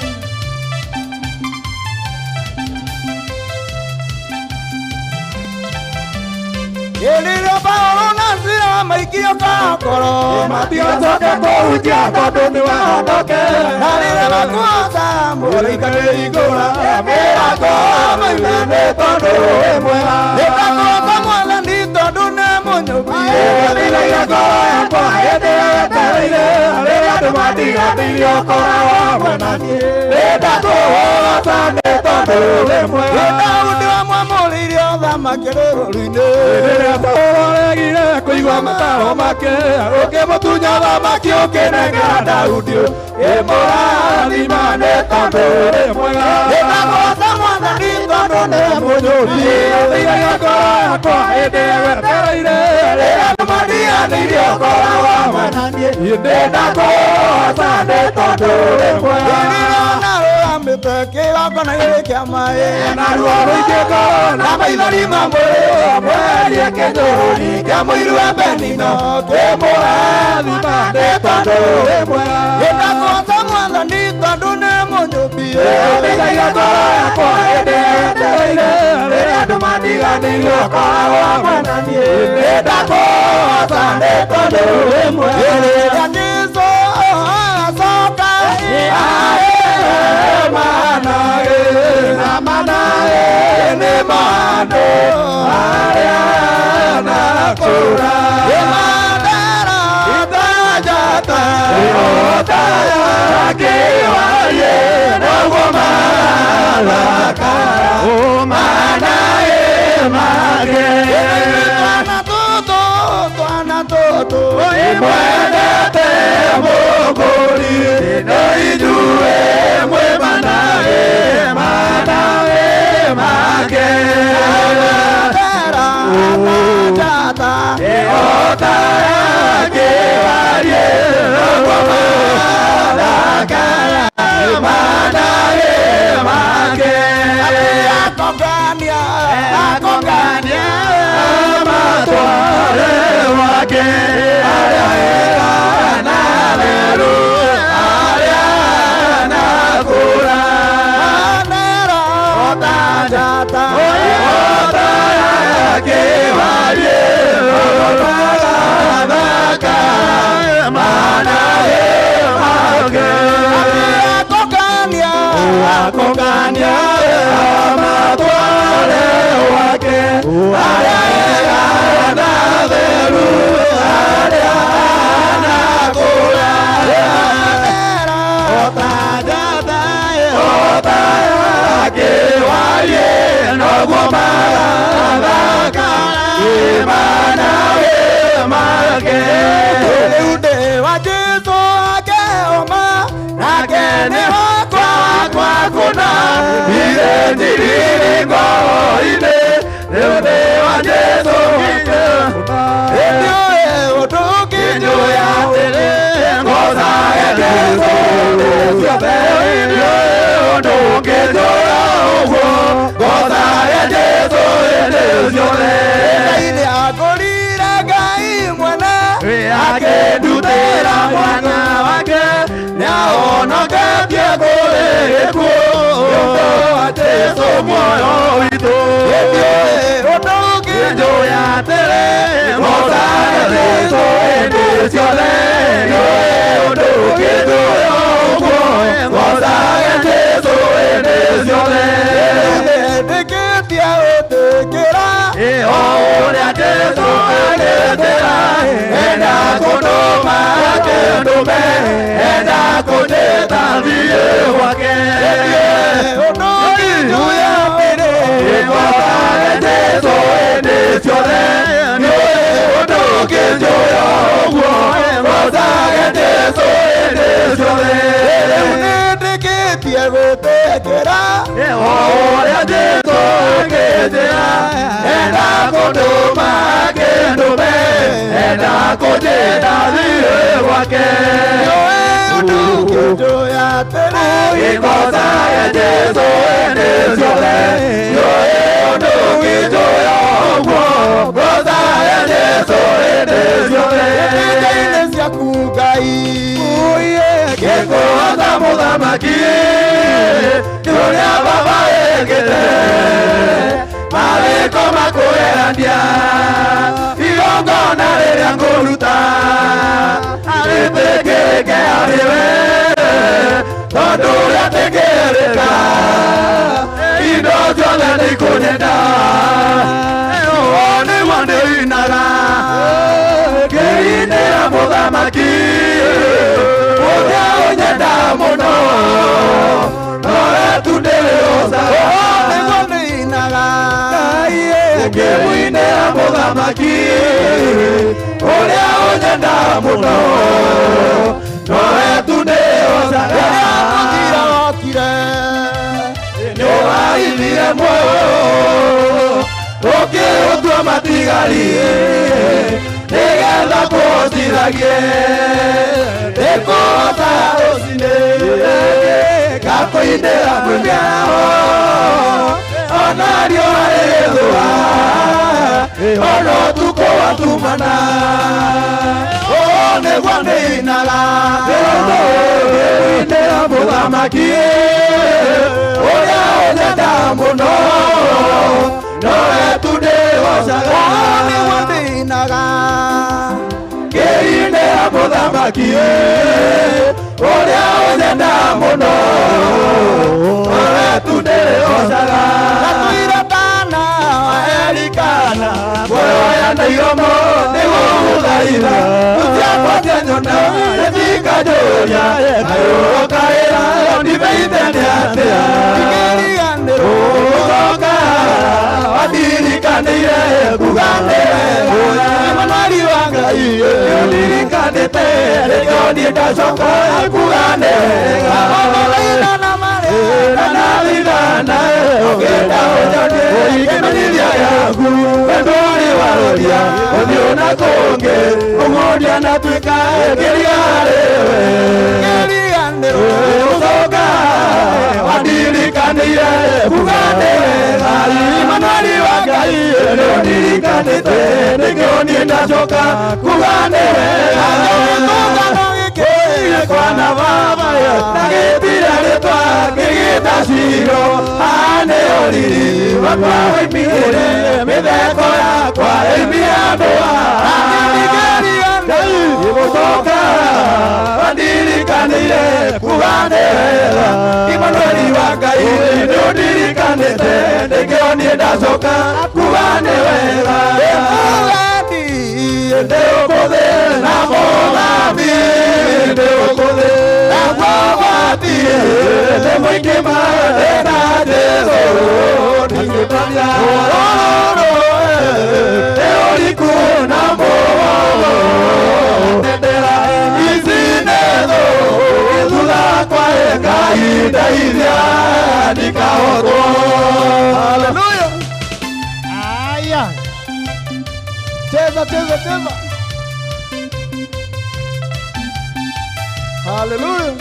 Rĩrĩa Paũlũ na Sila maikirio korokoro, Matigacoke kũhunjia tondũ nĩwahonoke. Na rĩrĩa makuoca mũraika kĩhingũra Mĩrango mauma nĩ tondũ wĩ mwega. Nĩndakũgoca Mwathani tondũ nĩ mũnyũmbi. Nĩgũtĩragia ngoro yakwa hĩndĩ ĩyo yetereire, rĩrĩa andũ mandiganĩirie ũkoragwo hamwe na niĩ. Nĩndakũgoca nĩ tondũ wĩ mwega. Daudi wamwamũrĩire ũthamaki rũrũ-inĩ. Rĩrĩa Saũlũ aregire kũigua mataro make, ũkĩmũtunya ũthamaki ũkĩnengera Daudi, ĩmũrathima nĩ tondũ wĩ mwega. Nĩndakũgoca Mwathani tondũ nĩ mũnyũmbi. Nĩgũtĩragia ngoro yakwa hĩndĩ ĩyo yetereire, rĩrĩa andũ mandiganĩirie ũkoragwo hamwe na niĩ. Nĩndakũgoca nĩ tondũ wĩ mwega. Rĩrĩa narũgamĩte kĩgongona-inĩ kĩa maĩ, Na ruo rũingĩ ngoro na maithori ma mwĩrĩ, mweherie kĩnyũrũri kĩa mũiru wa Benino, kĩmũrathima nĩ tondũ wĩ mwega. Nĩndakũgoca Mwathani Mwathani tondũ nĩ mũnyũmbi. Ndĩkaire ngoro yakwa ĩndetereire rĩrĩa andũ matiganĩirio akoragwo hamwe na niĩ. Nĩndakũhoca nĩ tondũ wĩ mwega. Rĩrĩa Jesũ acoka nĩ mandũ arĩa nakũra ĩmandara itanjata ũtayakĩwarie noguo marakara ũmanaĩ make twana tũtũ twana tũtũ imwendete mũgũri no ithuĩ mwĩ manaĩ manaĩ make ũtayakĩwarie noguo marakara manaĩ make akongania akongania amatware wake arĩa ega na theru arĩa nakũra manera ũtanjata ũtayakĩwarie ũtarathaka manaĩ make akongania akongania amatware wake arĩa ega na theru arĩa nakũra ũtanjata ũtayakĩwarie noguo marathaka manaĩ make rĩu ndĩ wa Jesũ akeoma nake nĩ wakwa wakwa kũna irĩnjiriri ngoro-inĩ rĩu ndĩ wa Jesũ akeoma ĩndiũĩ ũndũ ũngĩnjũĩ atĩrĩ ngocage Jesũ hĩndĩ ciothe ĩndiũĩ ũndũ ũngĩnjũĩ ũguo ngocage Jesũ hĩndĩ ciothe Ngai nĩangũrire Ngai mwene akĩndutĩra mwana wake nĩahonoketie kũrĩ gĩkuũ ũndũ wa Jesũ muoyo witũ ĩndiũĩ ũndũ ũngĩnjũĩ atĩrĩ ngocage Jesũ hĩndĩ ciothe ĩndiũĩ ũndũ ũngĩnjũĩ ũguo ngocage Jesũ hĩndĩ ciothe ndĩkĩtie ũtĩkĩra o ũrĩa Jesũ agĩtĩra enda kũndũma akĩndũme enda kũnjĩta thiĩ gwake ũndũ ũngĩnjũĩ atĩrĩ ngocage Jesũ hĩndĩ ciothe nĩũĩ ũndũ ũngĩnjũĩ ũguo ngocage Jesũ hĩndĩ ciothe rĩu nĩndĩkĩtie gwĩtĩkĩra o ũrĩa Jesũ agĩtĩra enda kũndũma akĩndũme enda kũnjĩta thiĩ gwake nĩũĩ ũndũ ũngĩnjũĩ atĩrĩ ngocage Jesũ hĩndĩ ciothe nĩũĩ ũndũ ũngĩnjũĩ ũguo ngocage Jesũ hĩndĩ ciothe njĩra-inĩ ciaku Ngai ngĩkũhoca mũthamaki ũrĩa baba ĩkĩte marĩko makũgerania igongona rĩrĩa ngũruta rĩtĩkĩrĩke harĩ we tondũ rĩatĩkĩrĩka indo ciothe nĩikũnyenda ũũ nĩguo ndĩinaga ngĩinĩra mũthamaki ũrĩa ũnyenda mũno nowe tu ndĩrĩũcaga ũũ nĩguo ndĩinaga ngĩmũinĩra mũthamaki ũrĩa ũnyenda mũno nowe tu ndĩrĩũcaga rĩrĩa mũthira wokire nĩũraithire muoyo ũkĩũtua matigari nĩgetha kũhotithagie nĩkũhota rũcinĩ ngakũinĩra mwĩmĩaraho ona riũa rĩgĩthũa ona ũtukũ watumana ũũ nĩguo ndĩinaga ngĩmũinĩra Mũthamaki ũrĩa ũnyenda mũno nowe tu ndĩgocaga nĩguo ndĩinaga ngĩinĩra mũthamaki ũrĩa ũnyenda mũno nowe tu ndĩgocaga ndatũire ndana erikana muoyo na iromo nĩgũgũthaitha tũtiakwa nyona nĩtinganjũria ayũkaĩra ndimeite nĩ atĩa ingĩriganĩrwo gũcoka wandirikanĩire kuga nĩ wega Emanueli wa Ngai nĩũndirikanĩte rĩngĩ niĩ ndacoka kuga nĩ wega na ũkĩenda ũnyonie kĩmenyithia gĩaku wendo ũrĩ waroria ũthiũ na kũngĩ ũng'ũndia na tuĩka ngĩriganĩrwo gũcoka wandirikanĩire kuga nĩ wega Emanueli wa Ngai nĩũndirikanĩte nĩkĩo niĩ ndacoka kuga nĩ wega kwana baba na gĩtira rĩtwa ngĩgĩta ciro haha nĩyo riri wakwa waimire mĩtheko yakwa ĩimire andũ gũcoka wandirikanĩire kuga nĩ wega Emanueli wa Ngai nĩũndirikanĩte nĩkĩo niĩ ndacoka kuga nĩ wega ndĩũkũthĩ na mũthami ndĩũkũthĩ na mũbatiĩ nĩ mũingĩ marĩ na Jesũ ndingĩtania nĩ ũriku na mũhogo ndendera ici nĩ thũ thutha kwa Ngai ndeithia ndikahotwo. Hallelujah. Aya. Cheza, cheza, cheza. Hallelujah.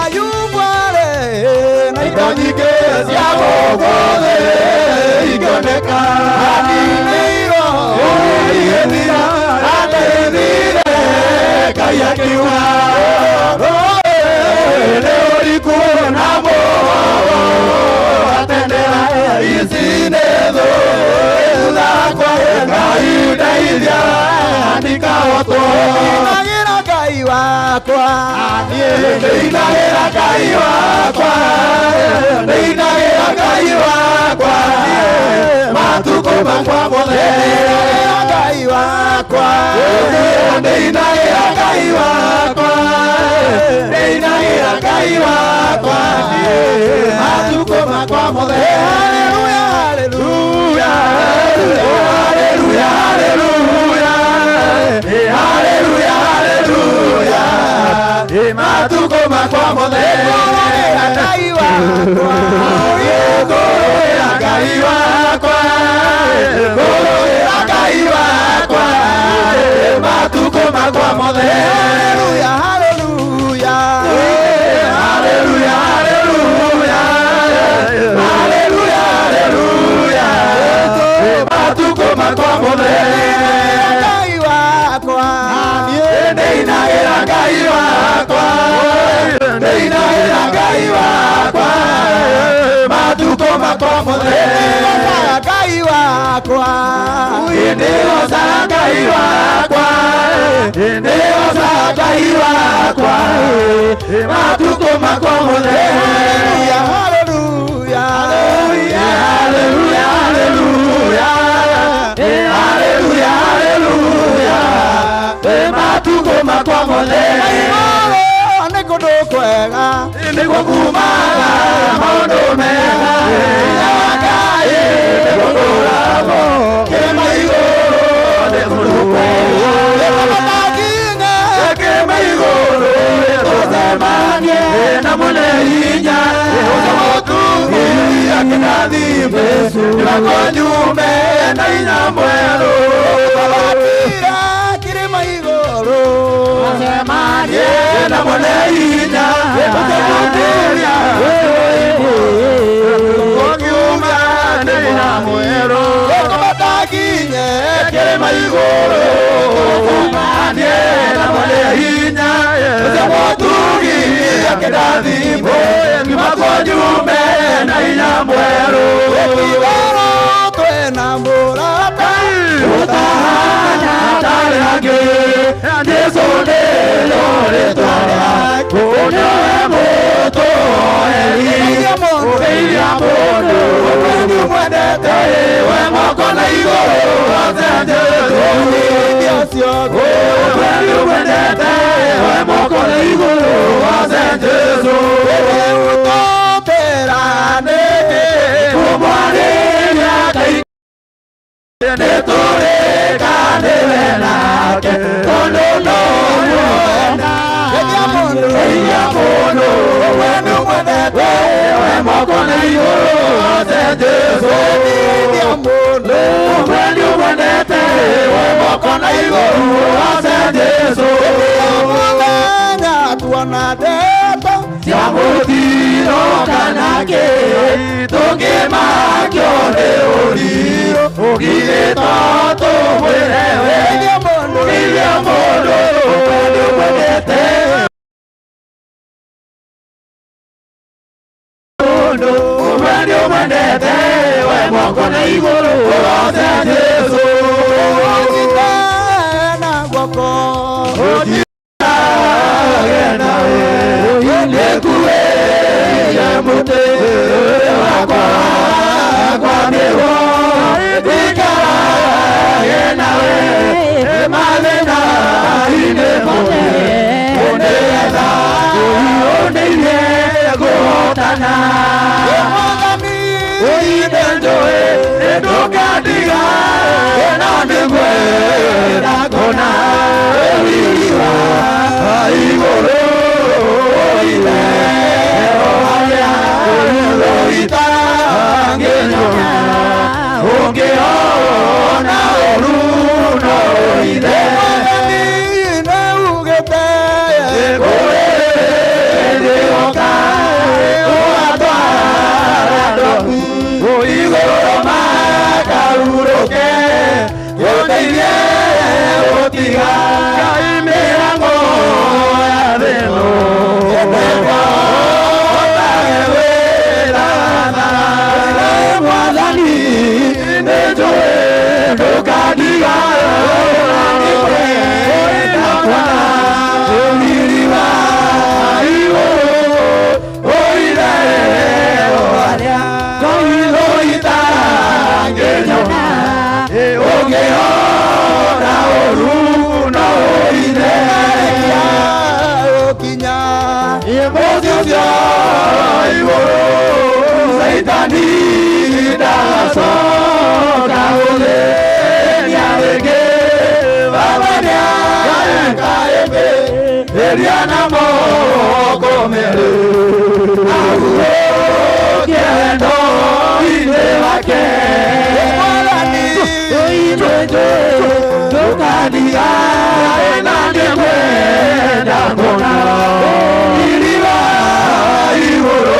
Ayubware na indo nyingĩ cia gũkũ thĩ ikĩoneka aninĩirwo igĩthira ateithire Ngai akiuga nĩ ũriku na mũhogo atendera ici nĩ thũ thutha kwa Ngai ndeithia ndikahotwo ndĩinagĩra Ngai wakwa ndĩinagĩra Ngai wakwa ndĩinagĩra Ngai wakwa matukũ makwa mothe ndĩinagĩra Ngai wakwa ndĩinagĩra Ngai wakwa ndĩinagĩra Ngai wakwa matukũ makwa mothe. Haleluya, haleluya, haleluya, haleluya, haleluya, haleluya, matukũ makwa mothe Ngai wakwa ngũrũĩra Ngai wakwa ngũrũĩra Ngai wakwa matukũ makwa mothe. Haleluya, haleluya, haleluya, haleluya, haleluya, haleluya, matukũ makwa mothe Ngai wakwa ndĩinagĩra Ngai wakwa ndĩinagĩra Ngai wakwa matukũ makwa mothe Ngai wakwa ndĩgocaga Ngai wakwa ndĩgocaga Ngai wakwa matukũ makwa mothe. Haleluya, haleluya, haleluya, haleluya, haleluya, haleluya, matukũ makwa mothe. Nĩ kũndũ kwega nĩguo kumaga maũndũ mega hinya wa Ngai nĩguo ngũragwo kĩrĩma igũrũ nĩ kũndũ kwega nĩkũmatakinye kĩrĩma igũrũ tũcemanie na mũne hinya ũcio mũtugi akĩrathime nĩmakũnyume na hinya mwerũ kĩrĩma igũrũ tũcemanie na mũne hinya ũcio mũtugi ũkiuma nĩ hinya mwerũ nĩkũmatakinye kĩrĩma igũrũ tũcemanie na mũne hinya Ũrĩa mũtugi akĩndathimwo Ngiuma kwa njume na hinya mwerũ Gũkiwerũ twĩna mũrata Ũtahana tarĩ angĩ Jesũ nĩrĩo rĩtwa rĩake Nĩwe mũtũheri Ũgeithia mũndũ Ũkweni mwendete We moko na igũrũ Goce Jesũ Ũkweni mwendete We moko na igũrũ Goce Jesũ Ũtũtĩranĩte Kũmwarĩria Ngai Nĩtũrĩkanĩre nake Tondũ no mwenda Geithia mũndũ Ũkweni mwendete We moko na igũrũ Goce Jesũ Geithia mũndũ Ũkweni mwendete We moko na igũrũ Goce Jesũ Mũthenya tuona ndeto cia mũtino kana kĩ tũngĩmakio nĩ ũrirũ ũgithĩ to tũmwĩre we Geithia mũndũ Ũkweni mwendete Mũndũ Ũkweni mwendete We moko na igũrũ Goce Jesũ Ũnyite na guoko Ũnyitage nawe Nĩkuĩire mũtĩ wakwa kwa nĩguo ndikarage nawe mathĩna-inĩ mothe Ũnĩgetha ũndeithie kũhotana Mwathani ũinde njũĩ ndũkandiga na nĩngwenda kuona ũriri wa igũrũ ũire harĩa ũitangĩnyona ũngĩona ũru no ũithe Mwathani nĩugĩte kũrĩ ndĩoka ũgatwara andũ aku igũrũ makahurũke ũndeithie gũtiga mĩrango ya thĩ-ĩno nĩngũhotage gwĩthagathaga Mwathani nĩnjũĩ ndũkandiga na nĩngwenda kuona ũriri wa igũrũ ũire harĩa itangĩnyona ũngĩona ũru no ũithe ũkinya mũciĩ ũcio igũrũ Saitani ndagacoka gũthĩnia rĩngĩ Baba nĩakaĩmbĩrĩria na moko merĩ ahurũkie wendo-inĩ wake Mwathani ndũkandiga na nĩngwenda kuona ũriri wa igũrũ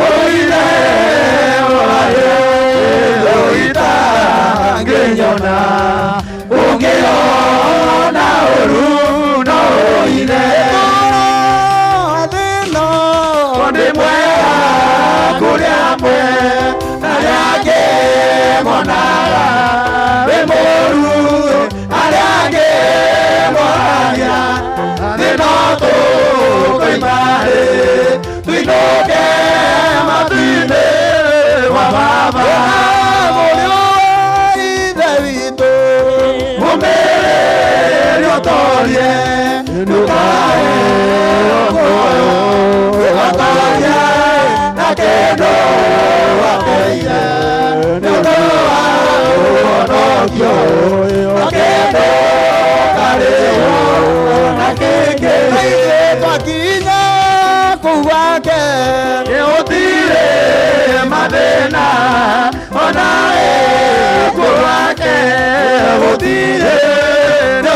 ũire harĩa ũitangĩnyona ũngĩona ũru no ũithe Thĩno ndĩ mwega kũrĩ amwe arĩa angĩ monaga wĩ mũũru arĩa angĩ monagia thĩno tũkoima rĩ tũinũke matu-inĩ wa Baba Mũriũ wa Ithe witũ ũmĩrĩrie ũtorie ndũkaheo muoyo ũgatoria na kĩndũ wateire nĩ ũndũ wa ũhonokio na kĩndũ karĩo na kĩngĩ twakinya kũu gwake gũtirĩ mathĩna ona ĩkuũ gwake gũtirĩ nĩ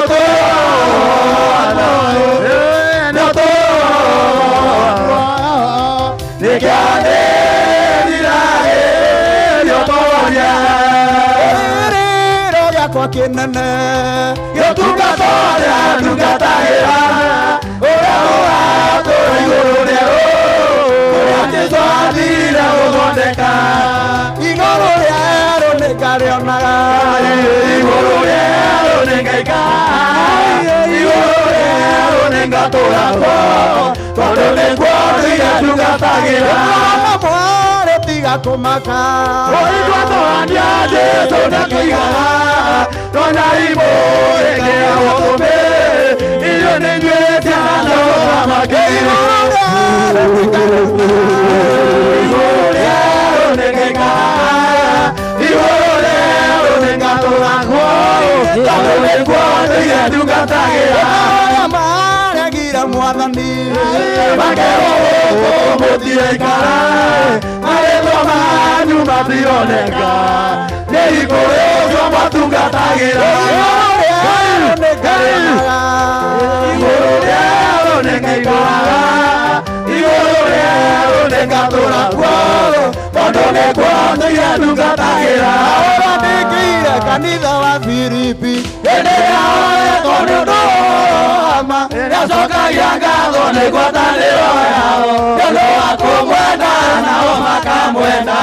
Kĩrĩro gĩakwa kĩnene gĩtungata ũrĩa ndungatagĩra ũrĩa Tũra igũrũ rĩerũ kũrĩa Jesũ athire gũthondeka igũrũ rĩerũ nĩngarĩonaga igũrũ rĩerũ nĩngaikara igũrũ rĩerũ nĩngatũra kuo tondũ nĩkuo ndũire tungatagĩra mwarĩ tiga kũmaka ũigua tũhania Jesũ nĩatũigaga tonya imũrĩkĩra gũtũmĩ inyuĩ nĩ inyuĩ ciana cia ũthamaki igũrũ rĩerũ nĩngaikara igũrũ rĩerũ nĩngatũra kuo tondũ nĩkuo ndũire tungatagĩra maregire mwathani makerwo gũkũ mũtiraikara marĩtwa manyu matironeka nĩ ikũrĩ ũcio mwatungatagĩra igũrũ rĩerũ nĩngaikaraga igũrũ rĩerũ nĩngatũra kuo tondũ nĩkuo ndũire tungatagĩra ũrandĩkĩire kanitha wa Filipi hĩndĩ ĩrĩa oetwo nĩ ũndũ wa ma nĩacokagia ngatho nĩ ngwatanĩro yao nĩ ũndũ wa kũmwenda nao makamwenda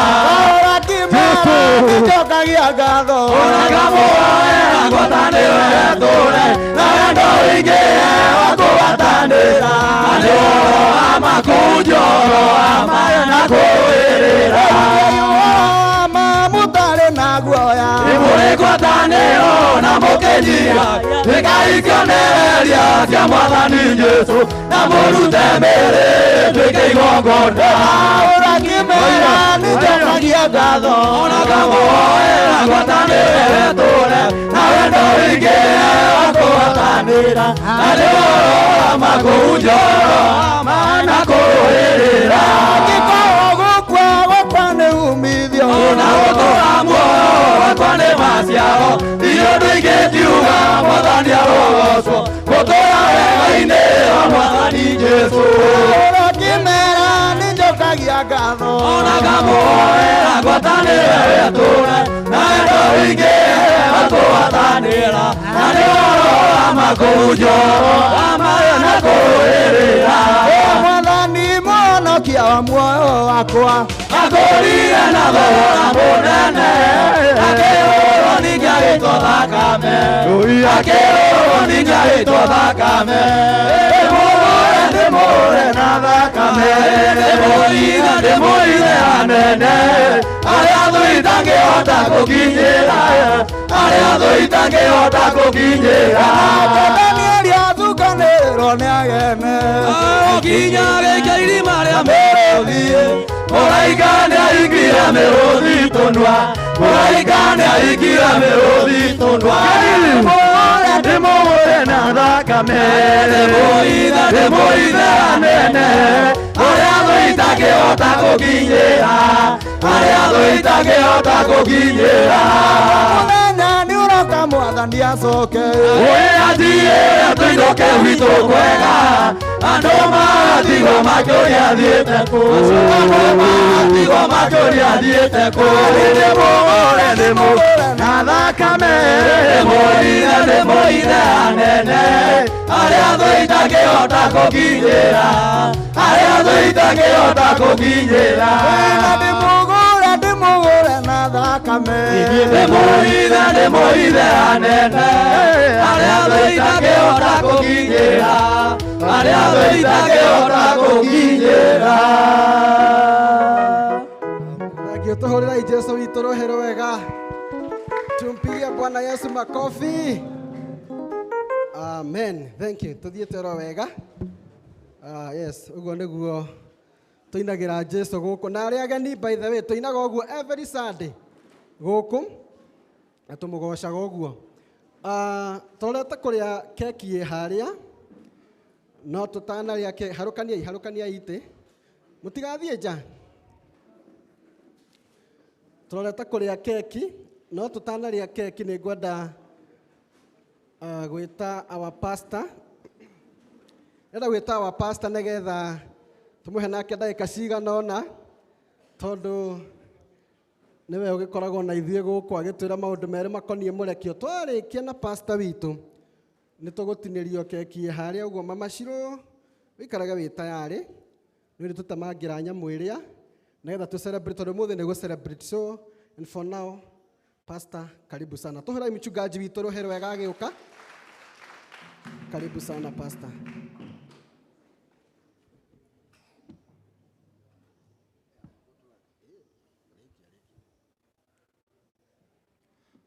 nĩnjokagia ngatho ona ngamũhoera ngwatanĩro yetũre na wendo ũingĩ wa kũgwatanĩra na nĩ ũhoro wa makũnjo ũhoro wa ma na kũĩrĩra mũtarĩ na guoya nĩmũrĩ ngwatanĩro na mũkĩnyia ĩkai kĩonereria kĩa mwathani Jesũ na mũrute mĩĩrĩ ĩtuĩke igongona ũrakĩmera nĩnjokagia ngatho ona ngamũhoera ngwatanĩro ĩtũre na wendo ũingĩ wa kũgwatanĩra na nĩ ũhoro wa makũnjo ũhoro wa ma na kũrũĩrĩra angĩkorwo gũkua gwakwa nĩ umithio na gũtũra muoyo gwakwa nĩ maciaro ndirĩ ũndũ ingĩkiuga mwathani arogocwo gũtũra wega-inĩ wa mwathani Jesũ ũrakĩmera nĩnjokagia ngatho ona ngamũhoera ngwatanĩro ĩtũre na wendo ũingĩ wa kũgwatanĩra na nĩ ũhoro wa makũnjo ũhoro wa ma na kũrũĩrĩra mwathani mũhonokia wa muoyo wakwa akũrire na thogora mũnene akĩhũrwo ningĩ agĩtwo thakame akĩhũrwo ningĩ agĩtwo thakame ndĩmũhũre ndĩmũhũre na thakame ndĩmũithe ndĩmũithe anene arĩa thũ itangĩhota gũkinyĩra arĩa thũ itangĩhota gũkinyĩra Danieli athukanĩrwo nĩ agene kinya gĩikia irima rĩa mĩrũthi mũraika nĩaingire mĩrũthi tũnua mũraika nĩaingire mĩrũthi tũnua ndĩmũhũre na thakame ndĩmũithe ndĩmũithe anene arĩa thũ itangĩhota gũkinyĩra arĩa thũ itangĩhota gũkinyĩra mũthenya nĩ ũroka mwathani acoke ũĩ athiĩre tũinũke gwitũ kwega andũ magatigwo makĩũria athiĩte kũ andũ magatigwo makĩũria athiĩte kũ ndĩmũhũre ndĩmũhũre na thakame ndĩmũithe ndĩmũithe anene arĩa thũ itangĩhota gũkinyĩra arĩa thũ itangĩhota gũkinyĩra ndĩmũhũre ndĩmũhũre na thakame ndĩmũithe ndĩmũithe anene arĩa thũ itangĩhota gũkinyĩra arĩa thũ itangĩhota gũkinyĩra Thank you. Tuhũrĩrai Jesũ witũ rũhĩ rwega. Tumpigie Bwana Yesu makofi. Amen. Thank you. Tuthiĩte oro wega. Yes, ũguo nĩguo tũinagĩra Jesũ gũkũ. Na arĩa ageni, by the way, tũinaga ũguo every Sunday gũkũ na tũmũgocaga ũguo. Tũrorete kũrĩa keki ĩ harĩa no tũtanarĩa keki, harũkaniai harũkaniai itĩ mũtigathiĩ nja. Tũrorete kũrĩa keki no tũtanarĩa keki nĩ ngwenda gwĩta our pastor. Ndĩrenda gwĩta our pastor nĩgetha tũmũhe nake ndagĩka cigana ũna tondũ nĩwe ũgĩkoragwo na ithuĩ gũkũ agĩtwĩra maũndũ merĩ makoniĩ mũrekio. Twarĩkia na pastor witũ nĩ tũgũtinĩrio keki harĩa ũguo. Mama Shiro Wĩikarage wĩ tayarĩ nĩ ũrĩ tũtemangĩra nyamũ ĩrĩa nĩgetha tũ celebrate tondũ ũmũthĩ nĩ gũ celebrate. So and for now, pastor, karibu sana. Tũhũrai mchungaji witũ rũhe rwega agĩũka. Karibu sana pastor.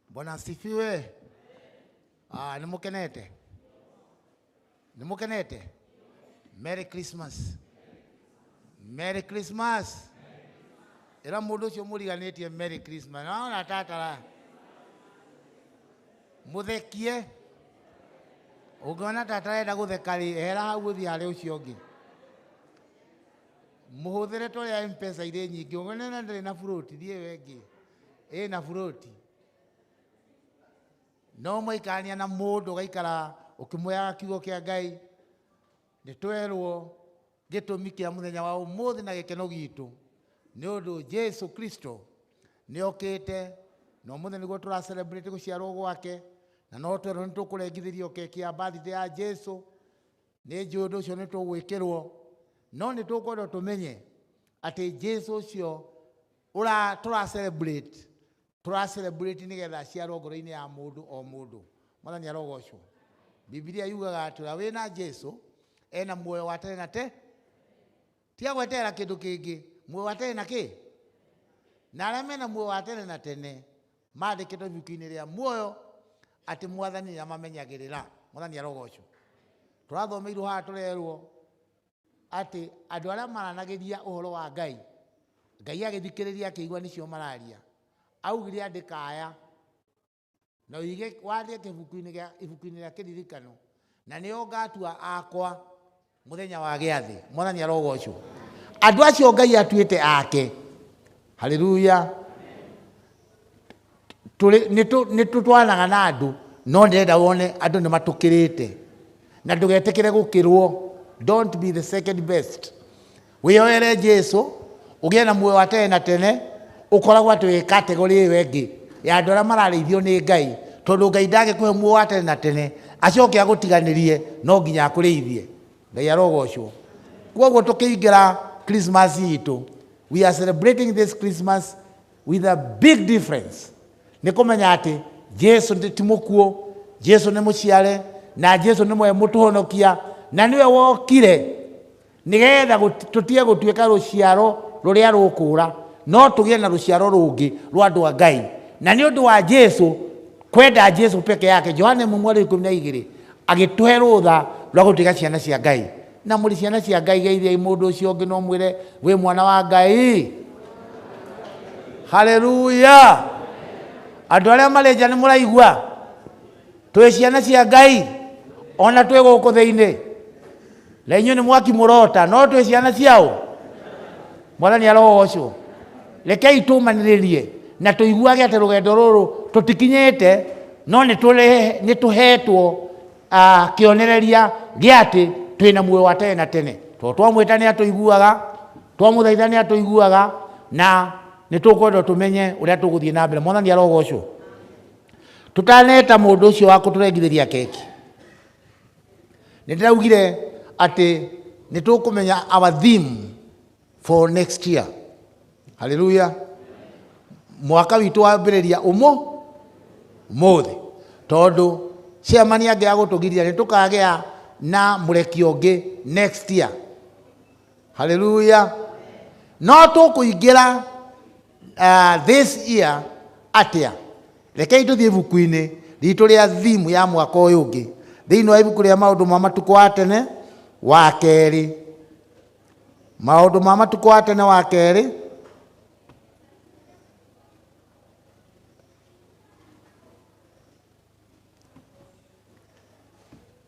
Bwana asifiwe. Ah, nimukenete. Nimukenete. Merry Christmas. Merry Christmas. Ira mundu ucio muriganitie Merry Christmas. Naona tatara. Muthekie. Ungiona tata arenda gutheka ri, ehera hau uthie hari ucio ungi. Muhuthire toria M-Pesa irĩ nyingĩ, ungiona ndĩrĩ na float, thiĩ we ĩngĩ. Ĩna float. No mwaikarania na mũndũ ũgaikara ũkĩmwĩraga kiugo kĩa Ngai. Nĩ twerwo gĩtũmi kĩa mũthenya wa ũmũthĩ na gĩkeno gitũ nĩ ũndũ Jesu Kristo nĩ okĩte na ũmũthĩ nĩguo tũra celebrate gũciarwo gwake, na no twerwo nĩ tũkũrengithĩrio keki ya birthday ya Jesu. Nĩ njũĩ ũndũ ũcio nĩ tũgwĩkĩrwo, no nĩ tũkwenda tũmenye atĩ Jesu ũcio tũra celebrate, tũra celebrate nĩgetha aciarwo ngoro-inĩ ya mũndũ o mũndũ. Mwathani arogocwo. Bibilia yugaga atĩ ũrĩa wĩna Jesu ena muoyo wa tene na te, tiga gweterera kĩndũ kĩngĩ, muoyo wa tene na kĩ? Na arĩa mena muoyo wa tene na tene mandĩkĩtwo ibuku-inĩ rĩa muoyo atĩ Mwathani nĩ amamenyagĩrĩra. Mwathani arogocwo. Tũrathomeirwo haha tũrerwo atĩ andũ arĩa maranagĩria ũhoro wa Ngai, Ngai agĩthikĩrĩria akĩigua nĩcio mararia, augire andĩka aya na ũige wandĩke ibuku-inĩ rĩa kĩririkano, na nĩo ngatua akwa mũthenya wa gĩathĩ. Mwathani arogocwo. Andũ acio Ngai atuĩte ake. Haleluya. Nĩ tũtwaranaga na andũ, no ndĩrenda wone andũ nĩ matũkĩrĩte, na ndũgetĩkĩre gũkĩrwo. Don't be the second best. Wĩyoere Jesu ũgĩe na muoyo wa tene na tene, ũkoragwo atĩ wĩ category ĩyo ĩngĩ ya andũ arĩa mararĩithio nĩ Ngai, tondũ Ngai ndangĩkũhe muoyo wa tene na tene acoke agũtiganĩrie, no nginya akũrĩithie. Ngai arogocwo. Koguo tũkĩingĩra Christmas itũ, we are celebrating this Christmas with a big difference. Nĩ kũmenya atĩ Jesu ti mũkuũ, Jesu nĩ mũciare, na Jesu nĩ mwe mũtũhonokia, na nĩwe wokire nĩgetha tũtige gũtuĩka rũciaro rũrĩa rũkũra, no tũgĩe na rũciaro rũngĩ rwa andũ a Ngai. Na nĩ ũndũ wa Jesu kwenda Jesu peke yake, Johana 1:12 agĩtũhe rũtha rwa gũtuĩka ciana cia Ngai. Na mũrĩ ciana cia Ngai, geithiai mũndũ ũcio ũngĩ no mwĩre wĩ mwana wa Ngai. Haleluya. Andũ arĩa marĩ nja nĩ mũraigua twĩ ciana cia Ngai ona twĩ gũkũ thĩinĩ, na inyuĩ nĩ mwaki mũrota, no twĩ ciana ciao. Mwathani arogocwo. Rekei tũmanĩrĩrie na tũiguage atĩ rũgendo rũrũ tũtikinyĩte, no nĩ tũhetwo kĩonereria gĩa atĩ twĩna muoyo wa tene na tene. Tondũ twamwĩta nĩ atũiguaga, twamũthaitha nĩ atũiguaga, na nĩ tũkwenda tũmenye ũrĩa tũgũthiĩ na mbere. Mwathani arogocwo. Tũtaneta mũndũ ũcio wa kũtũrengithĩria keki, nĩ ndĩraugire atĩ nĩ tũkũmenya our theme for next year. Haleluya. Mwaka witũ wambĩrĩria ũmũthĩ, tondũ chairman angĩaga gũtũgiria nĩ tũkagĩa na mũrekio ũngĩ next year. Haleluya. No tũkũingĩra this year atĩa? Rekei tũthiĩ ibuku-inĩ ritũ rĩa theme ya mwaka ũyũ ũngĩ, thĩinĩ wa ibuku rĩa maũndũ ma matukũ wa tene wa kerĩ. Maũndũ ma matukũ wa tene wa kerĩ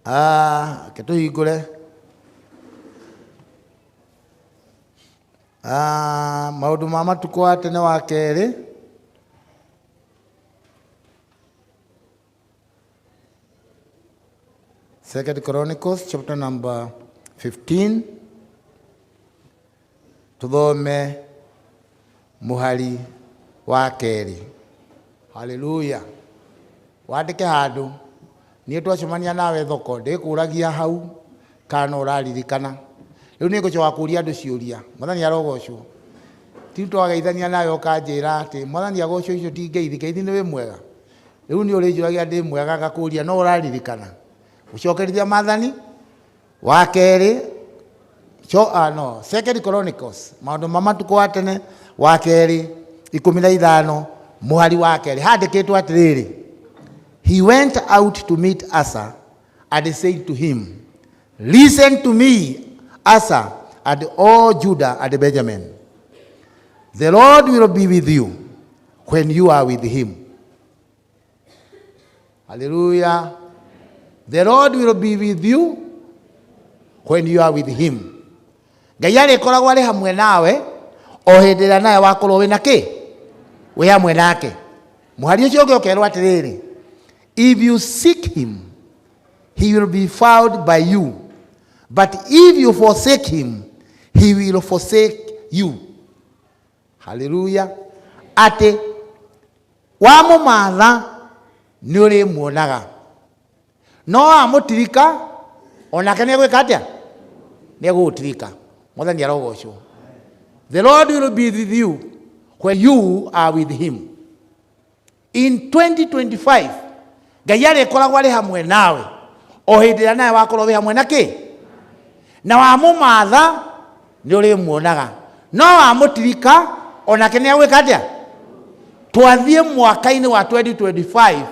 reke tũhingũre. Maũndũ ma matukũ wa tene wa kerĩ Second Chronicles chapter number 15, tuthome muhari wa kerĩ. Haleluya. Wandĩke handũ, niĩ twacemania nawe thoko ndĩkũragia hau kana no ũraririkana. Rĩu nĩ ngũcoka kũria andũ ciũria. Mwathani arogocwo. Ti twageithania nawe ũkanjĩra atĩ mwathani agocwo icio ti ngeithi, ngeithi nĩ wĩ mwega. Rĩu nĩ ũrĩnjũragia ndĩ mwega ngakũria no ũraririkana. Gũcokerithia maathani wa kerĩ cho, no, Second Chronicles maũndũ ma matukũ wa tene wa kerĩ 15 mũhari wa kerĩ handĩkĩtwo atĩrĩrĩ, he went out to meet Asa and said to him, listen to me, Asa, and all Judah and Benjamin. The Lord will be with you when you are with him. Hallelujah. The Lord will be with you when you are with him. Ngai arĩkoragwo arĩ hamwe nawe o hĩndĩ ĩrĩa nawe wakorwo wĩna kĩ? Wĩ hamwe nake. Mũhari ũcio ũngĩ ũkerwo atĩrĩrĩ, if you seek him, he will be found by you. But if you forsake him, he will forsake you. Hallelujah. Atĩ wamũmatha nĩ ũrĩmuonaga, no wamũtirika onake nĩ egwĩka atĩa? Nĩ egũgũtirika. Mwathani arogocwo. The Lord will be with you when you are with him. In 2025 Ngai arĩkoragwo arĩ hamwe nawe o hĩndĩ ĩrĩa nawe wakorwo wĩ hamwe na kĩ? Na wamũmatha nĩ ũrĩmuonaga, no wamũtirika onake nĩ egwĩka atĩa? Twathiĩ mwaka-inĩ wa 2025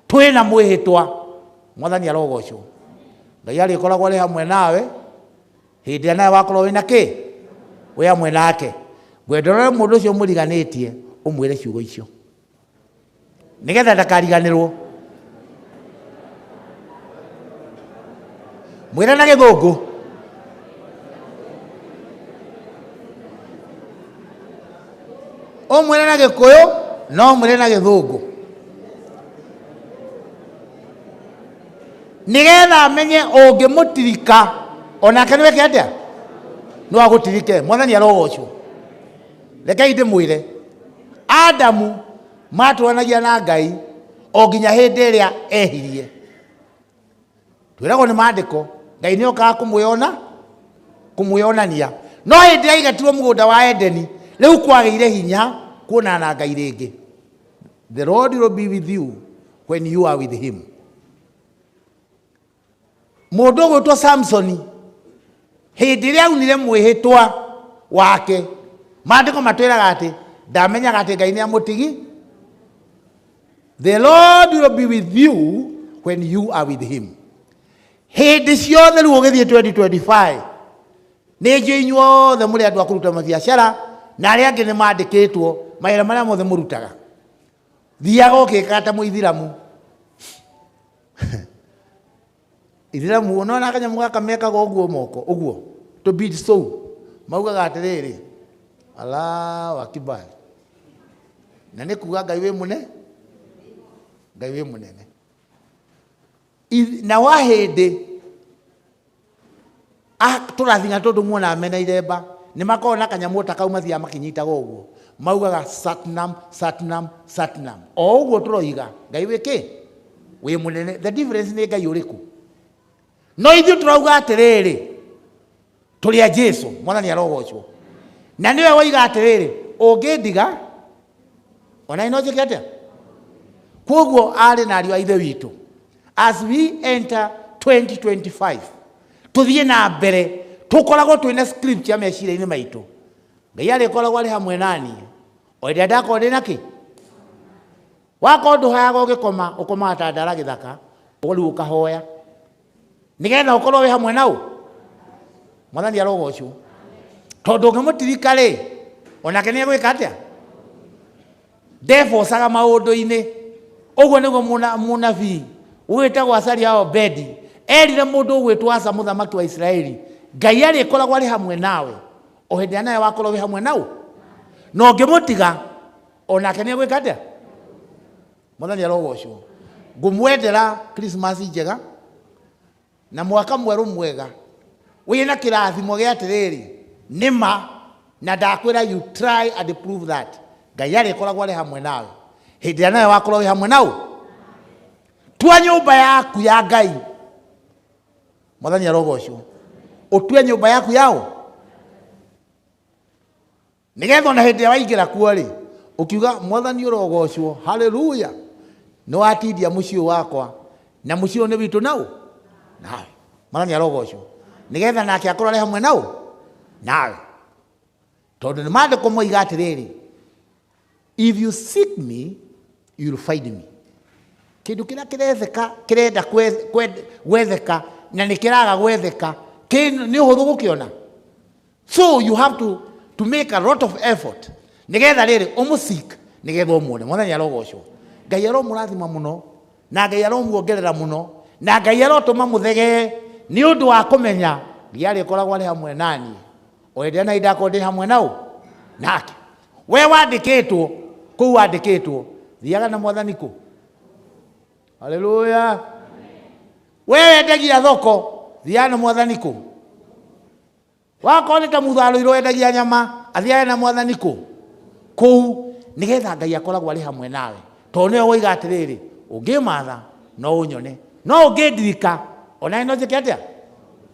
twĩna mwĩhĩtwa. Mwathani arogocwo. Ngai arĩkoragwo arĩ hamwe nawe hĩndĩ ĩrĩa nawe wakorwo wĩna kĩ? Wĩ hamwe nake. Ngwenda ũrore mũndũ ũcio mũriganĩtie ũmwĩre ciugo icio nĩgetha ndakariganĩrwo. Mwĩre na gĩthũngũ. Ũmwĩre na gĩkũyũ no ũmwĩre na gĩthũngũ nĩgetha amenye ũngĩmũtirika onake nĩweke atĩa? No agũtirike. Mwathani arogocwo. Rekei ndĩmwĩre, Adamu matũranagia na Ngai o nginya hĩndĩ ĩrĩa ehirie. Twĩragwo nĩ maandĩko Ngai nĩ okaga kũmwĩonania, no hĩndĩ ĩrĩa aigatirwo mũgũnda wa Edeni rĩu kwagĩire hinya kuonana na Ngai rĩngĩ. The Lord will be with you when you are with him. Mũndũ ũgwĩtwo Samsoni hĩndĩ ĩrĩa aunire mwĩhĩtwa wake, maandĩko matwĩraga atĩ ndamenyaga atĩ Ngai nĩ amũtigi. The Lord will be with you when you are with him. Hĩndĩ ciothe rĩu ũgĩthiĩ 2025 nĩ njũĩ inyuothe mũrĩ andũ a kũruta mabiacara na arĩa angĩ nĩ mandĩkĩtwo mawĩra marĩa mothe mũrutaga. Thiaga ũkĩkaga ta mũithiramu. Ithiramu unaona kanyamũ gaka mekaga ũguo moko ũguo to beat so maugaga atĩrĩrĩ Allahu akbar, na nĩ kuga Ngai wĩ mũne, Ngai wĩ mũnene. Na wa hĩndĩ tũrathiga tondũ muona mena iremba nĩ makoragwo na kanyamũ ta kau mathiaga makĩnyitaga ũguo maugaga Satnam Satnam Satnam, o ũguo tũroiga Ngai wĩ kĩ? Wĩ mũnene. The difference nĩ Ngai ũrĩkũ? No ithuĩ tũrauga atĩrĩrĩ tũrĩ a Jesu, Mwathani arogocwo. Na nĩwe woiga atĩrĩrĩ ũngĩndiga ona ino njĩke atĩa? Koguo arĩ na ariũ a ithe witũ, as we enter 2025 tũthiĩ na mbere tũkoragwo twĩna scripture meciria-inĩ maitũ. Ngai arĩkoragwo arĩ hamwe naniĩ o hĩndĩ ĩrĩa ndakorwo ndĩ na kĩ? Wakorwo ndũhoyaga ũgĩkoma, ũkomaga ta ndara gĩthaka, rĩu ũkahoya nĩgetha ũkorwo wĩ hamwe nau. Mwathani arogocwo. Tondũ ũngĩmũtirika rĩ, onake nĩ egwĩka atĩa? Ndebocaga maũndũ-inĩ. Ũguo nĩguo mũnabii wĩtagwo Azaria wa Obedi erire mũndũ ũgwĩtwo Asa mũthamaki wa Isiraeli, Ngai arĩkoragwo arĩ hamwe nawe o hĩndĩ ĩrĩa nawe wakorwo wĩ hamwe nau, na ũngĩmũtiga onake nĩ egwĩka atĩa? Mwathani arogocwo. Ngũmwendera Christmas njega na mwaka mwerũ mwega wĩna kĩrathimo gĩa atĩrĩrĩ, nĩ ma na ndakwĩra you try and prove that Ngai arĩkoragwo arĩ hamwe nawe hĩndĩ ĩrĩa nawe wakorwo wĩ hamwe nau. Tua nyũmba yaku ya Ngai. Mwathani arogocwo. Ũtue nyũmba yaku yao nĩgetha ona hĩndĩ ĩrĩa waingĩra kuo rĩ, ũkiuga mwathani ũrogocwo, haleluya, nĩ watindia mũciĩ ũyũ wakwa na mũciĩ ũyũ nĩ witũ nau nawe. Mwathani arogocwo, nĩgetha nake akorwo arĩ hamwe nau nawe, tondũ nĩ maandĩko moiga atĩrĩrĩ, if you seek me you will find me. Kĩndũ kĩrĩa kĩretheka kĩrenda gwetheka na nĩ kĩraga gwetheka, nĩ ũhũthũ gũkĩona. So you have to make a lot of effort nĩgetha rĩrĩ ũmũseek, nĩgetha ũmuone. Mwathani arogocwo. Ngai aromũrathima mũno, na Ngai aromuongerera mũno, na Ngai arotũma mũthegee nĩ ũndũ wa kũmenya Ngai arĩkoragwo arĩ hamwe naniĩ o hĩndĩ ĩrĩa na ndakorwo ndĩ hamwe nau nake. We wandĩkĩtwo kũu, wandĩkĩtwo thiaga na mwathani kũ. Haleluya. We wendagia thoko, thiaga na mwathani kũ. Wakorwo nĩ ta mũtharũirwo wendagia nyama, athiaga na mwathani kũ kũu, nĩgetha Ngai akoragwo arĩ hamwe nawe, tondũ nĩwe woiga atĩrĩrĩ, ũngĩmatha no ũnyone, no ũngĩndirika ona no njĩke atĩa.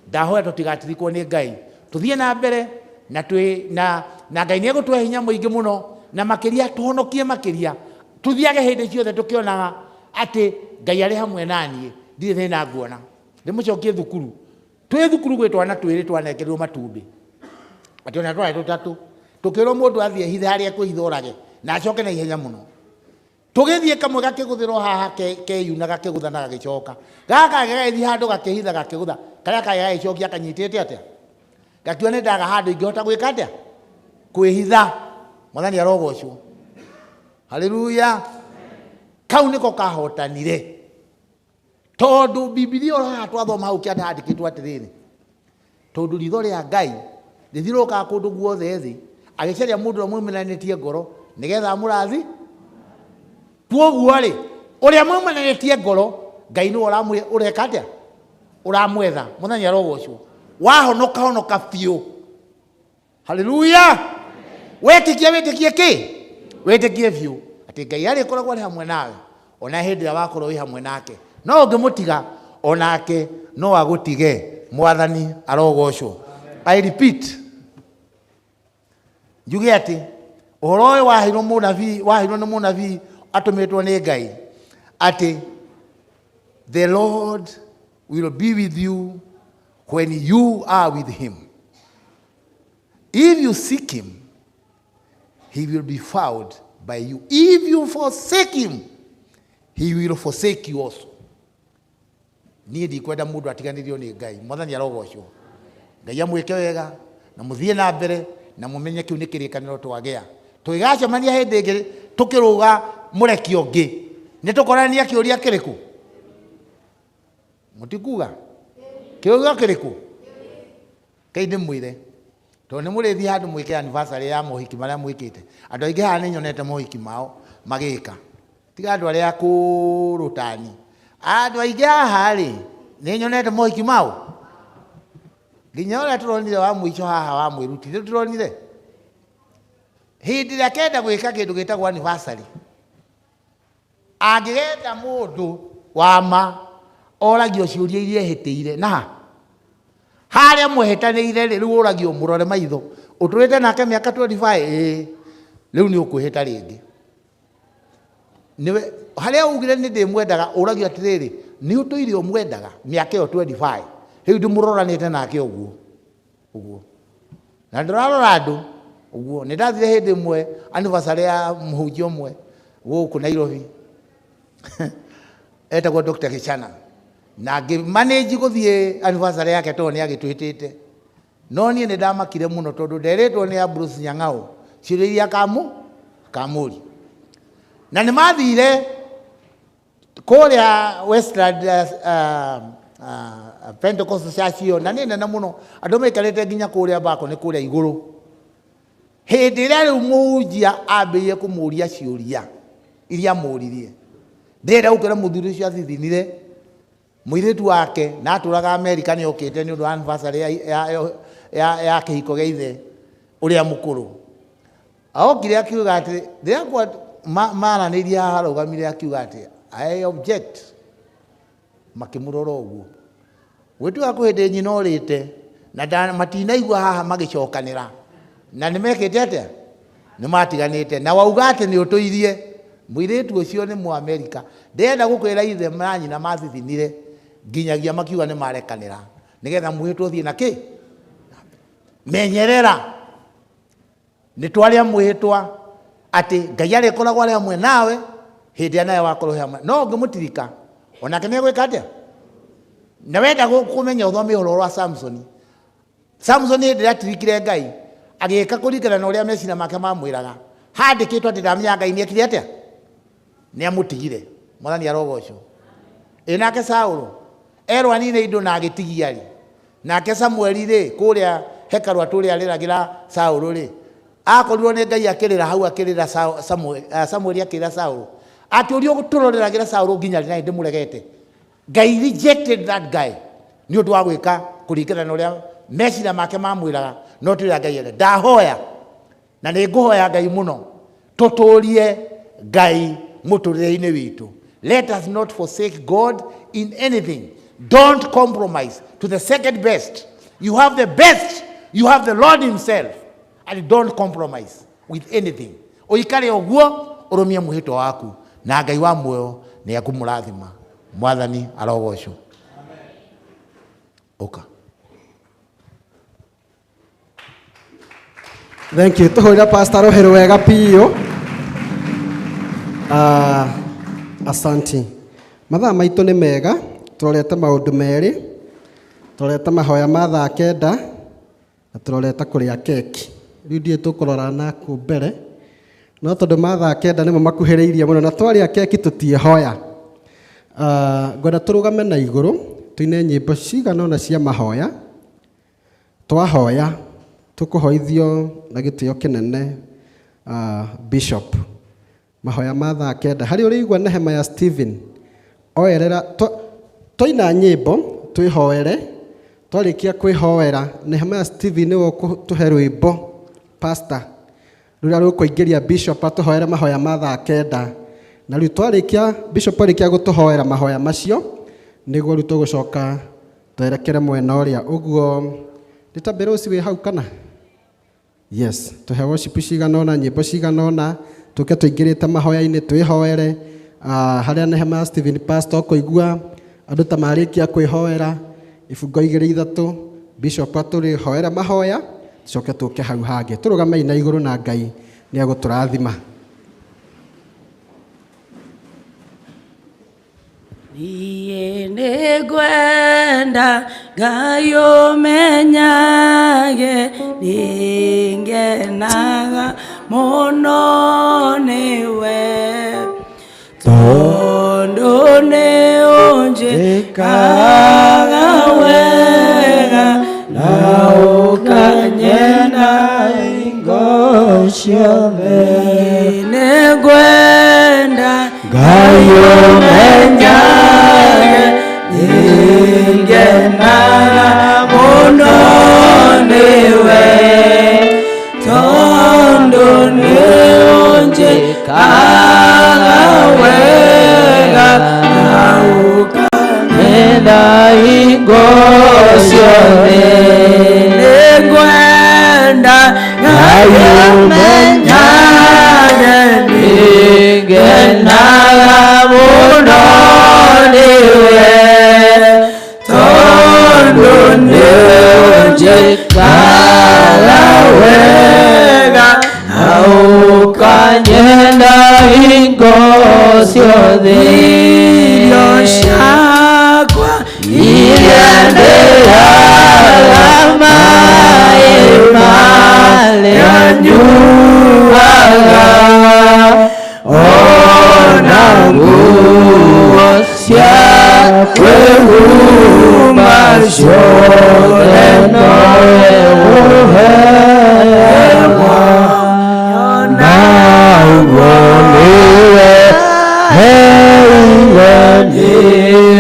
Ndahoya tũtigatirikwo nĩ Ngai, tũthiĩ na mbere na twĩ na Ngai nĩ egũtũhe hinya mũingĩ mũno, na makĩria tũhonokie makĩria, tũthiage hĩndĩ ciothe tũkĩonaga atĩ Ngai arĩ hamwe naniĩ, ndirĩ thĩna nguona. Ndĩmũcokie thukuru, twĩ thukuru gwĩ twana twĩrĩ twanengerirwo matumbĩ, atĩ ona twarĩ tũtatũ, tũkĩrwo mũndũ athiĩ hithe harĩa ekwĩhitha orage na acoke na ihenya mũno. Tũgĩthiĩ kamwe gakĩgũthĩrwo haha keyuna gakĩgũtha na gagĩcoka, gaka gagĩthiĩ handũ gakĩhitha gakĩgũtha, karĩa kangĩ gagĩcokia kanyitĩte atĩa, gakiuga nĩ ndaga handũ ingĩhota gwĩka atĩa, kwĩhitha. Mwathani arogocwo. Haleluya. Kau nĩko kahotanire, tondũ Bibilia oro haha twathoma hau kĩanda handĩkĩtwo atĩrĩrĩ, tondũ ritho rĩa Ngai rĩthiũrũrũkaga kũndũ guothe thĩ agĩcaria mũndũ ũrĩa mwĩmenanĩtie ngoro nĩgetha amũrathi. Kwoguo rĩ, ũrĩa mwĩmenanĩtie ngoro Ngai nĩwe ũreka atĩa, ũramwetha. Mwathani arogocwo. Wahonoka honoka biũ. Haleluya. Wetĩkia wĩtĩkie kĩ? Wĩtĩkie biũ atĩ Ngai arĩkoragwo arĩ hamwe nawe ona hĩndĩ ĩrĩa wakorwo wĩ hamwe nake, no ũngĩmũtiga onake no agũtige. Mwathani arogocwo. I repeat, njuge atĩ ũhoro ũyũ waheirwo mũnabii, waheirwo nĩ mũnabii atũmĩtwo nĩ Ngai, atĩ the Lord will be with you when you are with him. If you seek him, he will be found by you. If you forsake him, he will forsake you also. Niĩ ndikwenda mũndũ atiganĩrio nĩ Ngai. Mwathani arogocwo. Ngai amwĩke wega na mũthiĩ na mbere na mũmenye kĩu nĩ kĩrĩkanĩro twagĩa. Tũgĩgacemania hĩndĩ ĩngĩ tũkĩrũga mũrekio ũngĩ, nĩ tũkorania kĩũria kĩrĩkũ? Mũtikuga kĩũria kĩrĩkũ? Ngai ndĩmwĩre, tondũ nĩ mũrĩthiĩ handũ mwĩke anniversary ya mohiki marĩa mwĩkĩte. Andũ aingĩ haha nĩ nyonete mohiki mao magĩka, tiga andũ arĩa akũrũ tani. Andũ aingĩ haha rĩ, nĩ nyonete mohiki mao, nginya ũrĩa tũronire wa mũico haha wa mwĩruti, nĩ tũronire hĩndĩ ĩrĩa kenda gwĩka kĩndũ gĩtagwo anniversary, angĩgetha mũndũ wa ma oragio ciũria iria ehĩtĩire na harĩa mwehĩtanĩire rĩ, rĩu ũragio mũrore maitho, ũtũrĩte nake mĩaka 25, ĩĩ, rĩu nĩ ũkwĩhĩta rĩngĩ. Nĩwe harĩa ugire nĩ ndĩmwendaga, ũragio atĩrĩrĩ, nĩ ũtũire ũmwendaga mĩaka ĩyo 25, rĩu ndĩmũroranĩte nake ũguo ũguo, na ndĩrarora andũ ũguo. Nĩ ndathire hĩndĩ ĩmwe anniversary ya mũhunjia ũmwe gũkũ Nairobi, etagwo Dr. Gichana, na ngĩmanage gũthiĩ anniversary yake tondũ nĩ agĩtwĩtĩte, no niĩ nĩ ndamakire mũno tondũ nderĩtwo nĩ Ambrose Nyang'au ciũria iria akamũria, na nĩ mathire kũrĩa Westland Pentecostal Church ĩyo, na nĩ nene mũno, andũ maikarĩte nginya kũrĩa balcony kũrĩa igũrũ. Hĩndĩ ĩrĩa rĩu mũhunjia ambĩrĩirie kũmũria ciũria iria amũririe, ndĩrenda gũkĩra mũthuri ũcio athithinire mũirĩtu wake na atũraga Amerika, nĩ okĩte nĩ ũndũ wa anniversary ya kĩhiko gĩa ithe ũrĩa mũkũrũ. Okire akiuga atĩ rĩrĩa maranĩirie haha, arũgamire akiuga atĩ I object. Makĩmũrora ũguo, gwĩtuga kwĩ hĩndĩ nyina orĩte Na matinaigua haha magĩcokanĩra. Na nĩ mekĩte atĩa? Nĩ matiganĩte. Na wauga atĩ nĩ ũtũirie. Mũirĩtu ũcio nĩ Mũamerika. Ndĩrenda gũkwĩra ithe na nyina mathithinire nginyagia makiuga nĩ marekanĩra. Nĩgetha mwĩhĩtwa ũthiĩ na kĩ? Menyerera. Nĩ twarĩa mwĩhĩtwa atĩ Ngai arĩkoragwo arĩ hamwe nawe hĩndĩ ĩrĩa nawe wakorwo hamwe. No ũngĩmũtirika onake nĩ egwĩka atĩa? Na wenda kũmenya ũthome ũhoro wa Samsoni. Samsoni hĩndĩ ĩrĩa atirikire Ngai agĩka kũringana na ũrĩa meciria make mamwĩraga. Handĩkĩtwo atĩ ndamenya Ngai nĩ ekire atĩa? Nĩ amũtigire. Mwathani arogocwo. Ĩ nake Saũlũ erwo anine indo na agĩtigia rĩ. Nake Samueli rĩ kũrĩa hekarũ atũrĩa arĩragĩra Saũlũ rĩ akorirwo nĩ Ngai akĩrĩra hau akĩrĩra Samueli akĩrĩra Saũlũ. Akĩũrio tũroreragĩra Saũlũ nginya rĩ na ndĩmũregete. Ngai rejected that guy nĩ ũndũ wa gwĩka kũringana na ũrĩa meciria make mamwĩraga no ti ũrĩa Ngai enda. Ndahoya na nĩ ngũhoya Ngai mũno tũtũrie Ngai mũtũrĩre-inĩ witũ. Let us not forsake God in anything. Don't compromise to the second best. You have the best. You have the Lord himself. And don't compromise with anything. Ũikare ũguo ũrũmie mwĩhĩtwa waku na Ngai wa muoyo nĩ ekũmũrathima. Mwathani arogocwo. Ũka. Thank you. Tuhũrĩra Pastor Rũhĩ wega biũ. Asanti. Mathaa maitũ nĩ mega, tũrorete maũndũ merĩ, tũrorete mahoya ma thaa 9 na tũrorete kũrĩa keki. Rĩu ndiũĩ tũkũrora nakũ mbere, no tondũ ma thaa 9 nĩmo makuhĩrĩirie mũno na twarĩa keki tũtiĩhoya. Ngwenda tũrũgame na igũrũ tũine nyĩmbo cigana ũna cia mahoya. Twahoya tũkũhoithio na gĩtĩo kĩnene Bishop. Mahoya ma thaa 9 harĩ ũrĩigua Nehemiah Stephen oerera twaina nyĩmbo twĩhoere, twarĩkia kwĩhoera Nehemiah Stephen nĩwe ũkũtũhe rwĩmbo pastor rũrĩa rũkũingĩria Bishop atũhoere mahoya ma thaa 9 na rĩu twarĩkia Bishop arĩkia gũtũhoera mahoya macio nĩguo rĩu tũgũcoka twerekere mwena ũrĩa ũguo. Nĩ ta Berosi wĩ hau kana? Yes, tũhe worship cigana ũna, nyĩmbo cigana ũna, tũke tũingĩrĩte mahoya-inĩ twĩhoere. Harĩa Nehemiah Stephen pastor ũkũigua andũ ta marĩkia kwĩhoera ibungo 2 3, Bishop atũrĩhoere mahoya, tũcoke tũke hau hangĩ. Tũrũgamei na igũrũ na Ngai nĩ egũtũrathima. Niĩ nĩngwenda Ngai ũmenyage, nĩngenaga mũno nĩwe, tondũ nĩũnjĩkaga wega na ũkanyenda hingo ciothe. Nĩngwenda Ngai ũmenyage, nĩngenaga mũno nĩwe, tondũ nĩũnjĩkaga wega na ũkanyenda hingo ciothe. Nĩngwenda Ngai ũmenyage, nĩngenaga mũno nĩwe, tondũ nĩũnjĩkaga wega na ũkanyenda hingo ciothe. Irio ciakwa iria ndĩaga maĩ marĩa nyuaga, ona nguo cia kwĩhumba ciothe nowe ũheagwo, na ũguo nĩwe heire niĩ.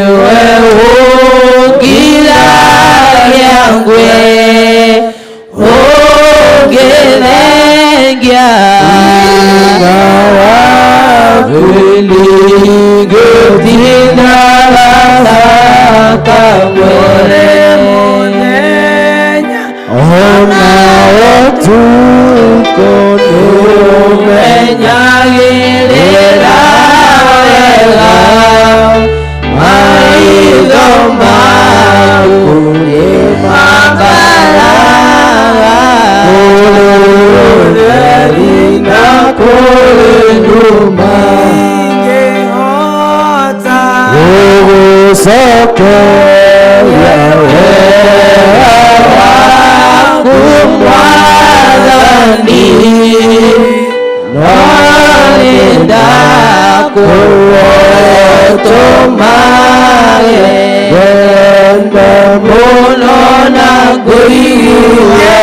Menyagĩrĩra wega maitho maku nĩ mambaraga kũrĩ ũtheri na kũrĩ nduma ingĩhota gũgũcokeria wega waku Mwathani no nĩndakũhoya ũtũmage wendo mũno na ngũiguage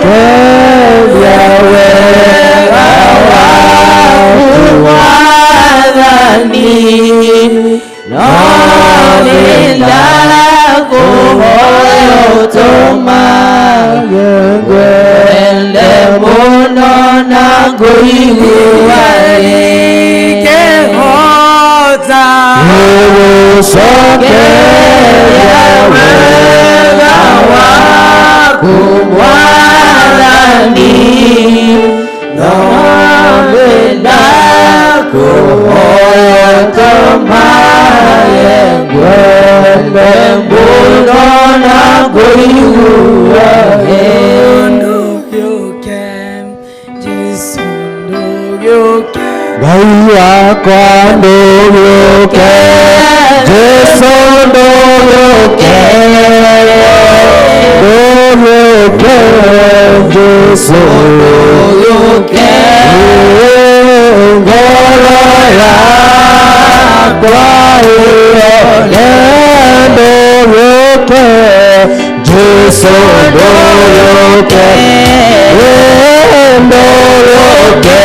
gũgũcokeria wega waku Mwathani no nĩndakũhoya ũtũmage ngwende mũno na ngũiguage ingĩhota gũgũcokeria wega waku Mwathani no nĩndakũhoya ũtũmage ngwende mũno na ngũiguage. Ndũgĩũke Jesũ ndũgĩũke Ngai wakwa ndũgĩũke Jesũ ndũgĩũke ndũgĩũke Jesũ ndũgĩũke ngoro yakwa ĩone ndũgĩũke Jesũ ndũgĩũke ndũgĩũke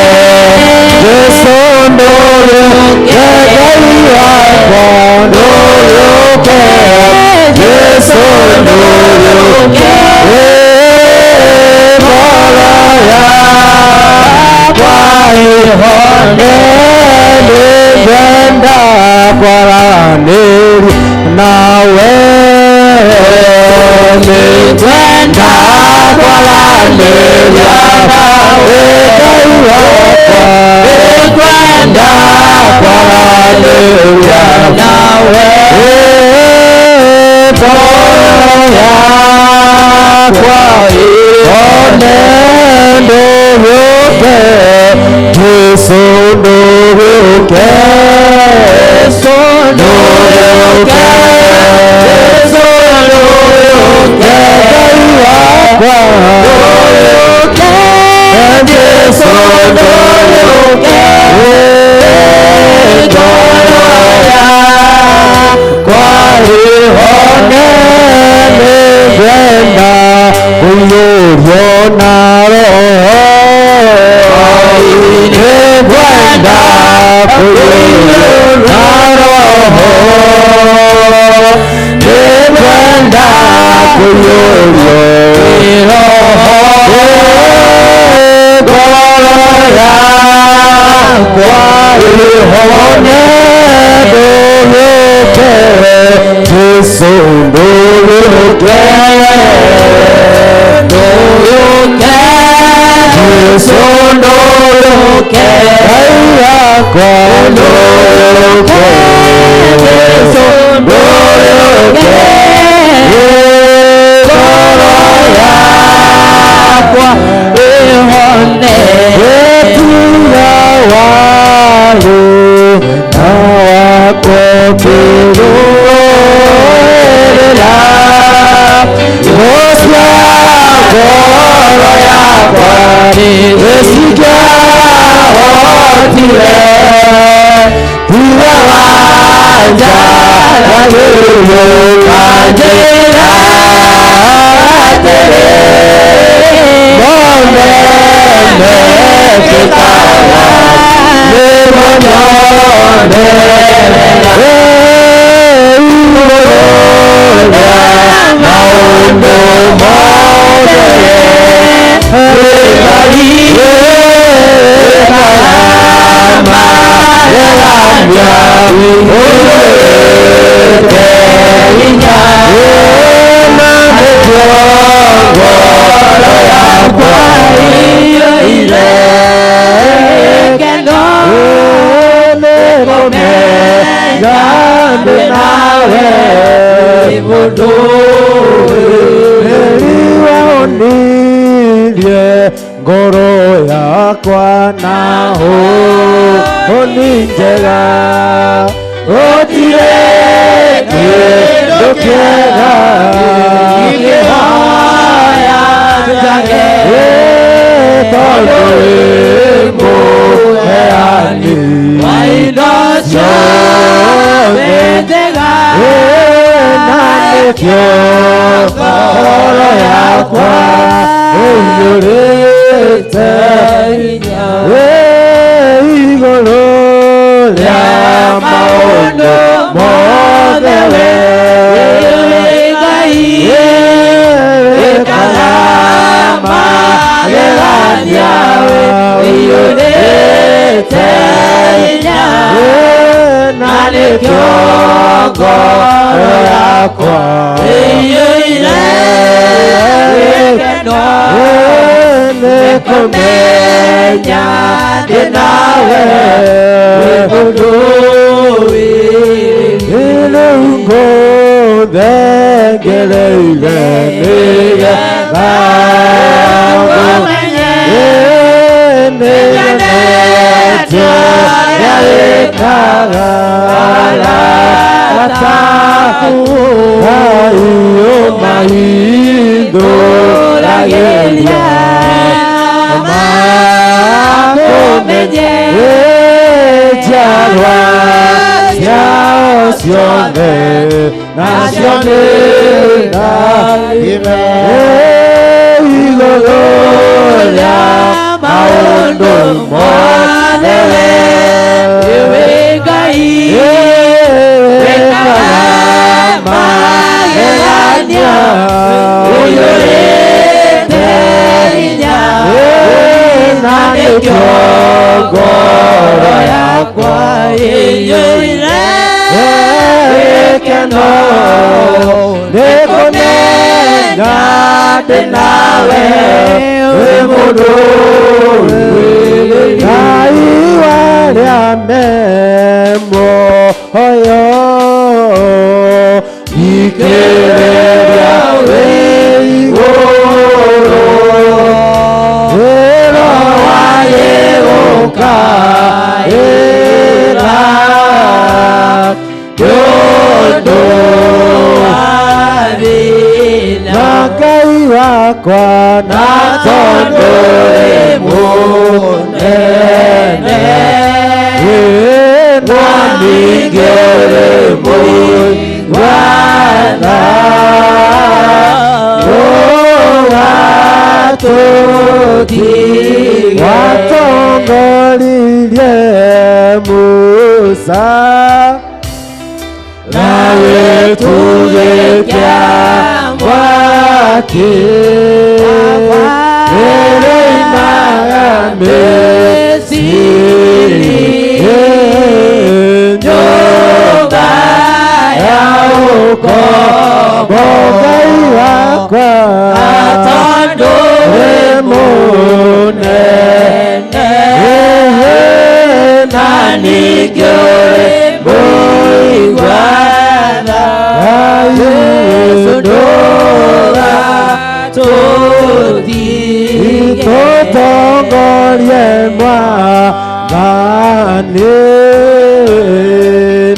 Jesũ ndũgĩũke Ngai wakwa ndũgĩũke Jesũ ndũgĩũke ngoro yakwa ĩhone nĩngwenda kwaranĩria nawe nĩngwenda kwaranĩria nawe Ngai wakwa nĩngwenda kwaranĩria nawe ngoro yakwa ĩhone ndũgĩũke Jesũ ndũgĩũke Jesũ ndũgĩũke Jesũ ndũgĩũke Ngai wakwa ndũgĩũke Jesũ ndũgĩũke ngoro yakwa ĩhone nĩngwenda kũiyũrio na Roho nĩngwenda kũiyũrio na Roho nĩngwenda kũiyũrio nĩ Roho ngoro yakwa ĩhone ndũgĩũke Jesũ ndũgĩũke ndũgĩũke Jesũ ndũgĩũke Ngai wakwa ndũgĩũke Jesũ ndũgĩũke ngoro yakwa ĩhone Gĩtiga warĩ na wakwa kĩrũĩrĩra gũcia ngoro yakwa nĩcingĩahotire tiga wanja wagĩrĩirwo Njĩra atĩrĩ mone mekĩkaga nĩmo nyone igũrũ rĩa maũndũ mothe magegania ũiyũrĩte hinya. Nĩriwe ũnirie ngoro yakwa na hũni njega gũtirĩ kĩndũ kĩega ingĩhoya njage tondũ wĩ mũheani wa indo ciothe njega na nĩkĩo ngoro yakwa ĩiyũrĩte hinya igũrũ rĩa maũndũ mothe we Ngai wĩkaga magegania ĩiyũrĩte hinya na nĩkĩo ngoro yakwa ĩiyũire gĩkeno nĩkũmenya ndĩ nawe wĩ mũndũ rĩu ngũthengereire nĩgetha ngũmenye nĩnyonete ũrĩa wĩkaga arata Ngai ũmahingũragĩria makũmenye njiarwa ciao ciothe nacio nĩ rathime igũrũ rĩa maũndũ mothe we Ngai wĩkaga magegania ũiyũrĩte hinya na nĩkĩo ngoro yakwa ĩiyũire gĩkeno nĩkũmenya ndĩ nawe wĩ mũndũ Ngai warĩa me muoyo ikĩrĩria wĩ igũrũ wĩra wagĩgũkaĩra nĩ ũndũ wa thĩna na Ngai wakwa na tondũ wĩ mũnene na ningĩ ũrĩ mũigua-tha ndũgatũtige watongoririe Musa na gĩtugĩ kĩa mwaki ĩrĩimaga Misiri nyũmba ya ũkombo Ngai wakwa tondũ wĩ mũnene na ningĩ ũrĩ mũigua-tha Jesũ ndũgatũtige tũtongorie Mwathani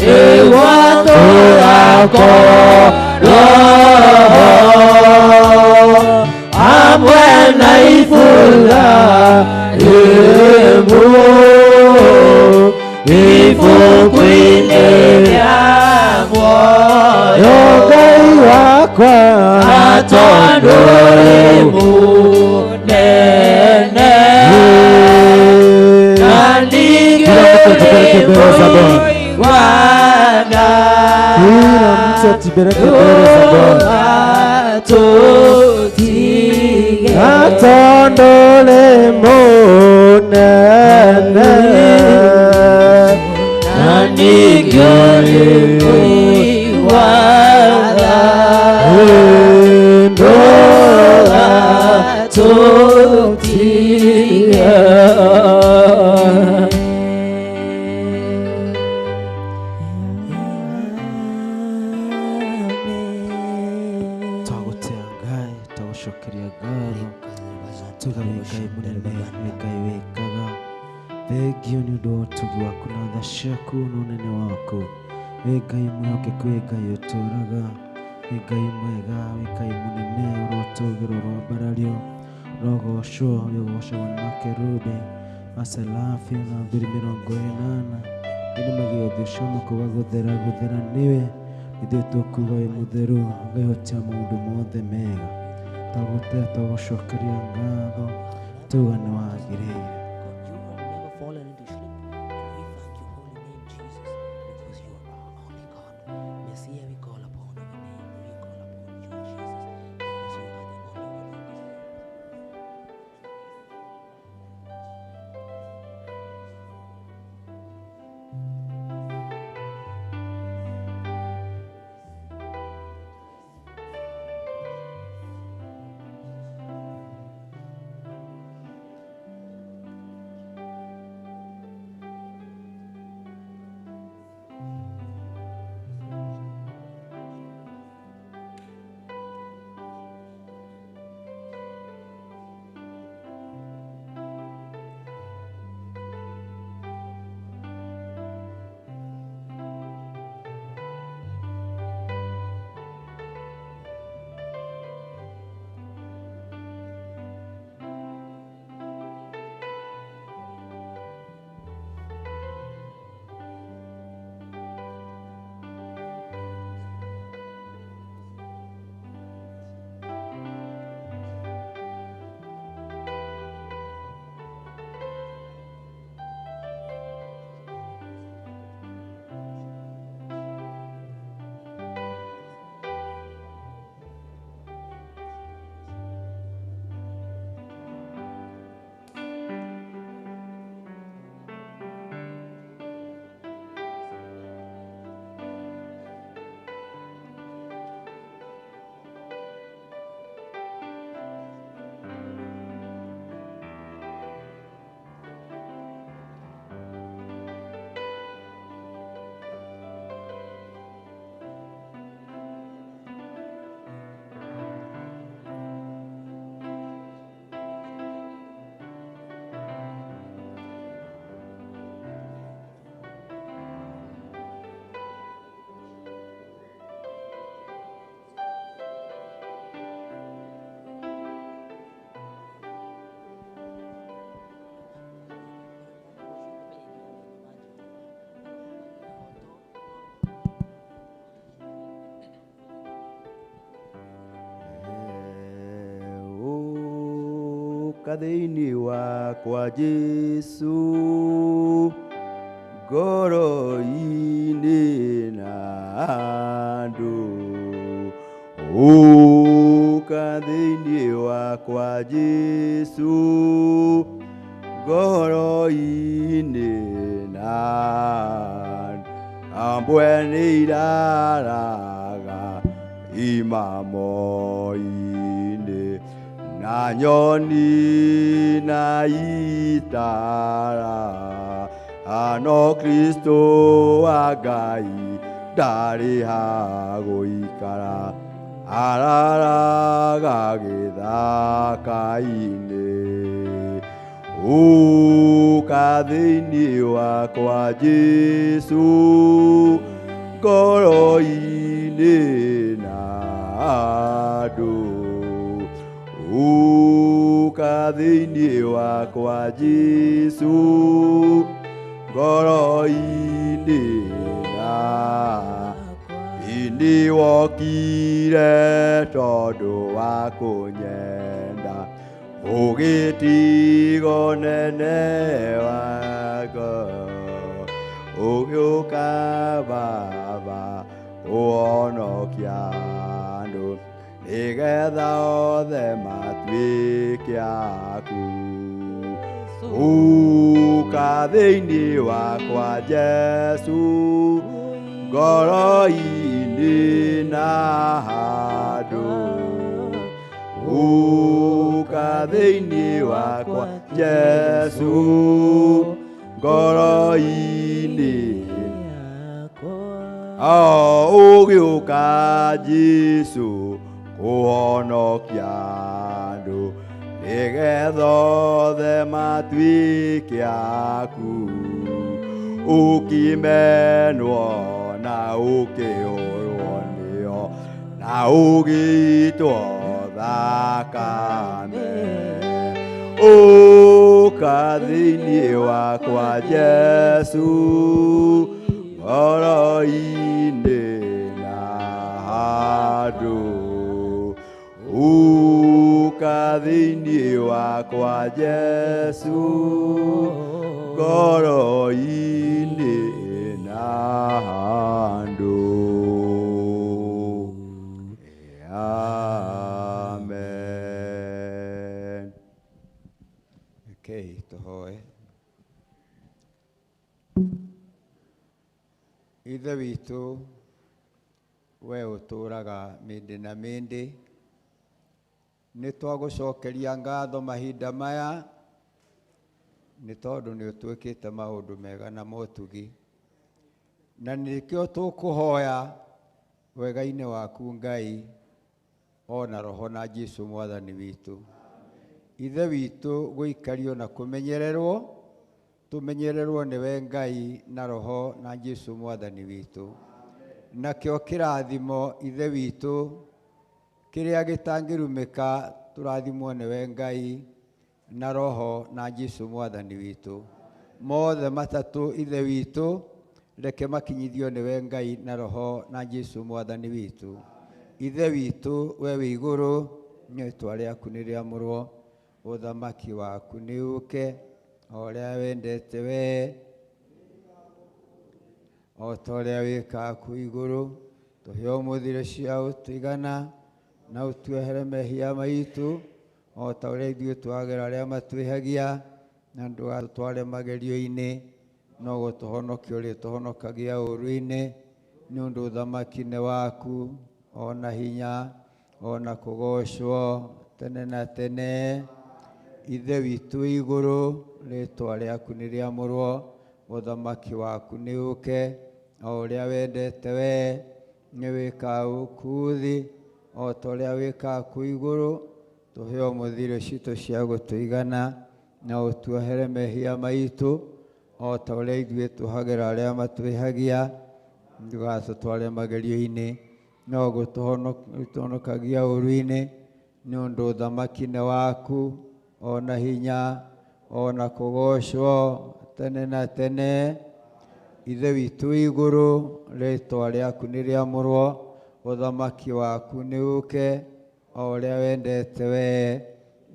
nĩguo tũgakorwo hamwe na Ibrahimu ibuku-inĩ rĩa muoyo Ngai wakwa tondũ wĩ mũnene na ningĩ ũrĩ mũigua-tha Kila mtu atipeleke mbele za Bwana. Ndũgatũtige tondũ ũrĩ mũnene na ningĩ ũrĩ mũigua-tha ndũgatũtige. mũnene, wĩ Ngai wĩkaga. Thengio nĩ ũndũ wa ũtugi waku na tha ciaku na ũnene waku. Wĩ Ngai mwĩhokeku, wĩ Ngai ũtũũraga, wĩ Ngai mwega, wĩ Ngai mũnene, ũrotũgĩrwo, ũroambarario, ũrogocwo, ũrĩgocagwo nĩ makerubi, maserafi na athuri 80. Nĩnĩmagia ũthiũ ũcio makuga gũthera, gũthera nĩwe. Ithuĩ tũkuga wĩ mũtheru, Ngai ũtia maũndũ mothe mega. Twagũtĩa, twagũcokeria ngatho, tuga nĩ wagĩrĩire. Thĩinĩ wakwa Jesũ ngoro-inĩ na andũ, ũka thĩinĩ wakwa Jesũ ngoro-inĩ na andũ, ambwe nĩ iraraga imamo-inĩ na nyoni na itara, ano Kristo wa Ngai ndarĩ ha gũikara, araraga gĩthaka-inĩ. Ũka thĩinĩ wakwa Jesũ ngoro-inĩ na andũ, ũka thĩinĩ wakwa Jesũ ngoro-inĩ na ini wokire tondũ wa kũnyenda, ũgĩtigo nene wako, ũgĩũka Baba ũhonokia andũ, nĩgetha othe matuĩke aku. Ũka thĩinĩ wakwa Jesũ ngoro-inĩ na handũ, ũka thĩinĩ wakwa Jesũ ngoro-inĩ. Ũgĩũka Jesũ kũhonokia andũ, Nĩgetha othe matuĩke aku Ũkĩmenwo na ũkĩhũrwo nĩo na ũgĩitwo thakame Ũka thĩinĩ wakwa Jesũ ngoro-inĩ na handũ Ũka thĩinĩ wakwa Jesũ ngoro-inĩ na handũ. Amen. Rekei tũhoe. Ithe witũ, we ũtũũraga mĩndĩ na mĩndĩ, nĩ twagũcokeria ngatho mahinda maya nĩ tondũ nĩ ũtwĩkĩte maũndũ mega na motugi, na nĩkĩo tũkũhoya wega-inĩ waku Ngai, ona Roho na Jesũ Mwathani witũ. Ithe witũ gũikario na kũmenyererwo, tũmenyererwo nĩwe Ngai na Roho na Jesũ Mwathani witũ. Nakĩo kĩrathimo Ithe witũ kĩrĩa gĩtangĩrumĩka tũrathimwo nĩwe Ngai na Roho na Jesũ Mwathani witũ. Mothe matatũ Ithe witũ reke makinyithio nĩwe Ngai na Roho na Jesũ Mwathani witũ. Ithe witũ we wĩ igũrũ, rĩĩtwa rĩaku nĩ rĩamũrwo, ũthamaki waku nĩ ũũke, o ũrĩa wendete we o ta ũrĩa wĩkaga kũu igũrũ. Tũhe ũmũthĩ irio cia ũtũigana, na ũtuohere mehia maitũ o ta ũrĩa ithuĩ twagĩra arĩa matwĩhagia, na ndũgatũtware magerio-inĩ, no gũtũhonokia ũrĩtũhonokagia ũũru-inĩ, nĩ ũndũ ũthamaki nĩ waku, ona hinya, ona kũgoocwo tene na tene. Ithe witũ wĩ igũrũ, rĩĩtwa rĩaku nĩ rĩamũrwo, ũthamaki waku nĩ ũũke, o ũrĩa wendete we nĩ wĩkaga gũkũ thĩ o ta ũrĩa wĩkaga kũu igũrũ. Tũhe ũmũthĩ irio citũ cia gũtũigana, na ũtuohere mehia maitũ o ta ũrĩa ithuĩ tuohagĩra arĩa matwĩhagia, ndũgatũtware magerio-inĩ, no gũtũhonokagia ũũru-inĩ, nĩ ũndũ ũthamaki nĩ waku, ona hinya, ona kũgoocwo tene na tene. Ithe witũ wĩ igũrũ, rĩĩtwa rĩaku nĩ rĩamũrwo, ũthamaki waku nĩ ũũke, o ũrĩa wendete we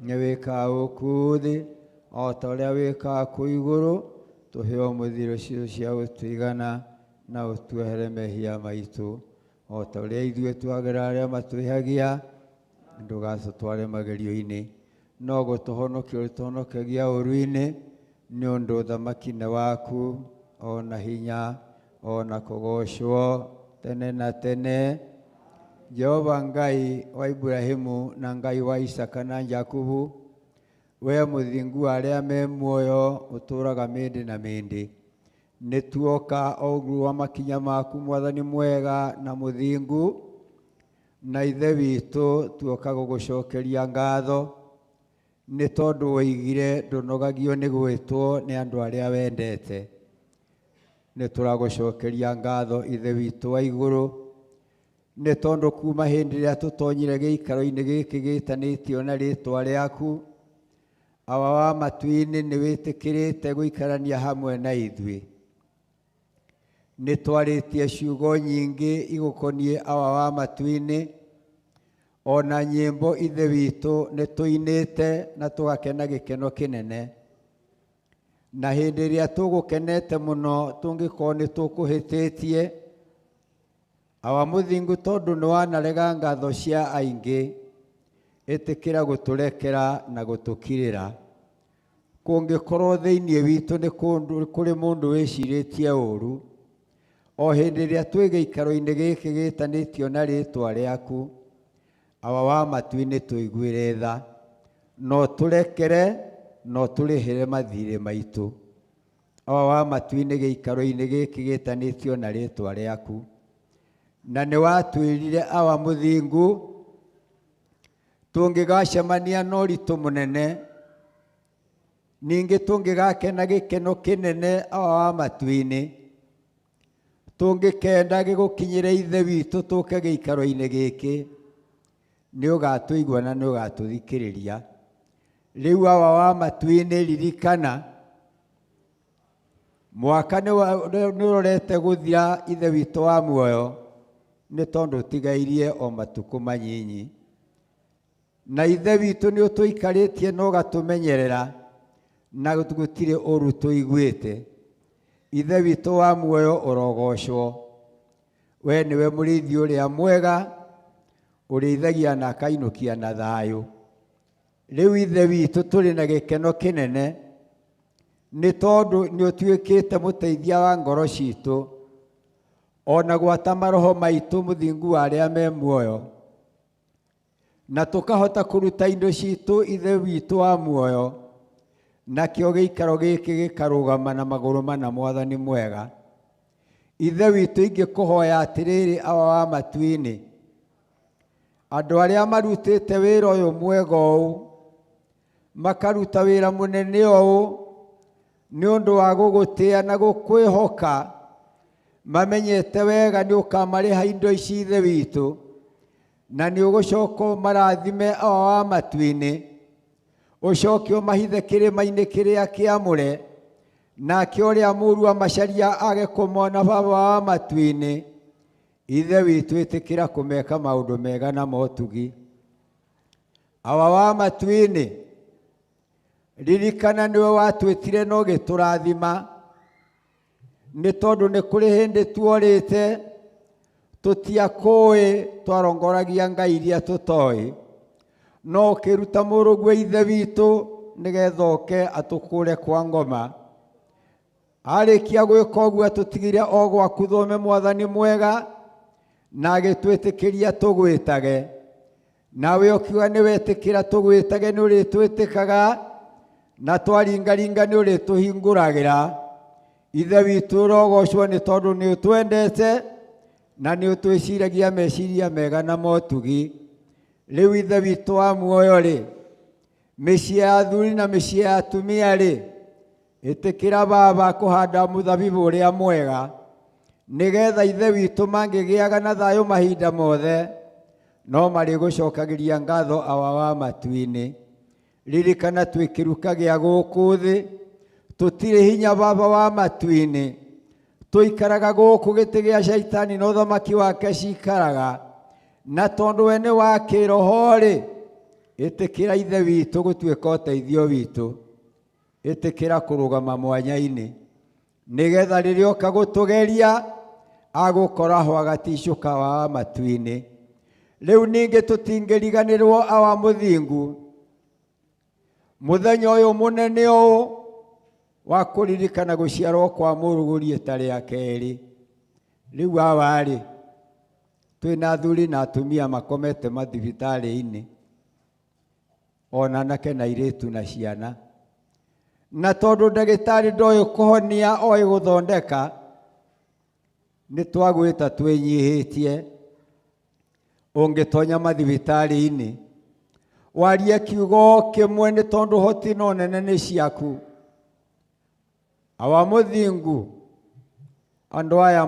nĩ wĩkaga gũkũ thĩ o ta ũrĩa wĩkaga kũu igũrũ. Tũhe ũmũthĩ irio citũ cia gũtũigana, na ũtuohere mehia maitũ o ta ũrĩa ithuĩ twagĩra arĩa matwĩhagia, ndũgatũtware magerio-inĩ, no gũtũhonokia ũrĩtũhonokagia ũũru-inĩ, nĩ ũndũ ũthamaki nĩ waku, ona hinya, ona kũgoocwo tene na tene. Jehova Ngai wa Ibrahimu na Ngai wa Isaka na Jakubu, we mũthingu wa arĩa me muoyo ũtũũraga mĩndĩ na mĩndĩ, nĩ tuoka o ũguo wa makinya maku Mwathani mwega na mũthingu, na Ithe witũ tuoka gũgũcokeria ngatho nĩ tondũ woigire ndũnogagio nĩ gwĩtwo nĩ andũ arĩa wendete. Nĩ tũragũcokeria ngatho Ithe witũ wa igũrũ, nĩ tondũ kuma hĩndĩ ĩrĩa tũtonyire gĩikaro-inĩ gĩkĩ gĩtanĩtio na rĩĩtwa rĩaku, Awa wa matu-inĩ nĩ wĩtĩkĩrĩte gũikarania hamwe na ithuĩ. Nĩ twarĩtie ciugo nyingĩ igũkoniĩ Awa wa matu-inĩ, ona nyĩmbo Ithe witũ nĩ tũinĩte na tũgakena gĩkeno kĩnene. Na hĩndĩ ĩrĩa tũgũkenete mũno tũngĩkorwo nĩ tũkũhĩtĩtie, Awa mũthingu, tondũ nĩ wanarega ngatho cia aingĩ, ĩtĩkĩra gũtũrekera na gũtũkirĩra. Kũngĩkorwo thĩinĩ witũ nĩ kũrĩ mũndũ wĩcirĩtie ũũru, o hĩndĩ ĩrĩa twĩ gĩikaro-inĩ gĩkĩ gĩtanĩtio na rĩĩtwa rĩaku, Awa wa matu-inĩ tũiguĩre tha, no tũrekere, no tũrĩhĩre mathirĩ maitũ. Awa wa matu-inĩ gĩikaro-inĩ gĩkĩ gĩtanĩtio na rĩĩtwa rĩaku, na nĩ watwĩrire Awa mũthingu, Tũngĩgacemania na ũritũ mũnene, ningĩ tũngĩgakena gĩkeno kĩnene Awa wa matu-inĩ, tũngĩkenda gĩgũkinyĩre Ithe witũ tũke gĩikaro-inĩ gĩkĩ, nĩ ũgatũigua na nĩ ũgatũthikĩrĩria. Rĩu Awa wa matu-inĩ, ririkana mwaka nĩ ũrorete gũthira Ithe witũ wa muoyo, nĩ tondũ ũtigairie o matukũ manyinyi. Na Ithe witũ nĩ ũtũikarĩtie na ũgatũmenyerera, na gũtirĩ ũru tũiguĩte. Ithe witũ wa muoyo ũrogocwo. We nĩwe mũrĩithi ũrĩa mwega, ũrĩithagia na akainũkia na thayũ. Rĩu Ithe witũ tũrĩ na gĩkeno kĩnene, nĩ tondũ nĩ ũtuĩkĩte mũteithia wa ngoro citũ, ona gwata maroho maitũ mũthingu wa arĩa me muoyo, na tũkahota kũruta indo citũ Ithe witũ wa muoyo, nakĩo gĩikaro gĩkĩ gĩkarũgama na magũrũ mana Mwathani mwega. Ithe witũ ingĩkũhoya atĩrĩrĩ Awa wa matu-inĩ, andũ arĩa marutĩte wĩra ũyũ mwega ũũ, makaruta wĩra mũnene ũũ, nĩ ũndũ wa gũgũtĩa na gũkwĩhoka, mamenyete wega nĩ ũkamarĩha indo ici Ithe witũ, na nĩ ũgũcoka ũmarathime Awa wa matu-inĩ, ũcoke ũmahithe kĩrĩma-inĩ kĩrĩa kĩamũre, nake ũrĩa mũũru amacaria age kũmona Baba wa matu-inĩ. Ithe witũ ĩtĩkĩra kũmeka maũndũ mega na motugi. Awa wa matu-inĩ, ririkana nĩwe watwĩtire na ũgĩtũrathima, nĩ tondũ nĩ kũrĩ hĩndĩ tuorĩte tũtiakũĩ, twarongoragia ngai iria tũtoĩ, no ũkĩruta mũrũguo Ithe witũ nĩgetha oke atũkũre kwa ngoma. Arĩkia gwĩka ũguo atũtigire o gwaku thome Mwathani mwega, na agĩtwĩtĩkĩria tũgwĩtage. Nawe ũkiuga nĩ wetĩkĩra tũgwĩtage nĩ ũrĩtwĩtĩkaga, na twaringaringa nĩ ũrĩtũhingũragĩra. Ithe witũ ũrogocwo nĩ tondũ nĩ ũtwendete na nĩ ũtwĩciragia meciria mega na motugi. Rĩu Ithe witũ wa muoyo rĩ, mĩciĩ ya athuri na mĩciĩ ya atumia rĩ, ĩtĩkĩra Baba kũhanda mũthabibũ ũrĩa mwega, nĩgetha Ithe witũ mangĩgĩaga na thayũ mahinda mothe, no marĩgũcokagĩria ngatho Awa wa matu-inĩ. Ririkana twĩ kĩruka gĩa gũkũ thĩ, tũtirĩ hinya Baba wa matu-inĩ, tũikaraga gũkũ gĩtĩ gĩa Shaitani na ũthamaki wake cikaraga, na tondũ we nĩ wa kĩroho rĩ, ĩtĩkĩra Ithe witũ gũtuĩka ũteithio witũ, ĩtĩkĩra kũrũgama mwanya-inĩ, nĩgetha rĩrĩa oka gũtũgeria agũkora ho agaticũka wa matu-inĩ. Rĩu ningĩ tũtingĩriganĩrwo Awa mũthingu, mũthenya ũyũ mũnene ũũ wa kũririkana gũciarwo kwa mũrũguo riita rĩa kerĩ. Rĩu Awa rĩ, twĩna athuri na atumia makomete mathibitarĩ-inĩ, ona anake na airĩtu na ciana, na tondũ ndagĩtarĩ ndoĩ kũhonia oĩ gũthondeka, nĩ twagwĩta twĩnyihĩtie. Ũngĩtonya mathibitarĩ-inĩ warie kiugo kĩmwe, nĩ tondũ hoti no nene nĩ ciaku. Awa mũthingu, andũ aya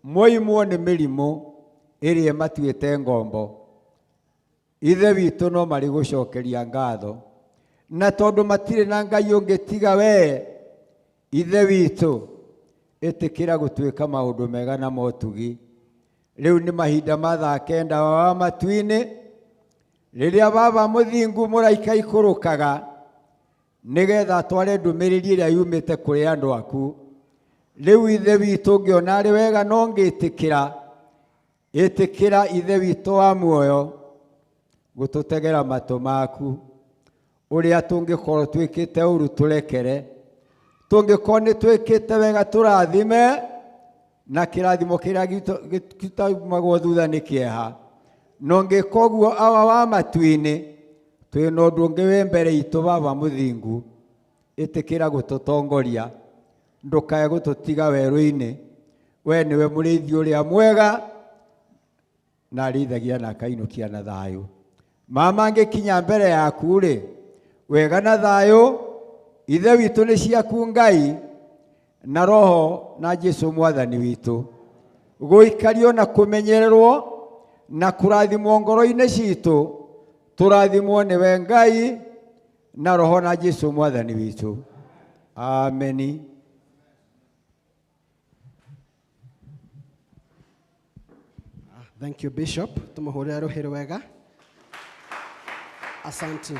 moimwo nĩ mĩrimũ ĩrĩa ĩmatuĩte ngombo, Ithe witũ no marĩgũcokeria ngatho, na tondũ matirĩ na Ngai ũngĩ tiga wee, Ithe witũ ĩtĩkĩra gũtuĩka maũndũ mega na motugi. Rĩu nĩ mahinda ma thaa 9 wa matu-inĩ, rĩrĩa Baba mũthingu mũraika ikũrũkaga nĩgetha atware ndũmĩrĩri ĩrĩa yumĩte kũrĩ andũ aku. Rĩu Ithe witũ ngĩona arĩ wega no ngĩtĩkĩra, ĩtĩkĩra Ithe witũ wa muoyo gũtũtegera matũ maku, ũrĩa tũngĩkorwo twĩkĩte ũru tũrekere, tũngĩkorwo nĩ twĩkĩte wega tũrathime, na kĩrathimo kĩrĩa gĩtaumagwo thutha nĩ kĩeha. No ngĩka ũguo Awa wa matu-inĩ, twĩna ũndũ ũngĩ wĩ mbere itũ Baba mũthingu, ĩtĩkĩra gũtũtongoria, ndũkae gũtũtiga werũ-inĩ. We nĩwe mũrĩithi ũrĩa mwega, na arĩithagia na akainũkia na thayũ. Mama ngĩkinya mbere yaku rĩ, wega na thayũ, Ithe witũ nĩ ciaku Ngai, na Roho na Jesu mwathani witũ. Gũikario na kũmenyererwo na kũrathimwo ngoro-inĩ citũ, tũrathimwo nĩwe Ngai na Roho na Jesu mwathani witũ. Ameni. Thank you, Bishop. Tumuhurira ruhi rwega. Asante.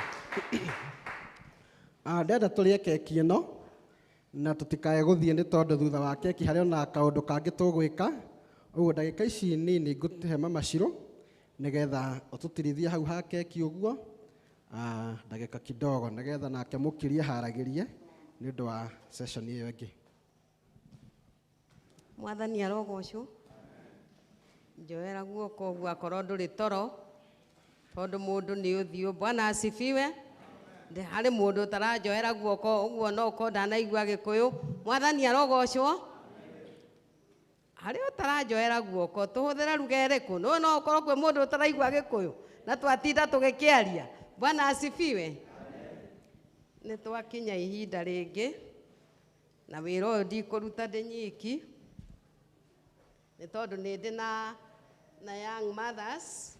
Ndenda tũrĩe keki ĩno na tũtikae gũthiĩ nĩ tondũ thutha wa keki harĩ ona kaũndũ kangĩ tũgwĩka. Ũguo ndagĩka ici nini ngũhe Mama Shiro nĩgetha ũtũtirithie hau ha keki ũguo. Ndagĩka kidogo nĩgetha nake mũkirie haragĩrie nĩ ũndũ wa session ĩyo ĩngĩ. Mwathani arogocwo. Njoera guoko ũguo akorwo ndũrĩ toro tondũ mũndũ nĩ ũthiũ. Bwana asifiwe. Harĩ mũndũ ũtaranjoera guoko ũguo no ũkorwo ndanaigua Gĩkũyũ. Mwathani arogocwo. Harĩ ũtaranjoera guoko tũhũthĩre ruga ĩrĩkũ? No no ũkorwo kwĩ mũndũ ũtaraigua Gĩkũyũ na twatinda tũgĩkĩaria. Bwana asifiwe. Nĩ twakinya ihinda rĩngĩ na wĩra ũyũ ndikũruta ndĩ nyiki nĩ tondũ nĩ ndĩ na young mothers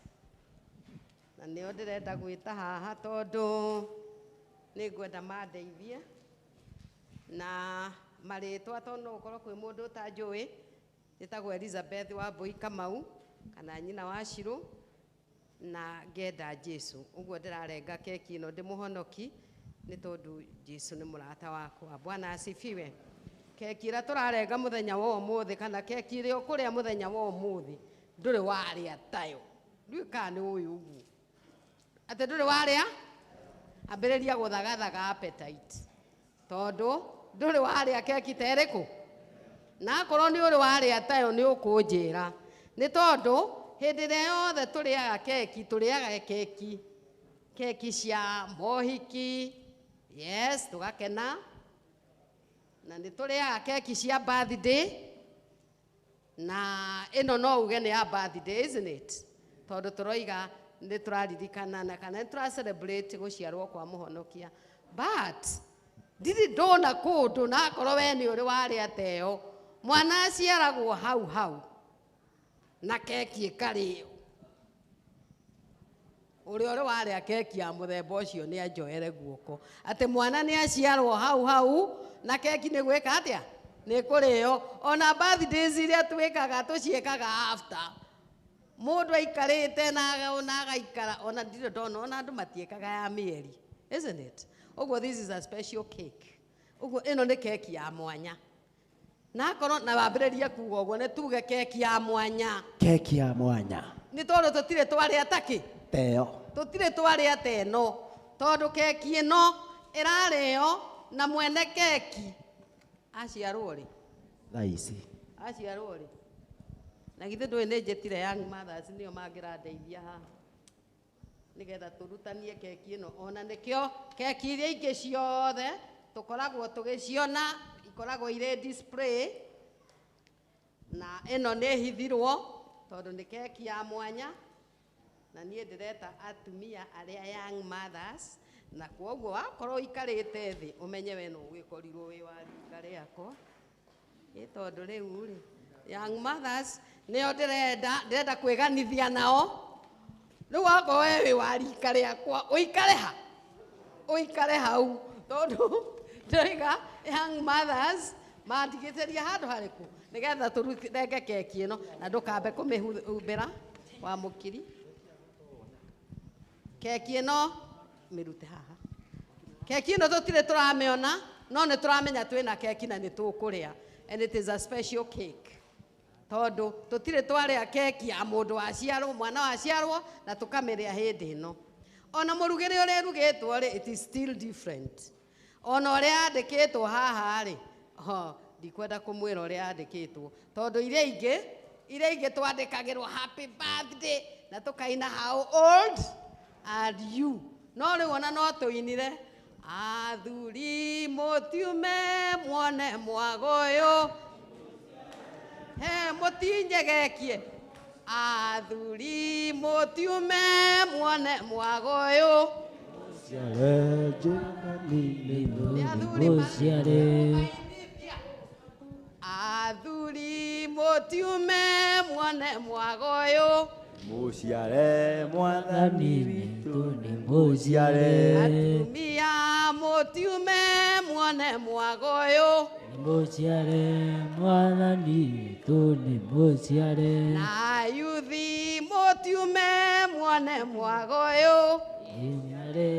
na nĩo ndĩrenda gwĩta haha tondũ nĩ ngwenda mandeithie na marĩtwa tondũ no ũkorwo kwĩ mũndũ ũtanjũĩ. Njĩtagwo Elizabeth Wambui Kamau kana nyina wa Shiro na ngenda Jesu. Ũguo ndĩrarenga keki ĩno ndĩmũhonoki nĩ tondũ Jesu nĩ mũrata wakwa. Bwana asifiwe. Keki ĩrĩa tũrarenga mũthenya wa ũmũthĩ kana keki ĩrĩa ũkũrĩa mũthenya wa ũmũthĩ ndũrĩ warĩa tayo. Ndiũĩ kana nĩ ũĩ ũguo atĩ ndũrĩ warĩa, ambĩrĩria gũthagathaga appetite tondũ ndũrĩ warĩa keki ta ĩrĩkũ. Na akorwo nĩ ũrĩ warĩa tayo nĩ ũkũnjĩra nĩ tondũ hĩndĩ ĩrĩa yothe tũrĩaga keki, tũrĩaga keki keki cia mohiki, yes, tũgakena, na nĩ tũrĩaga keki cia birthday, na ĩno no uge nĩ ya birthday, isn't it? Tondũ tũroiga nĩ tũraririkana na kana nĩ tũra celebrate gũciarwo kwa mũhonokia. But ndirĩ ndona kũndũ na akorwo we nĩ ũrĩ warĩa teo, mwana aciaragwo hau hau na keki ĩkarĩo. Ũrĩa ũrĩ warĩa keki ya mũthemba ũcio nĩ anjoere guoko atĩ mwana nĩ aciarwo hau hau na keki nĩ gwĩka atĩa? Nĩ kũrĩo. Ona birthdays iria twĩkaga tũciĩkaga after mũndũ aikarĩte na agaikara, ona ndirĩ ndona ona andũ matiĩkaga ya mĩeri, isn't it? Ũguo this is a special cake. Ũguo ĩno nĩ keki ya mwanya. Na akorwo na wambĩrĩrie kuga ũguo nĩ tuge keki ya mwanya. Keki ya mwanya. Nĩ tondũ tũtirĩ twarĩa takĩ? Teo. Tũtirĩ twarĩa ta ĩno tondũ keki ĩno ĩrarĩo na mwene keki aciarwo rĩ? Thaa ici. Aciarwo rĩ? Na githĩ ndũĩ nĩ njĩtire young mothers nĩo mangĩrandeithia haha nĩgetha tũrutanie keki ĩno. Ona nĩkĩo keki iria ingĩ ciothe tũkoragwo tũgĩciona ikoragwo irĩ display, na ĩno nĩ ĩhithirwo tondũ nĩ keki ya mwanya, na niĩ ndĩreta atumia arĩa young mothers, na kwoguo wakorwo ũikarĩte thĩ ũmenye we no ũgĩkorirwo wĩ wa rika rĩakwa. Ĩ tondũ rĩu rĩ young mothers nĩo ndĩrenda kwĩganithia nao. Rĩu wakorwo we wĩ wa rika rĩakwa ũikare ha? Ũikare hau tondũ ndĩroiga young mothers mandigĩtĩria handũ harĩkũ nĩgetha tũrenge keki ĩno na ndũkambe kũmĩhumbĩra wa mũkiri. Keki ĩno mĩrute haha. Keki ĩno tũtirĩ tũramĩona no nĩ tũramenya twĩna keki na nĩ tũkũrĩa, and it is a special cake tondũ tũtirĩ twarĩa keki ya mũndũ waciarwo, mwana waciarwo, na tũkamĩrĩa hĩndĩ ĩno. Ona mũrugĩre ũrĩa ĩrugĩtwo rĩ, it is still different. Ona ũrĩa yandĩkĩtwo haha rĩ, ho ndikwenda kũmwĩra ũrĩa yandĩkĩtwo tondũ iria ingĩ twandĩkagĩrwo happy birthday na tũkaina how old are you, no rĩu ona no tũinire athuri mũtiume muone mwago ũyũ, he mũtinyegekie. Athuri mũtiume muone mwago ũyũ. Athuri mũtiume muone mwago ũyũ. Mũciare mwathani witũ nĩ mũciare. Atumia mũtiume muone mwago ũyũ. Mũciare mwathani witũ nĩ mũciare. Na yuthi mũtiume muone mwago ũyũ. Mũciare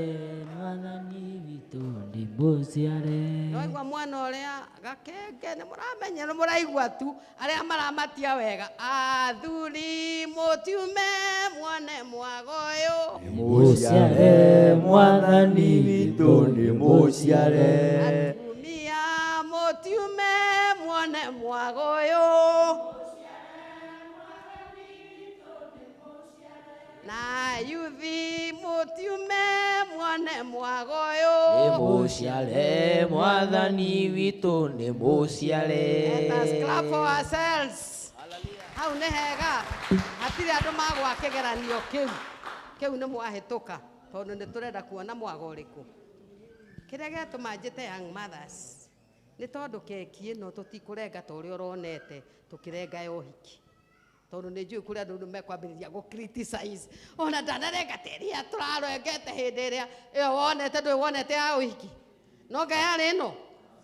mwathani witũ nĩ mũciare. Noigua mwana ũrĩa gakenge nĩ mũramenya nĩ mũraigua tu arĩa maramatia wega. Athuri mũtiume muone mwago ũyũ. Mũciare mwathani witũ nĩ mũciare. Atumia mũtiume muone mwago ũyũ. Na yuthi mũtiume muone mwago ũyũ. Nĩ mũciare mwathani witũ nĩ mũciare. Let us clap for ourselves. Hau nĩ hega. Hatirĩ andũ magwa kĩgeranio kĩu. Kĩu nĩ mwahĩtũka tondũ nĩ tũrenda kuona mwago ũrĩkũ. Kĩrĩa gĩatũma njĩte young mothers nĩ tondũ keki ĩno tũtikũrenga ta ũrĩa ũronete tũkĩrenga ya ũhiki. Tondũ nĩ njũĩ kũrĩ andũ mekwambĩrĩria gũ criticize ona ndanarenga ta ĩrĩa tũrarengete hĩndĩ ĩrĩa ĩyo wonete ndũĩ wonete ya ũhiki no nga yarĩ ĩno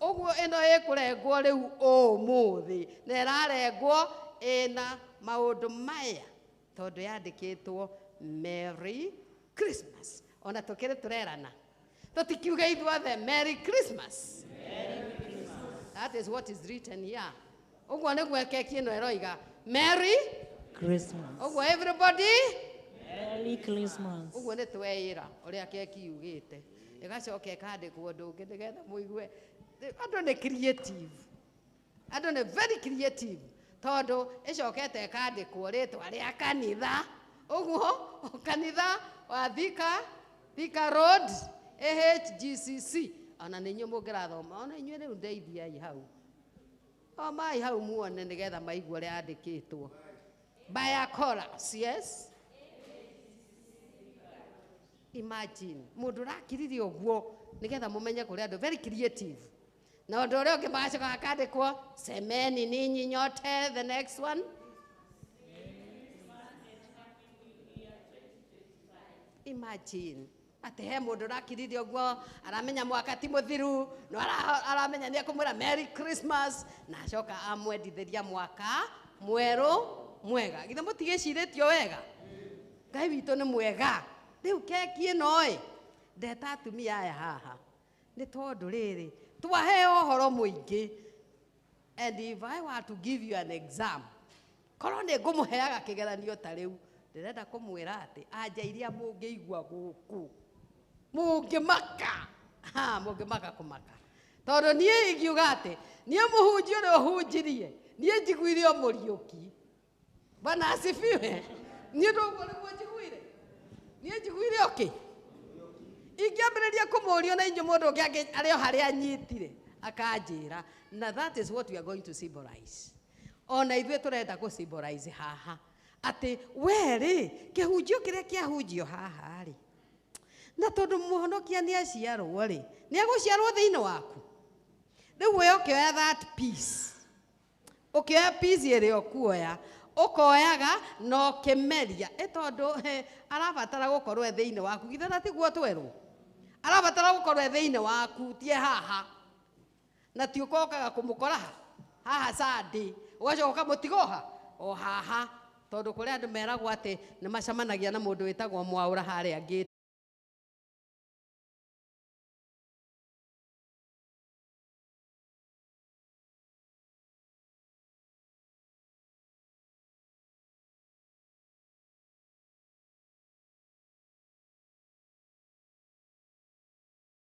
ũguo ĩno ĩkũrengwo rĩu ũmũthĩ na ĩrarengwo ĩna maũndũ maya tondũ yandĩkĩtwo Merry Christmas. Ona tũkĩrĩ tũrerana tũtikiuge ithuothe Merry Christmas. That is what is written here. Ũguo nĩguo keki ĩno ĩroiga Merry Christmas. Ũguo everybody Merry Christmas. Ũguo nĩ tweĩra ũrĩa keki yugĩte ĩgacoka ĩkandĩkwo ũndũ ũngĩ nĩgetha mũigue andũ nĩ creative. Andũ nĩ very creative tondũ ĩcokete ĩkandĩkwo rĩtwa rĩa kanitha. Ũguo kanitha wa Thika Road AHGCC. Ona nĩ inyuĩ mũngĩrathoma ona inyuĩ rĩu ndeithiai hau. O mai hau muone nĩgetha maigue ũrĩa yandĩkĩtwo. By a chorus, yes? Imagine mũndũ ũrakiririe ũguo nĩgetha mũmenye kũrĩ andũ very creative. Na ũndũ ũrĩa ũngĩ magacoka hakandĩkwo semeni ninyi nyote, the next one. Imagine atĩ he mũndũ ũrakiririe ũguo aramenya mwaka ti mũthiru no aramenya nĩ ekũmwĩra Merry Christmas na acoka amwendithĩria mwaka mwerũ mwega. Githĩ mũtigĩcirĩtio wega? Ngai witũ nĩ mwega. Rĩu keki ĩno ĩ ndeta atumia aya haha nĩ tondũ rĩrĩ twaheo ũhoro mũingĩ. And if I were to give you an exam korwo nĩ ngũmũheaga kĩgeranio ta rĩu ndĩrenda kũmwĩra atĩ anja iria mũngĩigua gũkũ mũngĩmaka mũngĩmaka kũmaka tondũ niĩ ingiuga atĩ niĩ mũhunjia ũrĩa ũhunjirie niĩ njiguire o mũriũki. Bwana asifiwe. Niĩ ndũguo nĩguo njiguire. Niĩ njiguire ũkĩ ingĩambĩrĩria kũmũria na inyuĩ mũndũ ũngĩ arĩ o harĩa anyitire akanjĩra. Na that is what we are going to symbolize. Ona ithuĩ tũrenda gũ symbolize haha atĩ we rĩ kĩhunjio kĩrĩa kĩahunjio haha rĩ na tondũ mũhonokia nĩ aciarwo rĩ nĩ egũciarwo thĩinĩ waku. Rĩu we ũkĩoya that piece ũkĩoya piece ĩrĩa ũkuoya ũkoyaga na ũkĩmeria ĩ tondũ arabatara gũkorwo e thĩinĩ waku. Githĩ na tiguo twerwo arabatara gũkorwo e thĩinĩ waku tie haha na ti ũkokaga kũmũkora haha Sunday ũgacoka ũkamũtiga o haha tondũ kũrĩ andũ meragwo atĩ nĩ macemanagia na mũndũ wĩtagwo Mwaũra harĩa ngĩti.